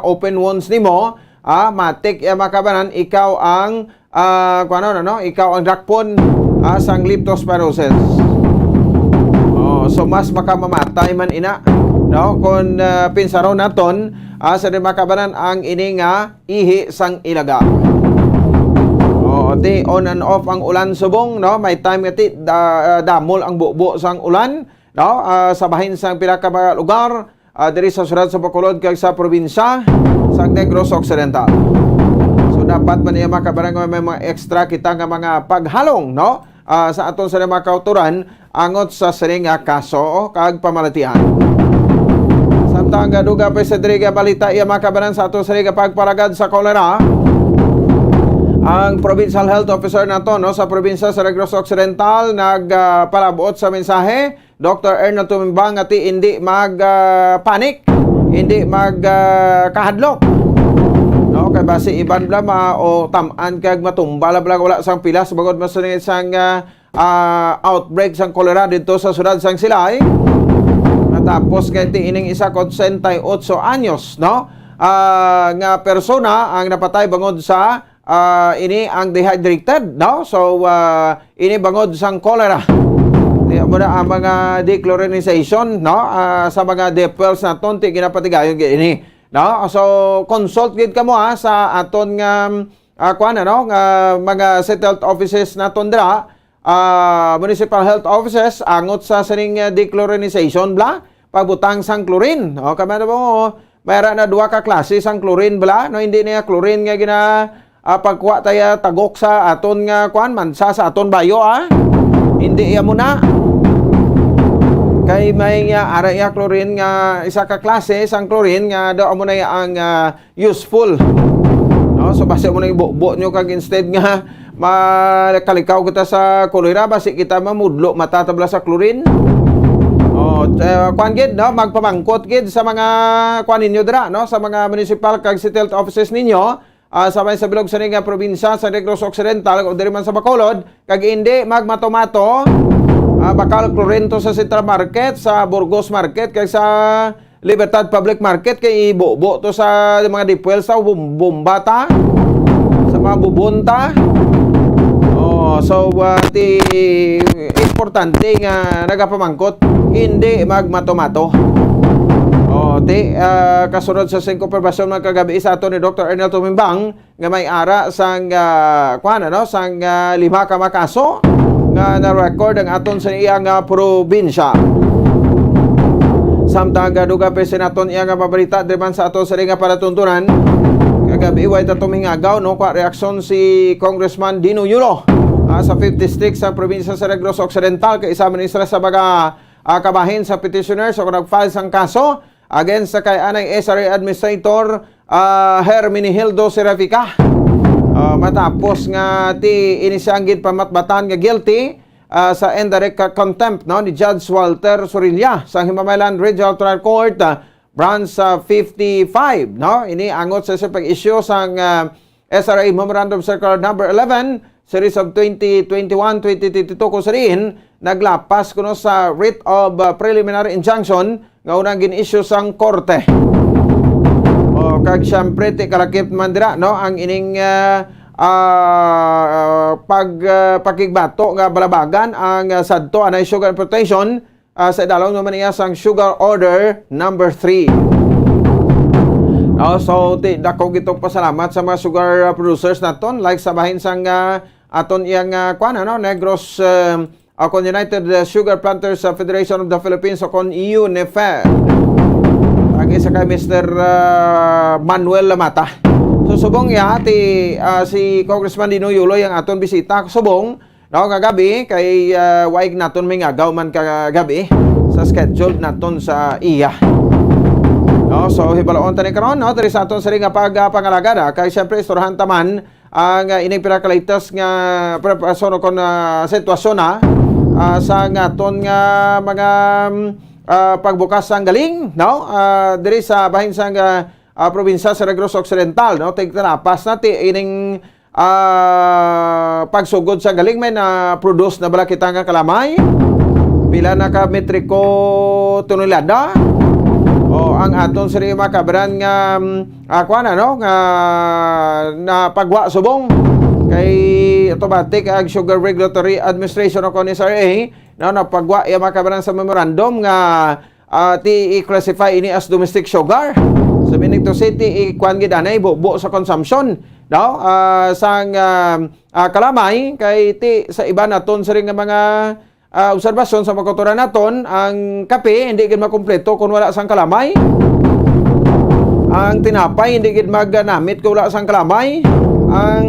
open wounds nimo, ah, matik iya makabanan ikaw ang, ah, kuno na, no? Ikaw ang dakpon, ah, sang leptospirosis. Oh, so mas makamamatay man ina, no? Kung, ah, pinsaron naton, ah, sa di makabanan ang ini nga ihi sang ilaga. Oh, ti on and off ang ulan subong, no? May time nga ti da-, ah, damol ang bubo sang ulan, no? Ah, sa bahin sang pila ka mga lugar, ah, diri sa siyudad sa Bacolod kag sa probinsya sa Negros Occidental. So, dapat man iya makabarang may mga extra kita nga mga paghalong, no? Ah, sa aton sa mga kauturan, angot sa sining nga kaso kag pamalatian. Samtang gaduga pa sa diri nga balita, iya makabanan sa aton sa nga pagpalagad sa kolera. Ang Provincial Health Officer nato, no, sa probinsya sa Negros Occidental, nag, ah, palabot sa mensahe, Doktor Ernest Tumimbang, nga ti hindi mag, ah, panic, hindi mag, ah, kahadlok. No, kay basi iban bala ma-, o tam-an kag matumba la bala, wala sang pilas, bangod mas sang, ah, ah, outbreak sang kolera dito sa siyudad sang Silay. Natapos kay ti ining isa ka otsenta y ocho anyos, no? Ah, nga persona ang napatay bangod sa, ah, ini ang dehydrated, no? So, ah, ini bangod sang cholera. Di mo na ang mga dechlorinization, no? Ah, sa mga deep wells naton, ti ginapatigayon gid ini, no? So, consult gid kamo, ha, sa aton nga, ah, kuan, ano, nga mga state health offices naton dira, ah, municipal health offices, angot sa sining, ah, dechlorinization bala, pagbutang sang chlorine. O, kami na mo, may ara na duha ka klase sang chlorine bala, no? Hindi niya chlorine nga gina, ah, pagkuha tayo tagok sa aton nga, kuan, mansa sa aton bayo, ah. Hindi iya mo na. Kay may nga, ara iya chlorine nga, isa ka klase sang chlorine nga daw amo na iya ang, ah, useful. No? So, basi mo nang ibubo nyo kag instead nga makalikaw kita sa kolera, basi kita mamudlo matatabla sa chlorine. O, eh, kuan gid, no? Magpamangkot gid sa mga kuan ninyo dira, no? Sa mga municipal kag city health offices ninyo, ah, sa may sa bilog sa nga probinsya sa Negros Occidental o diri man sa Bacolod, kag hindi magmato-mato, ah, bakal chlorine to sa Central Market, sa Burgos Market, kag sa Libertad Public Market kay ibubo to sa mga dipwel sa bum-, bomba ta, sa mga bubon ta. Oh, so, ah, ti importante nga nagapamangkot, hindi magmato-mato. Oh, ti, ah, kasunod sa sing konfirmasyon mga kagabi sa ato ni Doktor Ernel Tumimbang, nga may ara sang, ah, kuan, ano, sang, ah, lima ka mga kaso nga na-record ang aton sa iyang, ah, probinsya. Samtang gaduga pa sa naton iya nga mabalita diri man sa aton sa nga palatuntunan, kagabi way ta tumingagaw, no, kwa reaksyon si Congressman Dino Yulo, ah, sa fifth District sa probinsya sa Negros Occidental, kay isa man isra sa mga, ah, kabahin sa petitioners o nag-file sang kaso against sa kay anay S R A Administrator, ah, Herminihildo Serrafica. Ah, matapos nga ti ini siyang ginpamatbatan nga guilty, ah, sa indirect contempt, no, ni Judge Walter Sorilla sa Himamaylan Regional Trial Court, ah, Branch, ah, fifty-five, no? Ini angot sa, sa pag-issue sang, ah, S R A Memorandum Circular Number eleven, Series of twenty twenty-one, twenty twenty-two, kung sa diin naglapas kuno sa writ of, uh, preliminary injunction nga unang gin-issue sang korte. O, kag siyempre, ti kalakip man dira, no, ang ining, uh, uh, pag, uh, pakigbato nga balabagan ang, uh, sadto anay sugar importation ah, sa idalom naman niya sang Sugar Order number three. Oh, so, ti, dako gitong pasalamat sa mga sugar, ah, producers naton, like sa bahin sang, ah, aton iyang, ah, kuan, ano, Negros, ah, ah, kon United, ah, Sugar Planters, ah, Federation of the Philippines, o kon UNIFEP. Lagi sa kay Mister, ah, Manuel Lamata. So, subong ya, ti, ah, si Congressman Dino Yuloy ang aton bisita. Subong, no, nga gabi kay, ah, waig naton may ngagaw man ka gabi sa schedule naton sa iya. No, so hibaloon tani karon, no, diri sa aton sini nga pag, ah, pangalagad, ah, kay siyempre istoryahan ta man ang, ah, ining pinaka-latest nga preparasyon o kon, ah, sitwasyon na, ah, sa nga aton nga mga, mm, ah, pagbukas sang galing, no? Ah, diri sa bahin sang, ah, ah, probinsya sa Negros Occidental, no? Tigtanapas na ti ining, ah, pagsugod sa galing, may na-produce na bala kita nga kalamay? Pila na ka metriko tonelada? O, ang aton siri makabaran nga, mm, ah, kuwan, ano, nga napagwa subong kay automatic ang Sugar Regulatory Administration o kon S R A, no, napagwa iya makabaran sa memorandum nga, ah, ti i-classify ini as domestic sugar. So, meaning to say, ti i-, kuwan gid anay, bubo sa consumption, no? Ah, sang, ah, ah, kalamay, kay ti sa iba naton siri nga mga, ah, obserbasyon sa mga kultura naton, ang kape hindi gid makumpleto kung wala sang kalamay. Ang tinapay hindi gid magnamit kung wala sang kalamay. Ang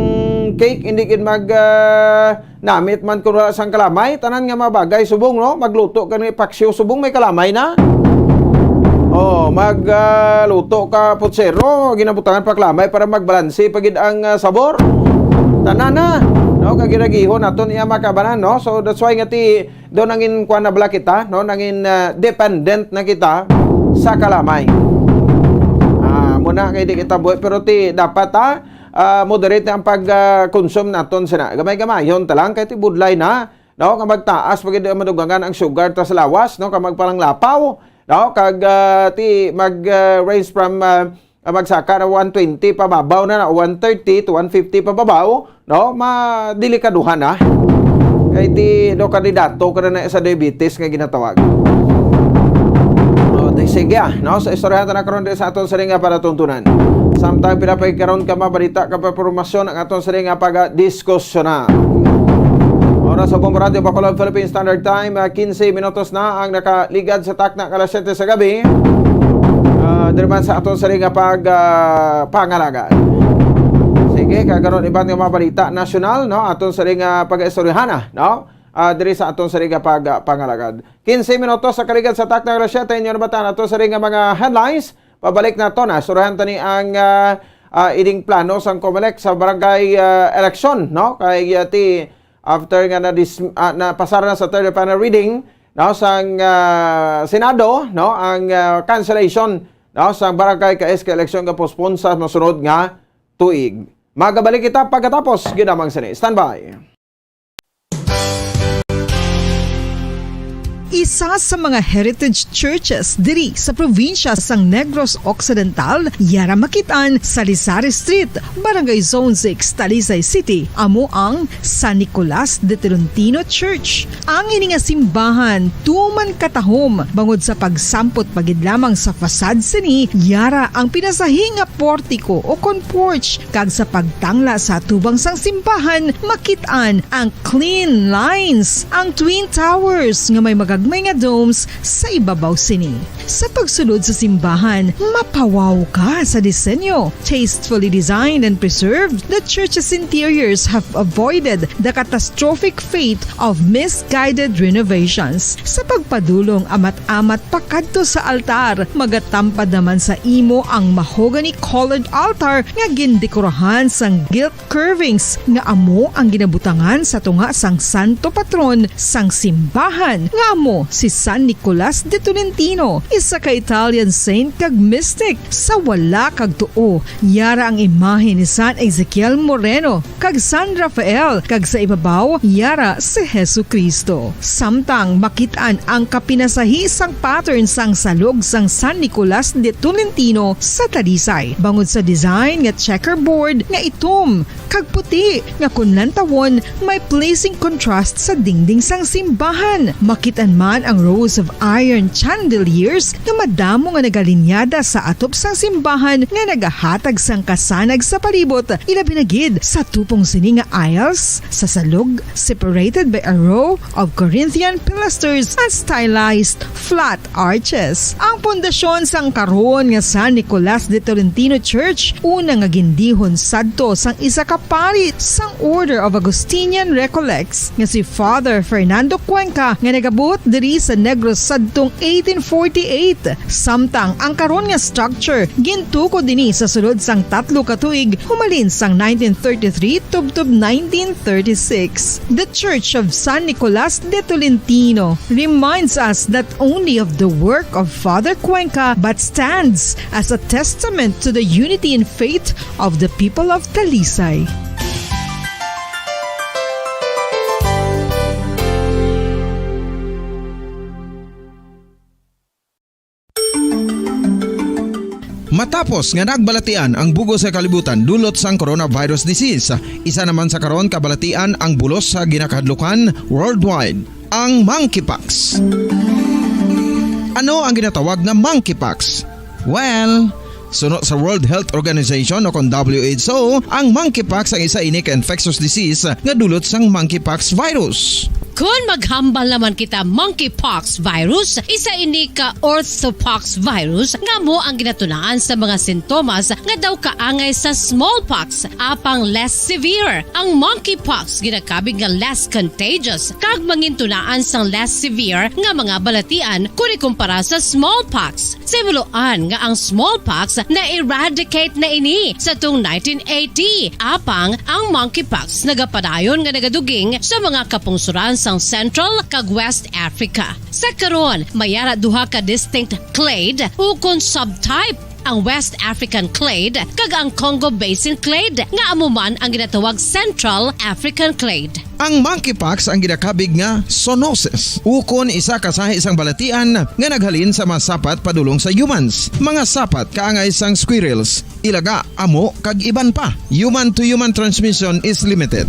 cake hindi gid mag, ah, namit man kung wala sang kalamay. Tanan nga mga bagay subong, no? Magluto ka ni paksiw subong may kalamay na. Oh, mag, ah, luto ka putsero, ginabutangan pa kalamay para magbalanse pa gid ang, ah, sabor. Tanan na, no? Kag ginagihon naton iya makabanan, no? So that's why nga ti do nangin kuan na bala kita, no? Nangin, ah, dependent na kita sa kalamay. Ah, muna kay di kita buhi, pero ti dapat, ah, ah, moderate na ang pag, ah, consume naton sina. Gamay-gamayon ta lang kay ti budlay na, no? Nga magtaas pa gid ang madugangan ang sugar ta sa lawas, no? Kag magpalanglapaw, no? Kag, ah, ti mag, ah, range from, ah, ah, magsaka na one twenty pababaw na, na one thirty to one fifty pababaw, no? Madelikaduhan na. Kay ti do kandidato ka na, na sa diabetes nga ginatawag. Oh, di sige, ah, no? So, istoryahan ta na karon diri sa aton sini nga palatuntunan. Samtang pila pa karon ka mabalita ka impormasyon ang aton sini nga pagadiskusyonan. Oras sa Bombo Radio Bacolod, Philippine Standard Time, ah, quince minutos na ang nakaligad sa takna nga alas siyete sa gabi. Ah, diri man sa aton sini nga pag, ah, pangalaga. Sige, kag karon iban nga mga balita nasyonal, no? Aton sini nga pag-istoryahan, no? Ah, diri sa aton sini nga pag, ah, pangalagad. Quince minutos sa kaligad sa takna nga alas siyete, inyo nabatan aton sini nga mga headlines. Pabalik naton, ah, istoryahan ta ni ang, ah, ah, ining plano sang Comelec sa barangay, ah, eleksyon, no? Kay, ah, ti, after nga na dis-, ah, napasar na sa third and final reading, no, sang, ah, Senado, no, ang, ah, cancellation, no, sang barangay ka S K eleksyon nga postpone sa masunod nga tuig. Magabalik kita pagkatapos gid lamang sini. Standby. Isa sa mga heritage churches diri sa probinsya sang Negros Occidental, yara makit-an sa Lisari Street, Barangay Zone six, Talisay City, amo ang San Nicolas de Tolentino Church. Ang ini nga simbahan tuman katahom bangod sa pagsampot pa gid lamang sa facade sini, yara ang pinasahi nga portiko o kon porch, kag sa pagtangla sa atubang sang simbahan, makit-an ang clean lines, ang twin towers nga may magagmay nga domes sa ibabaw sini. Sa pagsulod sa simbahan, mapawaw ka sa disenyo. Tastefully designed and preserved, the church's interiors have avoided the catastrophic fate of misguided renovations. Sa pagpadulong amat-amat pakadto sa altar, magatampad naman sa imo ang mahogany-colored altar nga gindekorahan sang gilt curvings nga amo ang ginabutangan sa tunga sang santo patron sang simbahan, nga amo si San Nicolas de Tolentino, isa ka Italian saint kag mystic. Sa wala kag tuo, yara ang imahe ni San Ezekiel Moreno kag San Rafael, kag sa ibabaw, yara si Jesu-Cristo. Samtang makit-an ang kapinasahi sang pattern sang salog sang San Nicolas de Tolentino sa Talisay, bangod sa design nga checkerboard nga itom kag puti nga kon lantawon may pleasing contrast sa dingding sang simbahan. Makit-an man ang rows of iron chandeliers nga madamo nga nagalinyada sa atop sang simbahan nga nagahatag sang kasanag sa palibot, ilabi na gid sa tupong sini nga aisles sa salog, separated by a row of Corinthian pilasters and stylized flat arches. Ang pundasyon sang karon nga San Nicolas de Tolentino Church, una nga gindihon sadto sang isa ka pari sang Order of Augustinian Recollects nga si Father Fernando Cuenca, nga nagabot diri sa Negros sadtong eighteen forty-eight, samtang ang karon nga structure gintukod ini sa sulod sang tatlo ka tuig humalin sang nineteen thirty-three tubtob nineteen thirty-six. The Church of San Nicolas de Tolentino reminds us not only of the work of Father Cuenca but stands as a testament to the unity in faith of the people of Talisay. Matapos nga nagbalatian ang bug-os nga kalibutan dulot sang coronavirus disease, isa naman sa karon kabalatian ang bulos sa ginakahadlukan worldwide, ang monkeypox. Ano ang ginatawag nga monkeypox? Well, suno sa World Health Organization o kon W H O, ang monkeypox ang isa ini ka infectious disease nga dulot sang monkeypox virus. Kon maghambal naman kita, monkeypox virus, isa ini ka orthopox virus nga amo ang ginatunaan sa mga sintomas nga daw kaangay sa smallpox, apang less severe. Ang monkeypox ginakabig nga less contagious kag mangintunaan sang less severe nga mga balatian kon ikumpara sa smallpox. Sa himuloan nga ang smallpox na-eradicate na ini sa tung nineteen eighty, apang ang monkeypox nagapadayon nga nagaduging sa mga kapungsoran sang Central kag West Africa. Sa karon, may ara duha ka distinct clade ukon subtype, ang West African clade kag ang Congo Basin clade, nga amo man ang ginatawag Central African clade. Ang monkeypox ang ginakabig nga zoonosis, ukon isa ka sahi sang balatian nga naghalin sa mga sapat padulong sa humans. Mga sapat kaangay sang squirrels, ilaga, amo, kag iban pa. Human-to-human transmission is limited.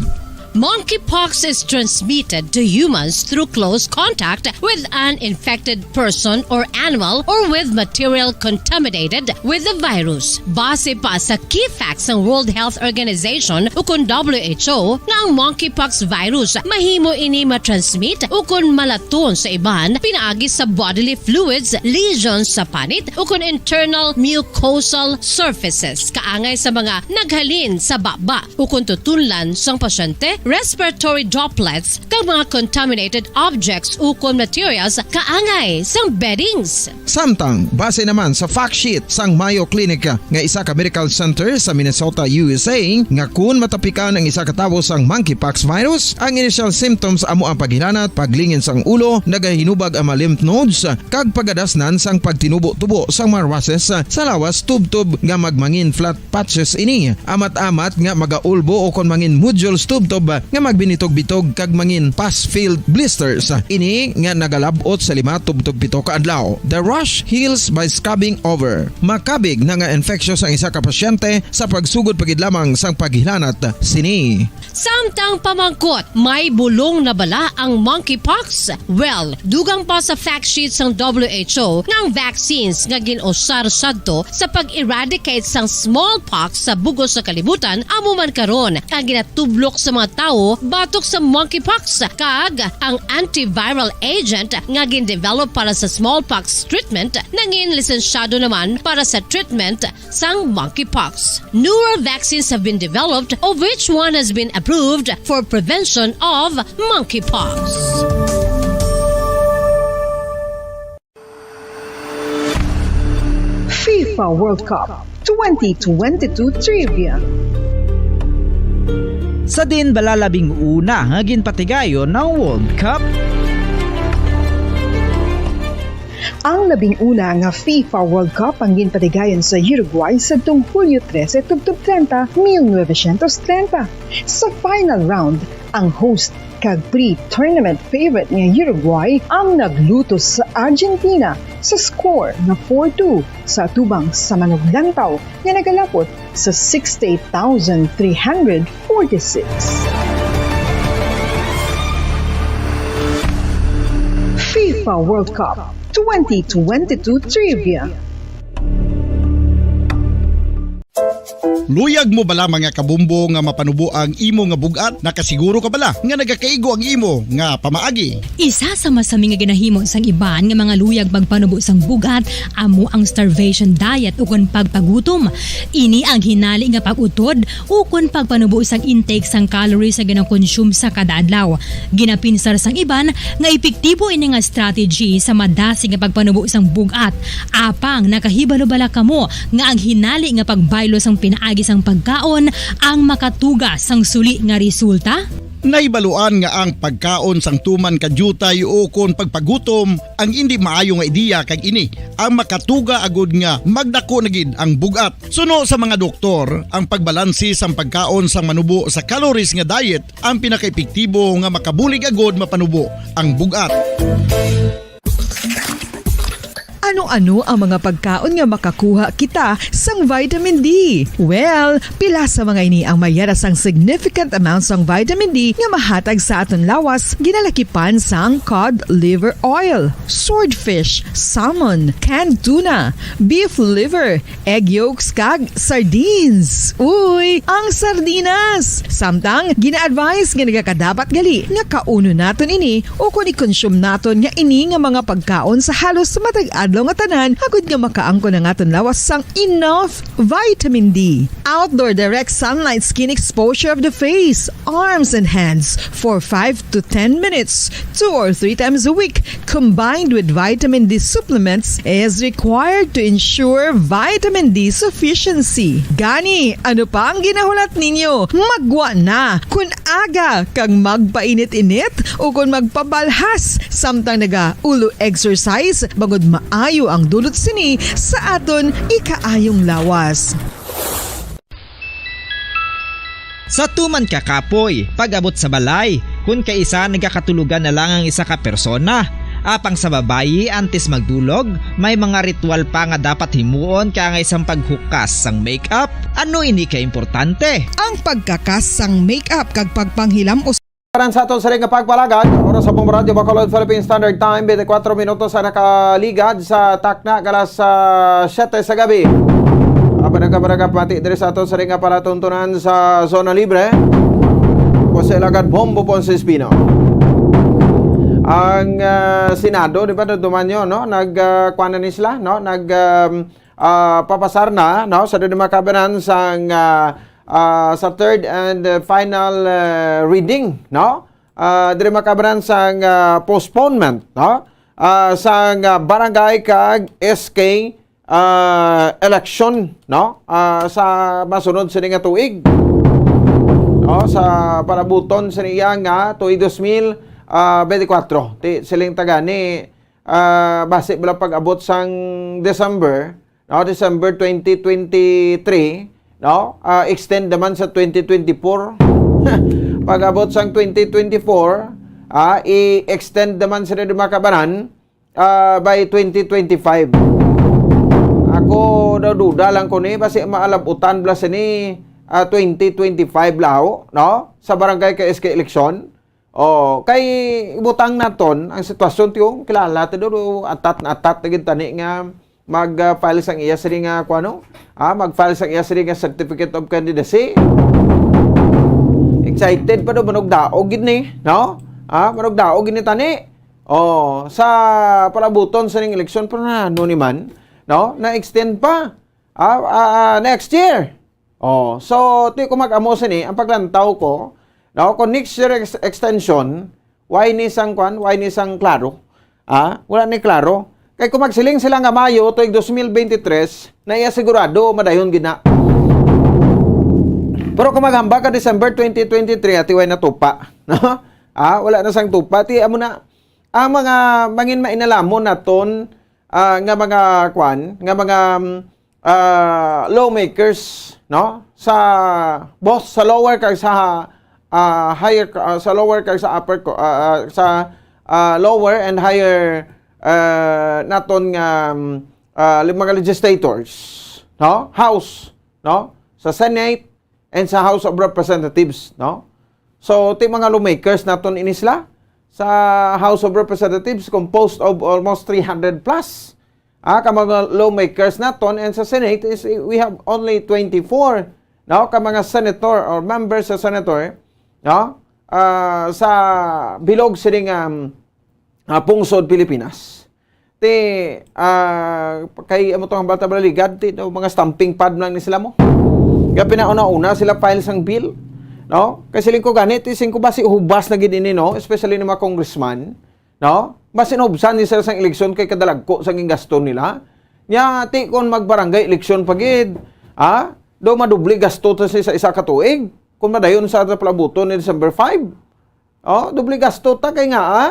Monkeypox is transmitted to humans through close contact with an infected person or animal or with material contaminated with the virus. Base pa sa key facts sang World Health Organization ukon W H O nga ang monkeypox virus mahimo ini matransmit ukon malaton sa iban pinaagi sa bodily fluids, lesions sa panit ukon internal mucosal surfaces kaangay sa mga naghalin sa baba ukon tutunlan sang pasyente, respiratory droplets, kag mga contaminated objects ukon materials kaangay sang beddings. Samtang, base naman sa fact sheet sang Mayo Clinic nga isa ka medical center sa Minnesota, U S A, nga kun matapikan ang isa ka tawo sang monkeypox virus, ang initial symptoms amo ang paghilanat, paglingin sang ulo, nagahinubag ang mga lymph nodes, kag pagadasnan sang pagtinubo-tubo sang mga rushes sa lawas tubtob nga magmangin flat patches ini, amat-amat nga magaulbo ukon mangin nodules tubtob nga magbinitog-bitog kag mangin pus-filled blisters. Ini nga nagalab-ot sa lima tubtob pito ka adlaw. The rash heals by scabbing over. Makabig na nga infectious ang isa ka pasyente sa pagsugod pa gid lamang sang paghilanat sini. Samtang pamangkot, may bulong na bala ang monkeypox? Well, dugang pa sa fact sheet sang W H O nga ang vaccines nga gin-usar sadto sa pag-eradicate sang smallpox sa bug-os nga kalibutan amo man karon ang ginatublok sa mga tawo batok sa monkeypox, kag ang antiviral agent nga gin-develop para sa smallpox treatment nangin lisensyado naman para sa treatment sang monkeypox. Newer vaccines have been developed, of which one has been approved for prevention of monkeypox. FIFA World Cup twenty twenty-two Trivia. Sa diin bala labing una nga ginpatigayon ang World Cup? Ang labing una nga FIFA World Cup ang ginpatigayon sa Uruguay sadtong Hulyo trese tubtob treinta, mil novecientos treinta. Sa final round, ang host kag pre-tournament favorite nga Uruguay ang naglutos sa Argentina sa score nga four two sa atubang sa manuglantaw nga nagalapot sa sixty-eight thousand three hundred forty-six. FIFA World Cup twenty twenty-two Trivia. Luyag mo bala, mga kabombo, nga mapanubo ang imo nga bug-at? Nakasiguro ka bala nga nagakaigo ang imo nga pamaagi? Isa sa masami nga ginahimo sang iban nga mga luyag magpanubo sang bug-at amo ang starvation diet ukon pagpagutom. Ini ang hinali nga pag-utod ukon pagpanubo sang intake sang calories nga ginakonsume sa kada adlaw. Ginapinsar sang iban nga epektibo ini nga strategy sa madasig nga pagpanubo sang bug-at. Apang nakahibalo bala kamo nga ang hinali nga pagbaylo sang pinaagi sang pagkaon ang makatuga sang suli nga resulta? Nahibaluan nga ang pagkaon sang tuman ka diutay ukon pagpagutom ang indi maayo nga ideya, kag ini ang makatuga agud nga magdako na gid ang bug-at. Suno sa mga doktor, ang pagbalanse sang pagkaon sang manubo sa calories nga diet ang pinakaepektibo nga makabulig agud mapanubo ang bug-at. Ano-ano ang mga pagkaon nga makakuha kita sang vitamin D? Well, pila sa mga ini ang may yara sang significant amount sang vitamin D nga mahatag sa aton lawas, ginalakipan sang cod liver oil, swordfish, salmon, canned tuna, beef liver, egg yolks, kag sardines. Uy, ang sardinas! Samtang, gina-advise nga nagakadapat gali nga kaunon naton ini ukon i-consume naton nga ini nga mga pagkaon sa halos matag adlaw nga tanan, agud nga makaangkon ang aton lawas sang enough vitamin D. Outdoor direct sunlight skin exposure of the face, arms, and hands for five to ten minutes, two or three times a week, combined with vitamin D supplements, is required to ensure vitamin D sufficiency. Gani, ano pa ang ginahulat ninyo? Magwa na! Kun aga kag magpainit-init ukon magpabalhas samtang naga-ulo exercise, bangod maayo ang dulot sini sa aton ikaayong lawas. Sa tuman ka kapoy, pag-abot sa balay, kun kaisa nagakatulogan na lang ang isa ka persona. Apang sa babayi, antes magdulog, may mga ritual pa nga dapat himuon, kaangay sang paghukas sang make-up. Ano ini ka importante? Ang pagkakas sang make-up kag pagpanghilam Karon sa aton sa ring nga pagpalagad, oras sa pong Radyo Bacolod Philippine Standard Time, twenty-four minutos ang nakaligad sa takna kalas sa siyete sa gabi. Ang barangay-barangay pati diri sa aton sa ring nga palatuntunan sa Zona Libre. Jose Lagad Bombo Ponce Espino. Ang, ah, Senado, di ba, duman nyo, no? Nag, ah, kuwan na ni sila, no? Nag, um, ah, papasar na, no? Sa dili makabanan sang, ah, ah, sa third and, ah, final, ah, reading, no? Ah, diri makabanan sang, ah, postponement, no? Ah, sang, ah, barangay kag S K, ah, election, no? Ah, sa masunod sini nga tuig. No, sa palabuton sini iya nga tuig dos mil, ah, bente kwatro. Ti, siling ta gani, ah, basi bala pag-abot sang December, no, December twenty twenty-three, no, ah, extend naman sa twenty twenty-four. Pag-abot sang twenty twenty-four, ah, i-extend naman sila di makabanan, ah, by twenty twenty-five. Ako daw duda lang ko ni, basi maalabutan bala sini, ah, twenty twenty-five lao, no, sa barangay kag S K election. Oh, kay ibutang naton ang sitwasyon, ti, oh, kilala ti do, atat na atat na gid tani nga mag, ah, file sang iya sini nga kuno, ah, mag-file sang iya sini nga certificate of candidacy. Excited pa do, manugdaog gid ni, no? Ah, manugdaog gid ni tani. Oh, sa palabuton sining eleksyon, pero na, ano ni man, no? Na-extend pa. Ah, ah, ah, next year. Oh, so, ti ko mag-amo sini, ang paglantaw ko, no, kung next year ex-, extension, why ni sang kwan, why ni sang klaro? Ah, wala ni klaro. Kay kung magsiling sila nga Mayo tuig dos mil bente tres, na iya sigurado, madayon gid na. Pero kung maghambal ka December twenty twenty-three, ati way natupa, no? Ah, wala na sang tupa. Ti, amo na, ang mga mangin mainalamon naton, ah, nga mga kwan, nga mga, mm, ah, lawmakers, no? Sa both sa lower kag sa, ah, higher, ah, sa lower kag sa upper co-, ah, ah, sa, ah, lower and higher, ah, naton nga, mm, ah, li-, mga legislators, no? House, no? Sa Senate, and sa House of Representatives, no? So, ti mga lawmakers naton ini sila sa House of Representatives, composed of almost three hundred plus. Ah, ka mga lawmakers naton, and sa Senate is, we have only twenty-four. no, ka mga senator or members sa senator, no, ah, sa bilog sining, um, ah, pungsod Pilipinas. Ti, ah, kay amo tong hambal ta balaligad, ti daw mga stamping pad lang ni sila mo. Nga pinauna-una sila file sang bill, no? Kay siling ko gani, ti sing ko basi hubas na gid ini, no? Especially ni mga congressman, no? Basin hubsan ni sila sang eleksyon kay kadalagko sang gingasto nila. Nya, ti kon magbarangay eleksyon pa gid, ha? Do madubli gasto ta sa isa, isa ka tuig. Kung madayon sa ta palabuton ni December five. Oh, doble gasto ta kay nga, ah,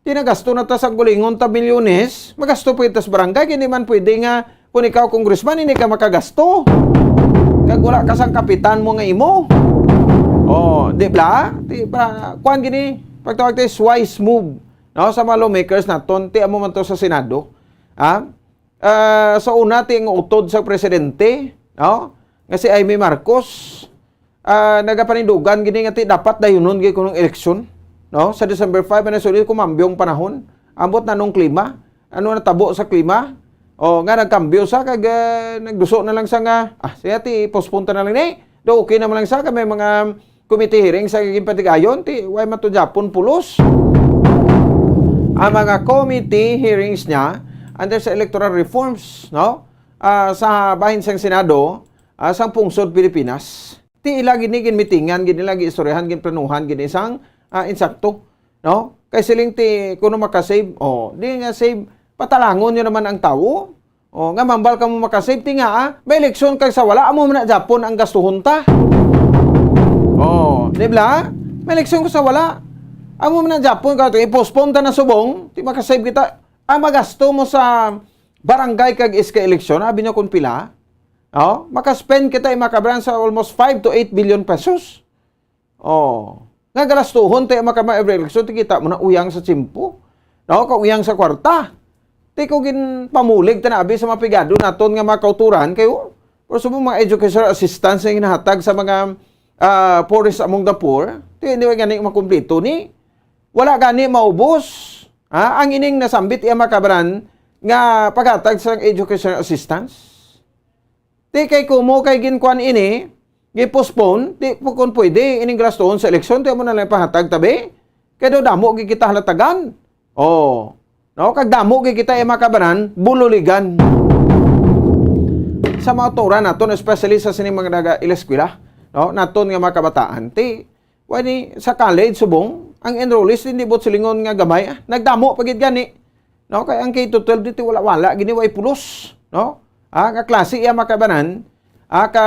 tinagasto na ta sa gulingon ta milyones, magasto pa ta sa barangay, kay di man pwede nga kung ikaw congressman, hindi ka makagasto. Kag wala ka sang kapitan mo nga imo. Oh, di ba? Di ba? Kuan gini, pagtawag tayo, wise move, no, sa mga lawmakers naton, ti amo man to sa Senado. Ha? Ah, sa una, ti ang utod sa presidente, no, nga si Imee Marcos, ah, nagapanindugan gini nga ti dapat dayunon gid kunong eleksyon, no? Sa December five, ano, sulit kumambyo ang panahon. Ambot na nung klima. Ano natabo sa klima? O, nga nagkambyo sa, kag, ah, nagduso na lang sa nga, ah, siya ti, postpone ta na lang ni. Do, okay naman lang sa, kay may mga committee hearing sa ginpatigayon, ti, way man to Japon pulos. Ang mga committee hearings niya, under sa electoral reforms, no? Ah, sa bahin sang Senado, ah, sang pungsod Pilipinas. Ti ila gini ginmitingan, gini ila giistoryahan, ginplanuhan, gini sang, ah, insakto, no? Kay siling ti, kuno makasave, oh, di nga save, patalangon nyo naman ang tawo. Oh, nga mambal ka mo makasave, ti nga, ah, may eleksyon kag sa wala, amo man na Japon ang gastuhon ta. Oh, di ba? May eleksyon kag sa wala. Amo man na Japon ka, i-postpone ta na subong, ti makasave kita. Ang magasto mo sa barangay kag iska eleksyon, abi nyo kung pila? Oh, makaspend kita, mga kabataan, sa almost five to eight billion pesos. Oh, nga galastuhon tayo, mga kabataan, every election, ti kita mo na uyang sa tiyempo. No, kauyang sa kwarta. Ti ko ginpamulig ta na abi sa mga pigado naton nga mga kauturan kayo. Pero sa mga educational assistance nga ginahatag sa mga, ah, poorest among the poor, ti hindi gani makumpleto ni. Wala gani maubos. Ha? Ang ining nasambit iya, mga kabataan, nga paghatag sa educational assistance. Ti kay kumo kay ginkuan ini, gi-postpone, ti po kun pwede ining galastuhon sa eleksyon, ti amo na lang pahatag tabi. Kay daw damo gid kita halatagan. Oh. No, kag damo gid kita, eh, mga kabataan, bululigan. Sa mga turan naton, especially sa sining mga naga-eskwela, no, naton nga mga kabataan, ti, wani, sa college subong, ang enrollees, hindi buot silingon nga gamay, ah, nagdamo pa gid gani. No, kay ang K to twelve dito wala-wala gini, way pulos, no? Ah, nga klase iya makabanan, ah, ka,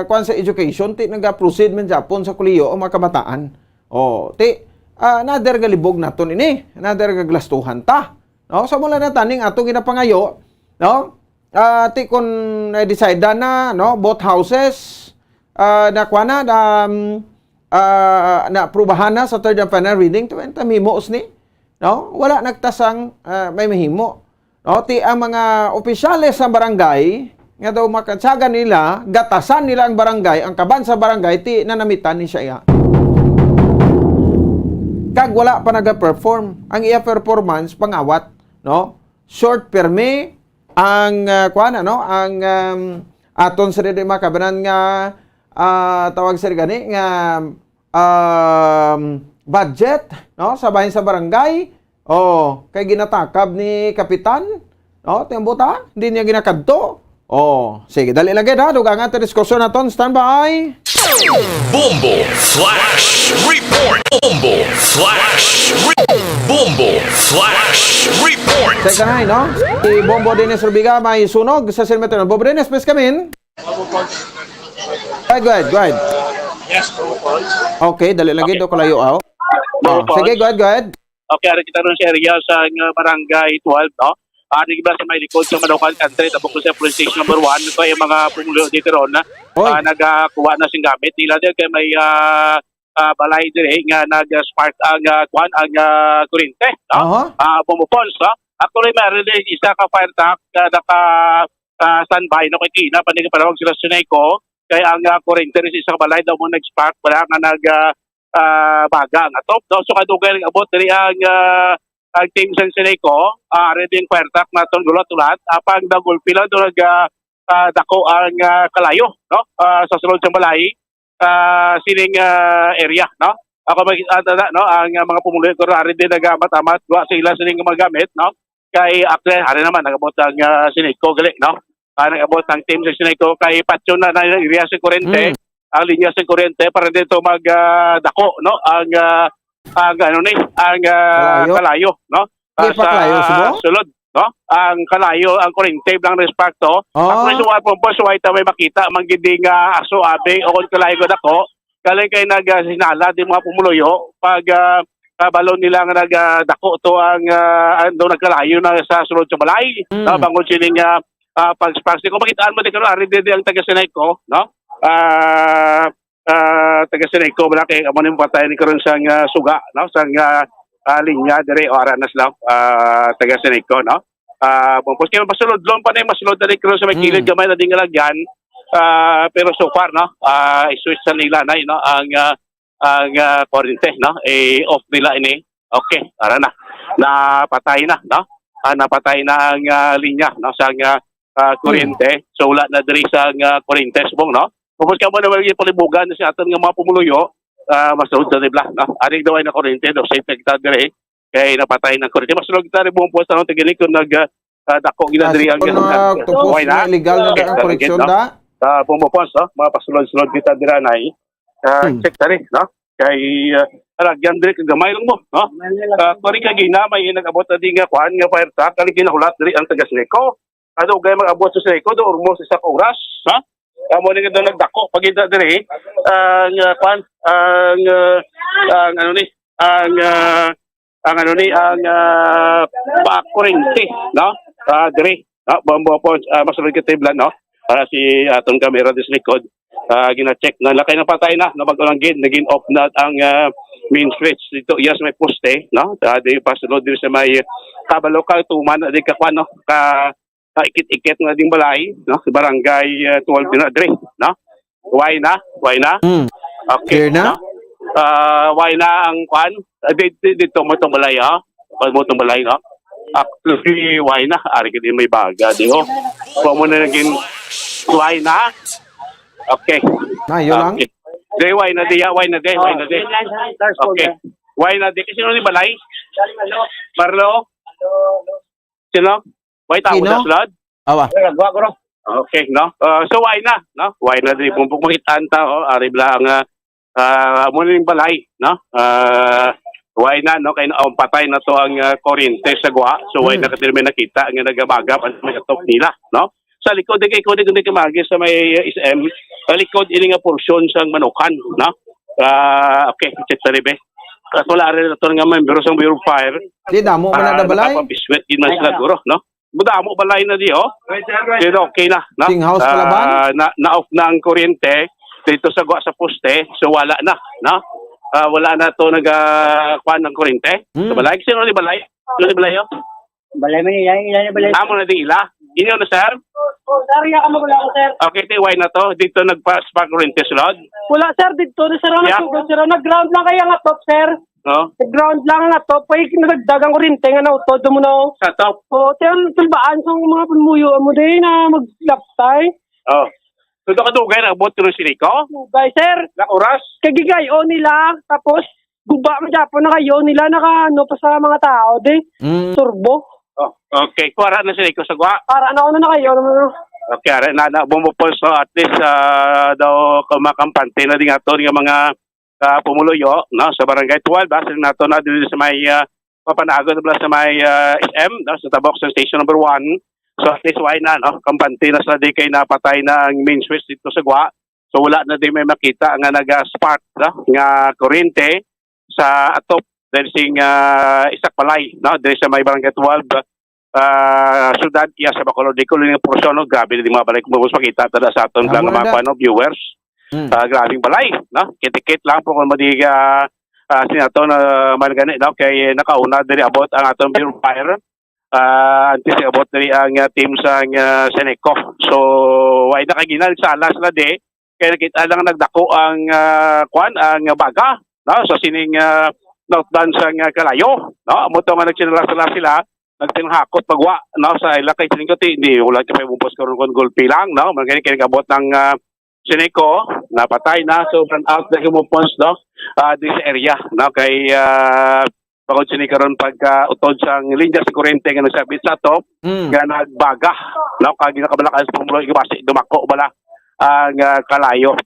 kuwan sa education, ti naga-proceed man Japon sa kuliyo ang mga kabataan. Oh, ti, ah, another galibog naton ini, another gaglastuhan ta. No, sa mula na taning ato ginapangayo, no? Ah, ti kun na-decide na, no, both houses, ah, na kuwan na, na, um, ah, naaprubahan na sa third and final reading, ti, enta mahimo sini, no? Wala nagtasang, ah, may mahimo. No, ti ang mga opisyales sa barangay nga daw makatsagan nila, gatasan nila ang barangay, ang kaban sa barangay, ti nanamitan ni siya. Kag wala pa naga-perform. Ang iya performance, pangawat, no? Short permi ang, ah, kuwan, ano? Ang, um, aton sa dili makabanan nga, ah, tawag sa gani nga, um, budget, no? Sa bahin sa barangay. Oh, kay ginatakab ni Kapitan, no? Tiyan buta, hindi niya ginakadto. Oh, sige, dali lang gid, ha. Dugangan ta diskusyon naton. Standby. Bombo Flash Report. Bombo Flash Re- Bombo Flash Report. Teka na, no? Si Bombo Dennis Rubiga may sunog sa cemetery. Bombo Dennis, please come in. Go ahead, go ahead, go ahead. Yes, Bombo Flash. Okay, dali lang gid, okay, kalayo, aw. Oh, sige, go ahead, go ahead. Okay, ari kita ron sa area sa, uh, Barangay twelve, no? Ah, di ba sa may likod sa Malukan Country, tapos sa Police Station number one, ito ay mga pumulo dito ron, Oy. Ah, nagakuha na sing gamit nila din kay may, ah, ah, balay dire nga nag-spark ang, ah, kuwan, ang, ah, kurente, no? Aha. Ah, Bombo Flash, no? Actually, meron din isa ka fire truck na naka, ah, standby, no? Kay Tina, panigin panawag sila sa Suneco, kay ang, ah, kurente rin sa isa ka balay daw mo nag-spark, wala nga nag, ah, ah, baga nga top, no? So, kadugay nag-abot diri ang, ah, ang team sa Seneco, ah, ready ang fire truck naton gulat-ulat. Apang dagulpi lang doon nag, ah, ah, dako ang, ah, kalayo, no? Ah, sa sulod sa balay, ah, sining, ah, area, no? Ako mag-, ah, tada, no, ang, ah, mga pumuluyo ko ari din nagamat-amat, wa sila sining mga gamit, no? Kay, actually, ari naman, nag-abot ang, ah, Sineco, gali, no? Ah, nag-abot ang team sa Sineco, kay patyo na na yung area sa kuryente, Mm. ang linya sa kuryente, para dito mag, ah, dako, no? Ang, ah, ang, ano ni, ang, ah, Kalayo? kalayo, no? Ah, Di pa sa kalayo, Subo? sulod, no? Ang kalayo, ang kuryente, ang respecto. Ah. Ang presyo, one point four, so, ay ta may makita, manggidi nga aso, abi, o kung kalayo ko dako, galing kay nag, ah, sinala, di mga pumuluyo, pag, ah, ah, balon nila nga nag, ah, dako to ang, ah, ano, nagkalayo na sa sulod sa balay, Mm. no? Bangod siling, ah, ah, pag-, pag-, kung makitaan mo, di karon, ari, di, di ang taga Sineco, no? Ah, ah, taga Sineco, wala kay, amo ni patay ni karon sang, ah, suga, no? Sang, ah, ah, linya, dire, o, ara na sila, ah, taga Sineco, no? Ah, bukos kay masulod, lon pa na yung masulod na rin karon sa may Mm. kilid, gamay na ding lagyan. Ah, pero so far, no? Ah, i-switch sa nila na, no? Ang, ah, ang, ah, kuryente, no? Eh, off nila ini. Okay, ara na. Napatay na, no? Ah, napatay na ang, ah, linya, no? Sa, ah, ah, kuryente. So, wala na diri sa, ah, kuryente, subong, no? Tapos ka mo na may palibugan sa aton nga mga pumuluyo, ah, mas na nibla, no? Aring daw ay na kuryente, no? Safe na kita diri. Kay napatay ng kuryente. Mas sulod kita rin buong puwas, ano, tigili kung nag, ah, ah, dako gina Ah, diri ang, so, na, ah, tupos Why na? na illegal na Okay, da ang sa koreksyon, lagid, no? da? Ah, buong puwas, no? Mga pasulod-sulod kita dira, nay. Ah, Hmm. check tari, no? Kay, ah, alagyan diri, kagamay lang mo, no? Ah, kung rin kagina, may nag-abot na di nga, kuhan nga fire truck, ang ginahulat diri ang taga Sineco. Ano, gay mag-abot sa Sineco, do, almost isa ka oras, ha? Amo ni nga daw nagdako, pagkita diri, ang, ah, kuhan, ang, ah, ang, ano ni, ang, ah, ang, ano ni, ang, ah, pa-, kurente, no? Ah, diri, no? Bambo po, ah, mas nagkatiblan, no? Para si atong kamera dis likod, ah, gina-check na, lakay na patay na, no? Bago lang gid, naging off na ang, ah, main switch dito, iya sa may poste, no? Ah, di pa sulod diri sa may, ah, Balokal, tuman na di ka, kuwan, no? Ka, ka ikit-ikit na ding balay, no? Sa barangay, ah, twelve din na diri, no? Why na? Why na? Hmm. Okay, Clear na? no? Ah, why na ang kwan? Ah, di, di, dito mo itong balay, ha? Pag mo itong balay, no? Actually, why na? Ari ka din may baga, di ho? Kung mo na naging why na? Okay. Na, yun lang. Okay. Di, why na di, ah? Why na di? Why na di? Okay. Why na di? Kasi ano ni balay? Marlo? Sino? Why tao Sino? da sulod? Awa. Nagwa ko, no? Okay, no? Ah, so, why na, no? Why na di pumpok makita ang tao? Ari bala ang, ah, ah, amo ning balay, no? Ah, why na, no? Kay, um, patay na to ang, ah, kuryente sa gwa. So, why Hmm. na ka din may nakita nga nagamagap ang may atop nila, no? Sa likod, di kay, kung di, kung di ka magi sa may S M, sa likod, ini nga porsyon sang Manukan, no? Ah, okay, check sa libe. At wala rin ito nga membro sa Bureau of Fire. Di, damo man Ah, na balay. nakapabiswit din man sila guro, no? Madamo balay na di, oh. Pero okay na, no? Ting house pala ba? Ah, na, na-off na ang kuryente dito sa gwa sa poste. So, wala na, no? Ah, wala na to nag, ah, kuwan ng kuryente. Hmm. Sa balay. Sino ni balay? Sino ni balay, oh? Balay man, yan, yan, balay. Amo na di ila. Inyo na, sir? Oh, sir, yan ka mo wala ko, sir. Okay, ti, why na to? Dito nagpa-spark kuryente sulod? Wala, sir. Dito na, sir, ang Yeah. nagsugo, sir. Nag-ground lang kaya nga top, sir. No? Nag-ground lang nga top. Kaya nagdagdag ang kuryente nga nautod mo na, oh. Sa top? Oh, sir, tulbaan sa mga pulmuyo mo din na maglaptay. Oh. So, ito kadugay na abot ko ng Sineco? Dugay, sir. Na oras? Kay gigayon nila, tapos guba man gyapon na kayo nila, naka, ano, pa sa mga tao, di? Mm. Turbo. Oh, okay. Kuwara na Sineco sa gwa? Para na, ano na kayo, ano, ano? Okay, ara na, na, bumupol. So, at least, ah, daw kumakampante na din ato nga mga, ah, pumuluyo, no? Sa Barangay twelve, ah, sa nato na din sa may, ah, papanagon na bala sa may, ah, S M, no? Sa tabok sa station number one. So, at least, why na, no? Kampante na sa di kay napatay na ang main switch dito sa gwa. So, wala na din may makita nga naga-spark, no? Nga kuryente sa atop dahil sing, ah, isak balay, no? Dahil sa may Barangay twelve, ah, syudad, iya sa Bacolod, di ko lang yung porsyon, no? Grabe na di mga balay kung mas makita, tada sa aton Amo lang na mga da. Ano, viewers. Hmm. Ah, grabing balay, no? Kitikit lang po kung madi, ah, ah, sinato na man gani, no? Kay nakauna diri abot ang aton Bureau of Fire. Ah, antes abot diri ang, ah, team sa, ah, Seneco. So, why na kagina, nagsala sila di? Kay nakita lang nagdako ang, ah, kwan, ang baga, no? Sa sining, ah, northbound sa, ah, Kalayo, no? Amo to nga nagsinala-sala sila, nagpinahakot pagwa, no, sa ila kay siling ko ti, hindi, wala ti pa mupos karon kon gulpi lang, no, man kini kini kabot ng ah, Sineco, napatay na, so brownout na mupos, no, ah, di sa area, no, kay ah, bangod sini karon pagka utod sang linya sa kurente nga nagsabit sa ato, Mm. nga nagbaga, no, kag nakabalakan sa pumulo, basi dumako bala ang ah, kalayo.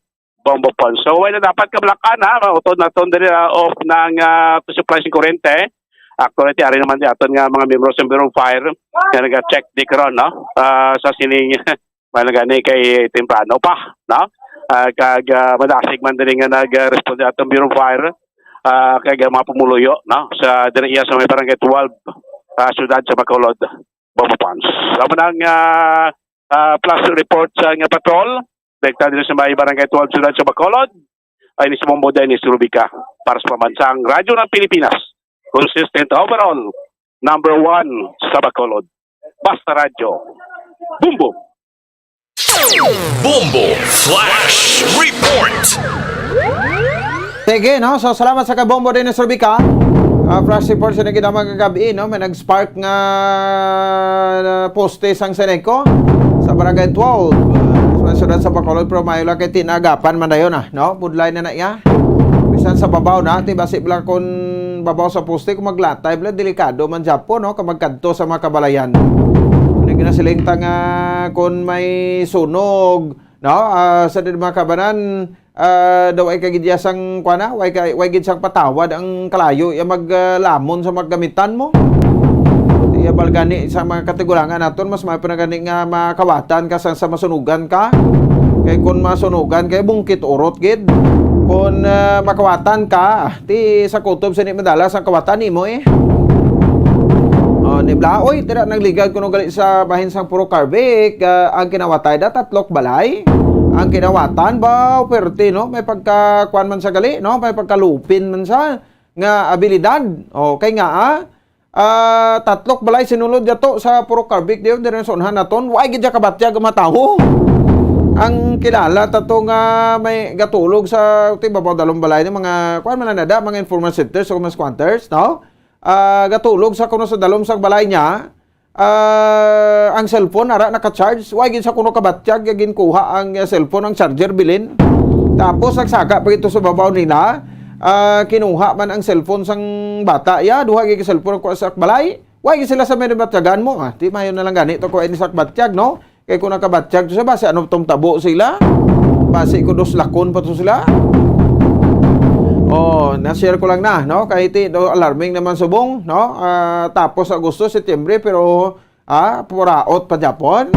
Bombo Pons. So, wala dapat kabalakan, ha? Mautod naton diri, ah, off ng ah, supply sa kurente. Actually, ti ari naman di aton nga mga membro sa Bureau of Fire nga naga-check di karon, no? Ah, sa sining wala gani kay temprano pa, no? Ah, kag ah, madasig man diri nga nag-respond di aton Bureau of Fire, ah, kag ang mga pumuluyo, no? Sa diri iya sa may barangay twelve, ah, siyudad sa Bacolod, Bombo Pons. Sa manang ah, ah, plus report sa nga patrol, direkta dito sa may barangay twelve, siyudad sa Bacolod, ay ni si Bombo Dennis Rubica para sa pambansang Radyo ng Pilipinas. Consistent overall, number one sa Bacolod. Basta Radyo. Bombo! Bombo Flash Report! Sige, no? So, salamat sa kay Bombo Dennis Rubica. Ah, flash report sa nagkita mga kagabi, no? May nag-spark nga ah, poste sang Seneco sa Barangay twelve. Ah, sa siyudad sa Bacolod, pero mayo lang kay tinagapan man dayon, ah, no? Budlay na na iya. Bisan sa babaw na, ti basi bala kun babaw sa poste, kung maglatay bala, delikado man dyan po, no? Kung magkadto sa mga kabalayan. Ano yung ginasiling ta nga kung may sunog, no? Ah, sa di mga kabanan, ah, daw ay kagidya sang, kuwan na, way ka, way gid sang patawad ang kalayo, ya mag, ah, lamon sa mga gamitan mo. Iya balgani sa mga katigulangan naton, mas may pa na gani nga makawatan ka sa, sa masunugan ka. Kay kun masunugan kay bungkit urot gid. Kun, ah, makawatan ka, ti sa kutob sini madala sang kawatan nimo eh. Oh, ni Blaoy, tira nagligad kuno gali sa bahin sang Puro Carbic, ah, ang kinawatay da tatlok balay. Ang kinawatan ba, perte, no? May pagka, kuwan man sa gali, no? May pagkalupin man sa nga abilidad. Okay nga, ah. Ah, tatlok balay sinulod yato sa Puro Carbic diyo, diri sa unhan naton. Wa gid siya kabatyag ang mga tawo. Ang kilala tato nga may gatulog sa tibabaw dalong balay ni mga, kuwan man na da, mga informal centers o mga squatters, no? Ah, gatulog sa kuno sa dalom sang balay niya. Ah, ang cellphone ara naka-charge, wa gid sa kuno kabatyag nga ginkuha ang, ah, cellphone, ang charger bilin. Tapos nagsaka pa ito sa babaw nila. Ah, kinuha man ang cellphone sang bata. Ya, duha gid ka cellphone ko sa balay. Wa gid sila sa may batyagan mo. Ah, di mayo na lang gani to ko ini sa batyag, no? Kay kung nakabatyag to siya, basi ano tong tabo sila? Basi ko dos lakon pa to sila. Oh, na-share ko lang na, no? Kay ti do alarming naman subong, no? Ah, tapos Agosto, Setyembre, pero ah, puraot pa Japon.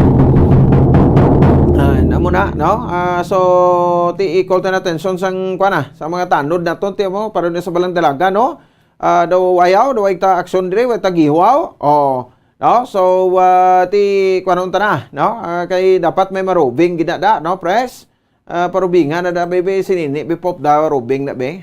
Ah, namo na, no? Ah, so ti i-call ta na atensyon sang kuan na, sa mga tanod naton ti mo para sa balang dalaga, no? Ah, daw ayaw, daw ay ta aksyon diri, way ta gihuwaw. Oh, no? So, ah, ti kuanon ta na, no? Ah, kay dapat may marubing gid na da, no, pres? Ah, parubingan na da, baby, sinini, bipop da, rubing na, be.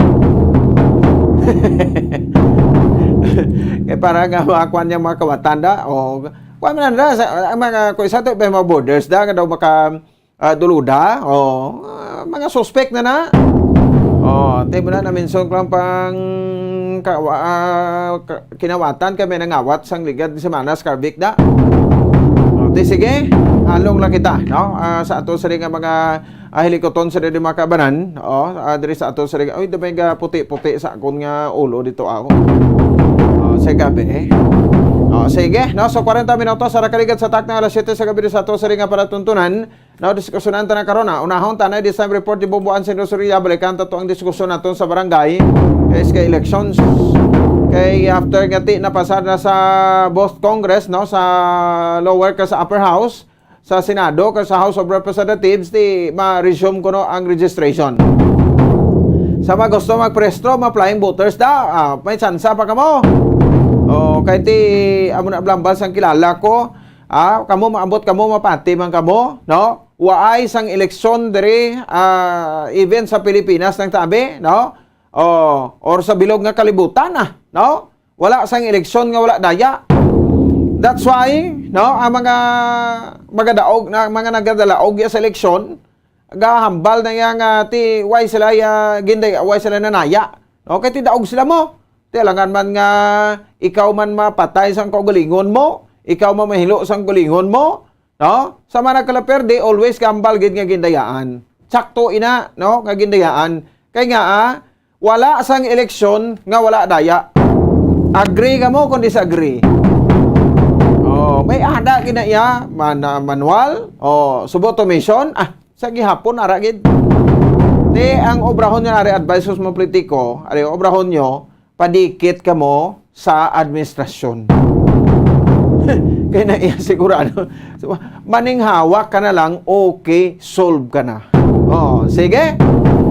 Kay para nga makakuan niya mga kawatan da, o, kuan man na, sa, ang mga, kung isa to, may mga borders da, nga daw maka, ah, duluda, o, ah, mga suspect na na. O, tayo mo na, na-mention ko lang pang ka, ah, ka, kinawatan kay may nangawat sang ligad ni semana sa Carbic da. O, di sige, halong lang kita, no? Ah, sa ato sa nga mga, ah, hilikoton sa diri mga kabanan, o, ah, diri sa ato sa nga, uy, damay nga puti-puti sa akon nga ulo dito ako. O, sa gabi, eh. O, sige, no? So, kwarenta minutos sa nakaligad sa tak na alas siyete sa gabi sa ato sa nga palatuntunan. Now, diskusyonan ta na karon, ha. Unahon ta na, this time report, di bubuan sa Rosarilla, balikan ta to ang diskusyon naton sa barangay, kay S K elections. Kay after nga ti napasar na sa both Congress, no, sa lower ka sa upper house, sa Senado ka sa House of Representatives, ti ma-resume kuno ang registration. Sa mga gusto magparehistro, mga flying voters da, ah, may tsansa pa kamo. O, kay ti, amo na blambal sang kilala ko, ah, kamo maabot kamo, mapati man kamo, no? Waay sang eleksyon diri, ah, even sa Pilipinas nang tabi, no? O, or sa bilog nga kalibutan, ah, no? Wala sang eleksyon nga wala daya. That's why, no, ang mga magadaog na, mga nagadalaog ya sa eleksyon, gahambal na iya nga ti, why sila ya, ginday, why sila nanaya? No, kay ti daog sila mo. Ti alangan man nga ikaw man mapatay sang kaugalingon mo, ikaw man mahilo sang kaugalingon mo, no? Sa mga nagkalaper, they always gambal gid nga gindayaan. Sakto ina, no, nga gindayaan. Kay nga, ah, wala sang eleksyon nga wala daya. Agree ka mo kung disagree. Oh, may ada gina iya, man-, ah, manual, oh, subot to mission. Ah, sa gihapon, ara gid. Ti ang obrahon nga ari advice ko sa mga politiko, ari obrahon nyo, padikit kamo sa administrasyon. Kay na iya sigurado. So, maninghawak ka na lang, okay, solve ka na. Oh, sige.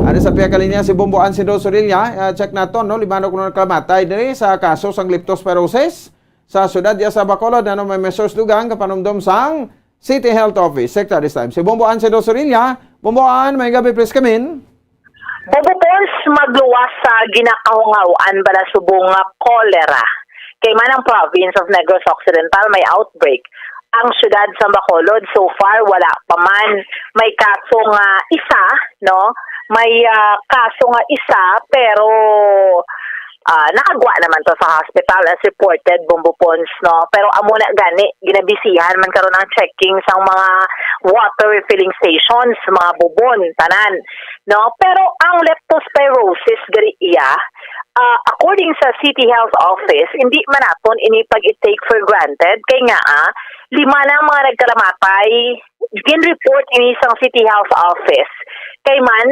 Ari sa pihak linya si Bombo Ansido Sorilla, ah, check naton, no? Limano kuno nagkamatay diri sa kaso sang leptospirosis sa siyudad iya sa Bacolod. Ano may message dugang kapanumdom sang City Health Office Secretary this time? Si Bombo Ansido Sorilla. Bombo An, may gabi, please come in. Bombo Pons, magluwas sa ginakahungaw-an bala subong nga cholera. Kay man ang province of Negros Occidental may outbreak. Ang siyudad sa Bacolod, so far, wala pa man. May kaso nga isa, no? May, ah, kaso nga isa, pero, ah, nakagwa naman to sa hospital as reported, Bombo Pons, no? Pero amo na gani, ginabisihan man karon ang checking sang mga water refilling stations, mga bubon, tanan, no? Pero ang leptospirosis gari iya, ah, according sa City Health Office, hindi man naton ini pag-i-take for granted kay nga, ah, lima na ang mga nagkalamatay, gin-report ini sang City Health Office. Kay man,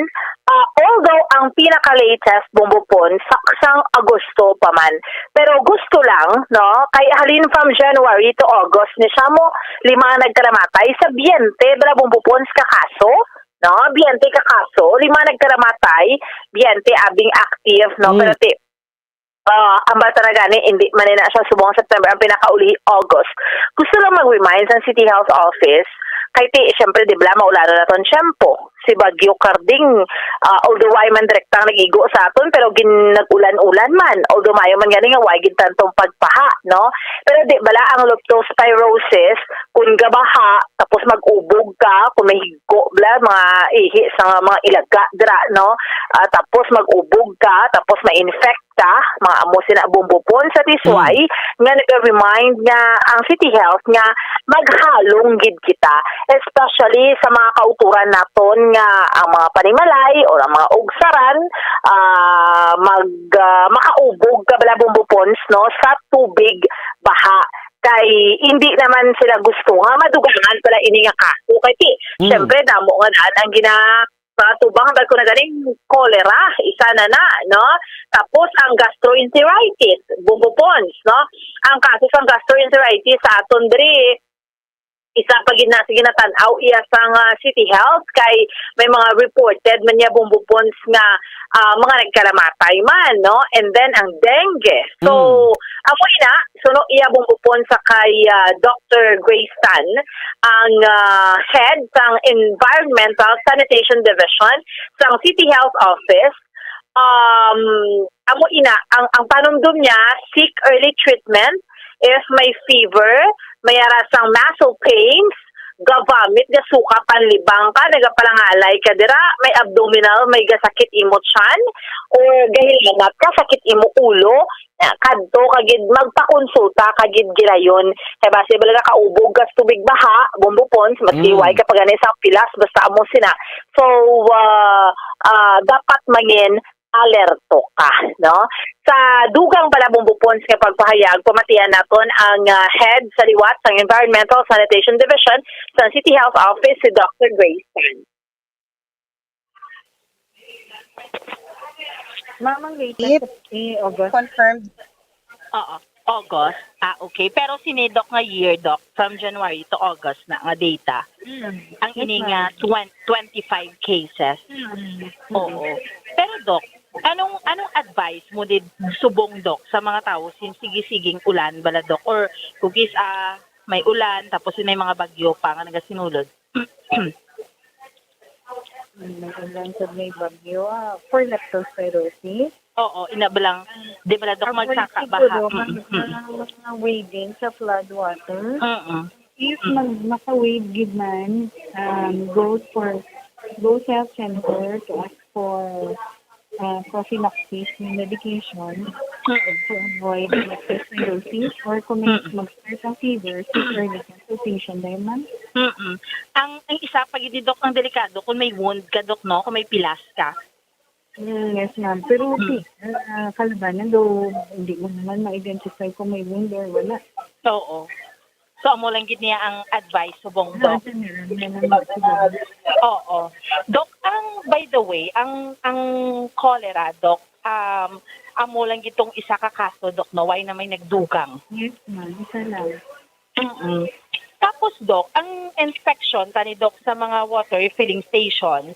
ah, although ang pinaka-latest, Bombo Pons, sa, sang Agosto pa man, pero gusto lang, no? Kay halin from January to August ni siya mo, lima ang nagkalamatay sa biyente bala, Bombo Pons, ka kaso, no? Biyente ka kaso, lima nagkalamatay, biyente abing active, no? Mm. Pero ti, ah, ang bata na gani, hindi man na siya subong September, ang pinakauli August. Gusto lang mag-remind sa City Health Office, kay ti, syempre, di ba, maulanan na tong tiyempo. Si Bagyo Karding, ah, although way man direktang nag-igo sa aton, pero gin-, nag-ulan-ulan man. Although mayo man gani nga way gid tantong pagbaha, no? Pero di bala ang leptospirosis, kung gabaha, tapos mag-ubog ka, kung may higko bala, mga ihi sa mga ilaga dira, no? Ah, tapos mag-ubog ka, tapos ma-infect ka, mga amo sina, Bombo Pons, sa tisway, mm, nga nag-remind nga ang City Health nga maghalong gid kita, especially sa mga kauturan naton nga ang mga panimalay or ang mga ugsaran, ah, mag, ah, makaubog ka bala, Bombo Pons, no, sa tubig baha. Kay hindi naman sila gusto nga madugangan pala ini nga kaso. Kay ti, mm, syempre, damo nga daan ang gina-, patubang, hangtod ko na ganing cholera, isa na na, no? Tapos ang gastroenteritis, Bombo Pons, no? Ang kaso sang gastroenteritis sa aton diri, isa pa gid na, sige, natan-aw iya sang, ah, City Health, kay may mga reported man niya, Bombo Pons, nga, ah, mga nagkalamatay man, no? And then ang dengue. So, mm, amo ina, suno iya, Bombo Pons, sa kay, ah, Doctor Grace Tan, ang, ah, head sang Environmental Sanitation Division sang City Health Office. Um, amo ina, ang, ang panumdom niya, seek early treatment if may fever, may ara sang muscle pains, gavomit, gasuka, panlibang ka, nagapalangalay ka dira, may abdominal, may gasakit imo tiyan, or gahilanat ka, sakit imo ulo, ah, kadto ka gid, magpakonsulta ka gid gilayon. Kay basi bala nakaubog ka sa tubig baha, Bombo Pons, maski, mm, way ka pa gani sa pilas, basta amo sina. So, ah, ah, dapat mangin alerto ka, no? Sa dugang pala, Bombo Pons, nga pagpahayag, pamatian naton ang, ah, head sa liwat sang Environmental Sanitation Division sa City Health Office, si Doctor Grace Tan. Ma'am, ang latest, eh, August. Confirmed. Oo, August. Ah, okay. Pero sini, Doc, nga year, Doc, from January to August na nga data. Mm. Ang, yes, ini nga ma'am, twen-, twenty-five cases. Mm. Oo. Pero, Doc, anong, anong advice mo did subong, Doc, sa mga tawo sin sige-siging ulan bala, Doc? Or kung kis-, ah, may ulan, tapos may mga bagyo pa nga nagasinulod? May ulan sa may bagyo, ah, for leptospirosis. Oo, ina ba lang, di ba lang, Doc, magsaka baha? Siguro, mm, mm, mga, mga wading sa flood water. Mm. If mag-, maka-wade gid man, um, go for, go sa health center to ask for, uh, prophylaxis medication. Mm. to avoid leptospirosis or kung may Mm. mag-start ang fever, seek early consultation dahil ma'am. Mm. Ang, ang isa pa gid, Doc, ang delikado kung may wound ka, Doc, no? Kung may pilas ka. Mm, yes ma'am. Pero Mm. okay, ah, kalabanan daw hindi mo naman ma-identify kung may wound or wala. Oo. So, amo lang gid niya ang advice subong, Ah, Doc. general na naman siguro. Oo. Doc, ang, by the way, ang, ang cholera, Doc, um, amo lang gid tong isa ka kaso, Doc, no? Why na may nagdugang? Yes ma'am, isa lang. Mm. Tapos, Doc, ang inspection tani, Doc, sa mga water refilling stations,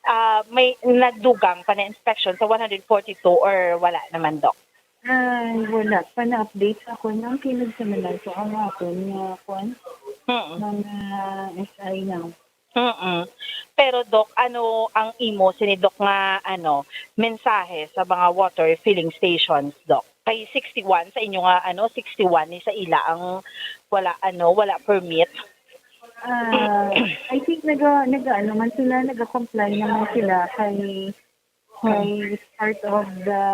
ah, may nagdugang pa na inspection sa one hundred forty-two or wala naman, Doc? Ay, wala pa na-update ako ng kinagsamanay ko ang aton nga kwan, Mm. mga S I na. Mm. Pero, Doc, ano ang imo sini, Doc, nga, ano, mensahe sa mga water filling stations, Doc? Kay sixty-one sa inyo nga, ano, sixty-one ni sa ila ang wala, ano, wala permit. Ah, I think naga, naga ano man sila, naga-comply naman sila kay, kay it's part of the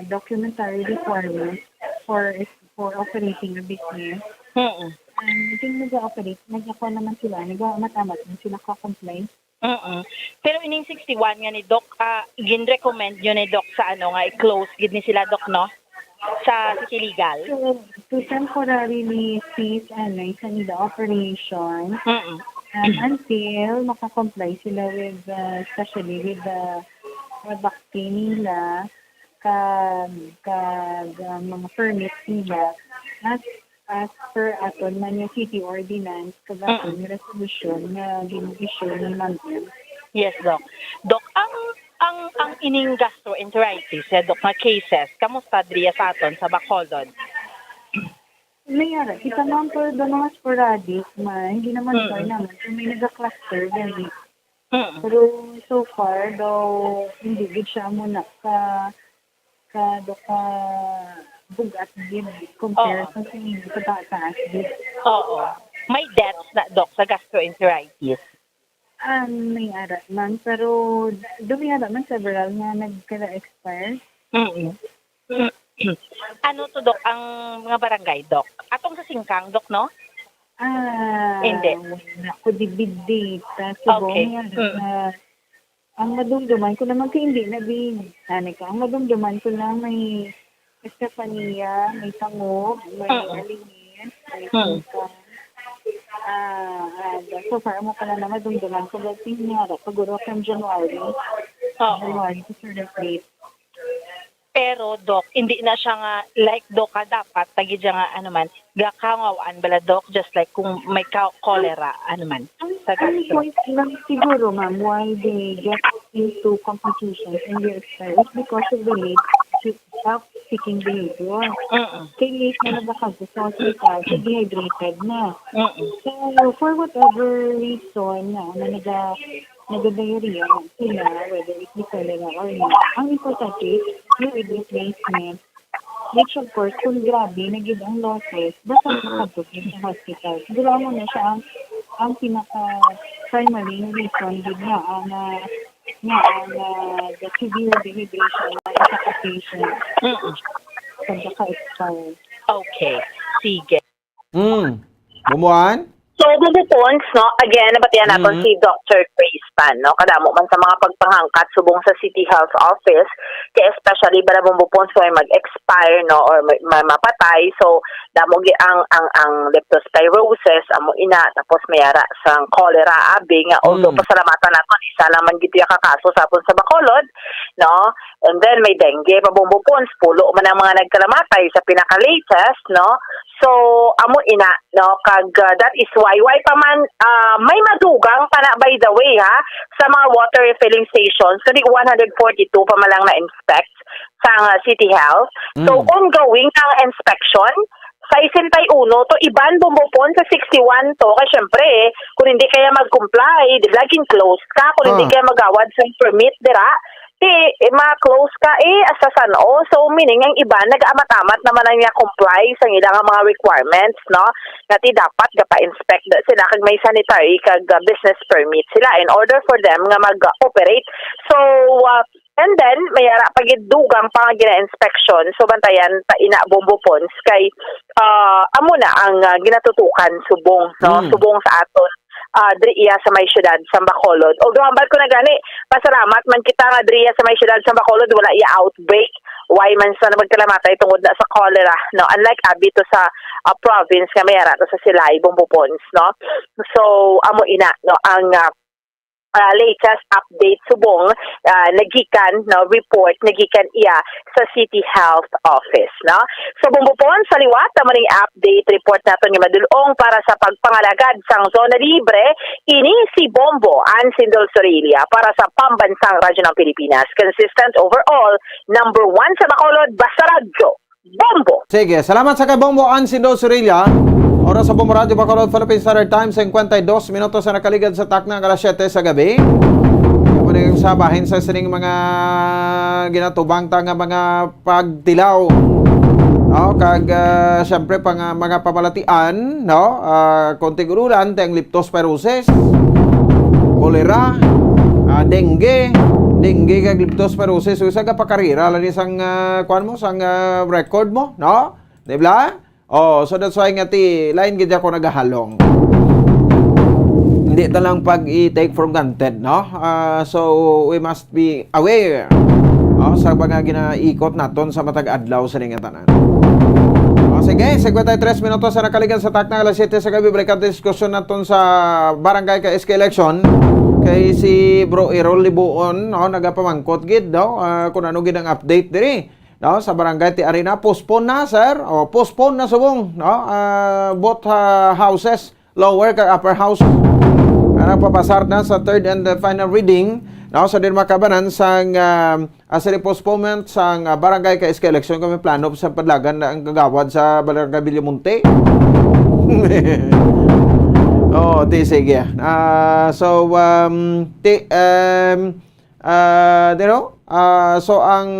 documentary requirement for for operating a business. Mm. And I think naga-operate, nagako naman sila, nagaamat-amat man sila ka-comply. Mm. Pero ining sixty-one nga ni Doc, ah, gin-recommend nyo ni Doc sa, ano, nga i-close gid ni sila, Doc, no? Sa City Legal. So, to temporarily cease ano, sa nila operation Mm. um, until makakomply sila with, uh, especially with the, uh, vaccine nila, kag, kag uh, mga permits nila as, as per aton man yung city ordinance kag aton yung resolution nga gin-issue ni Ma'am Em. Yes, Doc. Doc, ang ang ang ining gastroenteritis, eh, Doc, nga cases, kamusta diriya sa aton sa Bacolod? May ara, kita man po doon mga sporadic man, hindi naman Mm. sure naman kung may nag-cluster gani. Mm. Pero so far daw hindi gid siya mo na ka ka do ka bugat gid compare Oo. sa sa inyo sa taas gid. Oo. May deaths na, Doc, sa gastroenteritis. Um, may ara man, pero do may ara man several nga nagkala-expire. Mm. Ano to, Doc, ang mga barangay, Doc? Atong sa Singkang, Doc, no? Ah, Hindi. Wala ko dibid data. Siguro Okay. May ara Mm. na ang madumduman ko naman kay hindi na din. Ano ka, ang madumduman ko na may Estefania, may Tangub, may Mm. Alingin, may Mm. Singkang. Ah, ah, so far mo pala na madumduman ko, but yun nga, siguro from January, Oo. January to February. Pero, Doc, hindi na siya nga, like, Doc, ka dapat, tagi siya nga, ano man, gakangawaan bala, Doc, just like kung may ka- cholera, ano man, Ang, sa ang gastro. point lang siguro, ma'am, why they get into complications and they expire is because of the late health-seeking behavior. Mm-mm. Kay late na nagakagto sa hospital, so dehydrated na. Mm-mm. So, for whatever reason na, na naga, nagadiarrhea na sila, whether it be cholera or not, ang importante is fluid replacement, which of course, kung grabe na gid ang losses, dapat Mm-mm. makadto sa hospital. Siguro amo na siya ang, ang pinaka primary reason gid na ang, ah, nga ang, ah, the severe dehydration na isa ka patient Mm-mm. pagka-expire. Okay. Sige. Mm. Bumuan? So, Bumbo Pons, no, again, nabatian naton Mhm. si Doctor Grace Tan, no, kadamo man sa mga pagpanghangkat subong sa City Health Office, kay especially bala, Bumbo Pons, kung may mag-expire, no, or may, may mapatay, so damo gi ang, ang, ang leptospirosis, amo ina, tapos may ara sang cholera, abi nga, although Mm. pasalamatan naton, isa lang man gid iya ka kaso sa aton sa Bacolod, no, and then may dengue pa, Bumbo Pons, pulo man ang mga nagkalamatay sa pinaka-latest, no, so amo ina, no, kag, uh, that is why, why pa man, uh, may madugang pa na, by the way, ha, sa mga water refilling stations, kani one hundred forty-two pa man lang na-inspect sa, uh, City Health. So, Mm. ongoing ang inspection, sesenta y uno to, iban, Bumbo Pons, sa sixty-one to, kay syempre, eh, kung hindi kaya mag-comply, di laging closed ka, kung hindi Ah. kaya magawad sa permit, dira, ti, eh, ma-close ka, eh, sa san-o. So, meaning, ang iba, nag-amat-amat naman ang niya comply sa ilang mga requirements, no? Nga ti dapat gapa-inspect da sila kag may sanitary kag, uh, business permit sila in order for them nga mag-operate. So, uh, And then, may ara pa gid dugang pa nga gina-inspection. So, bantayan ta ina, Bombo Pons, kay, ah, amo na ang, ah, ginatutukan subong, no? Mm. Subong sa aton, ah, diri iya sa may siyudad sa Bacolod. Although, hambal ko na gani, pasalamat man kita nga diri iya sa may siyudad sa Bacolod, wala iya outbreak. Why man sa nagkalamatay tungod na sa cholera, no? Unlike abi to sa, ah, province nga may ara to sa Silay, Bombo Pons, no? So, amo ina, no? Ang, ah, ah, latest update subong, ah, nagikan, no, report nagikan iya sa City Health Office, no? Sa Bombo Pons, sa liwat, amo ning update report naton nga madulong para sa pagpangalagad sang zona libre. Ini si Bombo Ansindol Sorilla para sa Pambansang Radyo ng Pilipinas. Consistent overall, number one sa Bacolod, basta radyo. Bombo! Sige, salamat sa kay Bombo Ansindo Sorilla. Oras sa Bombo Radyo Bacolod, Philippine Standard Time, singkwenta y dos minutos na nakaligad sa takna nga alas siyete sa gabi. Amo na yung sa bahin sa sining mga ginatubang ta nga mga pagtilaw. No? Kag, ah, siyempre, pang, ah, mga pamalatian, no? Ah, kung tig-urulan, tayong leptospirosis, cholera, ah, dengue, dengue kag leptospirosis. So, isa ka pakarira lang isang, ah, kuwan mo, sang, ah, record mo, no? Di ba? Oh, so that's why nga ti, lain gid ako nagahalong. Hindi ta lang pag i-take for granted, no? Ah, so, we must be aware, oh, sa mga ginaikot naton sa matag adlaw sa nga tanan. Oh, sige, singkwenta y tres minutos sa nakaligan sa takna alas siyete sa gabi, balik ang diskusyon naton sa barangay ka S K election. Kay si Bro Errol Libuon, no, nagapamangkot gid, no, ah, kung ano gid ang update diri, no, sa barangay ti Arena. Postpone na, sir. O, postpone na subong, no? Ah, both, ah, houses, lower kag upper house. Ang nagpapasar na sa third and the final reading, no, sa din makabanan sang, ah, ah, sa postponement sang, ah, barangay ka S K election, kami plano sa padlagan na ang kagawad sa Barangay Villamonte. Oh, ti, sige. Ah, so, um, ti, um, ah, you know, ah, so ang,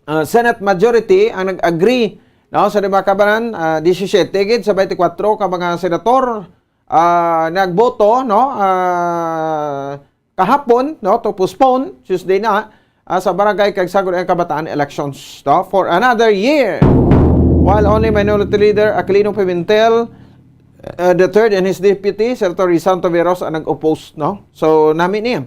ah, Senate majority ang nag-agree, no, sa di makabanan, ah, disisiete gid sa twenty-four ka mga senator, ah, nagboto, no, ah, kahapon, no, to postpone, Tuesday na, ah, sa barangay kag Sangguniang Kabataan elections, no, for another year. While only Minority Leader Aquilino Pimentel, uh, the third and his deputy, Senator Rizal Taveros, ang nag-oppose, no? So, nami niya.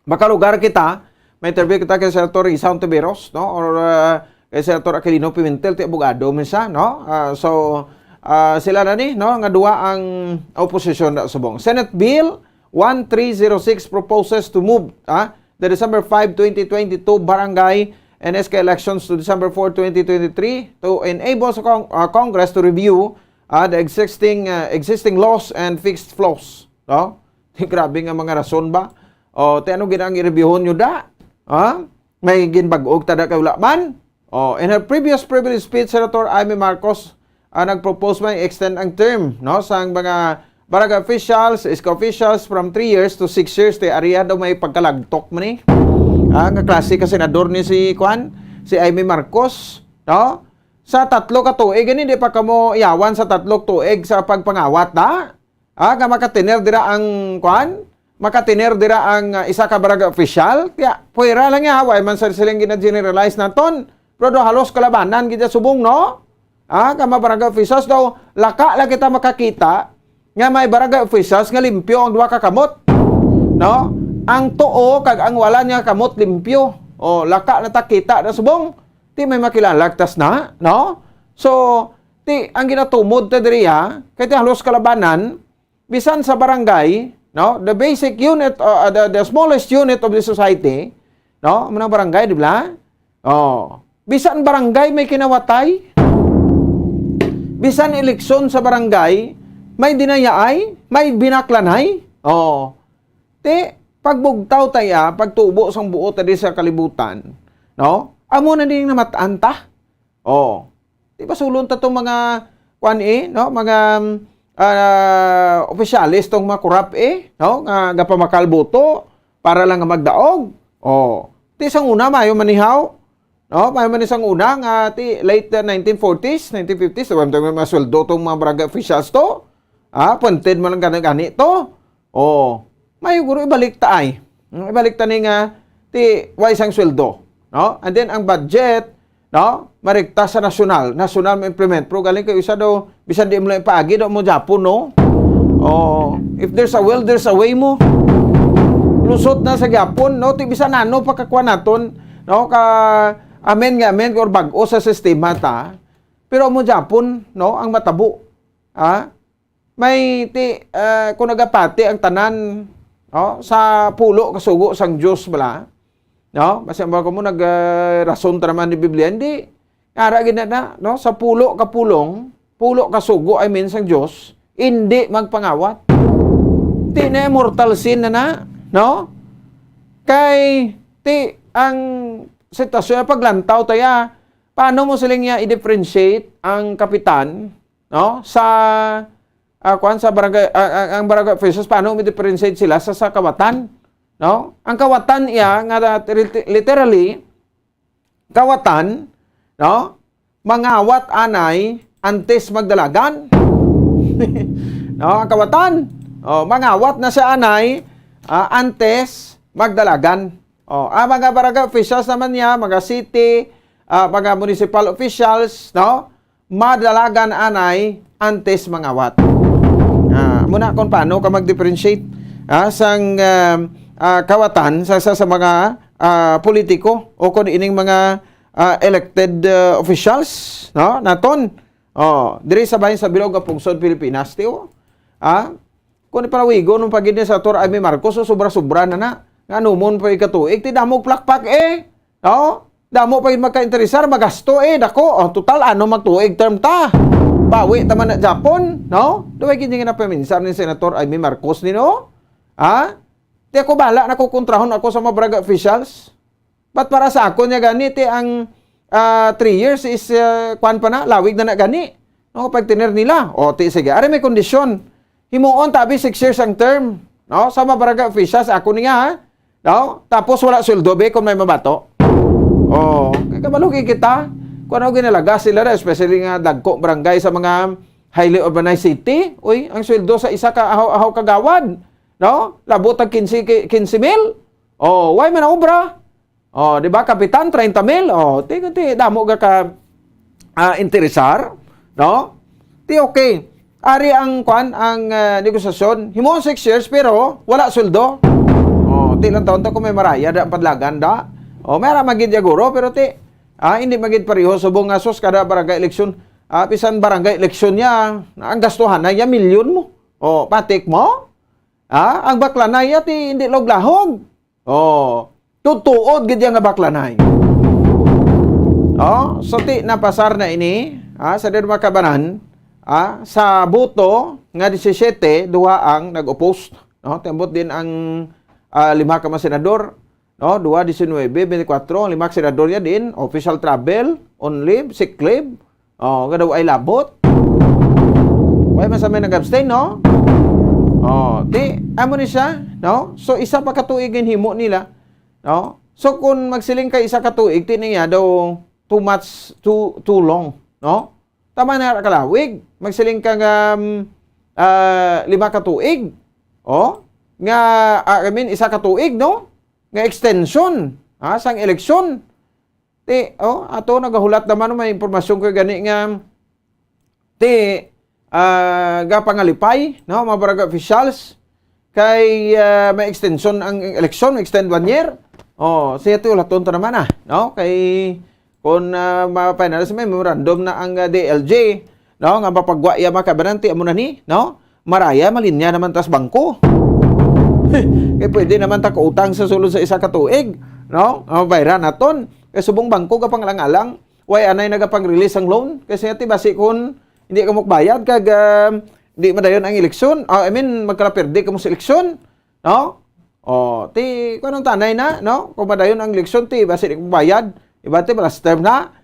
Makalugar kita, may interview kita kay Senator Rizal Taveros, no? Or, uh, kay Senator Aquilino Pimentel, ti abogado man siya, no? Ah, so, ah, sila na ni, no, nga duha ang oposisyon na subong. Senate Bill one three zero six proposes to move, ah, the December five, twenty twenty-two barangay and S K elections to December four, twenty twenty-three to enable sa Cong-, ah, Congress to review, ah, the existing, ah, existing laws and fixed flaws, no? Grabe nga mga rason ba? O, ti ano gid ang i-reviewhon nyo da? Ha? May ginbag-og ta da kay wala man? Oh, in her previous privilege speech, Senator Imee Marcos, ah, nag-propose man extend ang term, no, sang mga barangay officials, S K officials from three years to six years. Ti ari daw may pagkalagtok man ni. Ah, nga klase ka senador ni si, kwan, si Imee Marcos, no? Sa tatlo ka tuig, gani di pa kamo iyawan sa tatlo ka tuig sa pagpangawat, da? Ah, nga makatener dira ang, kwan? Makatener dira ang, ah, isa ka barangay official? Kaya, pwera lang ya, way man sa silang gina-generalize naton. Pero do halos kalabanan gid ya subong, no? Ah, nga mga barangay officials daw, laka lang kita makakita nga may barangay officials nga limpyo ang duha ka kamot. No? Ang tuo kag ang wala niya kamot limpyo. O, laka na ta kita na subong. Ti may makilala tas na, no? So, ti ang ginatumod ta diri, ha, kay ti halos kalabanan, bisan sa barangay, no, the basic unit, uh, the, the smallest unit of the society, no, amo nang barangay, di ba? Oh, bisan barangay may kinawatay, bisan eleksyon sa barangay may dinayaay, may binaklanay. Oh, ti pagbugtaw ta ya, pagtubo sang buot ta di sa kalibutan, no? Amo na ning namat-an ta. Oh. Di ba sulon ta tong mga, kwan, eh, no? Mga, um, ah, opisyales tong mga korap, eh, no? Nga gapamakal boto para lang nga magdaog. Oh. Ti sang una, mayo manihaw. No? Mayo man sang una nga ti late, uh, nineteen forties, nineteen fifties, wala man masweldo tong mga barangay officials to. Ah, appointed man lang gani, gani to. Oh. Mayo guro ibalik ta ay. Hmm, ibalik ta ni nga Ti, way sang sweldo, no? And then ang budget, no? Marekta sa nasyonal, nasyonal mo-implement. Pero galing kay isa daw, bisan di mo lang ipaagi, daw mo Japon, no? Oh, if there's a will, there's a way mo. Lusot na sa Japon, no? Ti bisan ano pagkakuha naton, no? Ka amen nga amen or bag-o sa sistema ta. Pero mo Japon, no? Ang matabo. Ha? May ti, ah, kung nagapati ang tanan, no, sa pulo ka sugo sang Dios bala, no? Basta mo kamo nag, ah, rason ta naman ni Biblia, hindi. Ara gid na, no? Sa pulo ka pulong, pulo ka sugo, I mean, sang Dios, hindi magpangawat. Ti na mortal sin na na, no? Kay ti ang sitwasyon, paglantaw taya, paano mo siling niya i-differentiate ang kapitan, no? Sa, ah, kuwan, sa barangay, ah, ang, ang barangay officials, paano mo i-differentiate sila sa, sa kawatan, no? Ang kawatan iya nga na-, literally, kawatan, no? Mangawat anay antes magdalagan. No, ang kawatan. Oh, mangawat na siya anay, ah, antes magdalagan. Oh, ang mga barangay officials naman niya, mga city, ah, mga municipal officials, no? Madalagan anay antes mangawat. Ah, muna kung paano ka mag-differentiate, ah, sang, ah, ah, kawatan sa, sa, sa mga, ah, politiko o kung ining mga, ah, elected, ah, officials, no? Naton. Oh, diri sa bahin sa bilog nga pungsod Pilipinas, ti, oh. Ah, kung ipalawigon mo pa gid ni sa Senator Imee Marcos, so sobra-sobra na na. Nga numon pa ikatuig, ti damog plakpak, eh. Oh, damo pa gid magka-interesar, magasto, eh, dako. Oh, total, ano magtuig term ta? Bawi ta man na Japon, no? Duway gid nga napaminsar ni Senator Imee Marcos ni, no? Ha? Ti ako bala, nakukontrahon ako sa mga barangay officials. But para sa ako niya gani, ti ang, ah, three years is, ah, kwan pa na, lawig na na gani. No, pagtener nila. O, ti, sige. Ari may kondisyon. Himuon tabi six years ang term. No? Sa mga barangay officials, ako niya, ha? No? Tapos wala sweldo, be, kung may mabato. Oh, kay kabalugi kita. Kung ano ginalagas sila, especially nga dagko barangay sa mga highly urbanized city, uy, ang sweldo sa isa ka ahaw-ahaw kagawad, no? Labot ang quince, quince mil. Oh, why man ang obra? Oh, di ba, kapitan, treinta mil? Oh, ti, ti, damo ga ka, ah, interesar, no? Ti, okay. Ari ang, kwan, ang, ah, negosasyon. Himo six years, pero wala sweldo. Oh, ti lang taon ta kung may maraya da ang padlagan da. Oh, may ara magid ya guro, pero ti, ah, hindi magid pareho subong nga sus kada barangay eleksyon. Ah, bisan barangay eleksyon niya, ang gastuhan na ya milyon mo. Oh, patik mo? Ah, ang bakla na ya ti hindi laog-lahog. Oh, tutuod gid ya nga baklanay. Oh, so ti napasar na ini, ah, sa Duma Kabanan, ah, sa boto nga disisiyete, duha ang nag-oppose, no? Tiambot din ang, ah, lima ka mga senador, no? Duha, diecinuebe, veinticuatro, ang lima ka senador ya din, official travel, on leave, sick leave, oh, nga daw ay labot. Why man sa may nag-abstain, no? Oh, di, amo ni siya, no? So, isa pa ka tuig ginhimo nila, no? So, kung magsiling ka isa ka tuig, ti niya daw too much, too, too long, no? Tama na kalawig. Magsiling ka nga, um, ah, lima ka tuig, oh? Nga, ah, I mean, isa ka tuig, no? Nga extension, ha, sang eleksyon. Ti, oh, ato nagahulat naman, may impormasyon ko gani nga ti, ah, gapangalipay, no, mga barangay officials kay, ah, may extension ang eleksyon, extend one year. Oh, siya ti ulaton ta naman, ah, no? Kay kung, ah, ma-finalize may memorandum na ang, ah, D L G, no, nga mapagwa iya mga kabanan, ti amo na ni, no? Maraya, malinya naman tas bangko. Kay pwede naman ta kautang sa sulod sa isa ka tuig, no? Ang bayran naton. Kay subong bangko ka panglang-alang, way anay nagapang-release ang loan. Kasi nga, ti, basi kun hindi ka mukbayad, kag, ah, di madayon ang eleksyon. Ah, I mean, magkalaperde ka mo sa eleksyon, no? Oh, ti, kung anong tanay na, no? Kung madayon ang eleksyon, ti, basi di ka mukbayad. Iba, ti, last term na.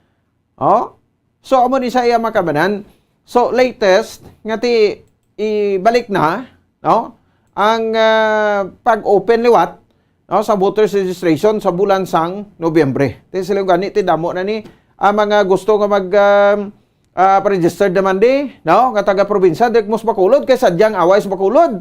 Oh? So, amo ni sa iya mga kabanan. So, latest, nga ti, ibalik na, no? Ang, ah, pag-open liwat, no, sa voters registration sa bulan sang Nobyembre. Ti sila gani, ti damo na ni ang mga gusto nga mag, ah, ah, pa-registered naman di, no? Nga taga-probinsya, di mo sa Bacolod, kay sadyang away sa Bacolod.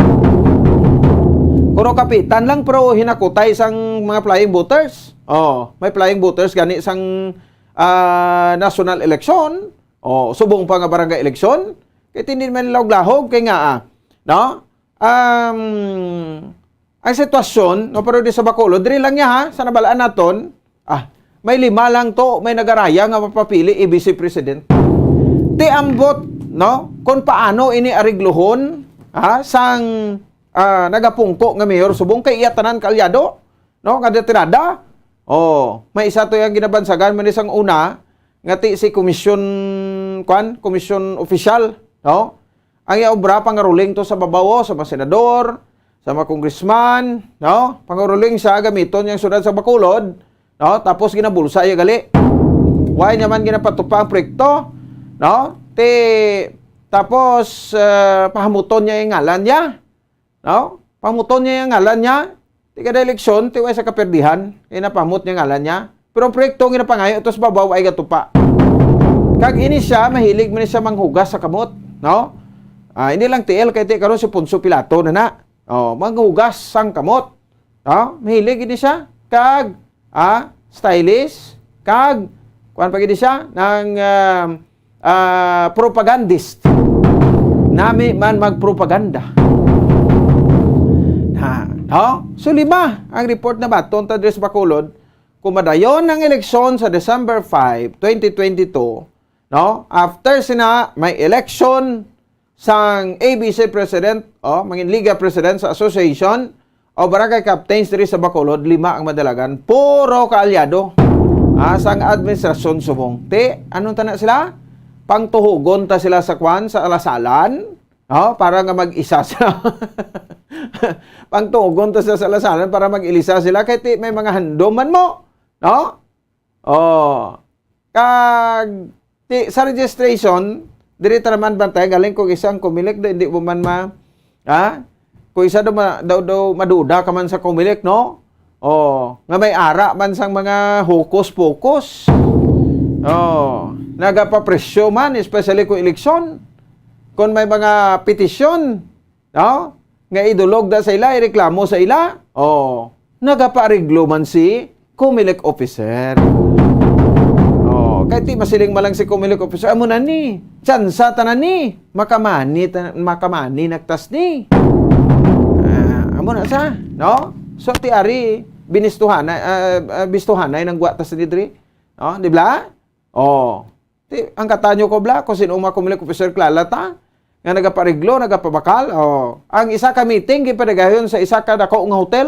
Pero kapitan lang, pero hinakutay sang mga flying voters. Oh, may flying voters gani sang, ah, national election. Oh, subong pa nga barangay election. Kay hindi man lahog-lahog, kay nga, ah, no? Um, ang sitwasyon, no, pero di sa Bacolod, diri lang niya, ha, sa nabalaan naton, ah, may lima lang to, may nagaraya nga mapapili, A B C president. Ti ambot, no, kung paano ini ariglohon, ha, sang, ah, nagapungko nga mayor subong kay iya tanan kaalyado, no, nga detirada. Oh, may isa to yang ginabansagan man sang una, nga ti si komisyon, kwan, komisyon opisyal, no? Ang iya obra, pangaruling to sa babaw, oh, sa mga senador, sa mga congressman, no? Pangaruling sa gamiton yang syudad sa Bacolod, no? Tapos ginabulsa iya gali. Why naman ginapatupa ang proyekto, no? Ti, tapos, eh, pahamuton niya yung ngalan niya, no? Pahamuton niya yung ngalan niya. Ti kada eleksyon, ti way sa kaperdihan, kay napamot niya ngalan niya. Pero ang proyekto nga ginapangayo, ito sa babaw ay gatupa. Kag ini siya, mahilig man siya manghugas sa kamot, no? Ah, hindi lang tiil, kay ti karon si Poncio Pilato na na. Oh, manghugas sang kamot. No? Mahilig ini siya. Kag, ah, stylish. Kag, kuwan pa gini siya, ng, ah, ah, propagandist. Nami man magpropaganda. Na, no? So, lima ang report na baton ta diri sa Bacolod. Kung madayon ang eleksyon sa December five, twenty twenty-two, no? After sina, may election sang A B C president, oh, mangin liga president sa association, o barangay captains diri sa Bacolod, lima ang madalagan. Puro kaalyado, ah, sang administrasyon subong. Ti, anong tana sila? Pangtuhugon ta sila sa kwan, sa alasalan, oh, para nga mag-isa sila. Pangtuhugon ta sila sa alasalan para mag-ilisa sila. Kay ti, may mga handom man mo, no? Oh. Kag, ti, sa registration, diri ta naman bantay, galing kung isang Comelec, di, di mo man ma-, ha? Kung isa daw ma-, daw, daw maduda ka man sa Comelec, no? Oh, nga may ara man sang mga hokus-pokus. Oh, nagapapresyo man, especially kung eleksyon. Kung may mga petisyon, no? Nga idulog na sa ila, ireklamo sa ila. Oh, nagapaariglo man si Comelec officer. Oh, kay ti masiling man lang si Comelec officer, amo na ni. Tsansa ta na ni. Makamani ta, makamani nagtas ni. Ah, amo na sa, no? So, ti ari, binistuhanay, ah, ah, bistuhanay nang gwa ta sa didri. No? Di ba? Oh. Ti, ang katanyo ko, bla, kung sino mga Comelec officer, klala ta, nga nagapariglo, nagapabakal. Oh. Ang isa ka meeting, gipadagayon sa isa ka dako nga hotel.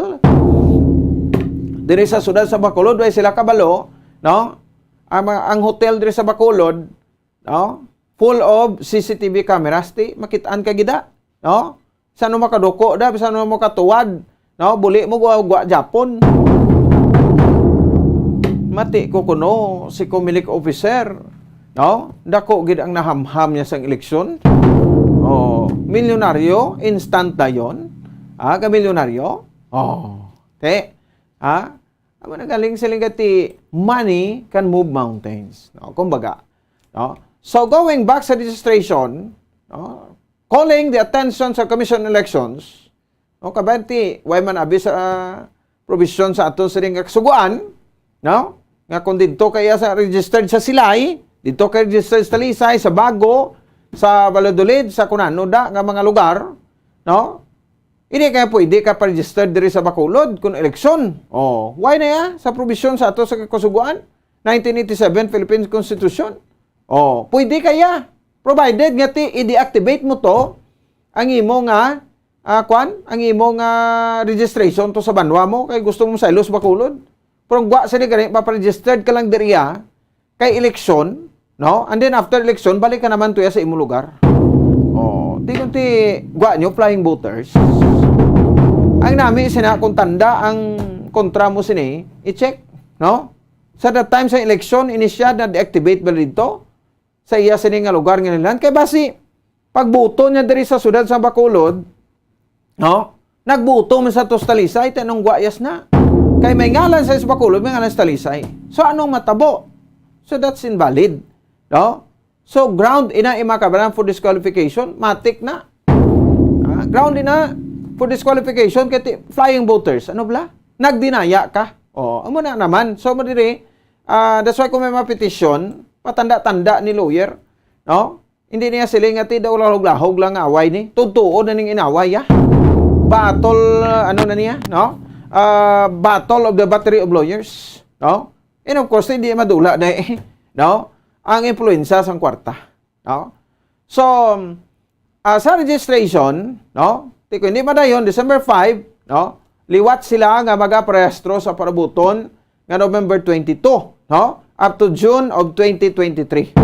Diri sa sudad sa Bacolod, way sila kabalo, no? Ang, mga- ang hotel diri sa Bacolod, no? Full of C C T V cameras, ti, makitaan ka gida, no? Sa ano makaduko da, sa ano makatuwad, no? Buli mo gwa, gwa Japon. Mati ko kuno si Comelec officer, no? Dako gid ang nahamham niya sang eleksyon. Oh, milyonaryo, instant dayon. Ah, ka milyonaryo. Oh, te. Ah, amo na galing sila gati, money can move mountains. No? Kumbaga, no? So, going back sa registration, no? Calling the attention sa Commission on Elections, no, kabanti, way man abi sa, ah, provision sa aton sining kasugoan, no? Nga kung didto kaya sa registered sa Silay, didto kay registered sa Talisay, sa Bago, sa Valladolid, sa kunano da nga mga lugar, no? Hindi kaya pwede ka pa-registered diri sa Bacolod kung eleksyon. Oh, why na ya? Sa provision sa ato sa kasugoan, nineteen eighty-seven Philippine Constitution. Oh, pwede kaya. Provided nga ti, i-deactivate mo to, ang imo nga, ah, kwan, ang imo nga registration to sa banwa mo, kay gusto mo saylo sa Bacolod. Pero ang gwa sila gani, maparegistered ka lang diri, ah, kay eleksyon, no? And then after election, balik ka naman tuya sa imo lugar. Oh, di kun ti gwa nyo, flying voters. Ang nami sina kung tanda ang kontra mo sini, i-check, no? Sa that time sa election, ini siya na-deactivate ba dito? Sa iya sini nga lugar nga nilan. Kay basi, pagbuto niya diri sa sudad sa Bacolod, no? Nagbuto man sa to sa Talisay, ti anong gwayas na. Kay may ngalan sa Bacolod, may ngalan sa Talisay. So, anong matabo? So, that's invalid. No? So, ground ina, mga kabaran, for disqualification, matik na. Ah, ground ina, for disqualification kay ti-, flying voters. Ano bala? Nagdinaya ka. Oh, amo na naman. So, mo diri, ah, that's why kung may mga petition, patanda-tanda ni lawyer, no? Hindi niya siling nga ti daw lahog-lahog lang nga away ni. Tutuo na ning inaway, ah. Battle, ah, ano na niya, no? Ah, battle of the battery of lawyers, no? And of course, hindi madula na eh, no? Ang impluwensya sang kwarta, no? So, ah, sa registration, no? Ti ko hindi madayon, December five, no? Liwat sila nga magaparehistro sa parabuton nga November twenty-two, no? Up to June of twenty twenty-three.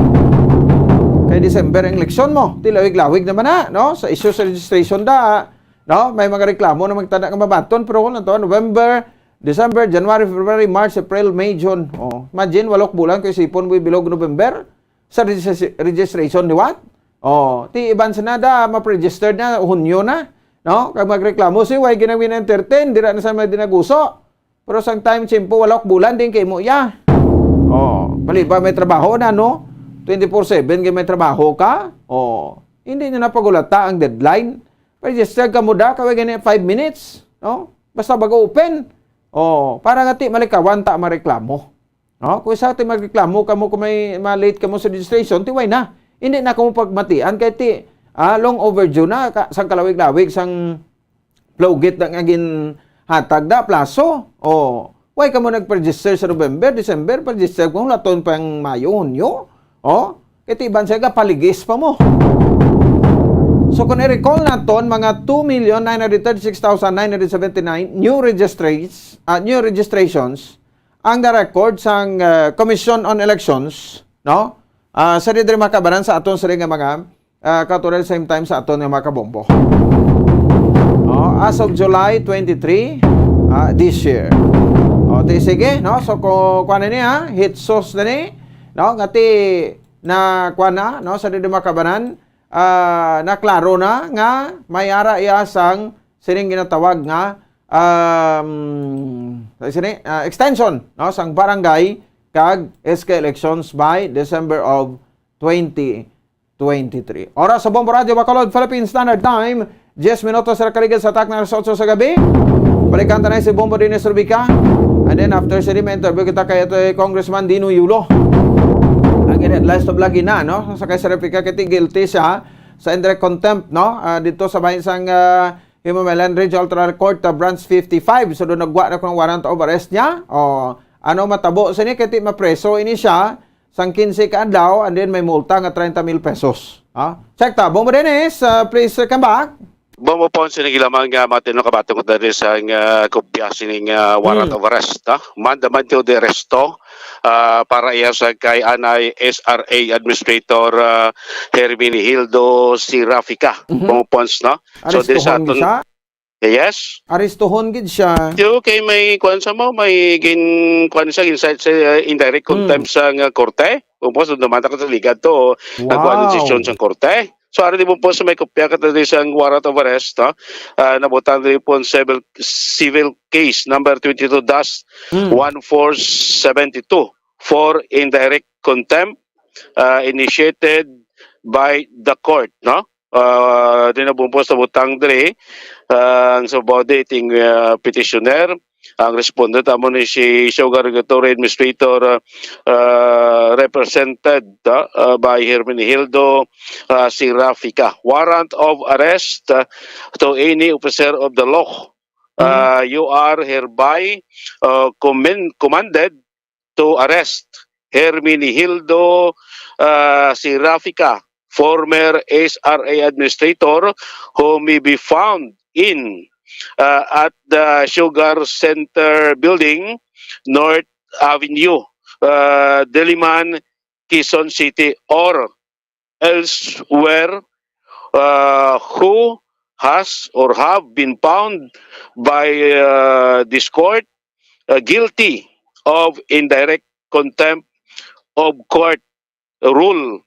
Kay December ang eleksyon mo, ti lawig-lawig naman na, no? Sa issue sa registration da, no? May mga reklamo na magtanda nga mabaton, pero kung to, November, December, January, February, March, April, May, June. Oh, imagine, walok bulan kay sipon mo bilog November sa regis-, registration ni what? Oh, ti iban sa nada, ma-registered na, Hunyo na. No? Kag magreklamo si, "Why ginawin entertain? Dira na sa may dinaguso." Pero sang time, tiyempo, walok bulan din kay mo, ya. Oh, bali ba may trabaho na, no? Twenty-four seven kay may trabaho ka. Oh, hindi nyo na pagulata ang deadline. Register ka mo da, kaway gani five minutes, no? Basta bago open. Oh, para nga ti malikawan ta mareklamo. No? Kung sa ti magreklamo kamo kung may ma-late kamo sa registration, ti why na? Hindi na kamo pagmatian kay ti, ah, long overdue na ka, sang kalawig-lawig sang plugit na nga ginhatag na plaso. Oh, why kamo nag-register sa November, December, pa-register kung laton pang Mayo, Hunyo? Oh, kay ti iban siya gapaligis pa mo. So kung i-recall naton, mga two million nine hundred thirty-six thousand nine hundred seventy-nine new registries, ah, new registrations ang na-record sang, ah, Commission on Elections, no? Ah, sa diri makabanan sa aton sila nga mga, ah, katural same time sa aton nga mga kabombo. No? As of July twenty-three, ah, this year. O, ti sige, no? So, ko, kuha na ni, ha? Hit sauce na ni, no? Nga ti na, kuha na, no? Sa diri makabanan, ah, naklaro na nga may ara iya sang sining ginatawag nga, um, sini, ah, extension, no, sang barangay kag S K elections by December of twenty twenty-three. Oras sa Bombo Radio Bacolod, Philippine Standard Time, diyes minutos sa kaligid sa atak na alas otso sa gabi. Balikan ta na si Bombo Dennis Rubica. And then after sini, may interview kita kay, ito, eh, Congressman Dino Yulo. Ang in-, last of lagi na, no? Sa kay Sir Rubica, kay ti guilty siya sa indirect contempt, no? Ah, dito sa bahin sang, ah, Himamaylan Regional Trial Court, ah, Branch fifty-five. So, doon nagwa na kung warrant of arrest niya. O, ano matabo sini? Kay ti mapreso ini siya sang quince ka adlaw, and then may multa nga treinta mil pesos. Ha? Check ta. Bombo Dennis, ah, please, uh, come back. Bombo Pons, sinigilaman nga matino kabaton ko diri sa nga kopya sining, ah, warrant Hmm. of arrest, ha? Mandamiento de arresto, ah, para iya sa kay anay S R A Administrator, ah, Herminihildo Serafica. Mhm. Bombo Pons, no? So, diri sa Arestuhon aton siya? Yes. Arestuhon gid siya. Yo, kay may kuwan sa mo, may gin-, kuwan sa inside sa, uh, indirect Hmm. contempt sa nga korte. Kung po, so, dumata ka sa ligad to, nagkuha ng Wow. desisyon sa korte. So, ari di mo po sa may kopya ka to di sang warrant of arrest, no? Ah, nabutang diri po ang civil, civil case number twenty-two dash one four seven two Hmm. for indirect contempt, ah, initiated by the court, no? Ah, di na bumpos na butang diri, ah, ang sa body iting, ah, petitioner, ang respondent amo ni si Sugar Regulatory Administrator, ah, ah, represented, ah, ah, by Herminihildo, ah, Serafica. Warrant of arrest, ah, to any officer of the law. Mhm. Ah, you are hereby, ah, commend-, commanded to arrest Herminihildo, uh, Serafica, former S R A administrator, who may be found in, uh, at the Sugar Center Building, North Avenue, uh, Diliman, Quezon City, or elsewhere, uh, who has or have been found by, uh, this court, uh, guilty of indirect contempt of court rule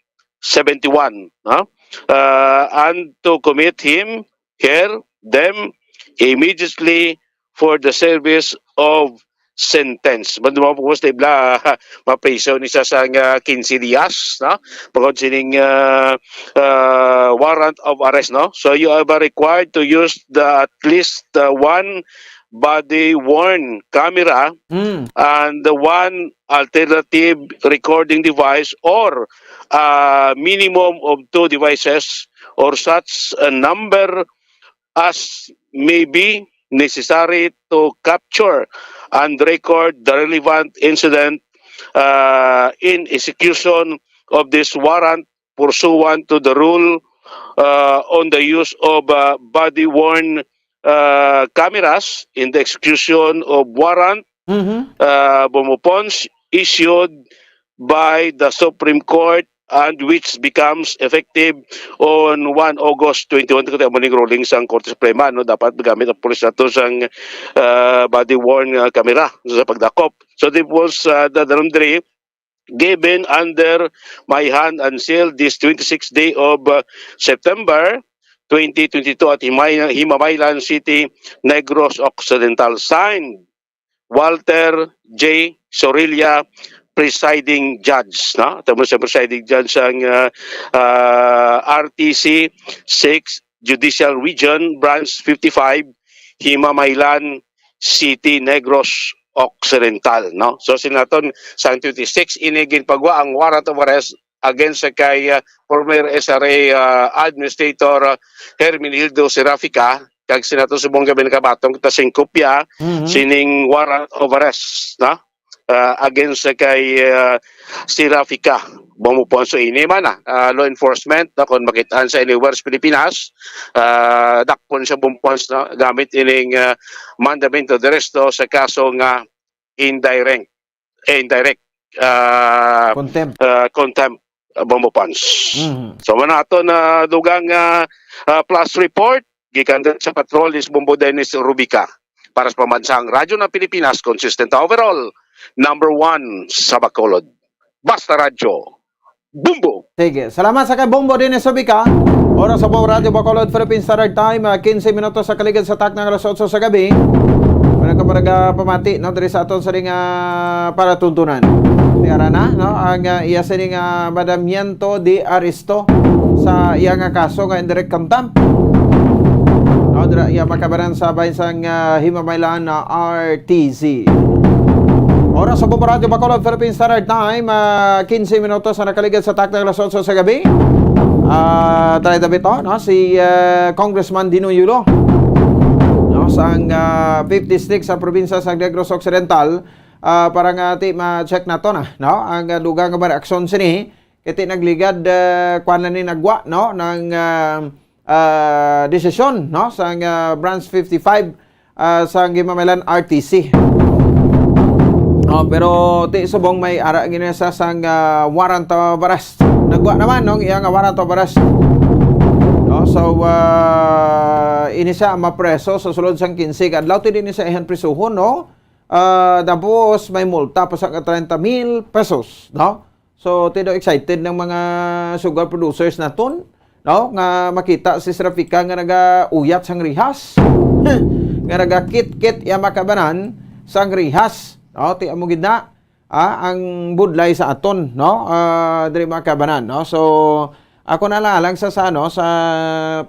seventy-one, no? Uh, and to commit him, her, them immediately for the service of sentence. Banda mo po sa ibla, mapriso ni siya sang, ah, quince dias, no? Pagod sining, ah, ah, warrant of arrest, no? So you are required to use the at least, uh, one body-worn camera Mm. and the one alternative recording device or a minimum of two devices or such a number as may be necessary to capture and record the relevant incident, uh, in execution of this warrant pursuant to the rule, uh, on the use of, uh, body-worn, uh, cameras in the execution of warrant, Mhm. uh, Bombo Pons, issued by the Supreme Court and which becomes effective on one August twenty-one. Kaya mo ning ruling sang Korte Suprema, no? Dapat magamit ang pulis nato sang, uh, body-worn, uh, camera sa pagdakop. So, this was, uh, the Dalundri given under my hand and sealed this twenty-sixth day of, uh, September twenty twenty-two at Himay-, Himamaylan City, Negros Occidental. Signed, Walter J Sorilla, presiding judge, no? Tamo sa presiding judge ang, uh, uh, R T C six Judicial Region, Branch fifty-five, Himamaylan City, Negros Occidental, no? So, sinaton sang twenty-six, ini ginpagwa ang warrant of arrest against sa kay, uh, former S R A, uh, Administrator, uh, Hermenildo Serafica, kag sinaton subong gabi nakabaton kita sing kopya Mhm. sining warrant of arrest, no? Uh, against sa kay, uh, Serafica. Bumupuan so ini man na, uh, law enforcement, no, kung makitaan sa anywhere sa Pilipinas, uh, dakpon sa bumupuan, no, gamit ining, uh, mandamiento de arresto sa kaso nga indirect, eh, indirect, uh, Contempt. uh, contempt, uh, Bombo Pons. Mhm. So, man ato na dugang, uh, uh, plus report, gikan din sa patrol ni Bombo Dennis Rubica. Para sa Pambansang Radyo ng Pilipinas, consistent overall, number one sa Bacolod. Basta Radyo, Bombo! Sige. Salamat sa kay Bombo din sa Bika. Oras sa Bombo Radyo Bacolod, Philippine Standard Time, ah, quince minutos sa kaligid sa takna nga alas otso sa gabi. Wala ka para pamati, no, diri sa aton sa ring, ah, para tuntunan. Tiara na, no, ang, ah, iya sining, ah, mandamiento de arresto sa iya nga kaso nga indirect contempt. No, dira iya makabaran sa bahin sang, ah, Himamaylan na R T C. Oras sa Bombo Radyo Bacolod, Philippine Standard Time, ah, quince minutos ang nakaligid sa takna alas otso sa gabi. Ah, tayo tabi to, no? Si, ah, Congressman Dino Yulo, no? Sang, ah, fifty-six sa probinsya sa Negros Occidental, ah, para nga ti ma-check nato na, no? Ang, ah, dugang nga mga reaksyon sini, kay ti nagligad, ah, kuwan na ni nagwa, no? Ng, ah, ah, desisyon, no? Sang, ah, Branch fifty-five, ah, sang Himamaylan R T C. Oh, pero ti subong may ara gini sa sang, ah, warrant of arrest. Nagwa naman, no? Iya nga warrant of arrest. No? So, ah, ini siya mapreso sa sulod sang quince ka adlaw, ti di ni sa ihan prisuhon, no? Ah, tapos may multa pa sa ka treinta mil pesos, no? So, ti daw excited ng mga sugar producers naton, no? Nga makita si Serafica nga nagauyat sang rihas. Nga nagakit-kit ya makabanan sang rihas, no? Ti amo gid na, ah, ang budlay sa aton, no? Ah, diri makabanan, no? So, ako na lang alang sa, sa, ano, sa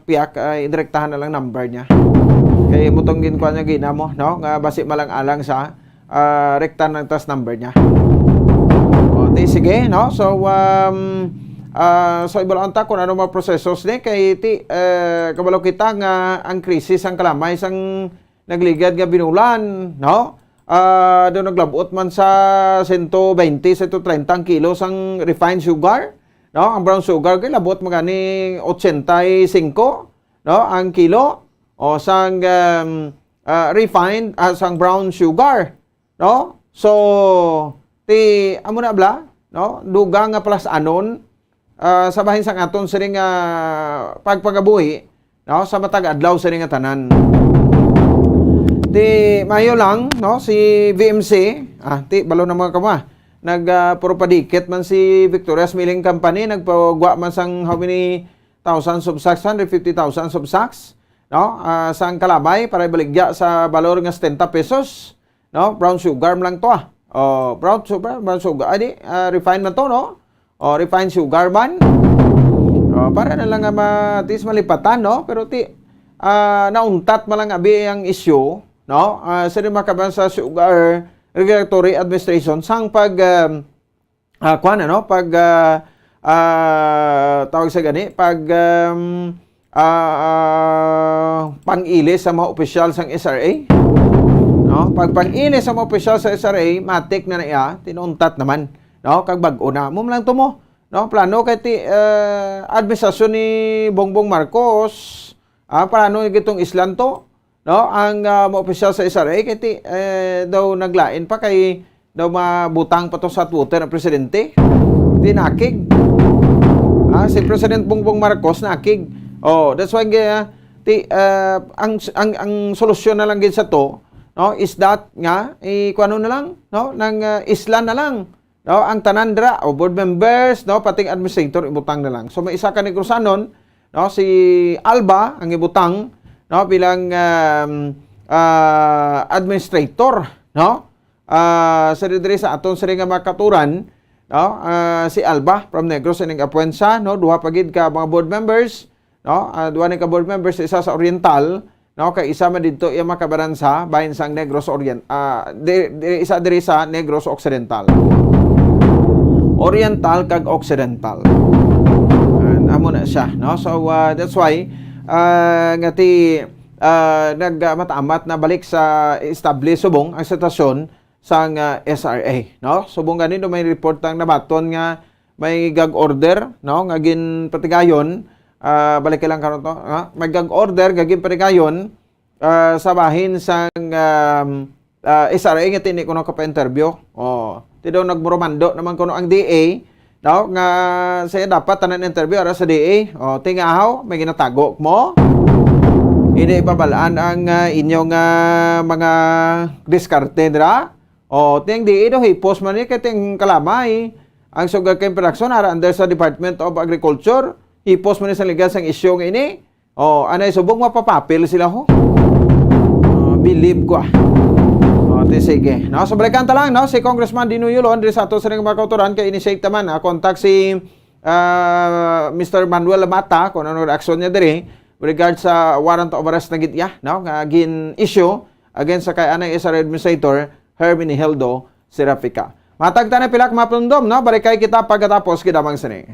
piyak, ay direktahan na lang number niya. Kay mo tong ginkuan niya gina mo, no? Nga basi malang alang sa, ah, rekta ng tas number niya. O, ti, sige, no? So, um, ah, so, ibalaon ta kung ano mga prosesos ni. Kay ti, eh, kabalo kita nga ang krisis ang kalamay sang nagligad nga binulan, no? Ah, do naglabot man sa sento bente, sento treinta ang kilo sang refined sugar, no? Ang brown sugar kay labot magani ochenta y cinco, no? Ang kilo o sang, um, ah, refined, ah, sang brown sugar, no? So, ti, amo na bala, no? Dugang nga plus anon, ah, sa bahin sang aton sining, ah, pagpangabuhi, no, sa matag adlaw sini nga tanan. Ti, maayo lang, no, si V M C, ah, ti, balo na mga kama, nag, ah, puro padikit man si Victoria's Milling Company, nagpagwa man sang how many thousands of sacks, hundred fifty thousand of sacks, no, ah, sang kalamay para ibaligya sa balor nga setenta pesos, no? Brown sugar man lang to, ah. Oh, brown sugar, brown sugar. Ay, di, ah, refined man to, no? Oh, refined sugar man. Oh, para na lang nga ma-, at least malipatan, no? Pero ti, ah, nauntat man lang abi ang issue, no? Ah, sa di makaban sa Sugar Regulatory Administration, sang pag, um, ah, kuwan, ano? Pag, ah, ah, tawag sa gani, pag, um, ah, ah, pang-ilis sa mga opisyal sang S R A. No? Pag pang-ilis sa mga opisyal sa S R A, matik na na iya, tinuntat naman. No? Kag bag-o na. Mo lang to mo. No? Plano kay ti, ah, administrasyon ni Bongbong Marcos, ah, plano gitong islan to. No? Ang, ah, mga opisyal sa S R A, kay ti, eh, daw naglain pa kay daw mabutang pa to sa hot water ang presidente. Di nakig. Ah, si President Bongbong Marcos nakig. Oh, that's why, ah, ti, ah, ang, ang, ang solusyon na lang gid sa to, no, is that nga, eh, kuwano na lang, no, nang, ah, islan na lang, no, ang tanan dira, o board members, no, pati ang administrator, ibutang na lang. So, may isa ka Negrosanon, no, si Alba, ang ibutang, no, bilang, um, ah, administrator, no, ah, sa diri sa aton sini nga mga katuran, no, ah, si Alba from Negros ining apwensa, no, duha pa gid ka mga board members, no, ah, duha ni ka board members, isa sa Oriental, no, kay isa man didto iya makabaran sa bahin sang Negros Orient, ah, di, di, isa diri sa Negros Occidental. Oriental kag Occidental. Ah, amo na siya, no? So, ah, that's why, ah, nga ti, ah, nag, ah, matamat na balik sa establish subong ang sitwasyon sang, ah, S R A, no? Subong gani, no, may report ang nabaton nga may gag order, no, nga ginpatigayon, ah, balik lang karon to, ha? May gag order nga ginpatigayon, ah, sa bahin sang, um, ah, S R A nga ti hindi kuno kapa-interview. Oh, ti daw nagmurumando naman kuno ang D A, no, nga siya dapat tanan interview ara sa D A. Oh, tingahaw, may ginatago mo. Hindi ibabalaan ang, ah, inyong, ah, mga diskarte dira. Oh, ting D A daw hipos man ni kay ting kalamay. Ang sugarcane production ara under sa Department of Agriculture. Hipos man ni sa legal sang isyu nga ini. Oh, anay subong mapapapil sila ho. Oh, believe ko, ah. Oh, ti sige. No, so balikan ta lang, no, si Congressman Dino Yulon diri sa ato sa mga kautoran kay initiate naman, ah, contact si, ah, Mister Manuel Lamata kung ano reaksyon niya diri with regard sa warrant of arrest na gid iya, no, nga gin-issue against sa kay anay S R A Administrator Herminihildo Serafica. Matag ta na pila ka mga panumdom, no? Barikay kita pagkatapos gid lamang sini.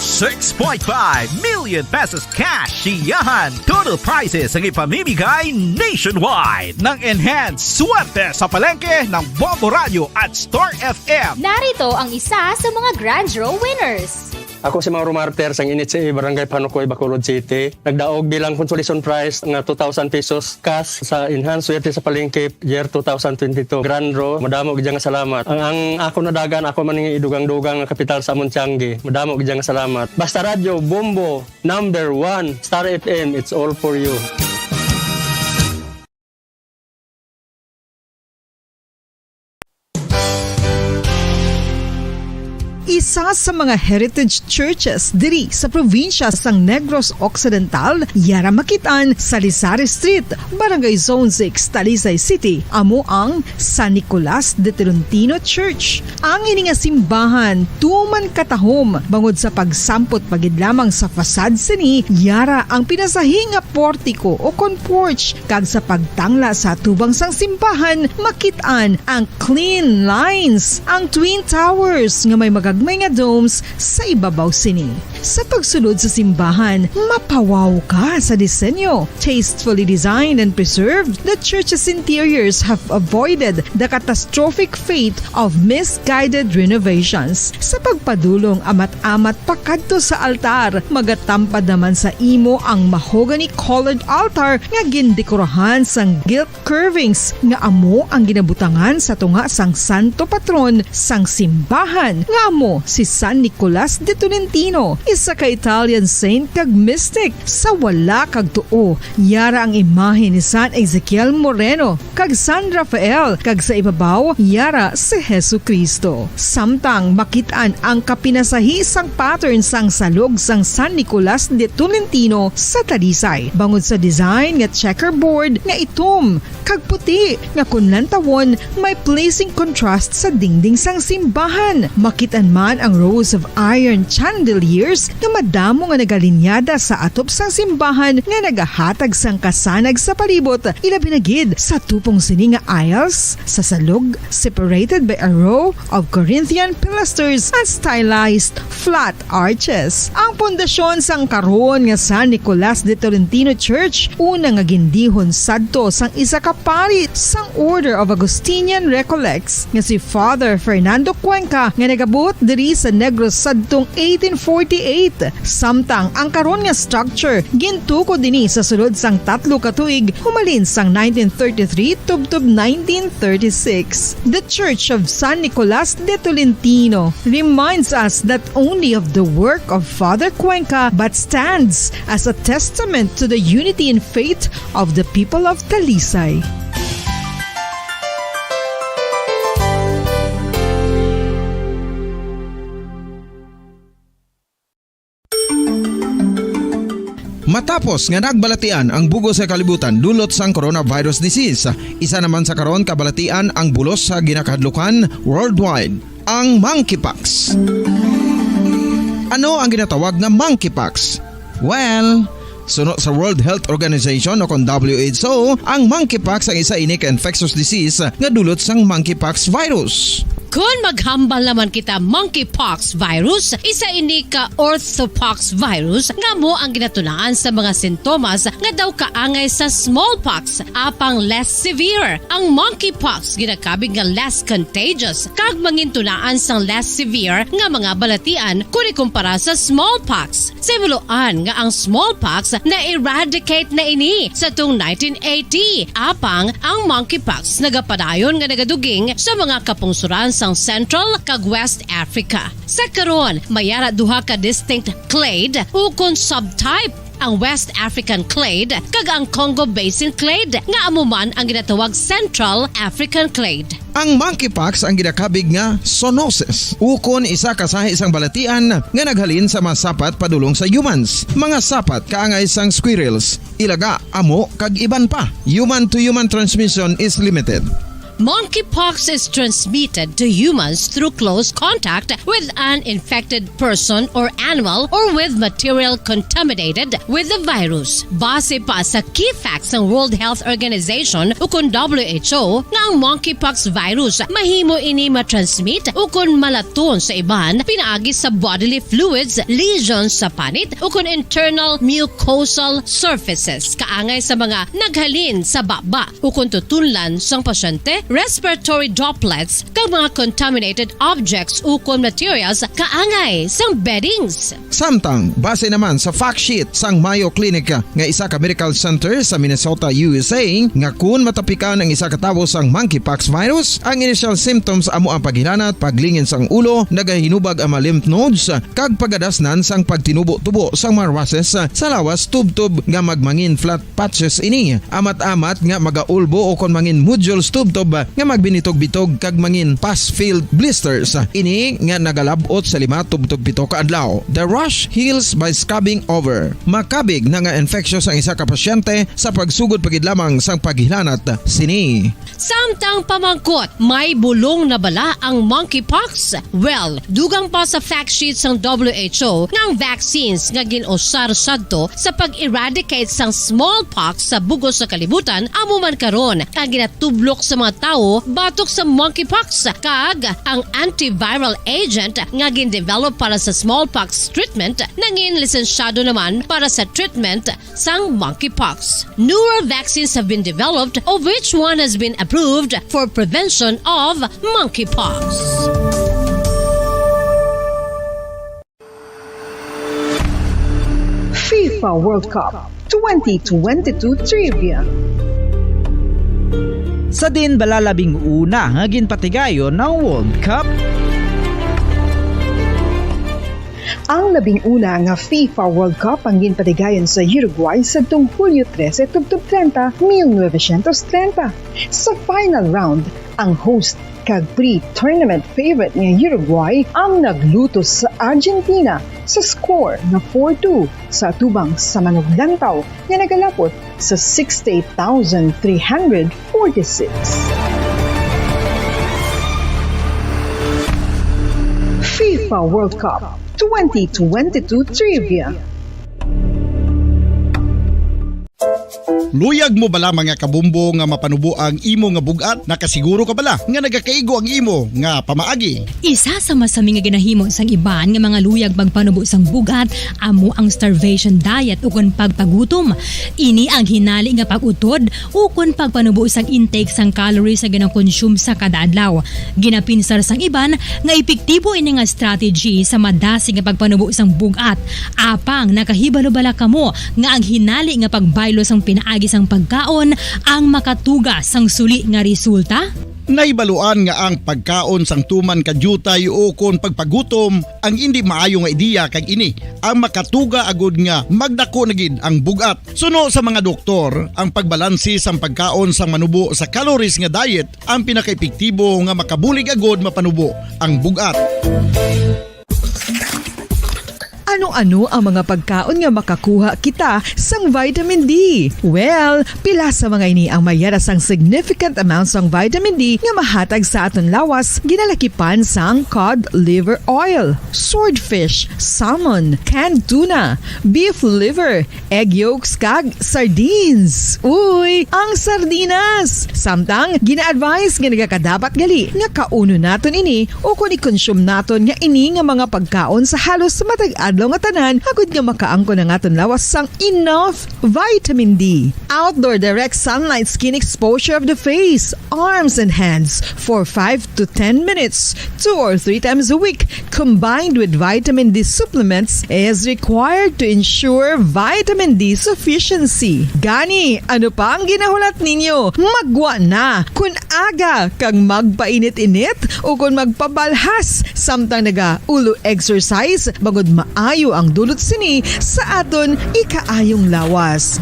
Six point five million pesos cash, siyahan, total prizes ang ipamimigay nationwide ng Enhanced Swerte sa Palengke ng Bombo Radio at Star F M. Narito ang isa sa mga Grand Draw winners. Ako si Mauro Martir sang N H A Barangay Panukoy, Bacolod City. Nagdaog bilang consolation prize nga two thousand pesos cash sa Enhanced Swerte sa Palengke year two thousand twenty-two. Grand Draw, madamo gid nga salamat. Ang, ang ako nadagan, ako man ning idugang-dugang nga kapital sa amon tiyanggi. Madamo gid nga salamat. Basta Radyo, Bombo, number one, Star F M, it's all for you. Isa sa mga heritage churches diri sa probinsya sang Negros Occidental, yara makit-an sa Lizari Street, Barangay Zone six, Talisay City, amo ang San Nicolas de Tolentino Church. Ang ini nga simbahan tuman katahom bangod sa pagsampot pa gid lamang sa facade sini, yara ang pinasahi nga portiko o kon porch, kag sa pagtangla sa atubang sang simbahan makit-an ang clean lines, ang twin towers nga may magagmay nga domes sa ibabaw sini. Sa pagsulod sa simbahan, mapawaw ka sa disenyo. Tastefully designed and preserved, the church's interiors have avoided the catastrophic fate of misguided renovations. Sa pagpadulong amat-amat pakadto sa altar, magatampad naman sa imo ang mahogany-colored altar nga gindekorahan sang gilt curvings nga amo ang ginabutangan sa tunga sang santo patron sang simbahan, nga amo si San Nicolas de Tolentino. Isa ka Italian saint kag mystic. Sa wala kag tuo, yara ang imahe ni San Ezekiel Moreno kag San Rafael, kag sa ibabaw, yara si Jesu-Cristo. Samtang makit-an ang kapinasahi sang pattern sang salog sang San Nicolas de Tolentino sa Talisay, bangod sa design nga checkerboard nga itom kag puti nga kon lantawon may pleasing contrast sa dingding sang simbahan. Makit-an man ang rows of iron chandeliers nga madamo nga nagalinyada sa atop sang simbahan nga nagahatag sang kasanag sa palibot, ilabi na gid sa tupong sini nga aisles sa salog, separated by a row of Corinthian pilasters and stylized flat arches. Ang pundasyon sang karon nga San Nicolas de Tolentino Church, una nga gindihon sadto sang isa ka pari sang Order of Augustinian Recollects nga si Father Fernando Cuenca, nga nagabot diri sa Negros sadtong eighteen forty-eight. Samtang ang karon nga structure gintukod dinhi sa sulod sang tatlo ka tuig, humalin sang nineteen thirty-three tubtob nineteen thirty-six. The Church of San Nicolas de Tolentino reminds us not only of the work of Father Cuenca, but stands as a testament to the unity and faith of the people of Talisay. Matapos nga nagbalatian ang bug-os nga kalibutan dulot sang coronavirus disease, isa naman sa karon kabalatian ang bulos sa ginakahadlukan worldwide, ang monkeypox. Ano ang ginatawag nga monkeypox? Well, suno sa World Health Organization o kon W H O, ang monkeypox ang isa ini ka infectious disease nga dulot sang monkeypox virus. Kon maghambal naman kita, monkeypox virus, isa ini ka orthopox virus nga amo ang ginatunaan sa mga sintomas nga daw kaangay sa smallpox, apang less severe. Ang monkeypox ginakabig nga less contagious kag mangintunaan sang less severe nga mga balatian kon ikumpara sa smallpox. Sa himuloan nga ang smallpox na-eradicate na ini sa tong nineteen eighty, apang ang monkeypox nagapadayon nga nagaduging sa mga kapungsoran sang Central kag West Africa. Sa karon, may ara duha ka distinct clade ukon subtype, ang West African clade kag ang Congo Basin clade, nga amo man ang ginatawag Central African clade. Ang monkeypox ang ginakabig nga zoonosis, ukon isa ka sahi sang balatian nga naghalin sa mga sapat padulong sa humans, mga sapat kaangay sang squirrels, ilaga, amo, kag iban pa. Human-to-human transmission is limited. Monkeypox is transmitted to humans through close contact with an infected person or animal or with material contaminated with the virus. Base pa sa key facts sang World Health Organization ukon W H O, nga ang monkeypox virus mahimo ini matransmit ukon malaton sa iban pinaagi sa bodily fluids, lesions sa panit, ukon internal mucosal surfaces, kaangay sa mga naghalin sa baba ukon tutunlan sang pasyente, respiratory droplets, kag mga contaminated objects ukon materials kaangay sang beddings. Samtang, base naman sa fact sheet sang Mayo Clinic nga isa ka medical center sa Minnesota, U S A, nga kun matapikan ang isa ka tawo sang monkeypox virus, ang initial symptoms amo ang paghilanat, paglingin sang ulo, nagahinubag ang mga lymph nodes, kag pagadasnan sang pagtinubo-tubo sang mga rushes sa lawas tubtob nga magmangin flat patches ini. Amat-amat nga magaulbo ukon mangin nodules tubtob nga magbinitog-bitog kag mangin pus-filled blisters. Ini nga nagalab-ot sa lima tubtob pito ka adlaw. The rash heals by scabbing over. Makabig na nga infectious ang isa ka pasyente sa pagsugod pa gid lamang sang paghilanat sini. Samtang pamangkot, may bulong na bala ang monkeypox? Well, dugang pa sa fact sheet sang W H O nga ang vaccines nga gin-usar sadto sa pag-eradicate sang smallpox sa bug-os nga kalibutan amo man karon ang ginatublok sa mga tawo batok sa monkeypox, kag ang antiviral agent nga gin-develop para sa smallpox treatment nangin lisensyado naman para sa treatment sang monkeypox. Newer vaccines have been developed, of which one has been approved for prevention of monkeypox. FIFA World Cup twenty twenty-two Trivia. Sa din bala labing una nga ginpatigayon ang World Cup? Ang labing una nga FIFA World Cup ang ginpatigayon sa Uruguay sadtong Hulyo trese tubtob treinta, mil novecientos treinta. Sa final round, ang host kag pre-tournament favorite nga Uruguay ang naglutos sa Argentina sa score nga four two sa atubang sa manuglantaw nga nagalapot sa sixty-eight thousand three hundred forty-six. FIFA World Cup twenty twenty-two Trivia. Luyag mo bala, mga kabombo, nga mapanubo ang imo nga bug-at? Nakasiguro ka bala nga nagakaigo ang imo nga pamaagi? Isa sa masami nga ginahimo sang iban nga mga luyag pagpanubo sang bug-at amo ang starvation diet ukon pagpagutom. Ini ang hinali nga pag-utod ukon pagpanubo sang intake sang calories nga ginakonsume sa kada adlaw. Ginapinsar sang iban nga epektibo ini nga strategy sa madasig nga pagpanubo sang bug-at. Apang nakahibalo bala kamo nga ang hinali nga pagbaylo sang pinaagi sang pagkaon ang makatuga sang suli nga resulta? Nahibaluan nga ang pagkaon sang tuman ka diutay ukon pagpagutom ang indi maayo nga ideya, kag ini ang makatuga agud nga magdako na gid ang bug-at. Suno sa mga doktor, ang pagbalanse sang pagkaon sang manubo sa calories nga diet ang pinakaepektibo nga makabulig agud mapanubo ang bug-at. Ano-ano ang mga pagkaon nga makakuha kita sang vitamin D? Well, pila sa mga ini ang mayara sang significant amount sang vitamin D nga mahatag sa aton lawas, ginalakipan sang cod liver oil, swordfish, salmon, canned tuna, beef liver, egg yolks, kag sardines. Uy, ang sardinas! Samtang, gina-advise nga nagakadapat gali nga kaunon naton ini ukon i-consume naton nga ini nga mga pagkaon sa halos matag adlaw nga tanan, agud nga makaangkon ang aton lawas sang enough vitamin D. Outdoor direct sunlight skin exposure of the face, arms, and hands for five to ten minutes, two or three times a week, combined with vitamin D supplements, is required to ensure vitamin D sufficiency. Gani, ano pa ang ginahulat ninyo? Maggwa na! Kon aga kag magpainit-init ukon magpabalhas samtang nagaulo exercise, bangod maayo ang dulot sini sa aton ikaayong lawas.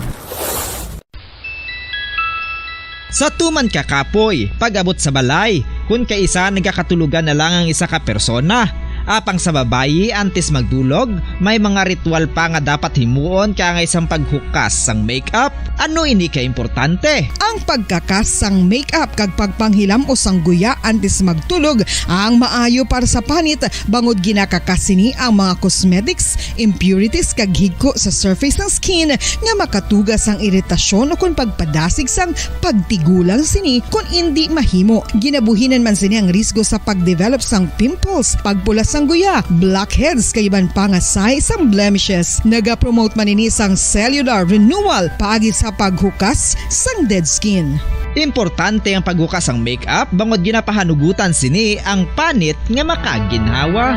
Sa tuman ka kapoy, pag-abot sa balay, kun kaisa nagakatulogan na lang ang isa ka persona. Apang sa babayi, antes magdulog, may mga ritual pa nga dapat himuon kaangay sang paghukas sang makeup. Ano ini ka importante? Ang pagkakas sang makeup kag pagpanghilam-os sang guya antes magtulog ang maayo para sa panit, bangod ginakakas sini ang mga cosmetics, impurities, kag higko sa surface sang skin nga makatuga sang iritasyon ukon pagpadasig sang pagtigulang sini kon indi mahimo. Ginabuhinan man sini ang risgo sa pagdevelop sang pimples, pagpula sang guya, blackheads, kag iban pa nga sign sang blemishes. Nagapromote man ini sang cellular renewal paagi sa paghukas sang dead skin. Importante ang paghukas sang makeup bangod ginapahanugutan sini ang panit nga makaginhawa.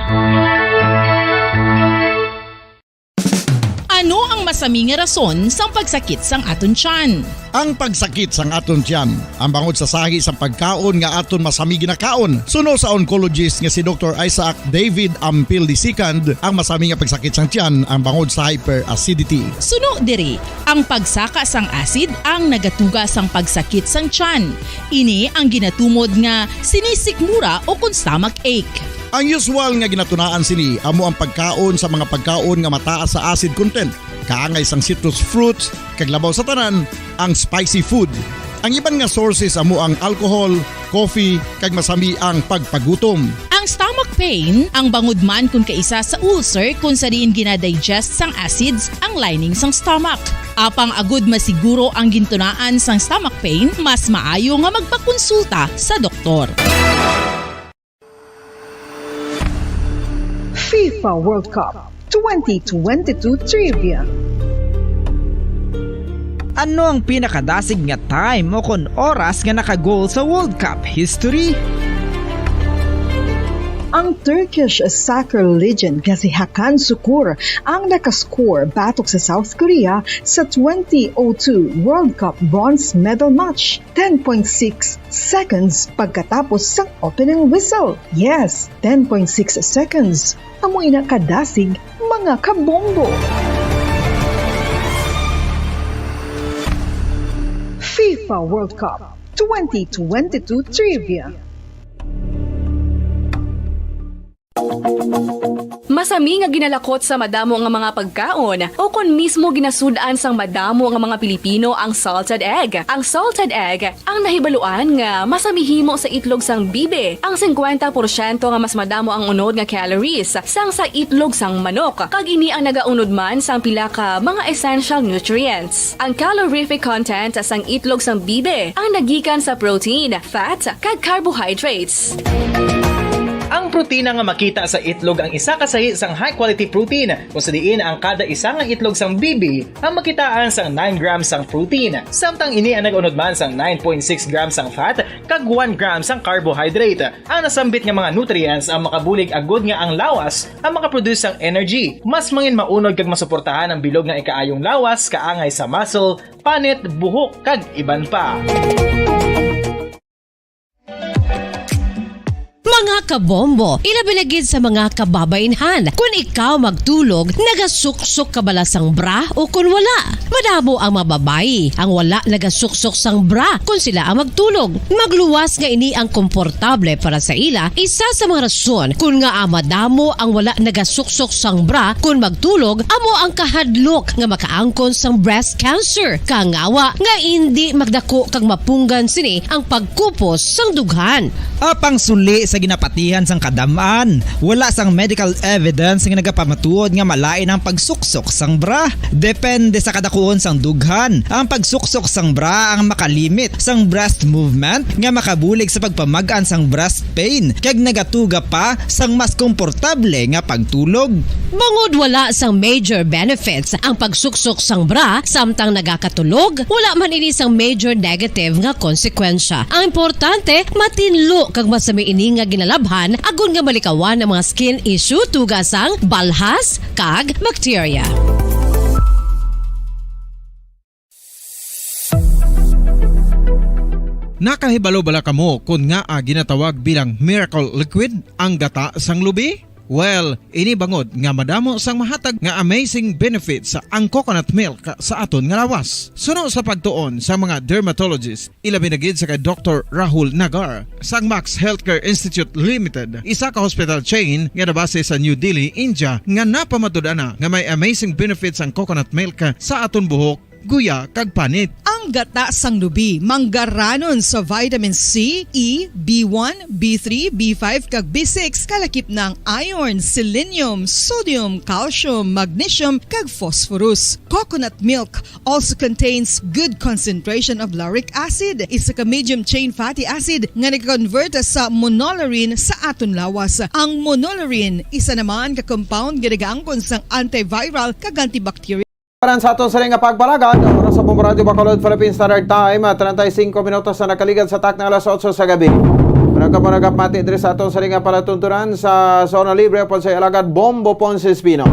Ano ang masami nga rason sang pagsakit sang aton tiyan? Ang pagsakit sang aton tiyan, ang bangod sa sahi sang pagkaon nga aton masami ginakaon. Suno sa oncologist nga si Doktor Isaac David Ampil the second, ang masami nga pagsakit sang tiyan ang bangod sa hyperacidity. Suno diri, ang pagsaka sang acid ang nagatuga sang pagsakit sang tiyan. Ini ang ginatumod nga sinisikmura ukon stomach ache. Ang usual nga ginatunaan sini amo ang pagkaon sa mga pagkaon nga mataas sa acid content, kaangay sang citrus fruits, kag labaw sa tanan, ang spicy food. Ang iban nga sources amo ang alcohol, coffee, kag masami ang pagpagutom. Ang stomach pain, ang bangod man kon kaisa sa ulcer kon sa diin ginadigest sang acids ang lining sang stomach. Apang agud masiguro ang gintunaan sang stomach pain, mas maayo nga magpakonsulta sa doktor. FIFA World Cup twenty twenty-two Trivia. Ano ang pinakadasig nga time o kon oras nga naka-goal sa World Cup history? Ang Turkish soccer legend nga si Hakan Sukur ang nakascore batok sa South Korea sa twenty oh two World Cup bronze medal match, ten point six seconds pagkatapos sang opening whistle. Yes, ten point six seconds. Amo ina kadasig Mga kabombo. FIFA World Cup twenty twenty-two Trivia. Masami nga ginalakot sa madamo nga mga pagkaon, o kon mismo ginasud-an sang madamo nga mga Pilipino ang salted egg. Ang salted egg ang nahibaluan nga masami himo sa itlog sang bibi, ang singkwenta porsyento nga mas madamo ang unod nga calories sang sa itlog sang manok, kag ini ang nagaunod man sang pila ka mga essential nutrients. Ang calorific content sang itlog sang bibi ang nagikan sa protein, fat, kag carbohydrates. Ang protina nga makita sa itlog ang isa ka sahi sang high-quality protein, kung sa diin ang kada isa nga itlog sang bibi ang makitaan sang nine grams sang protein, samtang ini ang nag-unod man sang nine point six grams sang fat kag one gram sang carbohydrate. Ang nasambit nga mga nutrients ang makabulig agud nga ang lawas ang makaproduce sang energy, mas mangin maunod kag masuportahan ang bilog nga ikaayong lawas, kaangay sa muscle, panit, buhok, kag iban pa. Mga kabombo, ilabi na gid sa mga kababainhan. Kun ikaw magtulog, nagasuksok ka bala sang bra o kun wala? Madamo ang mga babayi ang wala nagasuksok sang bra kun sila ang magtulog. Magluwas nga ini ang komportable para sa ila, isa sa mga rason kun ngaa madamo ang wala nagasuksok sang bra kun magtulog amo ang kahadlok nga makaangkon sang breast cancer. Kangawa nga indi magdako kag mapunggan sini ang pagkupos sang dughan. Apang suli sa ginapatihan sang kadam-an, wala sang medical evidence nga nagapamatuod nga malain ang pagsuksok sang bra. Depende sa kadakuon sang dughan, ang pagsuksok sang bra ang makalimit sang breast movement nga makabulig sa pagpamag-an sang breast pain kag nagatuga pa sang mas komportable nga pagtulog. Bangod wala sang major benefits ang pagsuksok sang bra samtang nagakatulog, wala man ini sang major negative nga konsekwensya. Ang importante, matinlo kag masami ini nga ginalabhan agod nga malikawan ang mga skin issue tuga sang balhas kag bakterya. Nakahibalo bala kamo kon ngaa ginatawag bilang miracle liquid ang gata sang lubi? Well, ini bangod nga madamo sang mahatag nga amazing benefits ang coconut milk sa aton nga lawas. Suno sa pagtuon sa mga dermatologist, ilabi na gid sa kay Doktor Rahul Nagar sang Max Healthcare Institute Limited, isa ka hospital chain nga nabase sa New Delhi, India, nga napamatud-an na nga may amazing benefits ang coconut milk sa aton buhok, guya, kag panit. Ang gata sang lubi manggaranon sa vitamin C, E, B one, B three, B five, kag B six, kalakip na ang iron, selenium, sodium, calcium, magnesium, kag phosphorus. Coconut milk also contains good concentration of lauric acid, isa ka medium chain fatty acid nga nag-convert sa monolaurin sa aton lawas. Ang monolaurin, isa naman ka compound nga nagaangkon sang antiviral kag antibacterial. Para sa aton sini nga pagpalagad, ang oras sa Bombo Radyo Bacolod Philippine Standard Time, ah, treinta y cinco minutos na nakaligad sa takna alas otso sa gabi. Muna ka muna kapati diri sa aton sini nga palatuntunan sa Zona Libre upod sa alagad Bombo Ponce Espino.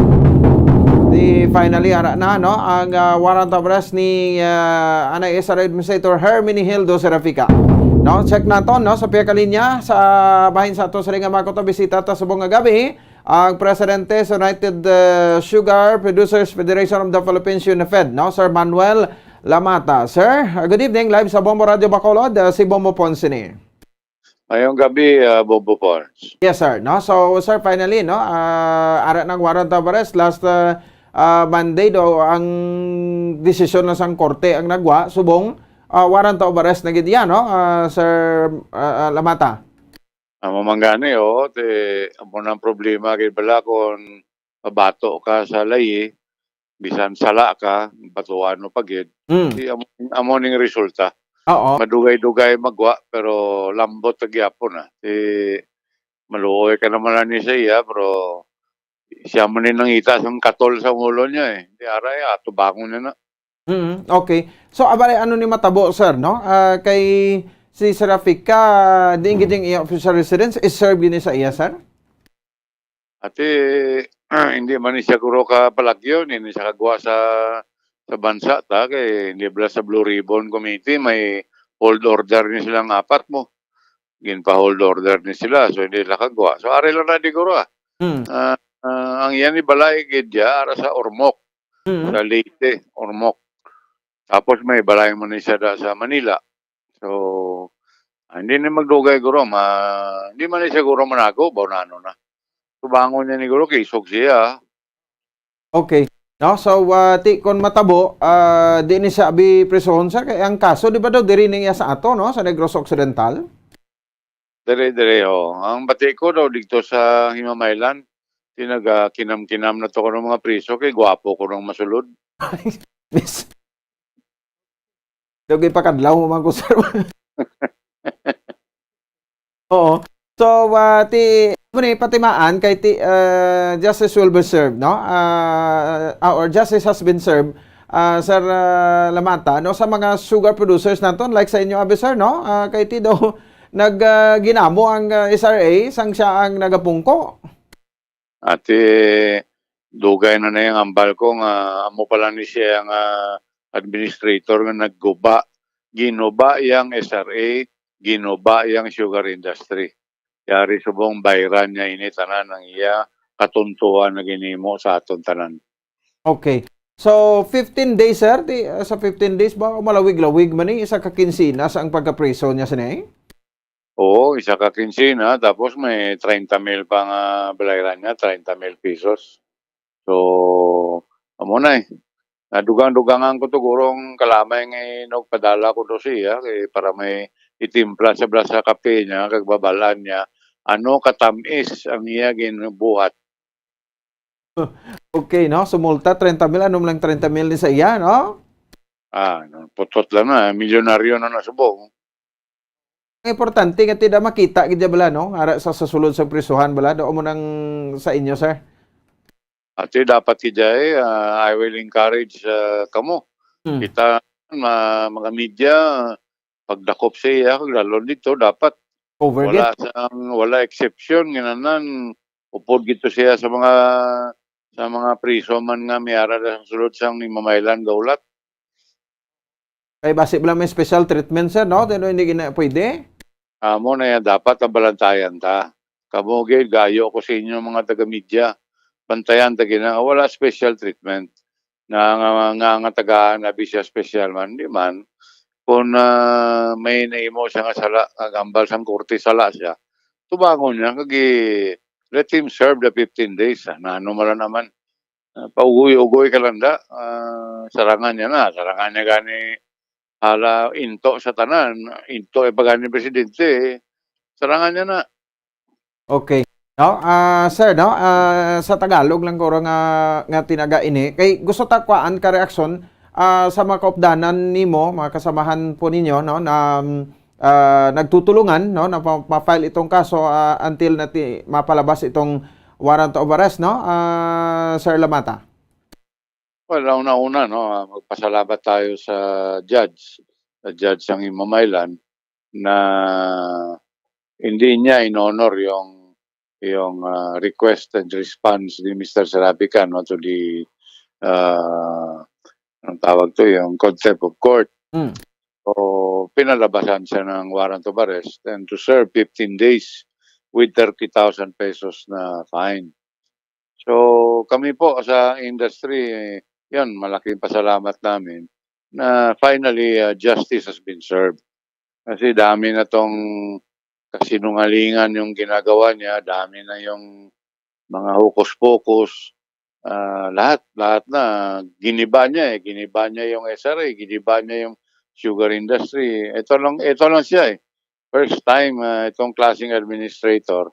Di finally, ara na, no, ang, ah, warrant of arrest ni, ah, anay S R Administrator Herminihildo Serafica. No, check naton, no, sa pihak linya, sa bahin sa aton sini nga mga kutob, bisita ta subong nga gabi ang presidente sa United, uh, Sugar Producers Federation of the Philippines, UNIFED, no? Sir Manuel Lamata. Sir, uh, good evening. Live sa Bombo Radyo Bacolod, uh, si Bombo Pons ini. Mayong gabi, uh, Bombo Pons. Yes, sir. No? So, sir, finally, no, uh, ara nang warrant of arrest last, uh, uh, Monday do ang desisyon na sang korte ang nagwa, subong, uh, warrant of arrest na gid iya, no? Uh, Sir, uh, uh, Lamata. Amo man gani, oo, ti, amo na ang problema gid bala kon mabato ka sa layi, bisan sala ka, batuan mo pa gid. Mm. Ti amo, amo ning resulta. Oo. Madugay-dugay magwa, pero lambot na gyapon na. Ti maluoy ka naman na ni sa iya, pero siya man ni nangita sang katol sa ulo niya eh. Ti aray, atubangon niya na. Mm, okay. So, abay, ano ni matabo, sir, no? Ah, kay si Serafica, diin gid ang iya official residence, is serve gid ni sa iya, sir? Ati, hindi man ni siya guro ka palagyo, hindi siya kagwa sa, sa bansa, ta, kay hindi bala sa Blue Ribbon Committee, may hold order ni silang apat mo. Ginpa-hold order ni sila, so hindi sila kagwa. So, ari lang na di guro, ah. Mm. Ah, Ah, ang iya ni balay gid diya ara sa Ormoc, Mm. sa Leyte, Ormoc. Tapos may balay man ni siya da sa Manila. So, ah, hindi ni magdugay guro, ma-, hindi man ni siguro manago, ba, nano na. Tubangon niya ni guro, kisog siya. Okay. No, so, ah, ti, kon matabo, ah, di ni siya abi prisuhon, sir, kay ang kaso, di ba daw, diri ning iya sa ato, no, sa Negros Occidental? Dire, dire, oh. Ang bati ko daw dito sa Himamaylan, tinaga kinam-kinam na to ko ng mga priso kay gwapo ko ng masulod. Miss. Daw gipakadlaw mo man ko, sir. Oo. So, ah, ti, mo ni patimaan kay ti, ah, justice will be served, no? Ah, ah, or justice has been served, ah, Sir, ah, Lamata, no, sa mga sugar producers naton, like sa inyo, abi, sir, no? Ah, kay ti daw nag, ah, ginamo ang, ah, S R A sang siya ang nagapungko. Ati, dugay na na yung ambal ko nga amo pala ni siya nga administrator nga nagguba. Ginuba yang S R A, ginuba yang sugar industry. Yari subong bayran niya ini tanan ang iya katuntuan na ginimo sa aton tanan. Okay. So, fifteen days, sir. Di, ah, sa fifteen days ba, malawig-lawig man ni, isa ka kinsina sa ang pagkapriso niya sini? Oo, isa ka kinsina, tapos may treinta mil pa nga balayran niya, treinta mil pesos. So, amo na eh. Nadugang-dugangan ko to, gurong kalamay nga inugpadala ko to siya, eh, para may itimpla sa bala sa kape niya, kag babalaan niya, ano katamis ang iya ginbuhat. Okay, no? So, multa, treinta mil, ano man lang treinta mil ni sa iya, no? Ah, no, putot lang na, milyonaryo na na subong. Ang importante nga ti da makita gid bala, no? Ara sa, sa sulod sa prisuhan bala, do mo nang sa inyo, sir? Ati, dapat gid ay, ah, I will encourage, ah, kamo. Hmm. Kita, ma-, mga media, pagdakop sa iya, lalo dito, dapat Cover wala gid. Sang, wala exception, ginanan, upod gito siya sa mga, sa mga priso man nga may ara sa sulod sang Himamaylan nga hulat. Kay basi bala may special treatment, sir, no? Di, no, hindi gina-, pwede? Amo na yan, dapat ang balantayan ta. Kamo gid, gayo ko sa inyo, mga taga-media. Bantayan ta gina, wala special treatment. Na nga, nga, nga tagaan na bisya special man, di man. Kung, ah, may naimo siya nga sala, nga gambal sang korte, sala siya, tubangon niya, kag i-, let him serve the fifteen days, ah, na ano man lang naman. Ah, paugoy-ugoy ka lang da, ah, sarangan niya na, sarangan niya gani, hala, into sa tanan, into ay pagani presidente, sarangan niya na. Okay. No, ah, sir, no, ah, sa Tagalog lang ko nga, nga tinaga ini. Kay gusto ta kuhaan ka reaksyon, ah, sa mga kaupdanan nimo, mga kasamahan po ninyo, no, na, mm, ah, nagtutulungan, no, na pa-, ma-file itong kaso, ah, until nati-, mapalabas itong warrant of arrest, no, ah, Sir Lamata? Well, una-una, no, ah, magpasalamat tayo sa judge, sa judge sang Himamaylan na hindi niya in-honor yung, yung, ah, request and response ni Mister Serapica, no, to the, ah, anong tawag to, yung contempt of court. Hmm. So, pinalabasan siya ng warrant of arrest and to serve fifteen days with thirty thousand pesos na fine. So, kami po sa industry, yun, malaking pasalamat namin na finally, ah, justice has been served. Kasi dami na tong kasinungalingan yung ginagawa niya, dami na yung mga hokus-pokus, ah, lahat, lahat na giniba niya eh. Giniba niya yung S R A, giniba niya yung sugar industry. Ito lang, ito lang siya eh. First time, ah, itong klaseng administrator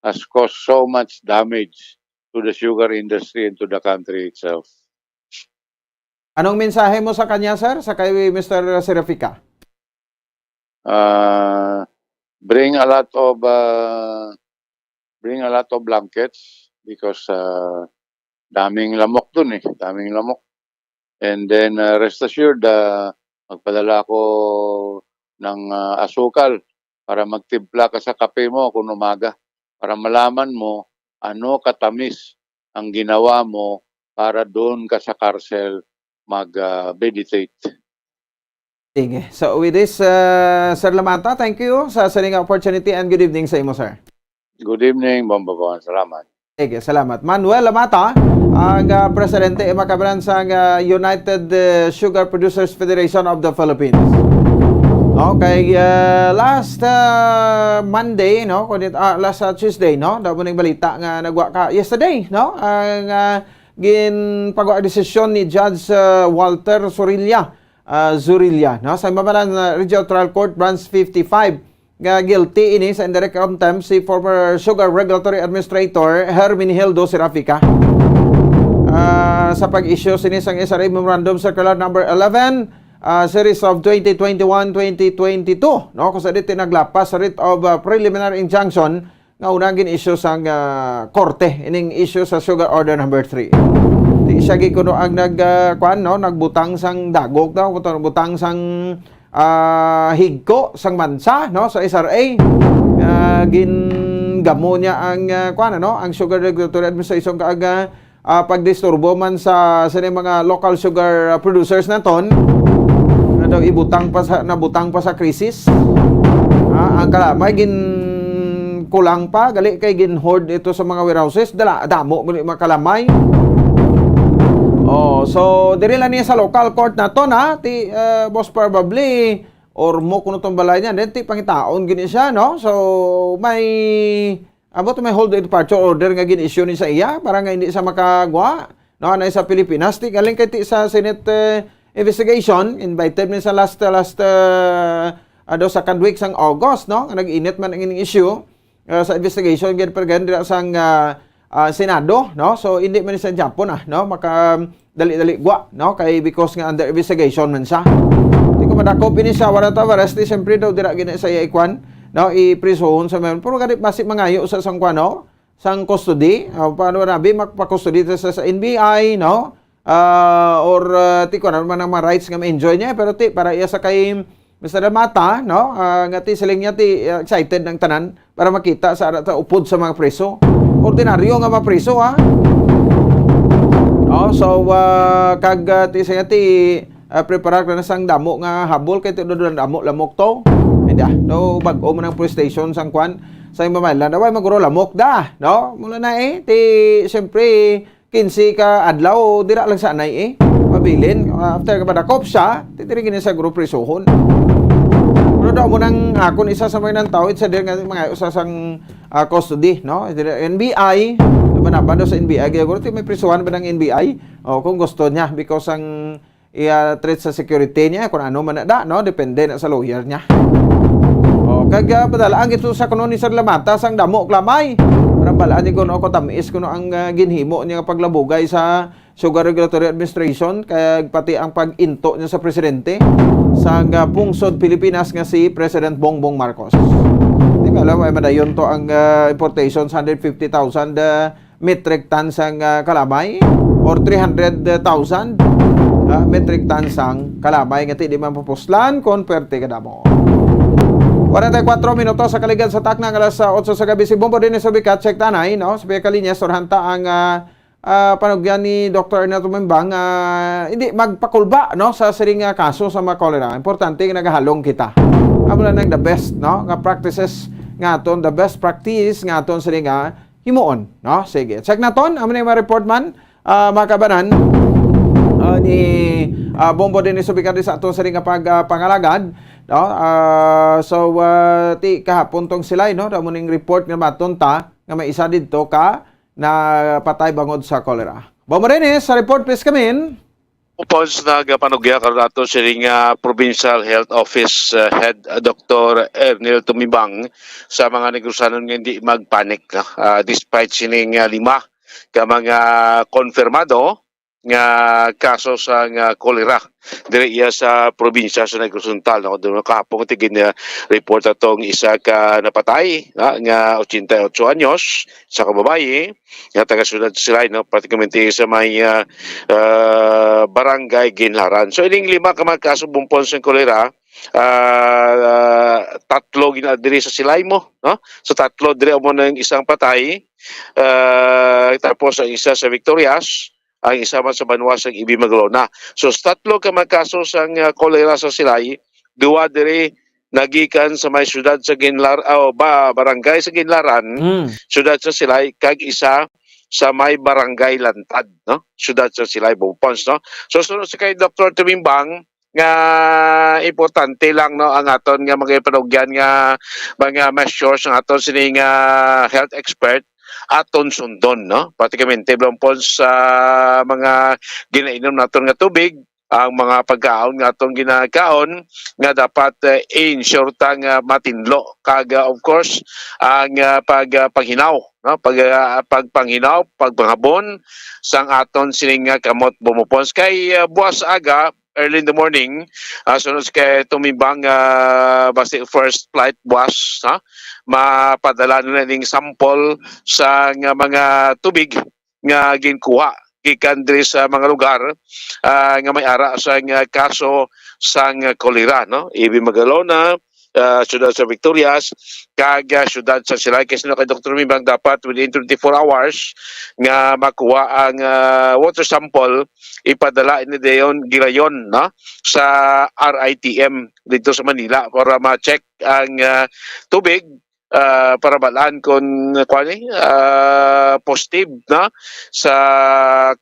has caused so much damage to the sugar industry and to the country itself. Anong mensahe mo sa kanya, sir, sa kay Mister Serafica? Ah, bring a lot of, ah, bring a lot of blankets because, ah, daming lamok dun eh, daming lamok. And then, ah, rest assured, ah, magpadala ako ng, ah, asukal para magtimpla ka sa kape mo kung umaga, para malaman mo ano katamis ang ginawa mo para doon ka sa karsel mag, ah, meditate. Sige. So, with this, ah, Sir Lamata, thank you sa sining opportunity and good evening sa imo, sir. Good evening, Bombo Bon. Salamat. Sige, salamat. Manuel Lamata, ang, ah, presidente, eh, makabanan sang, ah, United, eh, Sugar Producers Federation of the Philippines. Okay, ah, last, ah, Monday, no? Kundi, ah, last, ah, Tuesday, no? Daw mo ning balita nga nagwa ka yesterday, no? Ang, ah, ginpagwa desisyon ni Judge, ah, Walter Zorilla, ah, Zorilla, no? Sa Mamalan, ah, Regional Trial Court, Branch fifty-five, nga guilty ini sa indirect contempt si former Sugar Regulatory Administrator Herminheldo Serafica, ah, sa pag-issue sini sang S R A Memorandum Circular Number eleven, ah, Series of twenty twenty-one, twenty twenty-two, no? Kung sa dito naglapas sa writ of, ah, preliminary injunction nga una gin-issue sang, ah, korte, ining issue sa Sugar Order Number three. Di siya gikuno ang nag, ah, kuan, no? Nagbutang sang dagok daw, butang, butang sang, ah, higko sang mansa, no, sa S R A. Ah, gingamo niya ang, ah, kuan, ano, ang Sugar Regulatory Administration kag, ah, ah, pagdisturbo man sa, sa mga local sugar, ah, producers naton. Na daw ibutang pa sa, nabutang pa sa krisis. Ah, ang kalamay gin kulang pa, gali kay gin-hoard ito sa mga warehouses, dala, damo gani mga kalamay. Oh, so diri lang ni sa local court naton, ha, ti, eh, most probably, or mo kuno tong balay niya, then ti pangitaon gini siya, no? So may, amo to, may hold departure order nga gin-issue ni sa iya para nga hindi sa makagwa, no, anay sa Pilipinas. Ti galing kay ti sa Senate, eh, investigation, invited mi sa last, last, eh, ano, second week sang August, no, nga nag-init man ang ining issue, eh, sa investigation gid, pero gani dira sang, ah, ah, Senado, no? So hindi man sa Japon, ah, no, maka dali-dali gwa, no, kay because nga under investigation man siya. Di ko madakop ini sa warrant of arrest, di siyempre daw dira gina sa iya ikwan, no, iprisohon sa men. Pero gani basi mangayo sa sang kwan, no, sang custody. Ah, paano na bi magpa-custody sa, sa N B I, no? Ah, or, ah, ti ko na man ang mga rights nga ma-enjoy niya, pero ti para iya sa kay Mister Lamata, no? Ah, nga ti siling niya ti, ah, excited ang tanan para makita sa ara ta upod sa mga preso. Ordinaryo nga mga preso, ha? Oh, so, ah, kag, ah, ti siya ti, ah, preparar ka na sang damo nga habol kay ti do damo lamok to. Hindi, ah, no, bag-o man ang police station sang kwan sa imong mainland. Away, maguro lamok da, no? Mula na eh, ti, siyempre, quince ka adlaw, dira lang sa anay eh. Mabilin, after ka madakop siya, ti diri gini sa group prisuhon. Pero daw mo nang akon isa sa mga nang tao, it's a nga mga usa sang, ah, custody, no? Diri N B I, naman daw sa N B I, kaya guro, ti may prisuhan ba ng N B I? O, kung gusto niya, because ang iya threat sa security niya, kung ano man na da, no? Depende na sa lawyer niya. O, kag, ah, padala ang ito sa kuno ni Sir Lamata sang damo klamay. Para balaan ni kuno ko tamis kuno ang, ah, ginhimo niya nga paglabugay sa Sugar Regulatory Administration, kag pati ang pag-into niya sa presidente sang, ah, pungsod Pilipinas nga si President Bongbong Marcos. Di ba, alam, ay madayon to ang, ah, importation sa hundred fifty thousand, ah, metric ton sang, ah, kalamay or three hundred thousand, ah, metric ton sang kalamay nga ti di man papuslan kon pwerte kadamo. Forty-four minutos sa kaligad sa takna nga alas, ah, otso sa gabi si Bombo din sa Bicat, check tanay, no? Sa Pia Kalinya, sorhanta ang, ah, ah, panugyan ni Doktor Ernesto Mimbang, ah, hindi magpakulba, no, sa siring nga kaso sa mga cholera. Importante nga nagahalong kita. Amo lang nang the best, no, nga practices nga aton, the best practice nga aton siring nga himuon, no? Sige. Check naton, amo na yung mga report man, ah, mga kabanan, ah, ni, ah, Bombo din sa Bicadi sa aton sa nga pag, ah, pangalagad, no? Ah, so, ah, ti kahapon tong silay, no? Damo ning report nga maton ta nga may isa didto ka napatay bangod sa cholera. Bombo din sa report, please, Kamin. Upon sa nagapanugya karon ato sining, ah, Provincial Health Office, ah, Head, ah, Doktor Ernil Tumibang sa mga Negrusanon nga hindi magpanik, no? Ah, despite sining, ah, lima ka mga konfirmado nga kaso sa nga kolera diri iya sa probinsya sa Negros Oriental, no? Doon kahapon ti gin, ah, report atong isa ka napatay, ah, nga ochenta y ocho anyos, sa ka babayi, nga taga siyudad sa Silay, no, pratikamente sa may, ah, ah, barangay Ginlaran. So, ining lima ka mga kaso bumpon sa kolera, ah, tatlo gina diri sa Silay mo, no? So, tatlo diri amo nang isang patay, ah, tapos ang isa sa Victorias, ang isa man sa banwa sa Ibi Maglona. So, sa tatlo ka mga kaso sa, ah, kolera sa Silay, duwa diri nagikan sa may siyudad sa Ginlar-, o ba, barangay sa Ginlaran, Mm. siyudad sa Silay, kag isa sa may Barangay Lantad, no? Siyudad sa Silay, Bumpons, no? So, sunod sa kay Doktor Tumimbang, nga importante lang, no, ang aton nga mga panugyan nga mga measures ang aton sining, ah, health expert aton sundon, no? Pratikamente, Bumpons, sa mga ginainom naton nga tubig, ang mga pagkaon nga atong ginakaon nga dapat, eh, i-ensure ta nga matinlo. Kag, ah, of course, ang, ah, pag, ah, panghinaw, no? Pag, ah, pagpanghinaw, pagpanghabon sang aton sining nga kamot, Bumpons. Kay, ah, buwas aga, early in the morning, ah, sunod kay Tumimbang, ah, basi first flight buwas, ha? Mapadala na ning sample sa nga mga tubig nga ginkuha gikan diri sa mga lugar, ah, nga may ara sang, ah, kaso sang, ah, kolera, no? Ibi Magalona, ah, siyudad sa Victorias, kag, ah, siyudad sa Silay. Kay sino kay Doktor Mimbang, dapat within twenty-four hours nga makuha ang, ah, water sample, ipadala ini dayon gilayon, no, sa R I T M dito sa Manila para ma-check ang, ah, tubig, ah, para balaan kung, kuwan, eh, ah, positive, no, sa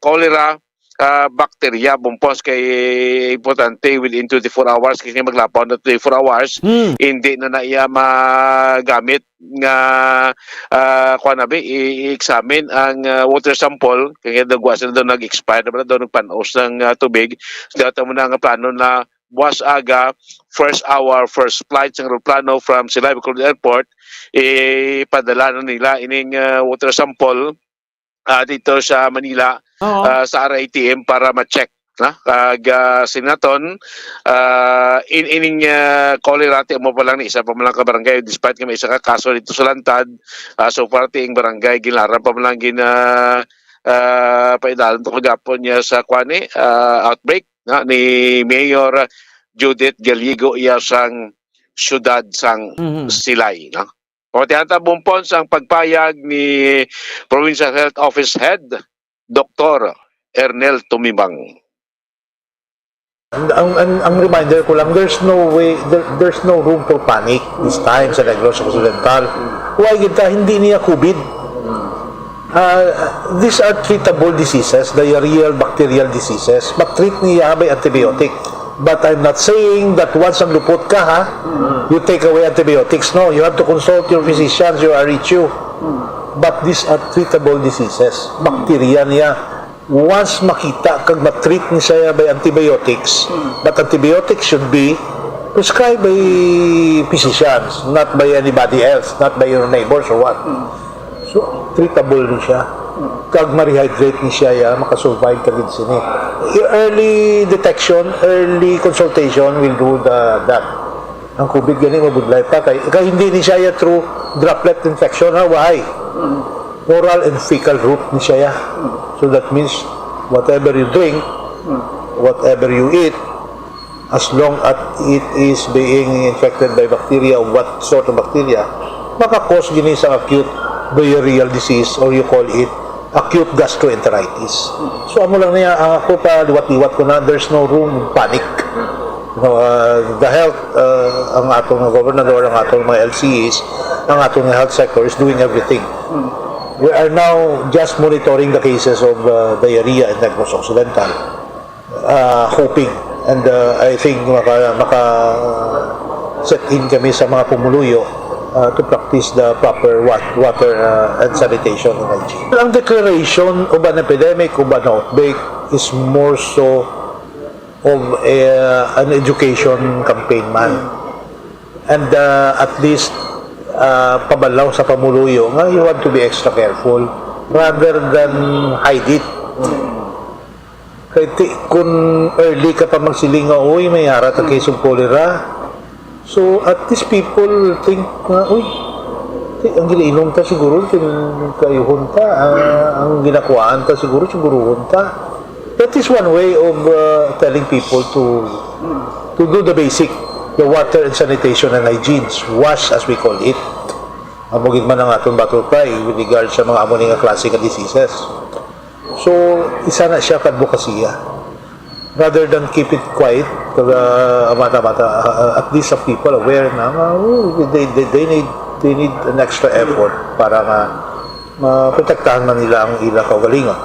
cholera, ah, bacteria, Bumpons. Kay importante within twenty-four hours, kasi maglapaw na twenty-four hours, Hmm. hindi na na iya magamit nga, ah, kuwan na bi, i-, i-examine ang, ah, water sample, kaya nagwa sila daw, nag-expire na ba daw, nagpanos ng, ah, tubig. So, dapat mo na nga plano na buwas aga, first hour, first flight sang eroplano from Silay Bacolod Airport, ipadala na nila ining, ah, water sample, ah, dito sa Manila, Oo. ah, sa R I T M para ma-check, na? Kag, ah, sinaton, ah, in, ining, ah, cholera, ti mo pa lang ni isa pa man lang ka barangay, despite nga may isa ka kaso dito sa Lantad, ah, so far, ti ing barangay, ginlaran pa man lang gin, ah, ah, paidalon to kagapon niya sa, kuwan, eh, ah, outbreak, na, ni Mayor Judith Gallego, iya sang siyudad sang Mhm. Silay, no? Pamatihan ta, Bumpons, ang pagpayag ni Provincial Health Office Head, Doktor Ernel Tumibang. Ang, ang, ang reminder ko lang, there's no way, there, there's no room for panic this time sa Negros Occidental. Why gid ta? Hindi niya COVID. Ah, these are treatable diseases, diarrheal bacterial diseases. Mag-treat niya by antibiotic. But I'm not saying that once ang lupot ka, ha, you take away antibiotics. No, you have to consult your physicians, your R H U. But these are treatable diseases. Bacteria niya. Once makita kag ma-treat ni siya by antibiotics, but antibiotics should be prescribed by physicians, not by anybody else, not by your neighbors or what. So, treatable ni siya. Kag ma-rehydrate ni siya, ya, makasurvive ka gid sini. Early detection, early consultation will do the, that. Ang COVID gani mabudlay pa kay, kay hindi ni siya ya through droplet infection, ha, wahay. Oral and fecal route ni siya ya. So that means whatever you drink, whatever you eat, as long as it is being infected by bacteria, what sort of bacteria, maka-cause gini sa acute diarrheal disease, or you call it acute gastroenteritis. So, amo lang niya, ang ako pa, liwat-liwat ko na, there's no room in panic. You know, uh, the health, uh, ang atong gobernador, ang atong mga L C Es, ang atong health sector is doing everything. We are now just monitoring the cases of, uh, diarrhea in Negros Occidental, uh, hoping. And, uh, I think maka, maka set in kami sa mga pumuluyo, uh, to practice the proper wa-, water, uh, and sanitation and hygiene. Ang declaration of an epidemic, of an outbreak, is more so of a, an education campaign man. And, uh, at least, uh, pabalaw sa pamuluyo nga you have to be extra careful rather than hide it. Kay ti, kung early ka pa magsiling nga, "Uy, may ara ta case of cholera." So, at least people think nga, "Uy, ti, ang ginainom ta siguro, kin-, kayuhon ta, ah, ang ginakuhaan ta siguro, siguruhon ta." That is one way of, uh, telling people to, to do the basic, the water and sanitation and hygiene, wash as we call it. Amo gid man ang aton battle cry with regard sa mga amo ni nga klase nga diseases. So, isa na siya ka advokasya. Rather than keep it quiet, uh, mata-mata, uh, at least some people aware na nga, oh, they, they, they need, they need an extra effort para nga maprotektahan man nila ang ila kaugalingon.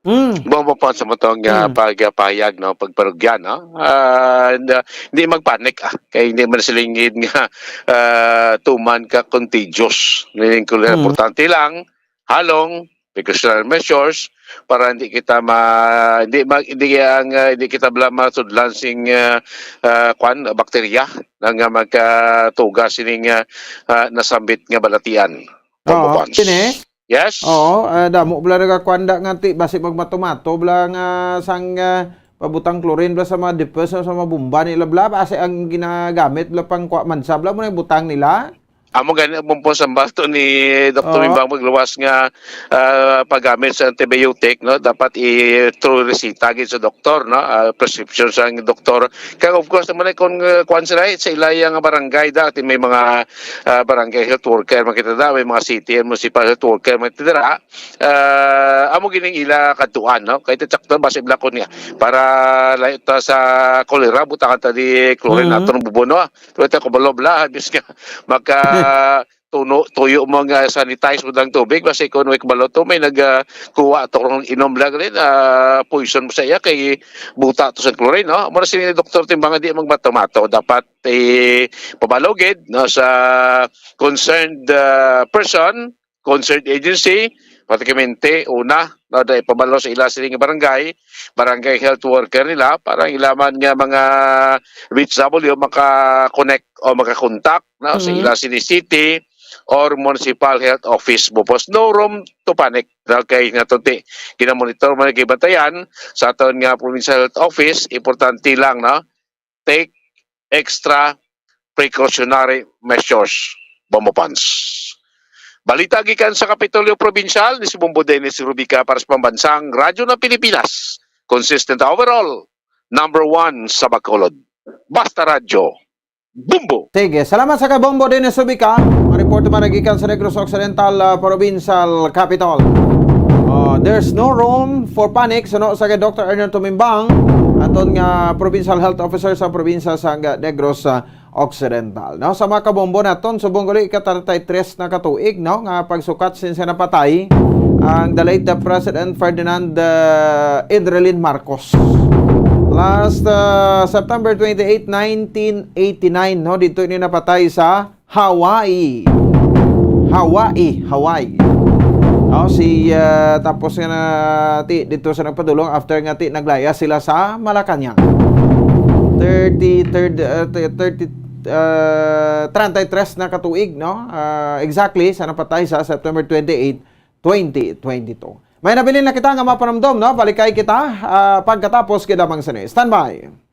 Mm. Buang pa sa matong, ah, Mm. pagpahayag, no, pagparugyan, no? Ah, and, ah, hindi magpanic, ah, kay hindi man silingid nga, ah, tuman ka contagious. Meaning, kung Mm. importante lang, halong precautionary measures para hindi kita ma-, hindi ma-, hindi ang, ah, hindi kita bala masudlan sing, ah, ah, kwan, bakterya na nga magkatuga sining, ah, ah, nasambit nga balatian. Oo, Bombo Pons. Sini? Yes? Oo, ah, damo bala nagakwanda nga ti, basi magmatomato bala nga sang, ah, pabutang chlorine bala sa mga dipes, sa mga bomba nila bala, basi ang ginagamit bala pang kwa mansa bala mo na butang nila. Amo gani ang bumpon sa bato ni Doktor Oo. Imbang Magluwas nga, ah, paggamit sa antibiotic, no? Dapat i-, through resita gid sa doktor, no? Ah, prescription sa doktor. Kaya of course naman ay kung, ah, kuwan sila, eh, sa ilaya nga barangay da, ati may mga, ah, barangay health worker, makita da, may mga city and municipal health worker, makita da, ah, amo gining ila kadtuan, no? Kay ti sakto, basi blakon nga, para layo ta sa kolera, butangan ta di chlorine Mm. naton bubuno, ah. Pero ito, kabalo bala, bis nga, maka, tuno, tuyo mo nga sanitize mo dang tubig, basi kung may kabalo to, may nag, ah, kuha to kung inom lang rin, ah, poison mo sa iya, kay buta to sa chlorine, no? Mura si Doktor Timbangan, di magmatomato, dapat, eh, pabalogid, no, sa concerned, ah, person, concerned agency, pratikamente, una, no, da ipabalo sa ila sining barangay, barangay health worker nila, para ang ilaman nga mga B H W maka-connect o maka-contact, no, sa Mm. ila sini city or municipal health office. Bupos, no room to panic. Okay, natunti, ginamonitor man, gibantayan sa aton nga provincial health office, importante lang, no? Take extra precautionary measures, Bombo Pons. Balita gikan sa Kapitolyo Provincial, ni si Bombo Dennis Rubica para sa Pambansang Radyo ng Pilipinas. Consistent overall, number one sa Bacolod. Basta Radyo, Bombo! Sige, salamat sa kay Bombo Dennis Rubica. Ang report naman nagikan sa Negros Occidental, ah, Provincial Capitol. Oh, there's no room for panic, suno sa kay Doktor Ernest Tumimbang, aton nga Provincial Health Officer sa probinsya sa Negros, ah, Occidental, no? Sa mga kabombo naton, subong gali ika-treinta y tres na katuig, no, nga pagsukat since napatay ang the late, uh, President Ferdinand, uh, Idrelin Marcos. Last, uh, September twenty-eight, nineteen eighty-nine, no, dito ini napatay sa Hawaii. Hawaii, Hawaii. No, si, uh, tapos nga na, ti, dito sa nagpadulong after nga ti, naglaya sila sa Malacañang. Thirty, third, uh, thirty, uh, treinta y tres na katuig, no? Uh, exactly, sa napatay sa September twenty-eight, twenty twenty-two. May nabilin na kita nga mapanumdom, no? Balikay kita, uh, pagkatapos kay lamang sini. Standby.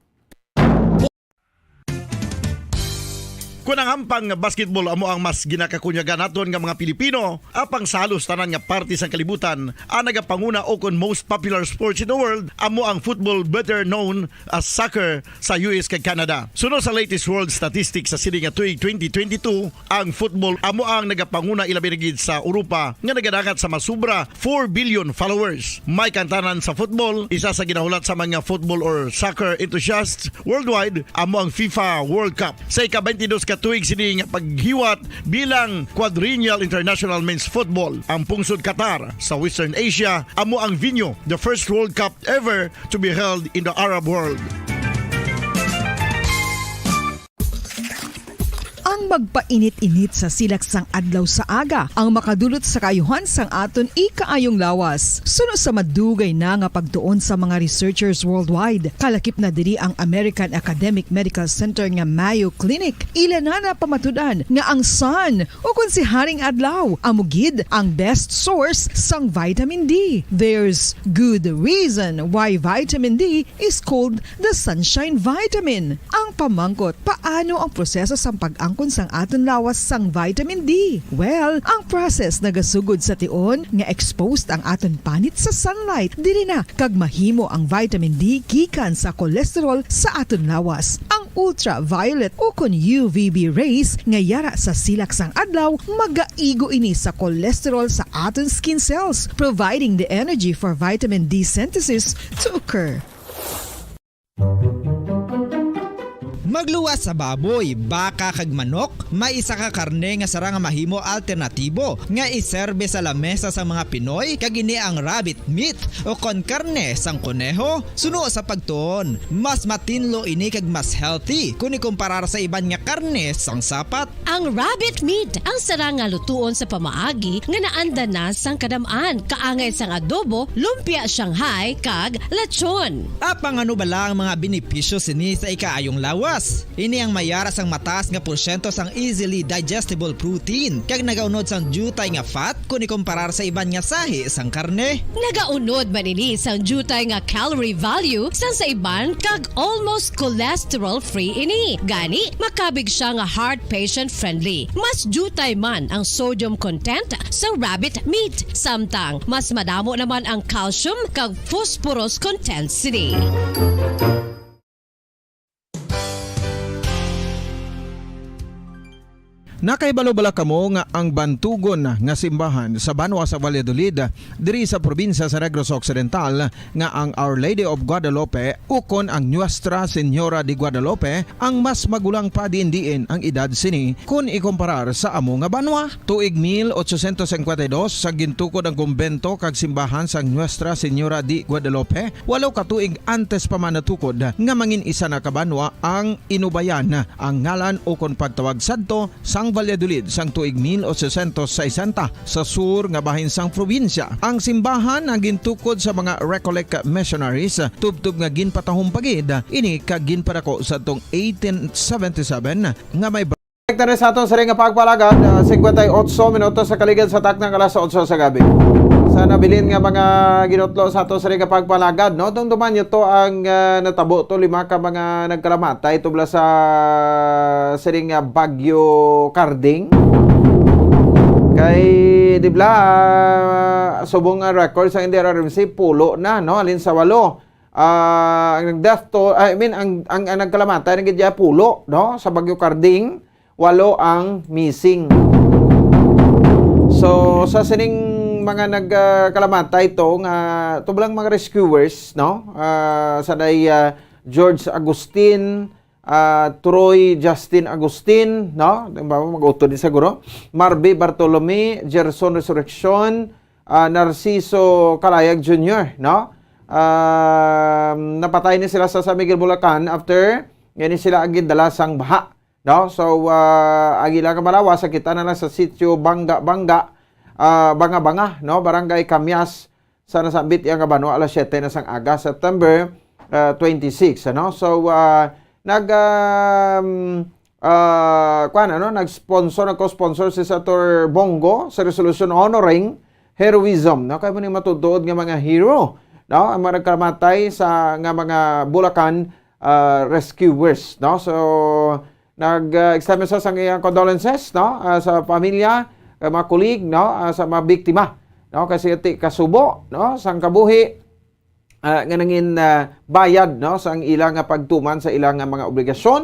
Kun ang hampang nga basketball amo ang mas ginakakunyagan naton nga mga Pilipino, apang sa halos tanan nga parte sang kalibutan, ang nagapanguna o kon most popular sports in the world amo ang football, better known as soccer, sa U S kag Canada. Suno sa latest world statistics sa sini nga tuig twenty twenty-two, ang football amo ang nagapanguna, ilabi na gid sa Europa, nga nagadangat sa masubra four billion followers. May kantanan sa football, isa sa ginahulat sa mga football or soccer enthusiasts worldwide amo ang FIFA World Cup. Sa ika-twenty-dos ka tuig sini nga paghiwat bilang Quadrennial International Men's Football, ang pungsod Qatar sa Western Asia amo ang venue, the first World Cup ever to be held in the Arab world. Ang magpainit-init sa silak sang adlaw sa aga ang makadulot sa kaayuhan sang aton ikaayong lawas. Suno sa madugay na nga pagtuon sa mga researchers worldwide, kalakip na diri ang American Academic Medical Center nga Mayo Clinic. Ila na napamatud-an nga ang sun, o kon si Haring Adlaw, amo gid ang best source sang vitamin D. There's good reason why vitamin D is called the sunshine vitamin. Ang pamangkot, paano ang proseso sang pag-angkon sang aton lawas sang vitamin D? Well, ang process nagasugod sa tion nga exposed ang aton panit sa sunlight, diri na kag mahimo ang vitamin D gikan sa cholesterol sa aton lawas. Ang ultraviolet o kon U V B rays nga yara sa silak sang adlaw magaigo ini sa cholesterol sa aton skin cells, providing the energy for vitamin D synthesis to occur. Magluwas sa baboy, baka kag manok, may isa ka karne nga sarang nga mahimo alternatibo nga iserbe sa lamesa sang mga Pinoy, kag ini ang rabbit meat o kon karne sang koneho. Suno sa pagtuon, mas matinlo ini kag mas healthy kon ikumparar sa iban nga karne sang sapat. Ang rabbit meat ang sarang nga lutuon sa pamaagi nga naanda na sang kadam-an, kaangay sang adobo, lumpia Shanghai, kag lechon. Apang ano bala ang mga benepisyo sini sa ikaayong lawas? Ini ang may ara sang mataas nga porsyento sang easily digestible protein, kag nagaunod sang diutay nga fat kon ikumparar sa iban nga sahi sang karne. Nagaunod man ini sang diutay nga calorie value sang sa iban, kag almost cholesterol-free ini. Gani, makabig siya nga heart patient-friendly. Mas diutay man ang sodium content sa rabbit meat, samtang mas madamo naman ang calcium kag phosphorus content sini. Nakahibalo bala kamo nga ang bantugon nga simbahan sa banwa sa Valladolid, diri sa probinsya sa Negros Occidental, nga ang Our Lady of Guadalupe ukon ang Nuestra Señora de Guadalupe ang mas magulang pa diin-diin ang edad sini kon ikumparar sa amo nga banwa? Tuig mil ochocientos cincuenta y dos, sa gintukod ang kumbento kag simbahan sang Nuestra Señora de Guadalupe, walo ka tuig antes pa man natukod nga mangin isa na ka banwa ang inubayan ang ngalan ukon pagtawag sadto sang Valladolid sang tuig mil ochocientos sesenta, sa sur nga bahin sang probinsya. Ang simbahan ang gintukod sa mga Recollect missionaries, tubtob nga ginpatahom pa gid ini kag ginpadako sadtong eighteen seventy-seven nga may Direkta na sa aton siring nga pagpalagad, ah, cincuenta y ocho minutos sa kaligad sa takna nga alas otso sa gabi. Sa nabilin nga mga ginutlo sa aton siring nga pagpalagad, no? Dumduman nyo to ang, ah, natabo to, lima ka mga nagkalamatay tubla sa siring nga Bagyo Karding. Kay, di bala, ah, subong nga record sa N D R R M C, pulo na, no? Halin sa walo. Ah, ang death toll, I mean, ang, ang, ang nagkalamatay na gid ya pulo, no? Sa Bagyo Karding, walo ang missing. So, sa sining mga nag, ah, kalamatay to nga tublang mga rescuers, no? Ah, sa day, ah, George Agustin, ah, Troy Justin Agustin, no? Di ba, mag-utod ni siguro. Marby Bartolome, Gerson Resurreccion, ah, Narciso Calayag Junior, no? Ah, napatay ni sila sa San Miguel, Bulacan after gani sila ang gindala sang baha, no? So, ah, ang ilang malawas, sa kita na lang sa sitio Banga Banga, ah, Banga Banga, no? Barangay Camias, sa nasambit iya nga banwa alas siyete na sang aga, September, ah, twenty-six, ano? So, ah, nag, um, ah, kuwan, ano, nag-sponsor, nag-co-sponsor si Senator Bong Go sa resolution honoring heroism, no? Kay mo ni matutuod nga mga hero, no? Ang mga nagkamatay sa, nga mga Bulacan, ah, rescuers, no? So, nag, ah, extend sa, sang iyang condolences, no? Ah, sa pamilya, kay mga colleague, no? Ah, sa mga biktima, no? Kasi ti kasubo, no? Sang kabuhi, ah, nga nangin, ah, bayad, no? Sang ila nga pagtuman sa ila nga mga obligasyon,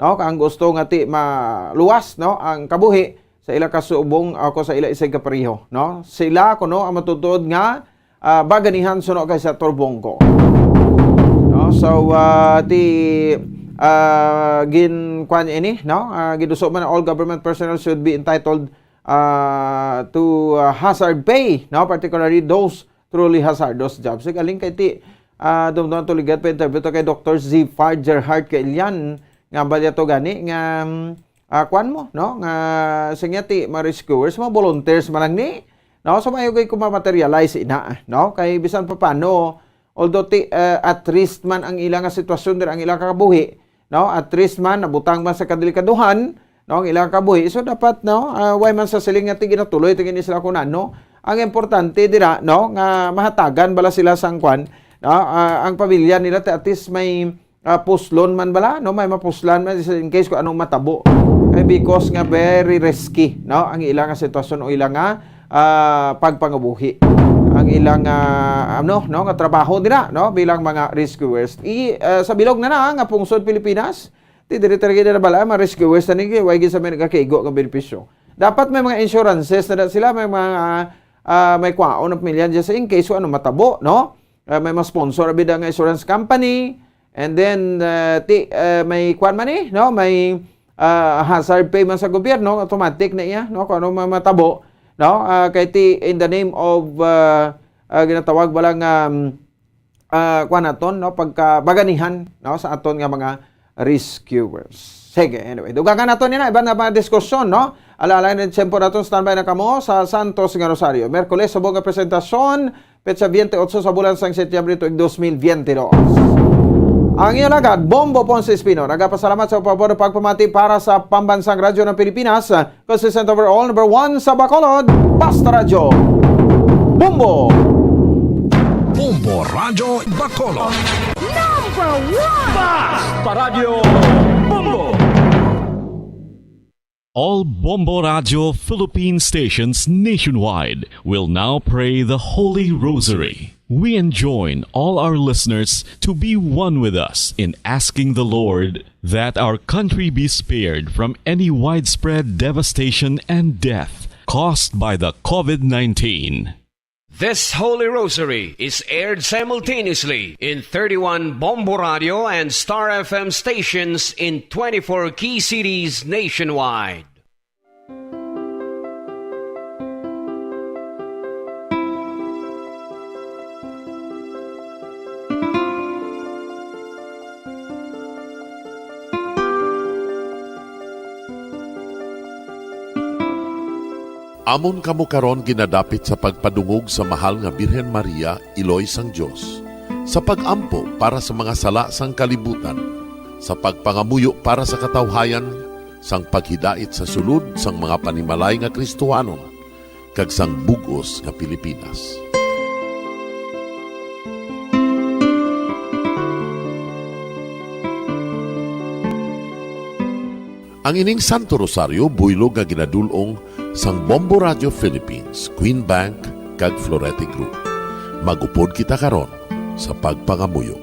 no? Kang gusto nga ti maluwas, no? Ang kabuhi sa ila kasubong o ko sa ila isig kapareho, no? Sila kuno ang matutuod nga, ah, baganihan suno kay Senator Bong Go. No? So, ah, ti, ah, gin, kuwan ini, no? Ah, giduso man, all government personnel should be entitled, ah, to, ah, hazard pay, no? Particularly those truly hazardous jobs. Galing kay ti, ah, dumdum to ligat pa interview to kay Doctor Zifar Gerhard Kailian, nga balya to gani, nga, mm, ah, kwan mo, no? Nga, singya ti, mga rescuers, mga volunteers man lang ni, no? So, maayo gid kung ma-materialize ina, no? Kay bisan pa paano, although ti, eh, at risk man ang ila nga sitwasyon dira, ang ila nga kabuhi, no? At risk man, nabutang man sa kadelikaduhan, no? Ang ila nga kabuhi. So, dapat, no? Ah, way man sa siling nga ti ginatuloy, ti gini sila kung ano. Ang importante dira, no? Nga mahatagan bala sila sang kwan, no? Ah, ang pamilya nila, ti at least may ah, puslon man bala, no? May mapuslan man sa in case kung anong matabo. Kay because nga very risky, no? Ang ila nga sitwasyon o ila nga, ah, pagpangabuhi. Ang ila nga, ano, no? Nga trabaho nila, no? Bilang mga rescuers. I, ah, sa bilog na na nga pungsod Pilipinas, ti diri talaga na bala, mga rescuers na nila, way gid sa may nagakaigo nga benepisyo. Dapat may mga insurances na sila, may mga, ah, may kwaon ang pamilya dyan sa in case kung ano matabo, no? Ah, may ma-sponsor bida nga insurance company, And then, uh, ti, uh, may kwan man eh, no? May, uh, hazard pay man sa gobyerno, automatic na iya, no? Kung ano ma-, matabo, no? Uh, kay ti, in the name of, uh, uh, ginatawag ba lang, um, uh, kwan naton, no? Pagkabaganihan, no? Sa aton nga mga rescuers. Sige, anyway. Dugangan nato nila, iban nga mga diskusyon, no? Alaala na, tiyempo naton, standby na kamo sa Santos nga Rosario. Merkules, subong nga presentasyon, petsa twenty-eight sa bulan sang Setyembre tuig dos mil twenty-two. Ang inyong lagad, Bombo Ponce Espino, nagapasalamat sa pabor pagpamati para sa Pambansang Radyo ng Pilipinas, consistent overall, number one sa Bacolod, Basta Radyo, Bombo! Bombo Radyo Bacolod. Number one! Basta Radyo, Bombo! All Bombo Radio Philippine stations nationwide will now pray the Holy Rosary. We enjoin all our listeners to be one with us in asking the Lord that our country be spared from any widespread devastation and death caused by the COVID nineteen. This Holy Rosary is aired simultaneously in thirty-one Bombo Radio and Star F M stations in twenty-four key cities nationwide. Amon kamo karon ginadapit sa pagpadungog sa Mahal nga Birhen Maria, Iloy sang Dios, sa pag-ampo para sa mga sala sang kalibutan, sa pagpangamuyo para sa katawhayan, sang paghidait sa sulod sang mga panimalay nga Kristohanon, kag sang bug-os nga Pilipinas. Ang ining Santo Rosario buylog nga ginadul-ong sang Bombo Radio Philippines, Queen Bank, kag Florete Group. Mag-upod kita karon sa pagpangamuyo.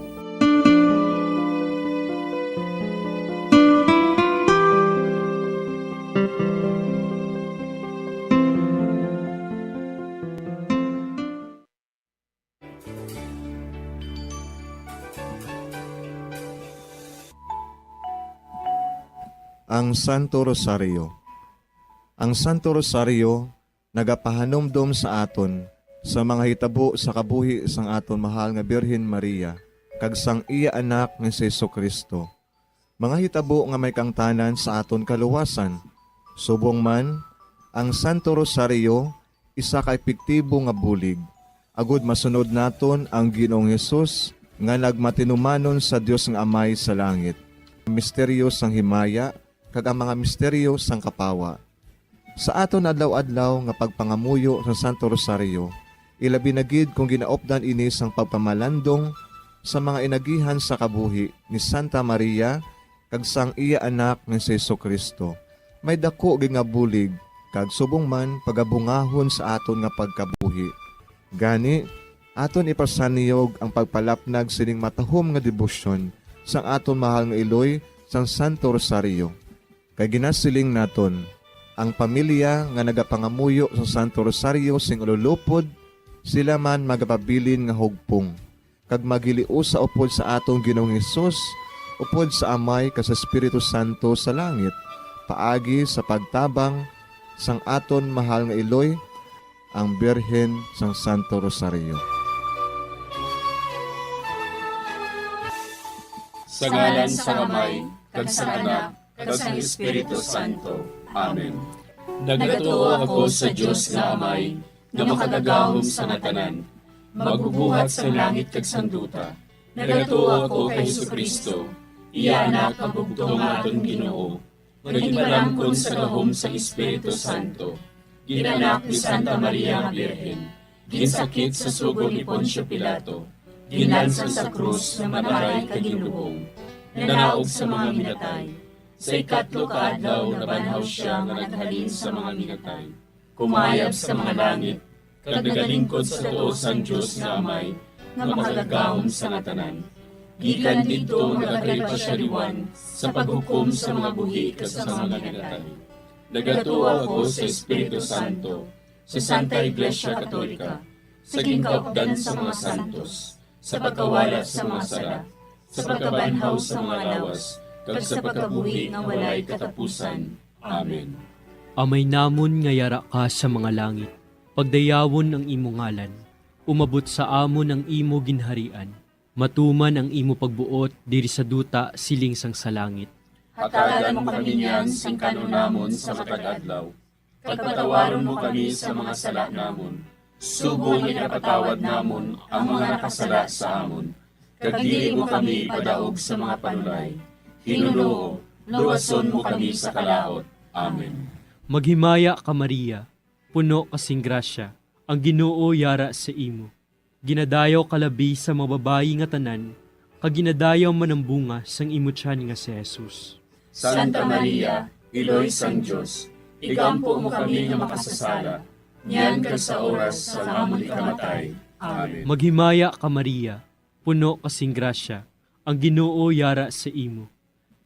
Ang Santo Rosario. Ang Santo Rosario nagapahanumdom sa aton sa mga hitabo sa kabuhi sang aton mahal nga Birhen Maria kag sang iya Anak nga si Jesu-Cristo, mga hitabo nga may kaangtanan sa aton kaluwasan. Subong man, ang Santo Rosario isa ka epektibo nga bulig agud masunod naton ang Ginoong Hesus nga nagmatinumanon sa Dios nga Amay sa langit, misteryo sang himaya, kag ang mga misteryo sang kapawa. Sa aton adlaw-adlaw nga pagpangamuyo sa Santo Rosario, ilabi na gid kon ginaupdan ini sang pagpamalandong sa mga inagihan sa kabuhi ni Santa Maria kag sang iya Anak nga si Jesu-Cristo, may daku gid nga bulig kag subong man pagabungahon sa aton nga pagkabuhi. Gani, aton ipasaniyog ang pagpalapnag sining matahom nga debosyon sang aton mahal nga iloy sang Santo Rosario. Kay ginasiling naton, ang pamilya nga nagapangamuyo sa Santo Rosario sing ululupod, sila man magapabilin nga hugpong, kag magiliusa upod sa aton Ginoong Hesus, upod sa Amay kag sa Espiritu Santo sa langit, paagi sa pagtabang sang aton mahal nga iloy, ang Birhen sang Santo Rosario. Sa ngalan sang Amay, kag sang Anak, kag sang Espiritu Santo. Amen. Nagatuo ako sa Dios nga Amay, nga Makagagahom sang tanan, Magbubuhat sang langit kag sang duta. Nagatuo ako kay Jesu-Cristo, iya Anak, ang bugtong nga aton Ginoo, nga ginpalamkon sa gahom sang Espiritu Santo, ginanak ni Santa Maria nga Birhen, ginsakit sa sugo ni Poncio Pilato, ginlansang sa krus nga mataray kag ginlubong, nanaog sa mga minatay. Sa ikatlo ka adlaw nabanhaw sia nga naghalin sa mga minatay, kumayab sa mga langit, kag nagalingkod sa tuo sang Dios nga Amay, nga Makagagahom sa nga tanan. Gikan didto nagakari pa sia liwan sa paghukom sa mga buhi kag sa mga minatay. Nagatuo ako sa Espiritu Santo, sa Santa Iglesia Katolika, sa ginkaupdan sa mga santos, sa pagkawala sa mga sala, sa pagkabanhaw sa mga lawas, kag sa pagkabuhi nga walay katapusan. Amen. Amay namon nga yara ka sa mga langit, pagdayawon ang imo ngalan, umabot sa amon ang imo ginharian, matuman ang imo pagbuot diri sa duta siling sang sa langit. Hatagan mo kami niyan sing kanon namon sa matag adlaw, kag patawaron mo kami sa mga sala namon, subong nga ginapatawad namon ang mga nakasala sa amon, kag dili mo kami ipadaog sa mga panulay. Hinunoo, luwason mo kami sa kalaut. Amen. Maghimaya ka, Maria, puno ka sing grasya, ang Ginoo yara sa imo. Ginadayaw ka labi sa mga babayi nga tanan, kag ginadayaw man ang bunga sang imo tiyan nga si Jesus. Santa Maria, Iloy sang Dios, igampo mo kami nga makasasala, niyan kag sa oras sang amon ikamatay. Amen. Maghimaya ka, Maria, puno ka sing grasya, ang Ginoo yara sa imo.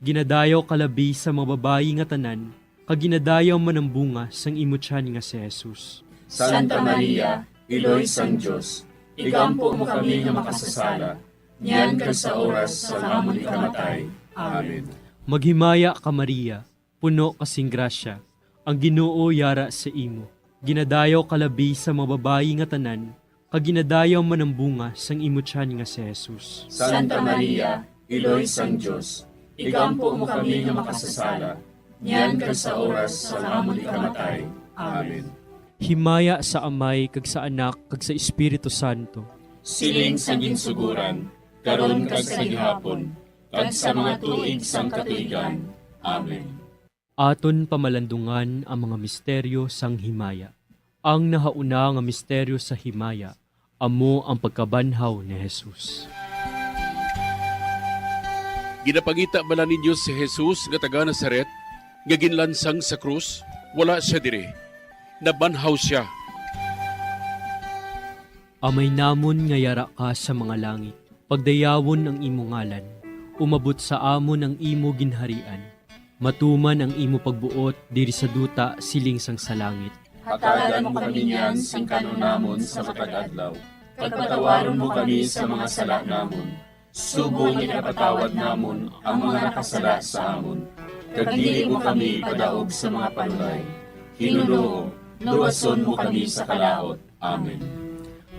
Ginadayaw ka labi sa mga babayi nga tanan, kag ginadayaw man ang bunga sang imo tiyan nga si Jesus. Santa Maria, Iloy sang Dios, igampo mo kami nga makasasala, niyan kag sa oras sang amon ikamatay. Amen. Maghimaya ka, Maria, puno ka sing grasya, ang Ginoo yara sa imo. Ginadayaw ka labi sa mga babayi nga tanan, kag ginadayaw man ang bunga sang imo tiyan nga si Jesus. Santa Maria, Iloy sang Dios, igampo mo kami nga makasasala, niyan kag sa oras sang amon ikamatay. Amen. Himaya sa Amay, kag sa Anak, kag sa Espiritu Santo. Siling sa ginsuguran, karon kag sa gihapon, kag sa mga tuig sang katuigan. Amen. Aton pamalandungan ang mga misteryo sang himaya. Ang nahauna nga misteryo sa himaya amo ang pagkabanhaw ni Jesus. Ginapangita bala ninyo si Jesus nga taga Nazaret, nga ginlansang sa krus? Wala sia diri. Nabanhaw sia. Amay namon nga yara ka sa mga langit, pagdayawon ang imo ngalan. Umabot sa amon ang imo ginharian. Matuman ang imo pagbuot diri sa duta siling sang sa langit. Hatagan mo kami niyan sing kanon namon sa matag adlaw, kag patawaron mo kami sa mga sala namon, subong nga ginapatawad namon ang mga nakasala sa amon, kag dili mo kami ipadaog sa mga panulay. Hinunoo, luwason mo kami sa kalaut. Amen.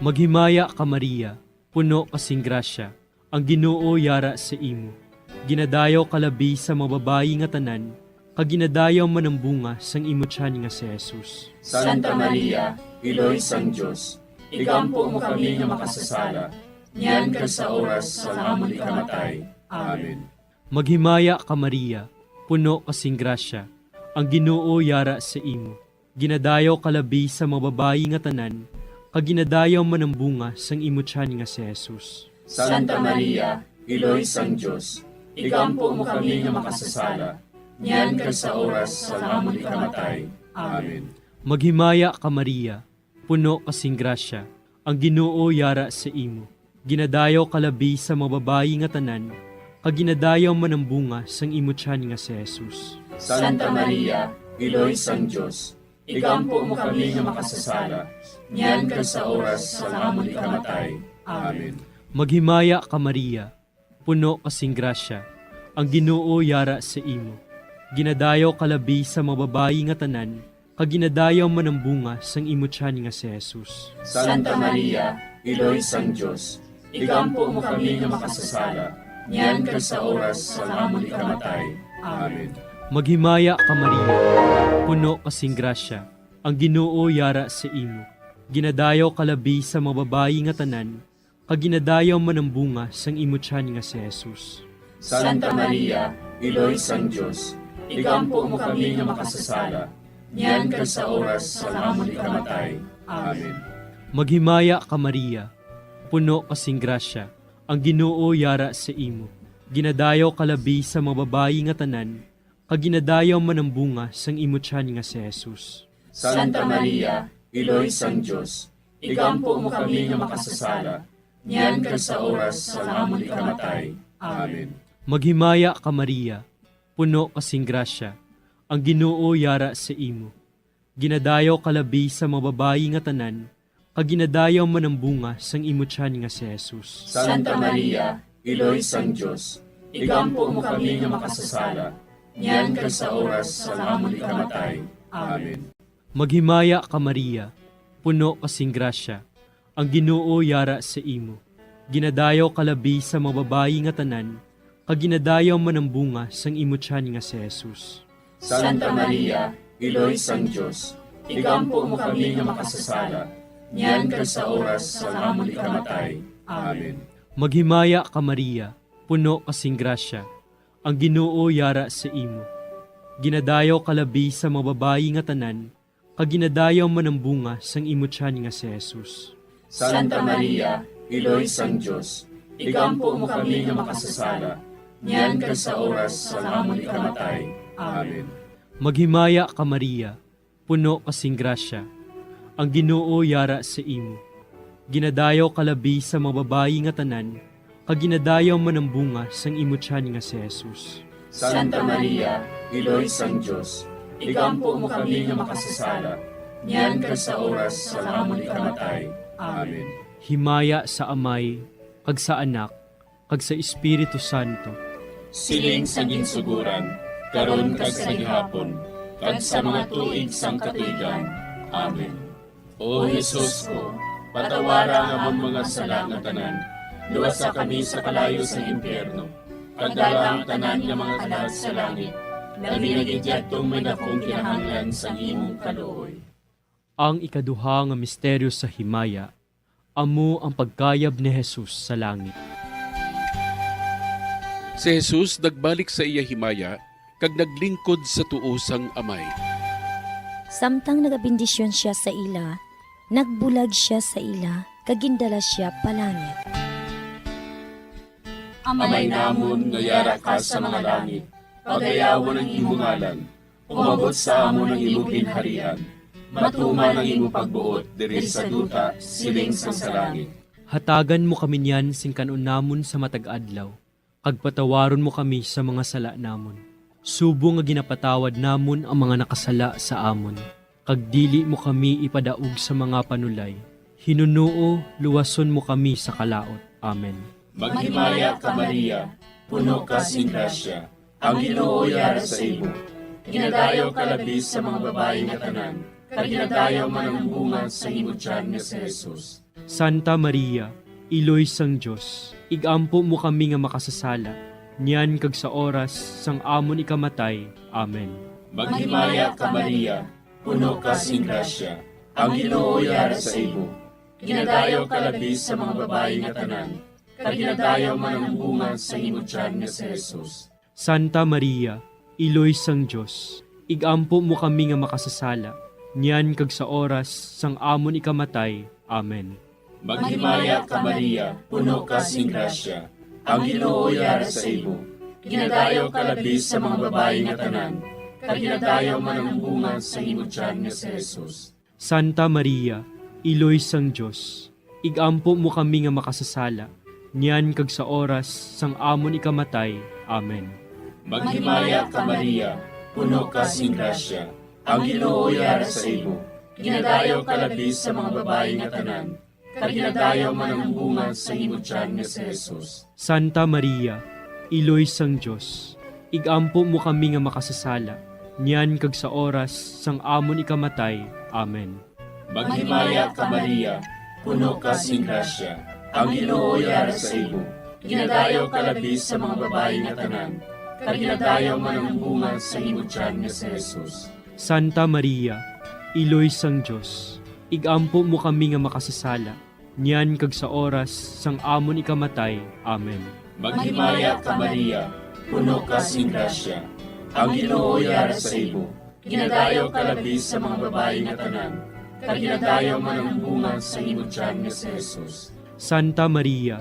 Maghimaya ka, Maria, puno ka sing grasya, ang Ginoo yara sa imo. Ginadayaw ka labi sa mga babayi nga tanan, kag ginadayaw man ang bunga sang imo tiyan nga si Jesus. Santa Maria, Iloy sang Dios, igampo mo kami nga makasasala, niyan kag sa oras sang amon ikamatay. Amen. Maghimaya ka, Maria, puno ka sing grasya, ang Ginoo yara sa imo. Ginadayaw ka labi sa mga babayi nga tanan, kag ginadayaw man ang bunga sang imo tiyan nga si Jesus. Santa Maria, Iloy sang Dios, igampo mo kami nga makasasala, niyan kag sa oras sang amon ikamatay. Amen. Maghimaya ka, Maria, puno ka sing grasya, ang Ginoo yara sa imo. Ginadayaw ka labi sa mga babayi nga tanan, kag ginadayaw man ang bunga sang imo tiyan nga si Jesus. Santa Maria, Iloy sang Dios, igampo mo kami nga makasasala, niyan kag sa oras sang amon ikamatay. Amen. Maghimaya ka, Maria, puno ka sing grasya, ang Ginoo yara sa imo. Ginadayaw ka labi sa mga babayi nga tanan, kag ginadayaw man ang bunga sang imo tiyan nga si Jesus. Santa Maria, Iloy sang Dios, igampo mo kami nga makasasala, niyan kag sa oras sang amon ikamatay. Amen. Maghimaya ka, Maria, puno ka sing grasya, ang Ginoo yara sa imo. Ginadayaw ka labi sa mga babayi nga tanan, kag ginadayaw man ang bunga sang imo tiyan nga si Jesus. Santa Maria, Iloy sang Dios, igampo mo kami nga makasasala, niyan kag sa oras sang amon ikamatay. Amen. Maghimaya ka, Maria, puno ka sing grasya, ang Ginoo yara sa imo. Ginadayaw ka labi sa mga babayi nga tanan, kag ginadayaw man ang bunga sang imo tiyan nga si Jesus. Santa Maria, Iloy sang Dios, igampo mo kami nga makasasala, niyan kag sa oras sang amon ikamatay. Amen. Maghimaya ka, Maria, puno ka sing grasya, ang Ginoo yara sa imo. Ginadayaw ka labi sa mga babayi nga tanan, kag ginadayaw man ang bunga sang imo tiyan nga si Jesus. Santa Maria, Iloy sang Dios, igampo mo kami nga makasasala, niyan kag sa oras sang amon ikamatay. Amen. Maghimaya ka, Maria, puno ka sing grasya, ang Ginoo yara sa imo. Ginadayaw ka labi sa mga babayi nga tanan, kag ginadayaw man ang bunga sang imo tiyan nga si Jesus. Santa Maria, Iloy sang Dios, igampo mo kami nga makasasala, niyan kag sa oras sang amon ikamatay. Amen. Maghimaya ka, Maria, puno ka sing grasya, ang Ginoo yara sa imo. Ginadayaw ka labi sa mga babayi nga tanan, kag ginadayaw man ang bunga sang imo tiyan nga si Jesus. Santa Maria, Iloy sang Dios, igampo mo kami nga makasasala, niyan kag sa oras sang amon ikamatay. Amen. Maghimaya ka, Maria, puno ka sing grasya, ang Ginoo yara sa imo. Ginadayaw ka labi sa mga babayi nga tanan, kag ginadayaw man ang bunga sang imo tiyan nga si Jesus. Santa Maria, Iloy sang Dios, igampo mo kami nga makasasala, niyan kag sa oras sang amon ikamatay. Amen. Himaya sa Amay, kag sa Anak, kag sa Espiritu Santo. Siling sa ginsuguran, karon kag sa gihapon, kag sa mga tuig sang katuigan. Amen. O Jesus ko, patawara ang amon mga sala nga tanan, luwasa kami sa kalayo sa impyerno, kag dala ang tanan nga mga kalag sa langit, labi na gid yadtong may dakong kinahanglan sang imong kaluoy. Ang ikaduha nga misteryo sa himaya, amo ang pagkayab ni Jesus sa langit. Si Jesus nagbalik sa iya himaya kag naglingkod sa tuo sang Amay. Samtang nagabendisyon sia sa ila, nagbulag sia sa ila kag gindala sia palangit. Amay namon nga yara ka sa mga langit, pagayawon ang imo ngalan. Umabot sa amon ang imo ginharian. Matuman ang imo pagbuot diri sa duta, siling sang sa langit. Hatagan mo kami niyan sing kan-on namon sa matag adlaw, kag patawaron mo kami sa mga sala namon, subong nga ginapatawad namon ang mga nakasala sa amon. Kag dili mo kami ipadaog sa mga panulay. Hinunoo, luwason mo kami sa kalaut. Amen. Maghimaya ka, Maria, puno ka sing grasya, ang Ginoo yara sa imo. Ginadayaw ka labi sa mga babayi nga tanan, kag ginadayaw man ang bunga sa imo tiyan nga si Jesus. Santa Maria, Iloy sang Dios, igampo mo kami nga makasasala, niyan kag sa oras sang amon ikamatay. Amen. Maghimaya ka, Maria, puno ka sing grasya, ang Ginoo yara sa imo. Ginadayaw ka labi sa mga babayi nga tanan, kag ginadayaw man ang bunga sa imo tiyan nga si Jesus. Santa Maria, Iloy sang Dios, igampo mo kami nga makasasala, niyan kag sa oras sang amon ikamatay. Amen. Maghimaya ka, Maria, puno ka sing grasya, ang Ginoo yara sa imo. Ginadayaw ka labi sa mga babayi nga tanan, kag ginadayaw man ang bunga sa imo tiyan nga si Jesus. Santa Maria, Iloy sang Dios, igampo mo kami nga makasasala, niyan kag sa oras sang amon ikamatay. Amen. Maghimaya ka, Maria, puno ka sing grasya, ang Ginoo yara sa imo. Ginadayaw ka labi sa mga babayi nga tanan, kag ginadayaw man ang bunga sa imo tiyan nga si Jesus. Santa Maria, Iloy sang Dios, igampo mo kami nga makasasala, niyan kag sa oras sang amon ikamatay. Amen. Maghimaya ka, Maria, puno ka sing grasya, ang Ginoo yara sa imo. Ginadayaw ka labi sa mga babayi nga tanan, kag ginadayaw man ang bunga sa imo tiyan nga si Jesus. Santa Maria, Iloy sang Dios, igampo mo kami nga makasasala, niyan kag sa oras sang amon ikamatay. Amen. Maghimaya ka, Maria, puno ka sing grasya, ang Ginoo yara sa imo. Ginadayaw ka labi sa mga babayi nga tanan, kag ginadayaw man ang bunga sa imo tiyan nga si Jesus. Santa Maria,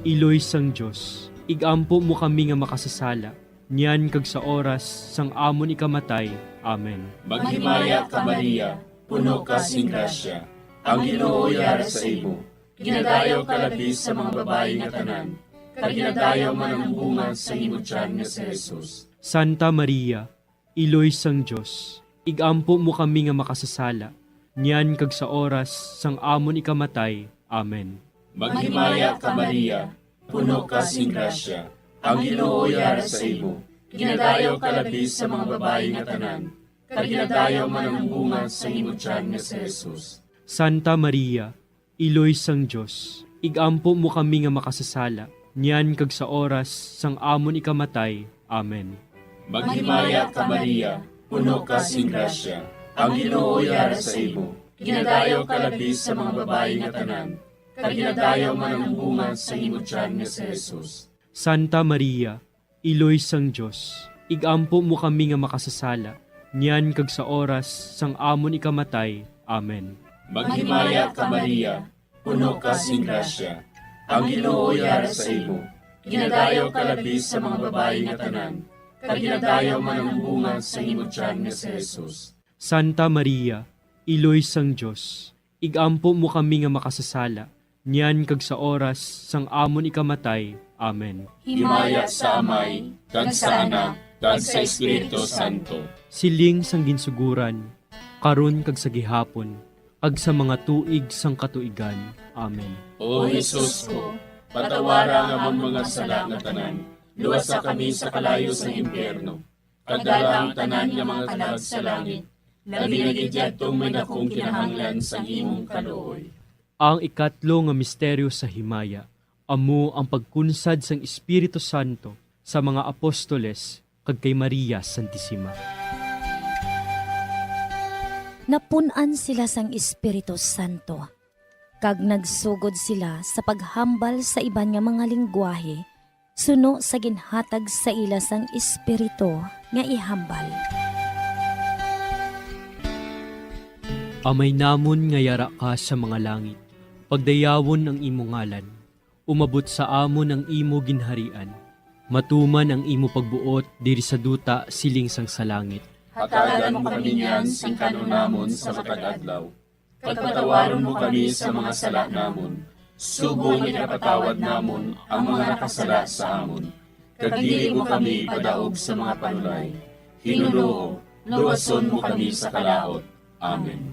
Iloy sang Dios, igampo mo kami nga makasasala, niyan kag sa oras sang amon ikamatay. Amen. Maghimaya ka, Maria, puno ka sing grasya, ang Ginoo yara sa imo. Ginadayaw ka labi sa mga babayi nga tanan, kag ginadayaw man ang bunga sa imo tiyan nga si Jesus. Santa Maria, Iloy sang Dios, igampo mo kami nga makasasala, niyan kag sa oras sang amon ikamatay. Amen. Maghimaya ka, Maria, puno ka sing grasya. Ang Ginoo yara sa imo. Ginadayaw ka labi sa mga babayi nga tanan, kag ginadayaw man ang bunga sang imo tiyan nga si Jesus. Santa Maria, Iloy sang Dios, ig-ampo mo kami nga makasasala, niyan kag sa oras sang amon ikamatay. Amen. Maghimaya ka, Maria, puno ka sing grasya. Ang Ginoo yara sa imo. Ginadayaw ka labi sa mga babayi nga tanan, kag ginadayaw man ang bunga sang imo tiyan nga si Jesus. Santa Maria, Iloy sang Dios, ig-ampo mo kami nga makasasala, niyan kag sa oras sang amon ikamatay. Amen. Maghimaya ka, Maria, puno ka sing grasya. Ang Ginoo yara sa imo. Ginadayaw ka labi sa mga babayi nga tanan, kag ginadayaw man ang bunga sang imo tiyan nga si Jesus. Santa Maria, Iloy sang Dios, ig-ampo mo kami nga makasasala, niyan kag sa oras sang amon ikamatay. Amen. Himaya sa Amay, kag sa Anak, kag sa Espiritu Santo. Siling sang ginsuguran, karon kag sa gihapon, kag sa mga tuig sang katuigan. Amen. O Jesus ko, patawara ang amon mga sala nga tanan, luwasa kami sa kalayo sang impyerno, kag dala ang tanan nga mga kalag sa langit, labi na gid yadtong may dakong kinahanglan sang imong kaluoy. Ang ikatlo nga misteryo sa himaya amo ang pagkunsad sang Espiritu Santo sa mga apostoles kag kay Maria Santisima. Napun-an sila sang Espiritu Santo, kag nagsugod sila sa paghambal sa iban nga mga linggwahe suno sa ginhatag sa ila sang Espiritu nga ihambal. Amay namon nga yara ka sa mga langit, pagdayawon ang imo ngalan. Umabot sa amon ang imo ginharian. Matuman ang imo pagbuot diri sa duta siling sang sa langit. Hatagan mo kami niyan sing kan-on namon sa matag adlaw. Kag patawaron mo kami sa mga sala namon, subong nga ginapatawad namon ang mga nakasala sa amon. Kag dili mo kami ipadaog sa mga panulay. Hinunoo, luwason mo kami sa kalaut. Amen.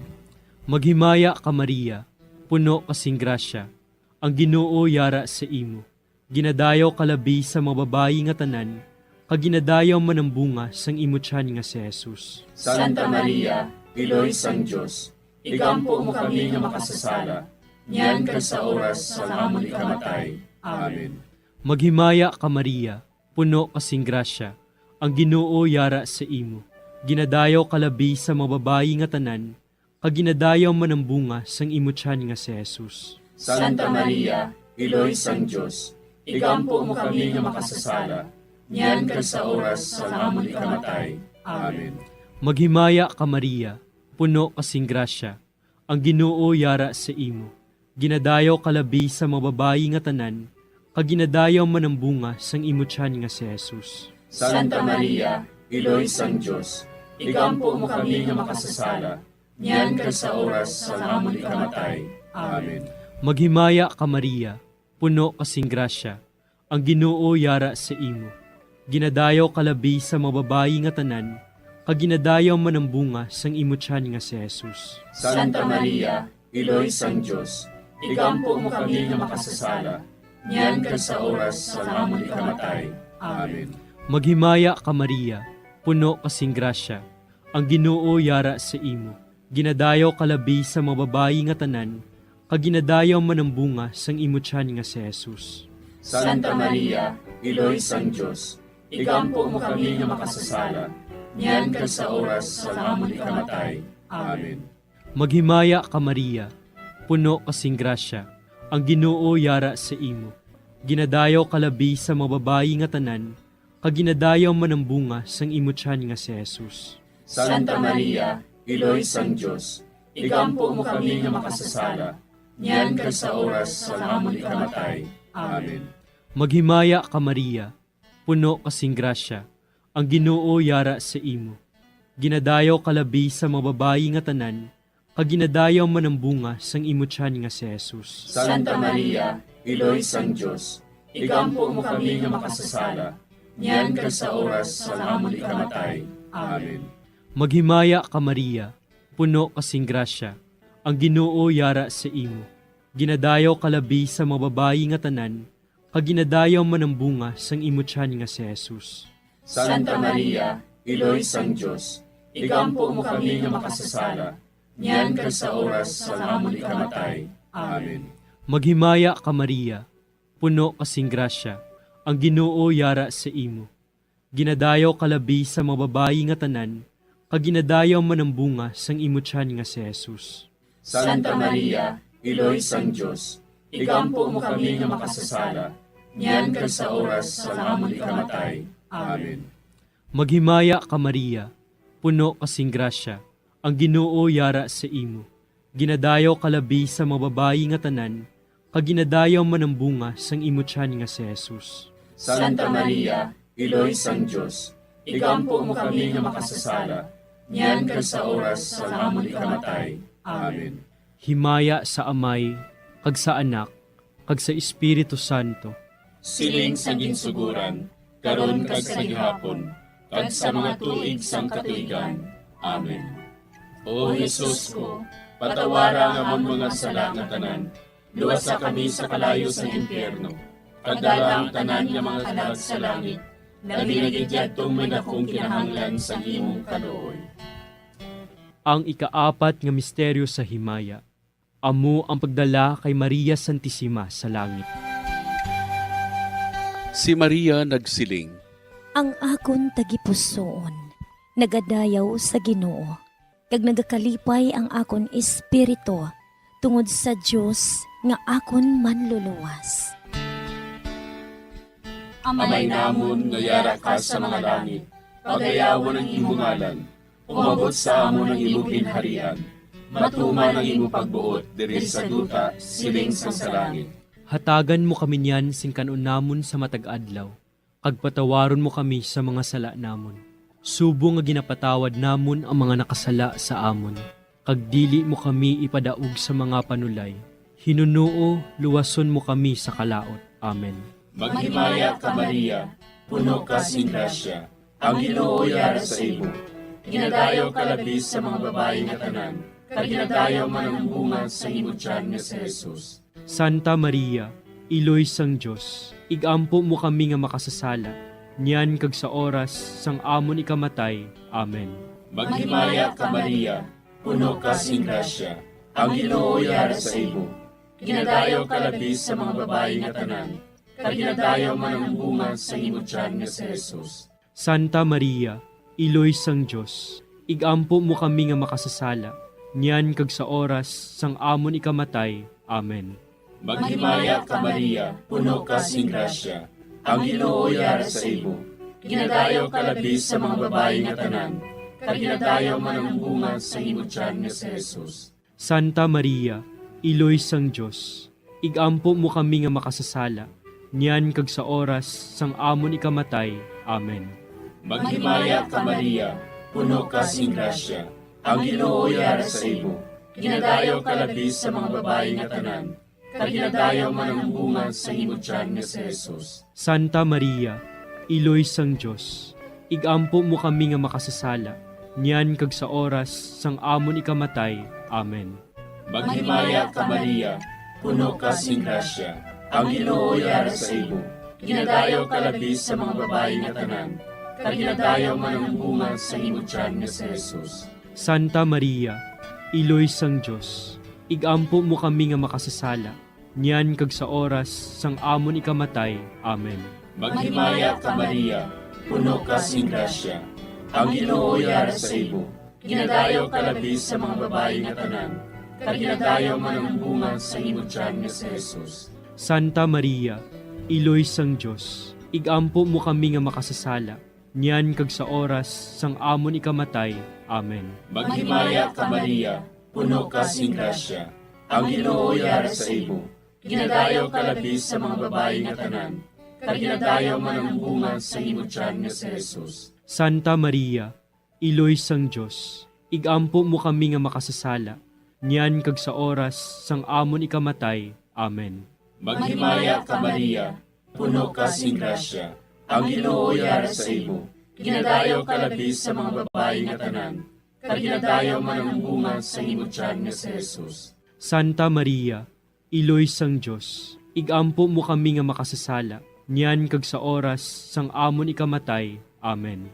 Maghimaya ka, Maria, puno ka sing grasya, ang Ginoo yara sa imo. Ginadayaw ka labi sa mga babayi nga tanan, kag ginadayaw man ang bunga sang imo tiyan nga si Jesus. Santa Maria, Iloy sang Dios, igampo mo kami nga makasasala, niyan kag sa oras sang amon ikamatay. Amen. Maghimaya ka, Maria, puno ka sing grasya, ang Ginoo yara sa imo. Ginadayaw ka labi sa mga babayi nga tanan, kag ginadayaw man ang bunga sang imo tiyan nga si Jesus. Santa Maria, Iloy sang Dios, igampo mo kami nga makasasala, niyan kag sa oras sang amon ikamatay. Amen. Maghimaya ka, Maria, puno ka sing grasya, ang Ginoo yara sa imo. Ginadayaw ka labi sa mga babayi nga tanan, kag ginadayaw man ang bunga sang imo tiyan nga si Jesus. Santa Maria, Iloy sang Dios, igampo mo kami nga makasasala, niyan kag sa oras sang amon ikamatay. Amen. Maghimaya ka, Maria, puno ka sing grasya, ang Ginoo yara sa imo. Ginadayaw ka labi sa mga babayi nga tanan, kag ginadayaw man ang bunga sang imo tiyan nga si Jesus. Santa Maria, Iloy sang Dios, igampo mo kami nga makasasala, niyan kag sa oras sang amon ikamatay. Amen. Maghimaya ka, Maria, puno ka sing grasya, ang Ginoo yara sa imo. Ginadayaw ka labi sa mga babayi nga tanan, kag ginadayaw man ang bunga sang imo tiyan nga si Jesus. Santa Maria, Iloy sang Dios, igampo mo kami nga makasasala, niyan kag sa oras sang amon ikamatay. Amen. Maghimaya ka, Maria, puno ka sing grasya, ang Ginoo yara sa imo. Ginadayaw ka labi sa mga babayi nga tanan, kag ginadayaw man ang bunga sang imo tiyan nga si Jesus. Santa Maria, Iloy sang Dios, igampo mo kami nga makasasala, niyan kag sa oras sang amon ikamatay. Amen. Maghimaya ka, Maria, puno ka sing grasya, ang Ginoo yara sa imo. Ginadayaw ka labi sa mga babayi nga tanan, kag ginadayaw man ang bunga sang imo tiyan nga si Jesus. Santa Maria, Iloy sang Dios, igampo mo kami nga makasasala, niyan kag sa oras sang amon ikamatay. Amen. Maghimaya ka, Maria, puno ka sing grasya, ang Ginoo yara sa imo. Ginadayaw ka labi sa mga babayi nga tanan, kag ginadayaw man ang bunga sang imo tiyan nga si Jesus. Santa Maria, Iloy sang Dios, igampo mo kami nga makasasala, niyan kag sa oras sang amon ikamatay. Amen. Maghimaya ka, Maria, puno ka sing grasya, ang Ginoo yara sa imo. Ginadayaw ka labi sa mga babayi nga tanan, kag ginadayaw man ang bunga sang imo tiyan nga si Jesus. Santa Maria, Iloy sang Dios, igampo mo kami nga makasasala, niyan kag sa oras sang amon ikamatay. Amen. Maghimaya ka, Maria, puno ka sing grasya, ang Ginoo yara sa imo. Ginadayaw ka labi sa mga babayi nga tanan, kag ginadayaw man ang bunga sang imo tiyan nga si Jesus. Santa Maria, Iloy sang Dios, igampo mo kami nga makasasala, niyan kag sa oras sang amon ikamatay. Amen. Himaya sa Amay, kag sa Anak, kag sa Espiritu Santo. Siling sa ginsuguran, karon kag sa gihapon, kag sa mga tuig sang katuigan. Amen. O Jesus ko, patawara ang amon mga sala nga tanan, luwasa kami sa kalayo sa impyerno, kag dala ang tanan nga mga kalag sa langit, labi na gid yadtong may dakong kinahanglan sang imong kaluoy. Ang ikaapat nga misteryo sa himaya, amo ang pagdala kay Maria Santisima sa langit. Si Maria nagsiling, "Ang akon tagipusoon nagadayaw sa Ginoo, kag nagakalipay ang akon espiritu tungod sa Dios nga akon Manluluwas." Amay namon nga yara ka sa mga langit, pagayawon ang imo ngalan. Umabot sa amon ang imo ginharian. Matuman ang imo pagbuot diri sa duta, siling sang sa langit. Hatagan mo kami niyan sing kan-on namon sa matag adlaw, kag patawaron mo kami sa mga sala namon, subong nga ginapatawad namon ang mga nakasala sa amon, kag dili mo kami ipadaog sa mga panulay. Hinunoo, luwason mo kami sa kalaut. Amen. Maghimaya ka, Maria, puno ka sing grasya, ang Ginoo yara sa imo. Ginadayaw ka labi sa mga babayi nga tanan, kag ginadayaw man ang bunga sa imo tiyan nga si Jesus. Santa Maria, Iloy sang Dios, igampo mo kami nga makasasala, niyan kag sa oras sang amon ikamatay. Amen. Maghimaya ka, Maria, puno ka sing grasya, ang Ginoo yara sa imo. Ginadayaw ka labi sa mga babayi nga tanan, kag ginadayaw man ang bunga sa imo tiyan nga si Jesus. Santa Maria, Iloy sang Dios, igampo mo kami nga makasasala, niyan kag sa oras sang amon ikamatay. Amen. Maghimaya ka, Maria, puno ka sing grasya, ang Ginoo yara sa imo. Ginadayaw ka labi sa mga babayi nga tanan, kag ginadayaw man ang bunga sa imo tiyan nga si Jesus. Santa Maria, Iloy sang Dios, igampo mo kami nga makasasala, niyan kag sa oras sang amon ikamatay. Amen. Maghimaya ka, Maria, puno ka sing grasya, ang Ginoo yara sa imo. Ginadayaw ka labi sa mga babayi nga tanan, kag ginadayaw man ang bunga sa imo tiyan nga si Jesus. Santa Maria, Iloy sang Dios, igampo mo kami nga makasasala, niyan kag sa oras sang amon ikamatay. Amen. Maghimaya ka, Maria, puno ka sing grasya, ang Ginoo yara sa imo. Ginadayaw ka labi sa mga babayi nga tanan, kag ginadayaw man ang bunga sa imo tiyan nga si Jesus. Santa Maria, Iloy sang Dios, igampo mo kami nga makasasala, niyan kag sa oras sang amon ikamatay. Amen. Maghimaya ka, Maria, puno ka sing grasya, ang Ginoo yara sa imo. Ginadayaw ka labi sa mga babayi nga tanan, kag ginadayaw man ang bunga sa imo tiyan nga si Jesus. Santa Maria, Iloy sang Dios, igampo mo kami nga makasasala, niyan kag sa oras sang amon ikamatay. Amen. Maghimaya ka, Maria, puno ka sing grasya, ang Ginoo yara sa imo. Ginadayaw ka labi sa mga babayi nga tanan, kag ginadayaw man ang bunga sa imo tiyan nga si Jesus. Santa Maria, Iloy sang Dios, igampo mo kami nga makasasala, niyan kag sa oras sang amon ikamatay. Amen. Maghimaya ka, Maria, puno ka sing grasya, ang Ginoo yara sa imo. Ginadayaw ka labi sa mga babayi nga tanan, kag ginadayaw man ang bunga sa imo tiyan nga si Jesus. Santa Maria, Iloy sang Dios, igampo mo kami nga makasasala, niyan kag sa oras sang amon ikamatay. Amen.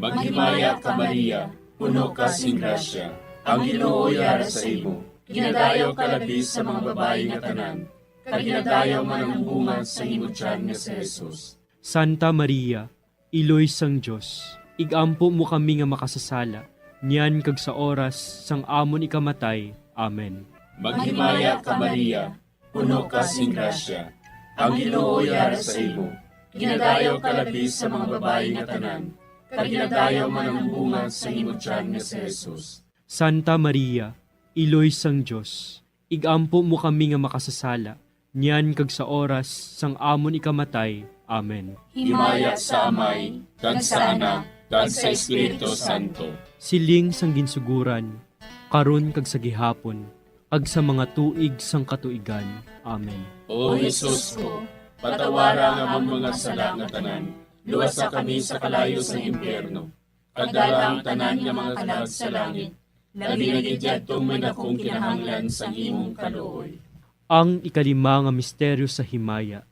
Maghimaya ka, Maria, puno ka sing grasya, ang Ginoo yara sa imo. Ginadayaw ka labi sa mga babayi nga tanan, kag ginadayaw man ang bunga sang imo tiyan nga si Jesus. Santa Maria, Iloy sang Dios, igampo mo kami nga makasasala, niyan kag sa oras sang amon ikamatay. Amen. Maghimaya ka, Maria, puno ka sing grasya, ang Ginoo yara sa imo. Ginadayaw ka labi sa mga babayi nga tanan, kag ginadayaw man ang bunga sang imo tiyan nga si Jesus. Santa Maria, Iloy sang Dios, igampo mo kami nga makasasala, niyan kag sa oras sang amon ikamatay. Amen. Himaya sa Amay, kag sa Anak, kag sa Espiritu Santo. Siling sang ginsuguran, karon kag sa gihapon, kag sa mga tuig sang katuigan. Amen. O Jesus ko, patawara ang amon mga sala nga tanan, luwasa kami sa kalayo sang impyerno, kag dala ang tanan nga mga kalag sa langit, labi na gid yadtong may dakong kinahanglan sang imong kaluoy. Ang ikalima nga misteryo sa himaya,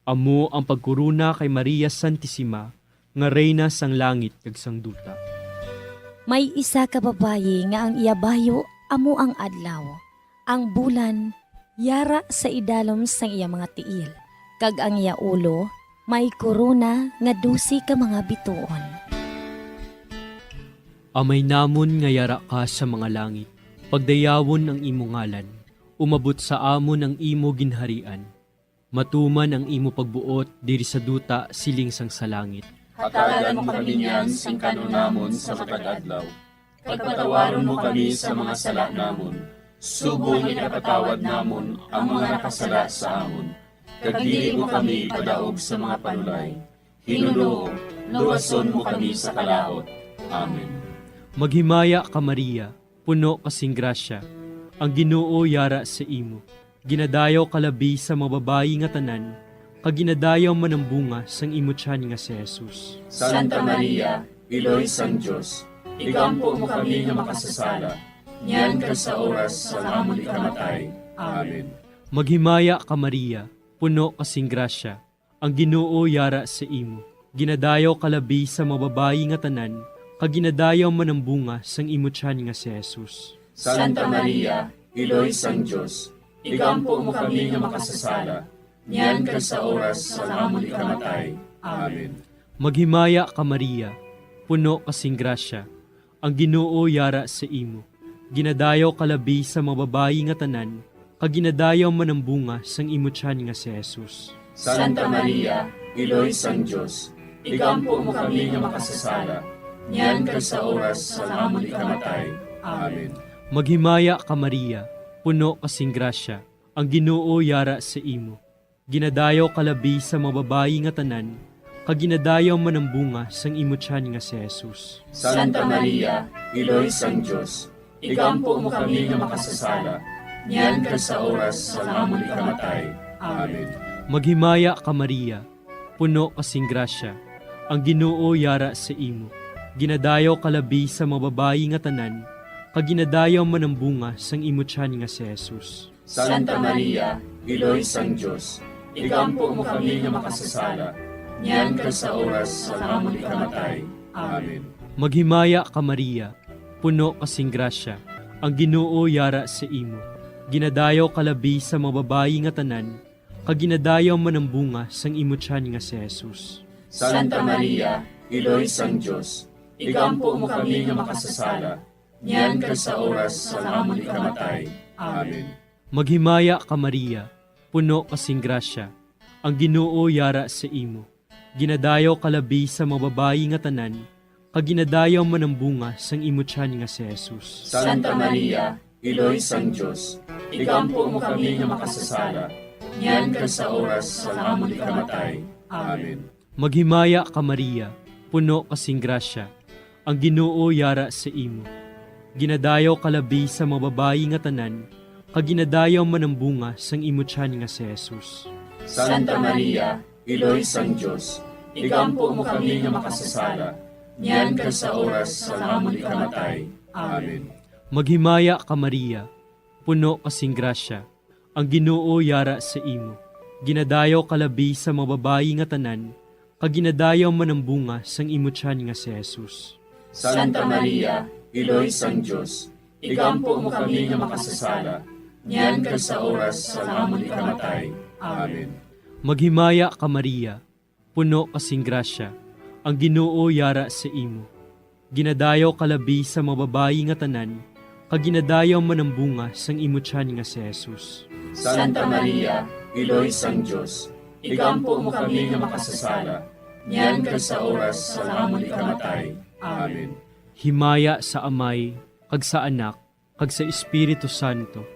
amo ang pagkorona kay Maria Santisima nga Reyna sang langit kag sang duta. May isa ka babayi nga ang iya bayo amo ang adlaw, ang bulan yara sa idalom sang iya mga tiil, kag ang iya ulo may korona nga dose ka mga bituon. Amay namon nga yara ka sa mga langit, pagdayawon ang imo ngalan, umabot sa amon ang imo ginharian, matuman ang imo pagbuot diri sa duta siling sang sa langit. Hatagan mo kami niyan sing kan-on namon sa matag adlaw, kag patawaron mo kami sa mga sala namon, subong nga ginapatawad namon ang mga nakasala sa amon, kag dili mo kami ipadaog sa mga panulay. Ginoo, luwason mo kami sa kalaut. Amen. Maghimaya ka, Maria, puno ka sing grasya, ang Ginoo yara sa imo. Ginadayaw ka labi sa mga babayi nga tanan, kag ginadayaw man ang bunga sang imo tiyan nga si Jesus. Santa Maria, Iloy sang Dios, igampo mo kami nga makasasala, niyan kag sa oras sang amon ikamatay. Amen. Maghimaya ka, Maria, puno ka sing grasya, ang Ginoo yara sa imo. Ginadayaw ka labi sa mga babayi nga tanan, kag ginadayaw man ang bunga sang imo tiyan nga si Jesus. Santa Maria, Iloy sang Dios, igampo mo kami nga makasasala, niyan kag sa oras sang amon ikamatay. Amen. Maghimaya ka, Maria, puno ka sing grasya, ang Ginoo yara sa imo. Ginadayaw ka labi sa mga babayi nga tanan, kag ginadayaw man ang bunga sang imo tiyan nga si Jesus. Santa Maria, Iloy sang Dios, igampo mo kami nga makasasala, niyan kag sa oras sang amon ikamatay. Amen. Maghimaya ka, Maria, puno ka sing grasya, ang Ginoo yara sa imo. Ginadayaw ka labi sa mga babayi nga tanan, kag ginadayaw man ang bunga sang imo tiyan nga si Jesus. Santa Maria, Iloy sang Dios, igampo mo kami nga makasasala, niyan kag sa oras sang amon ikamatay. Amen. Maghimaya ka, Maria, puno ka sing grasya, ang Ginoo yara sa imo. Ginadayaw ka labi sa mga babayi nga tanan, kag ginadayaw man ang bunga sang imo tiyan nga si Jesus. Santa Maria, Iloy sang Dios, igampo mo kami nga makasasala, niyan kag sa oras sang amon ikamatay. Amen. Maghimaya ka, Maria, puno ka sing grasya, ang Ginoo yara sa imo. Ginadayaw ka labi sa mga babayi nga tanan, kag ginadayaw man ang bunga sang imo tiyan nga si Jesus. Santa Maria, Iloy sang Dios, igampo mo kami nga makasasala, niyan kag sa oras sang amon ikamatay. Amen. Maghimaya ka, Maria, puno ka sing grasya, ang Ginoo yara sa imo. Ginadayaw ka labi sa mga babayi nga tanan, kag ginadayaw man ang bunga sang imo tiyan nga si Jesus. Santa Maria, Iloy sang Dios, igampo mo kami nga makasasala, niyan kag sa oras sang amon ikamatay. Amen. Maghimaya ka, Maria, puno ka sing grasya, ang Ginoo yara sa imo. Ginadayaw ka labi sa mga babayi nga tanan, kag ginadayaw man ang bunga sang imo tiyan nga si Jesus. Santa Maria, Iloy sang Dios, igampo mo kami nga makasasala, niyan kag sa oras sang amon ikamatay. Amen. Maghimaya ka, Maria, puno ka sing grasya, ang Ginoo yara sa imo. Ginadayaw ka labi sa mga babayi nga tanan, kag ginadayaw man ang bunga sang imo tiyan nga si Jesus. Santa Maria, Iloy sang Dios, igampo mo kami nga makasasala, niyan kag sa oras sang amon ikamatay. Amen. Maghimaya ka, Maria, puno ka sing grasya, ang Ginoo yara sa imo. Ginadayaw ka labi sa mga babayi nga tanan, kag ginadayaw man ang bunga sang imo tiyan nga si Jesus. Santa Maria, Iloy sang Dios, igampo mo kami nga makasasala, niyan kag sa oras sang amon ikamatay. Amen. Himaya sa Amay, kag sa Anak, kag sa Espiritu Santo.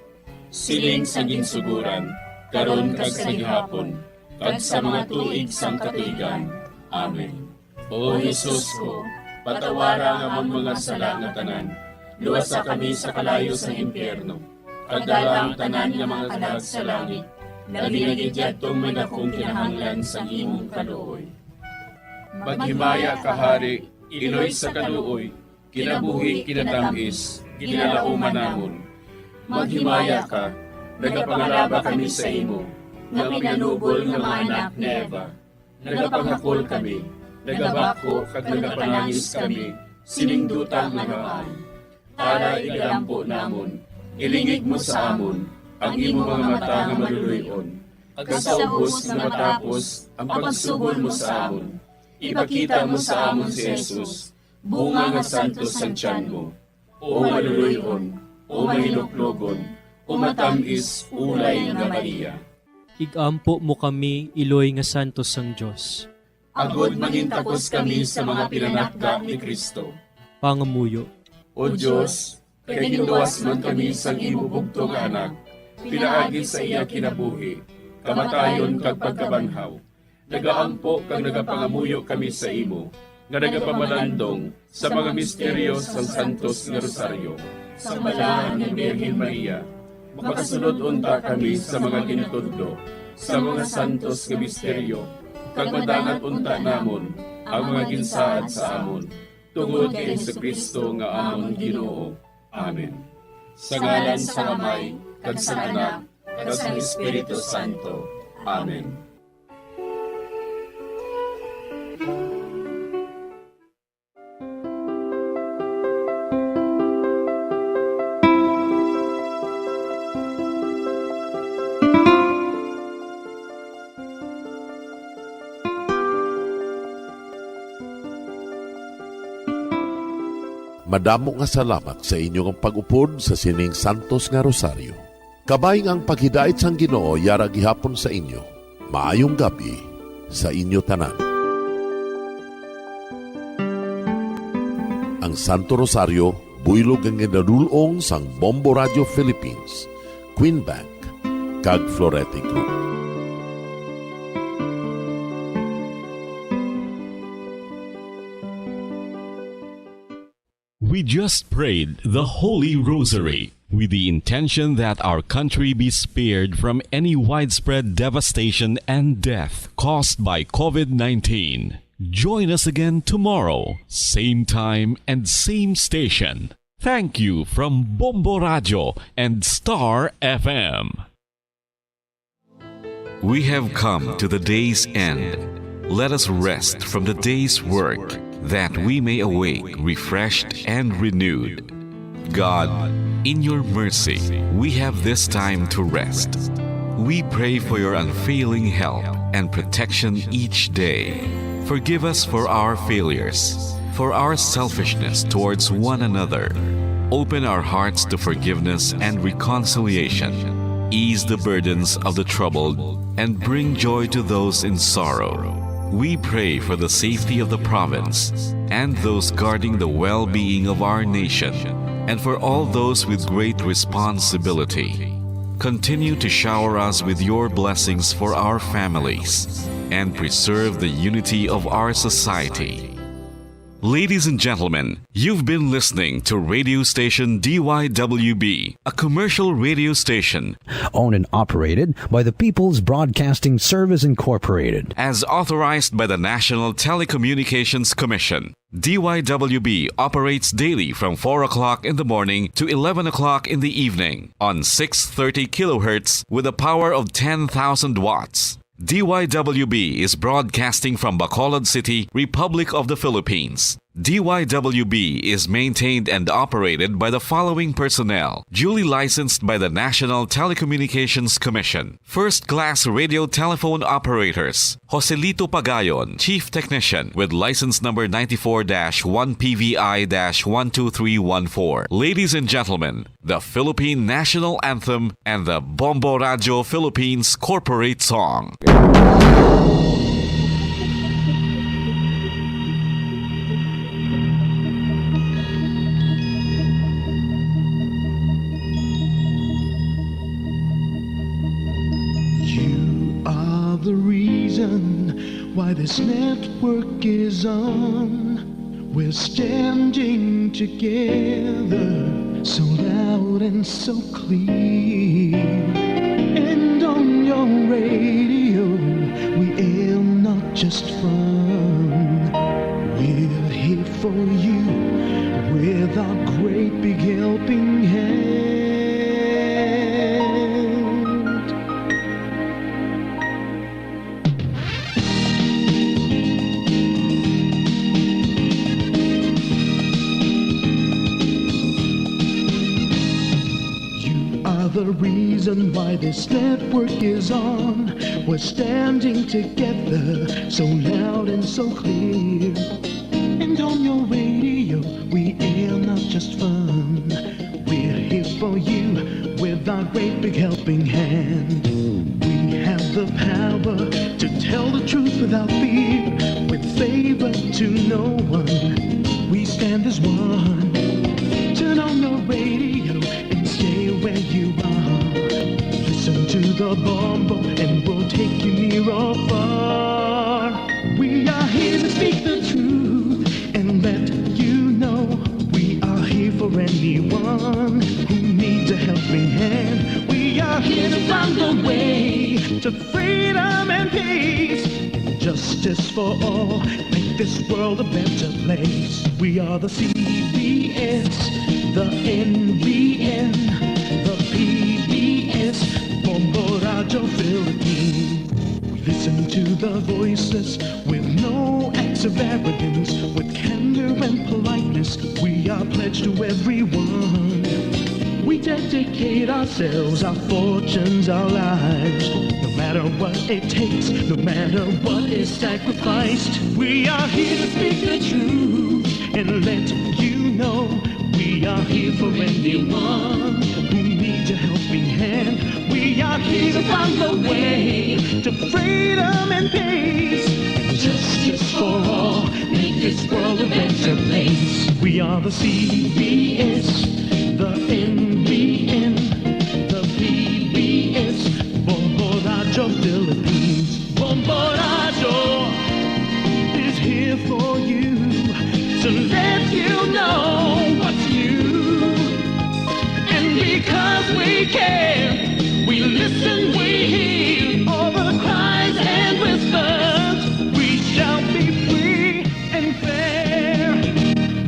Siling sa ginsuguran, karon kag sa gihapon, kag sa mga tuig sang katuigan. Amen. O Jesus ko, patawara ang amon mga sala nga tanan, luwasa kami sa kalayo sang impyerno, kag dala ang tanan nga mga kalag sa langit, labi na gid yadtong may dakong kinahanglan sang imong kaluoy. Maghimaya ka, Hari, Iloy sa kaluoy, kinabuhi, kinatamis, ginalauman namon. Maghimaya ka, nagapangalaba kami sa imo, nga pinanubol nga mga anak ni Eva. Nagapanghakol kami, nagabako, kag nagapanangis kami, sining duta nga haan. Tara, igalampo namon, ilingig mo sa amon ang imo mga mata nga maluloy-on, kag sa ubos nga matapos ang pagsubol mo sa amon, ipakita mo sa amon si Jesus, bunga nga santos sang tiyan mo. O maluloy-on, o mahiluklogon, o matamis ulay nga Maria. Igampo mo kami, Iloy nga santos sang Dios. Agod mangintakos kami sa mga pinanakda ni Cristo. Pangamuyo. O Dios, kay ginluwas man kami sang imo bugtong nga Anak, pinaagi sa iya kinabuhi, kamatayon, kag pagkabanhaw, nagaampo kag nagapangamuyo kami sa imo, nga nagapamalandong sa mga misteryo sang Santos nga Rosaryo. Sang Balahan nga Birhen Maria, makasulod unta kami sa mga ginatudlo sa mga santos nga misteryo, kag madangat unta namon ang mga ginsaad sa amon, tungod kay Jesu-Cristo nga amon Ginoo. Amen. Sa ngalan sang Amay, kag sang Anak, kag sang Espiritu Santo. Amen. Madamo nga salamat sa inyo nga pag-upod sa sining santos nga rosaryo. Kabay nga ang paghidait sang Ginoo yara gihapon sa inyo. Maayong gab-i sa inyo tanan. Ang Santo Rosario, buylog nga ginadul-ong sang Bombo Radio Philippines, Queen Bank, kag Florete Group. We just prayed the Holy Rosary with the intention that our country be spared from any widespread devastation and death caused by COVID nineteen. Join us again tomorrow, same time and same station. Thank you from Bombo Radio and Star F M. We have come to the day's end. Let us rest from the day's work, that we may awake refreshed and renewed. God, in your mercy, we have this time to rest. We pray for your unfailing help and protection each day. Forgive us for our failures, for our selfishness towards one another. Open our hearts to forgiveness and reconciliation. Ease the burdens of the troubled and bring joy to those in sorrow. We pray for the safety of the province and those guarding the well-being of our nation, and for all those with great responsibility. Continue to shower us with your blessings for our families and preserve the unity of our society. Ladies and gentlemen, you've been listening to radio station D Y W B, a commercial radio station owned and operated by the People's Broadcasting Service Incorporated, as authorized by the National Telecommunications Commission. D Y W B operates daily from four o'clock in the morning to eleven o'clock in the evening on six thirty kilohertz with a power of ten thousand watts. D Y W B is broadcasting from Bacolod City, Republic of the Philippines. D Y W B is maintained and operated by the following personnel, duly licensed by the National Telecommunications Commission. First class radio telephone operators, Joselito Pagayon, Chief Technician, with license number ninety-four dash one P V I dash one two three one four. Ladies and gentlemen, the Philippine National Anthem and the Bombo Radio Philippines Corporate Song. You are the reason why this network is on. We're standing together, so loud and so clear. And on your radio, we air not just fun. We're here for you with our great big helping hand. You are the reason why this network is on. We're standing together, so loud and so clear. And on your radio, we air not just fun. We're here for you with our great big helping hand. We have the power to tell the truth without fear, with favor to no one. We stand as one. Turn on your radio and stay where you are. Listen to the Bombo and we'll take you near or far. We are here to speak the truth and let you know we are here for anyone who needs a helping hand. We are here to find the way to freedom and peace, justice for all, make this world a better place. We are the C B S, the N B N, the P B S, Bombo Radio Philippines. We listen to the voiceless with no acts of arrogance, with candor and politeness. We are pledged to everyone. We dedicate ourselves, our fortunes, our lives. No matter what it takes, no matter what is sacrificed, we are here to speak the truth and let you know we are here for anyone who needs a helping hand. We are here to find the way to freedom and peace and justice for all. Make this world a better place. We are the C B S, the N B N, the P B S, Bombo Radio Philippines. Bombo Radio is here for you to let you know what's new. And because we care, we listen, we hear all the cries and whispers. We shall be free and fair.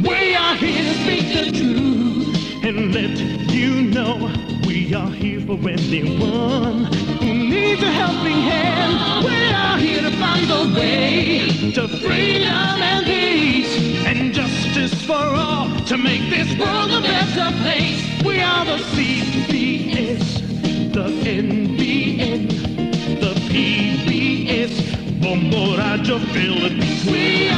We are here to speak the truth and let you know we are here for anyone who needs a helping hand. We are here to find the way to freedom and peace and justice for all to make this world a better place. We are the C B S, the N B N, the P B S, Bombo Radio Philippines. We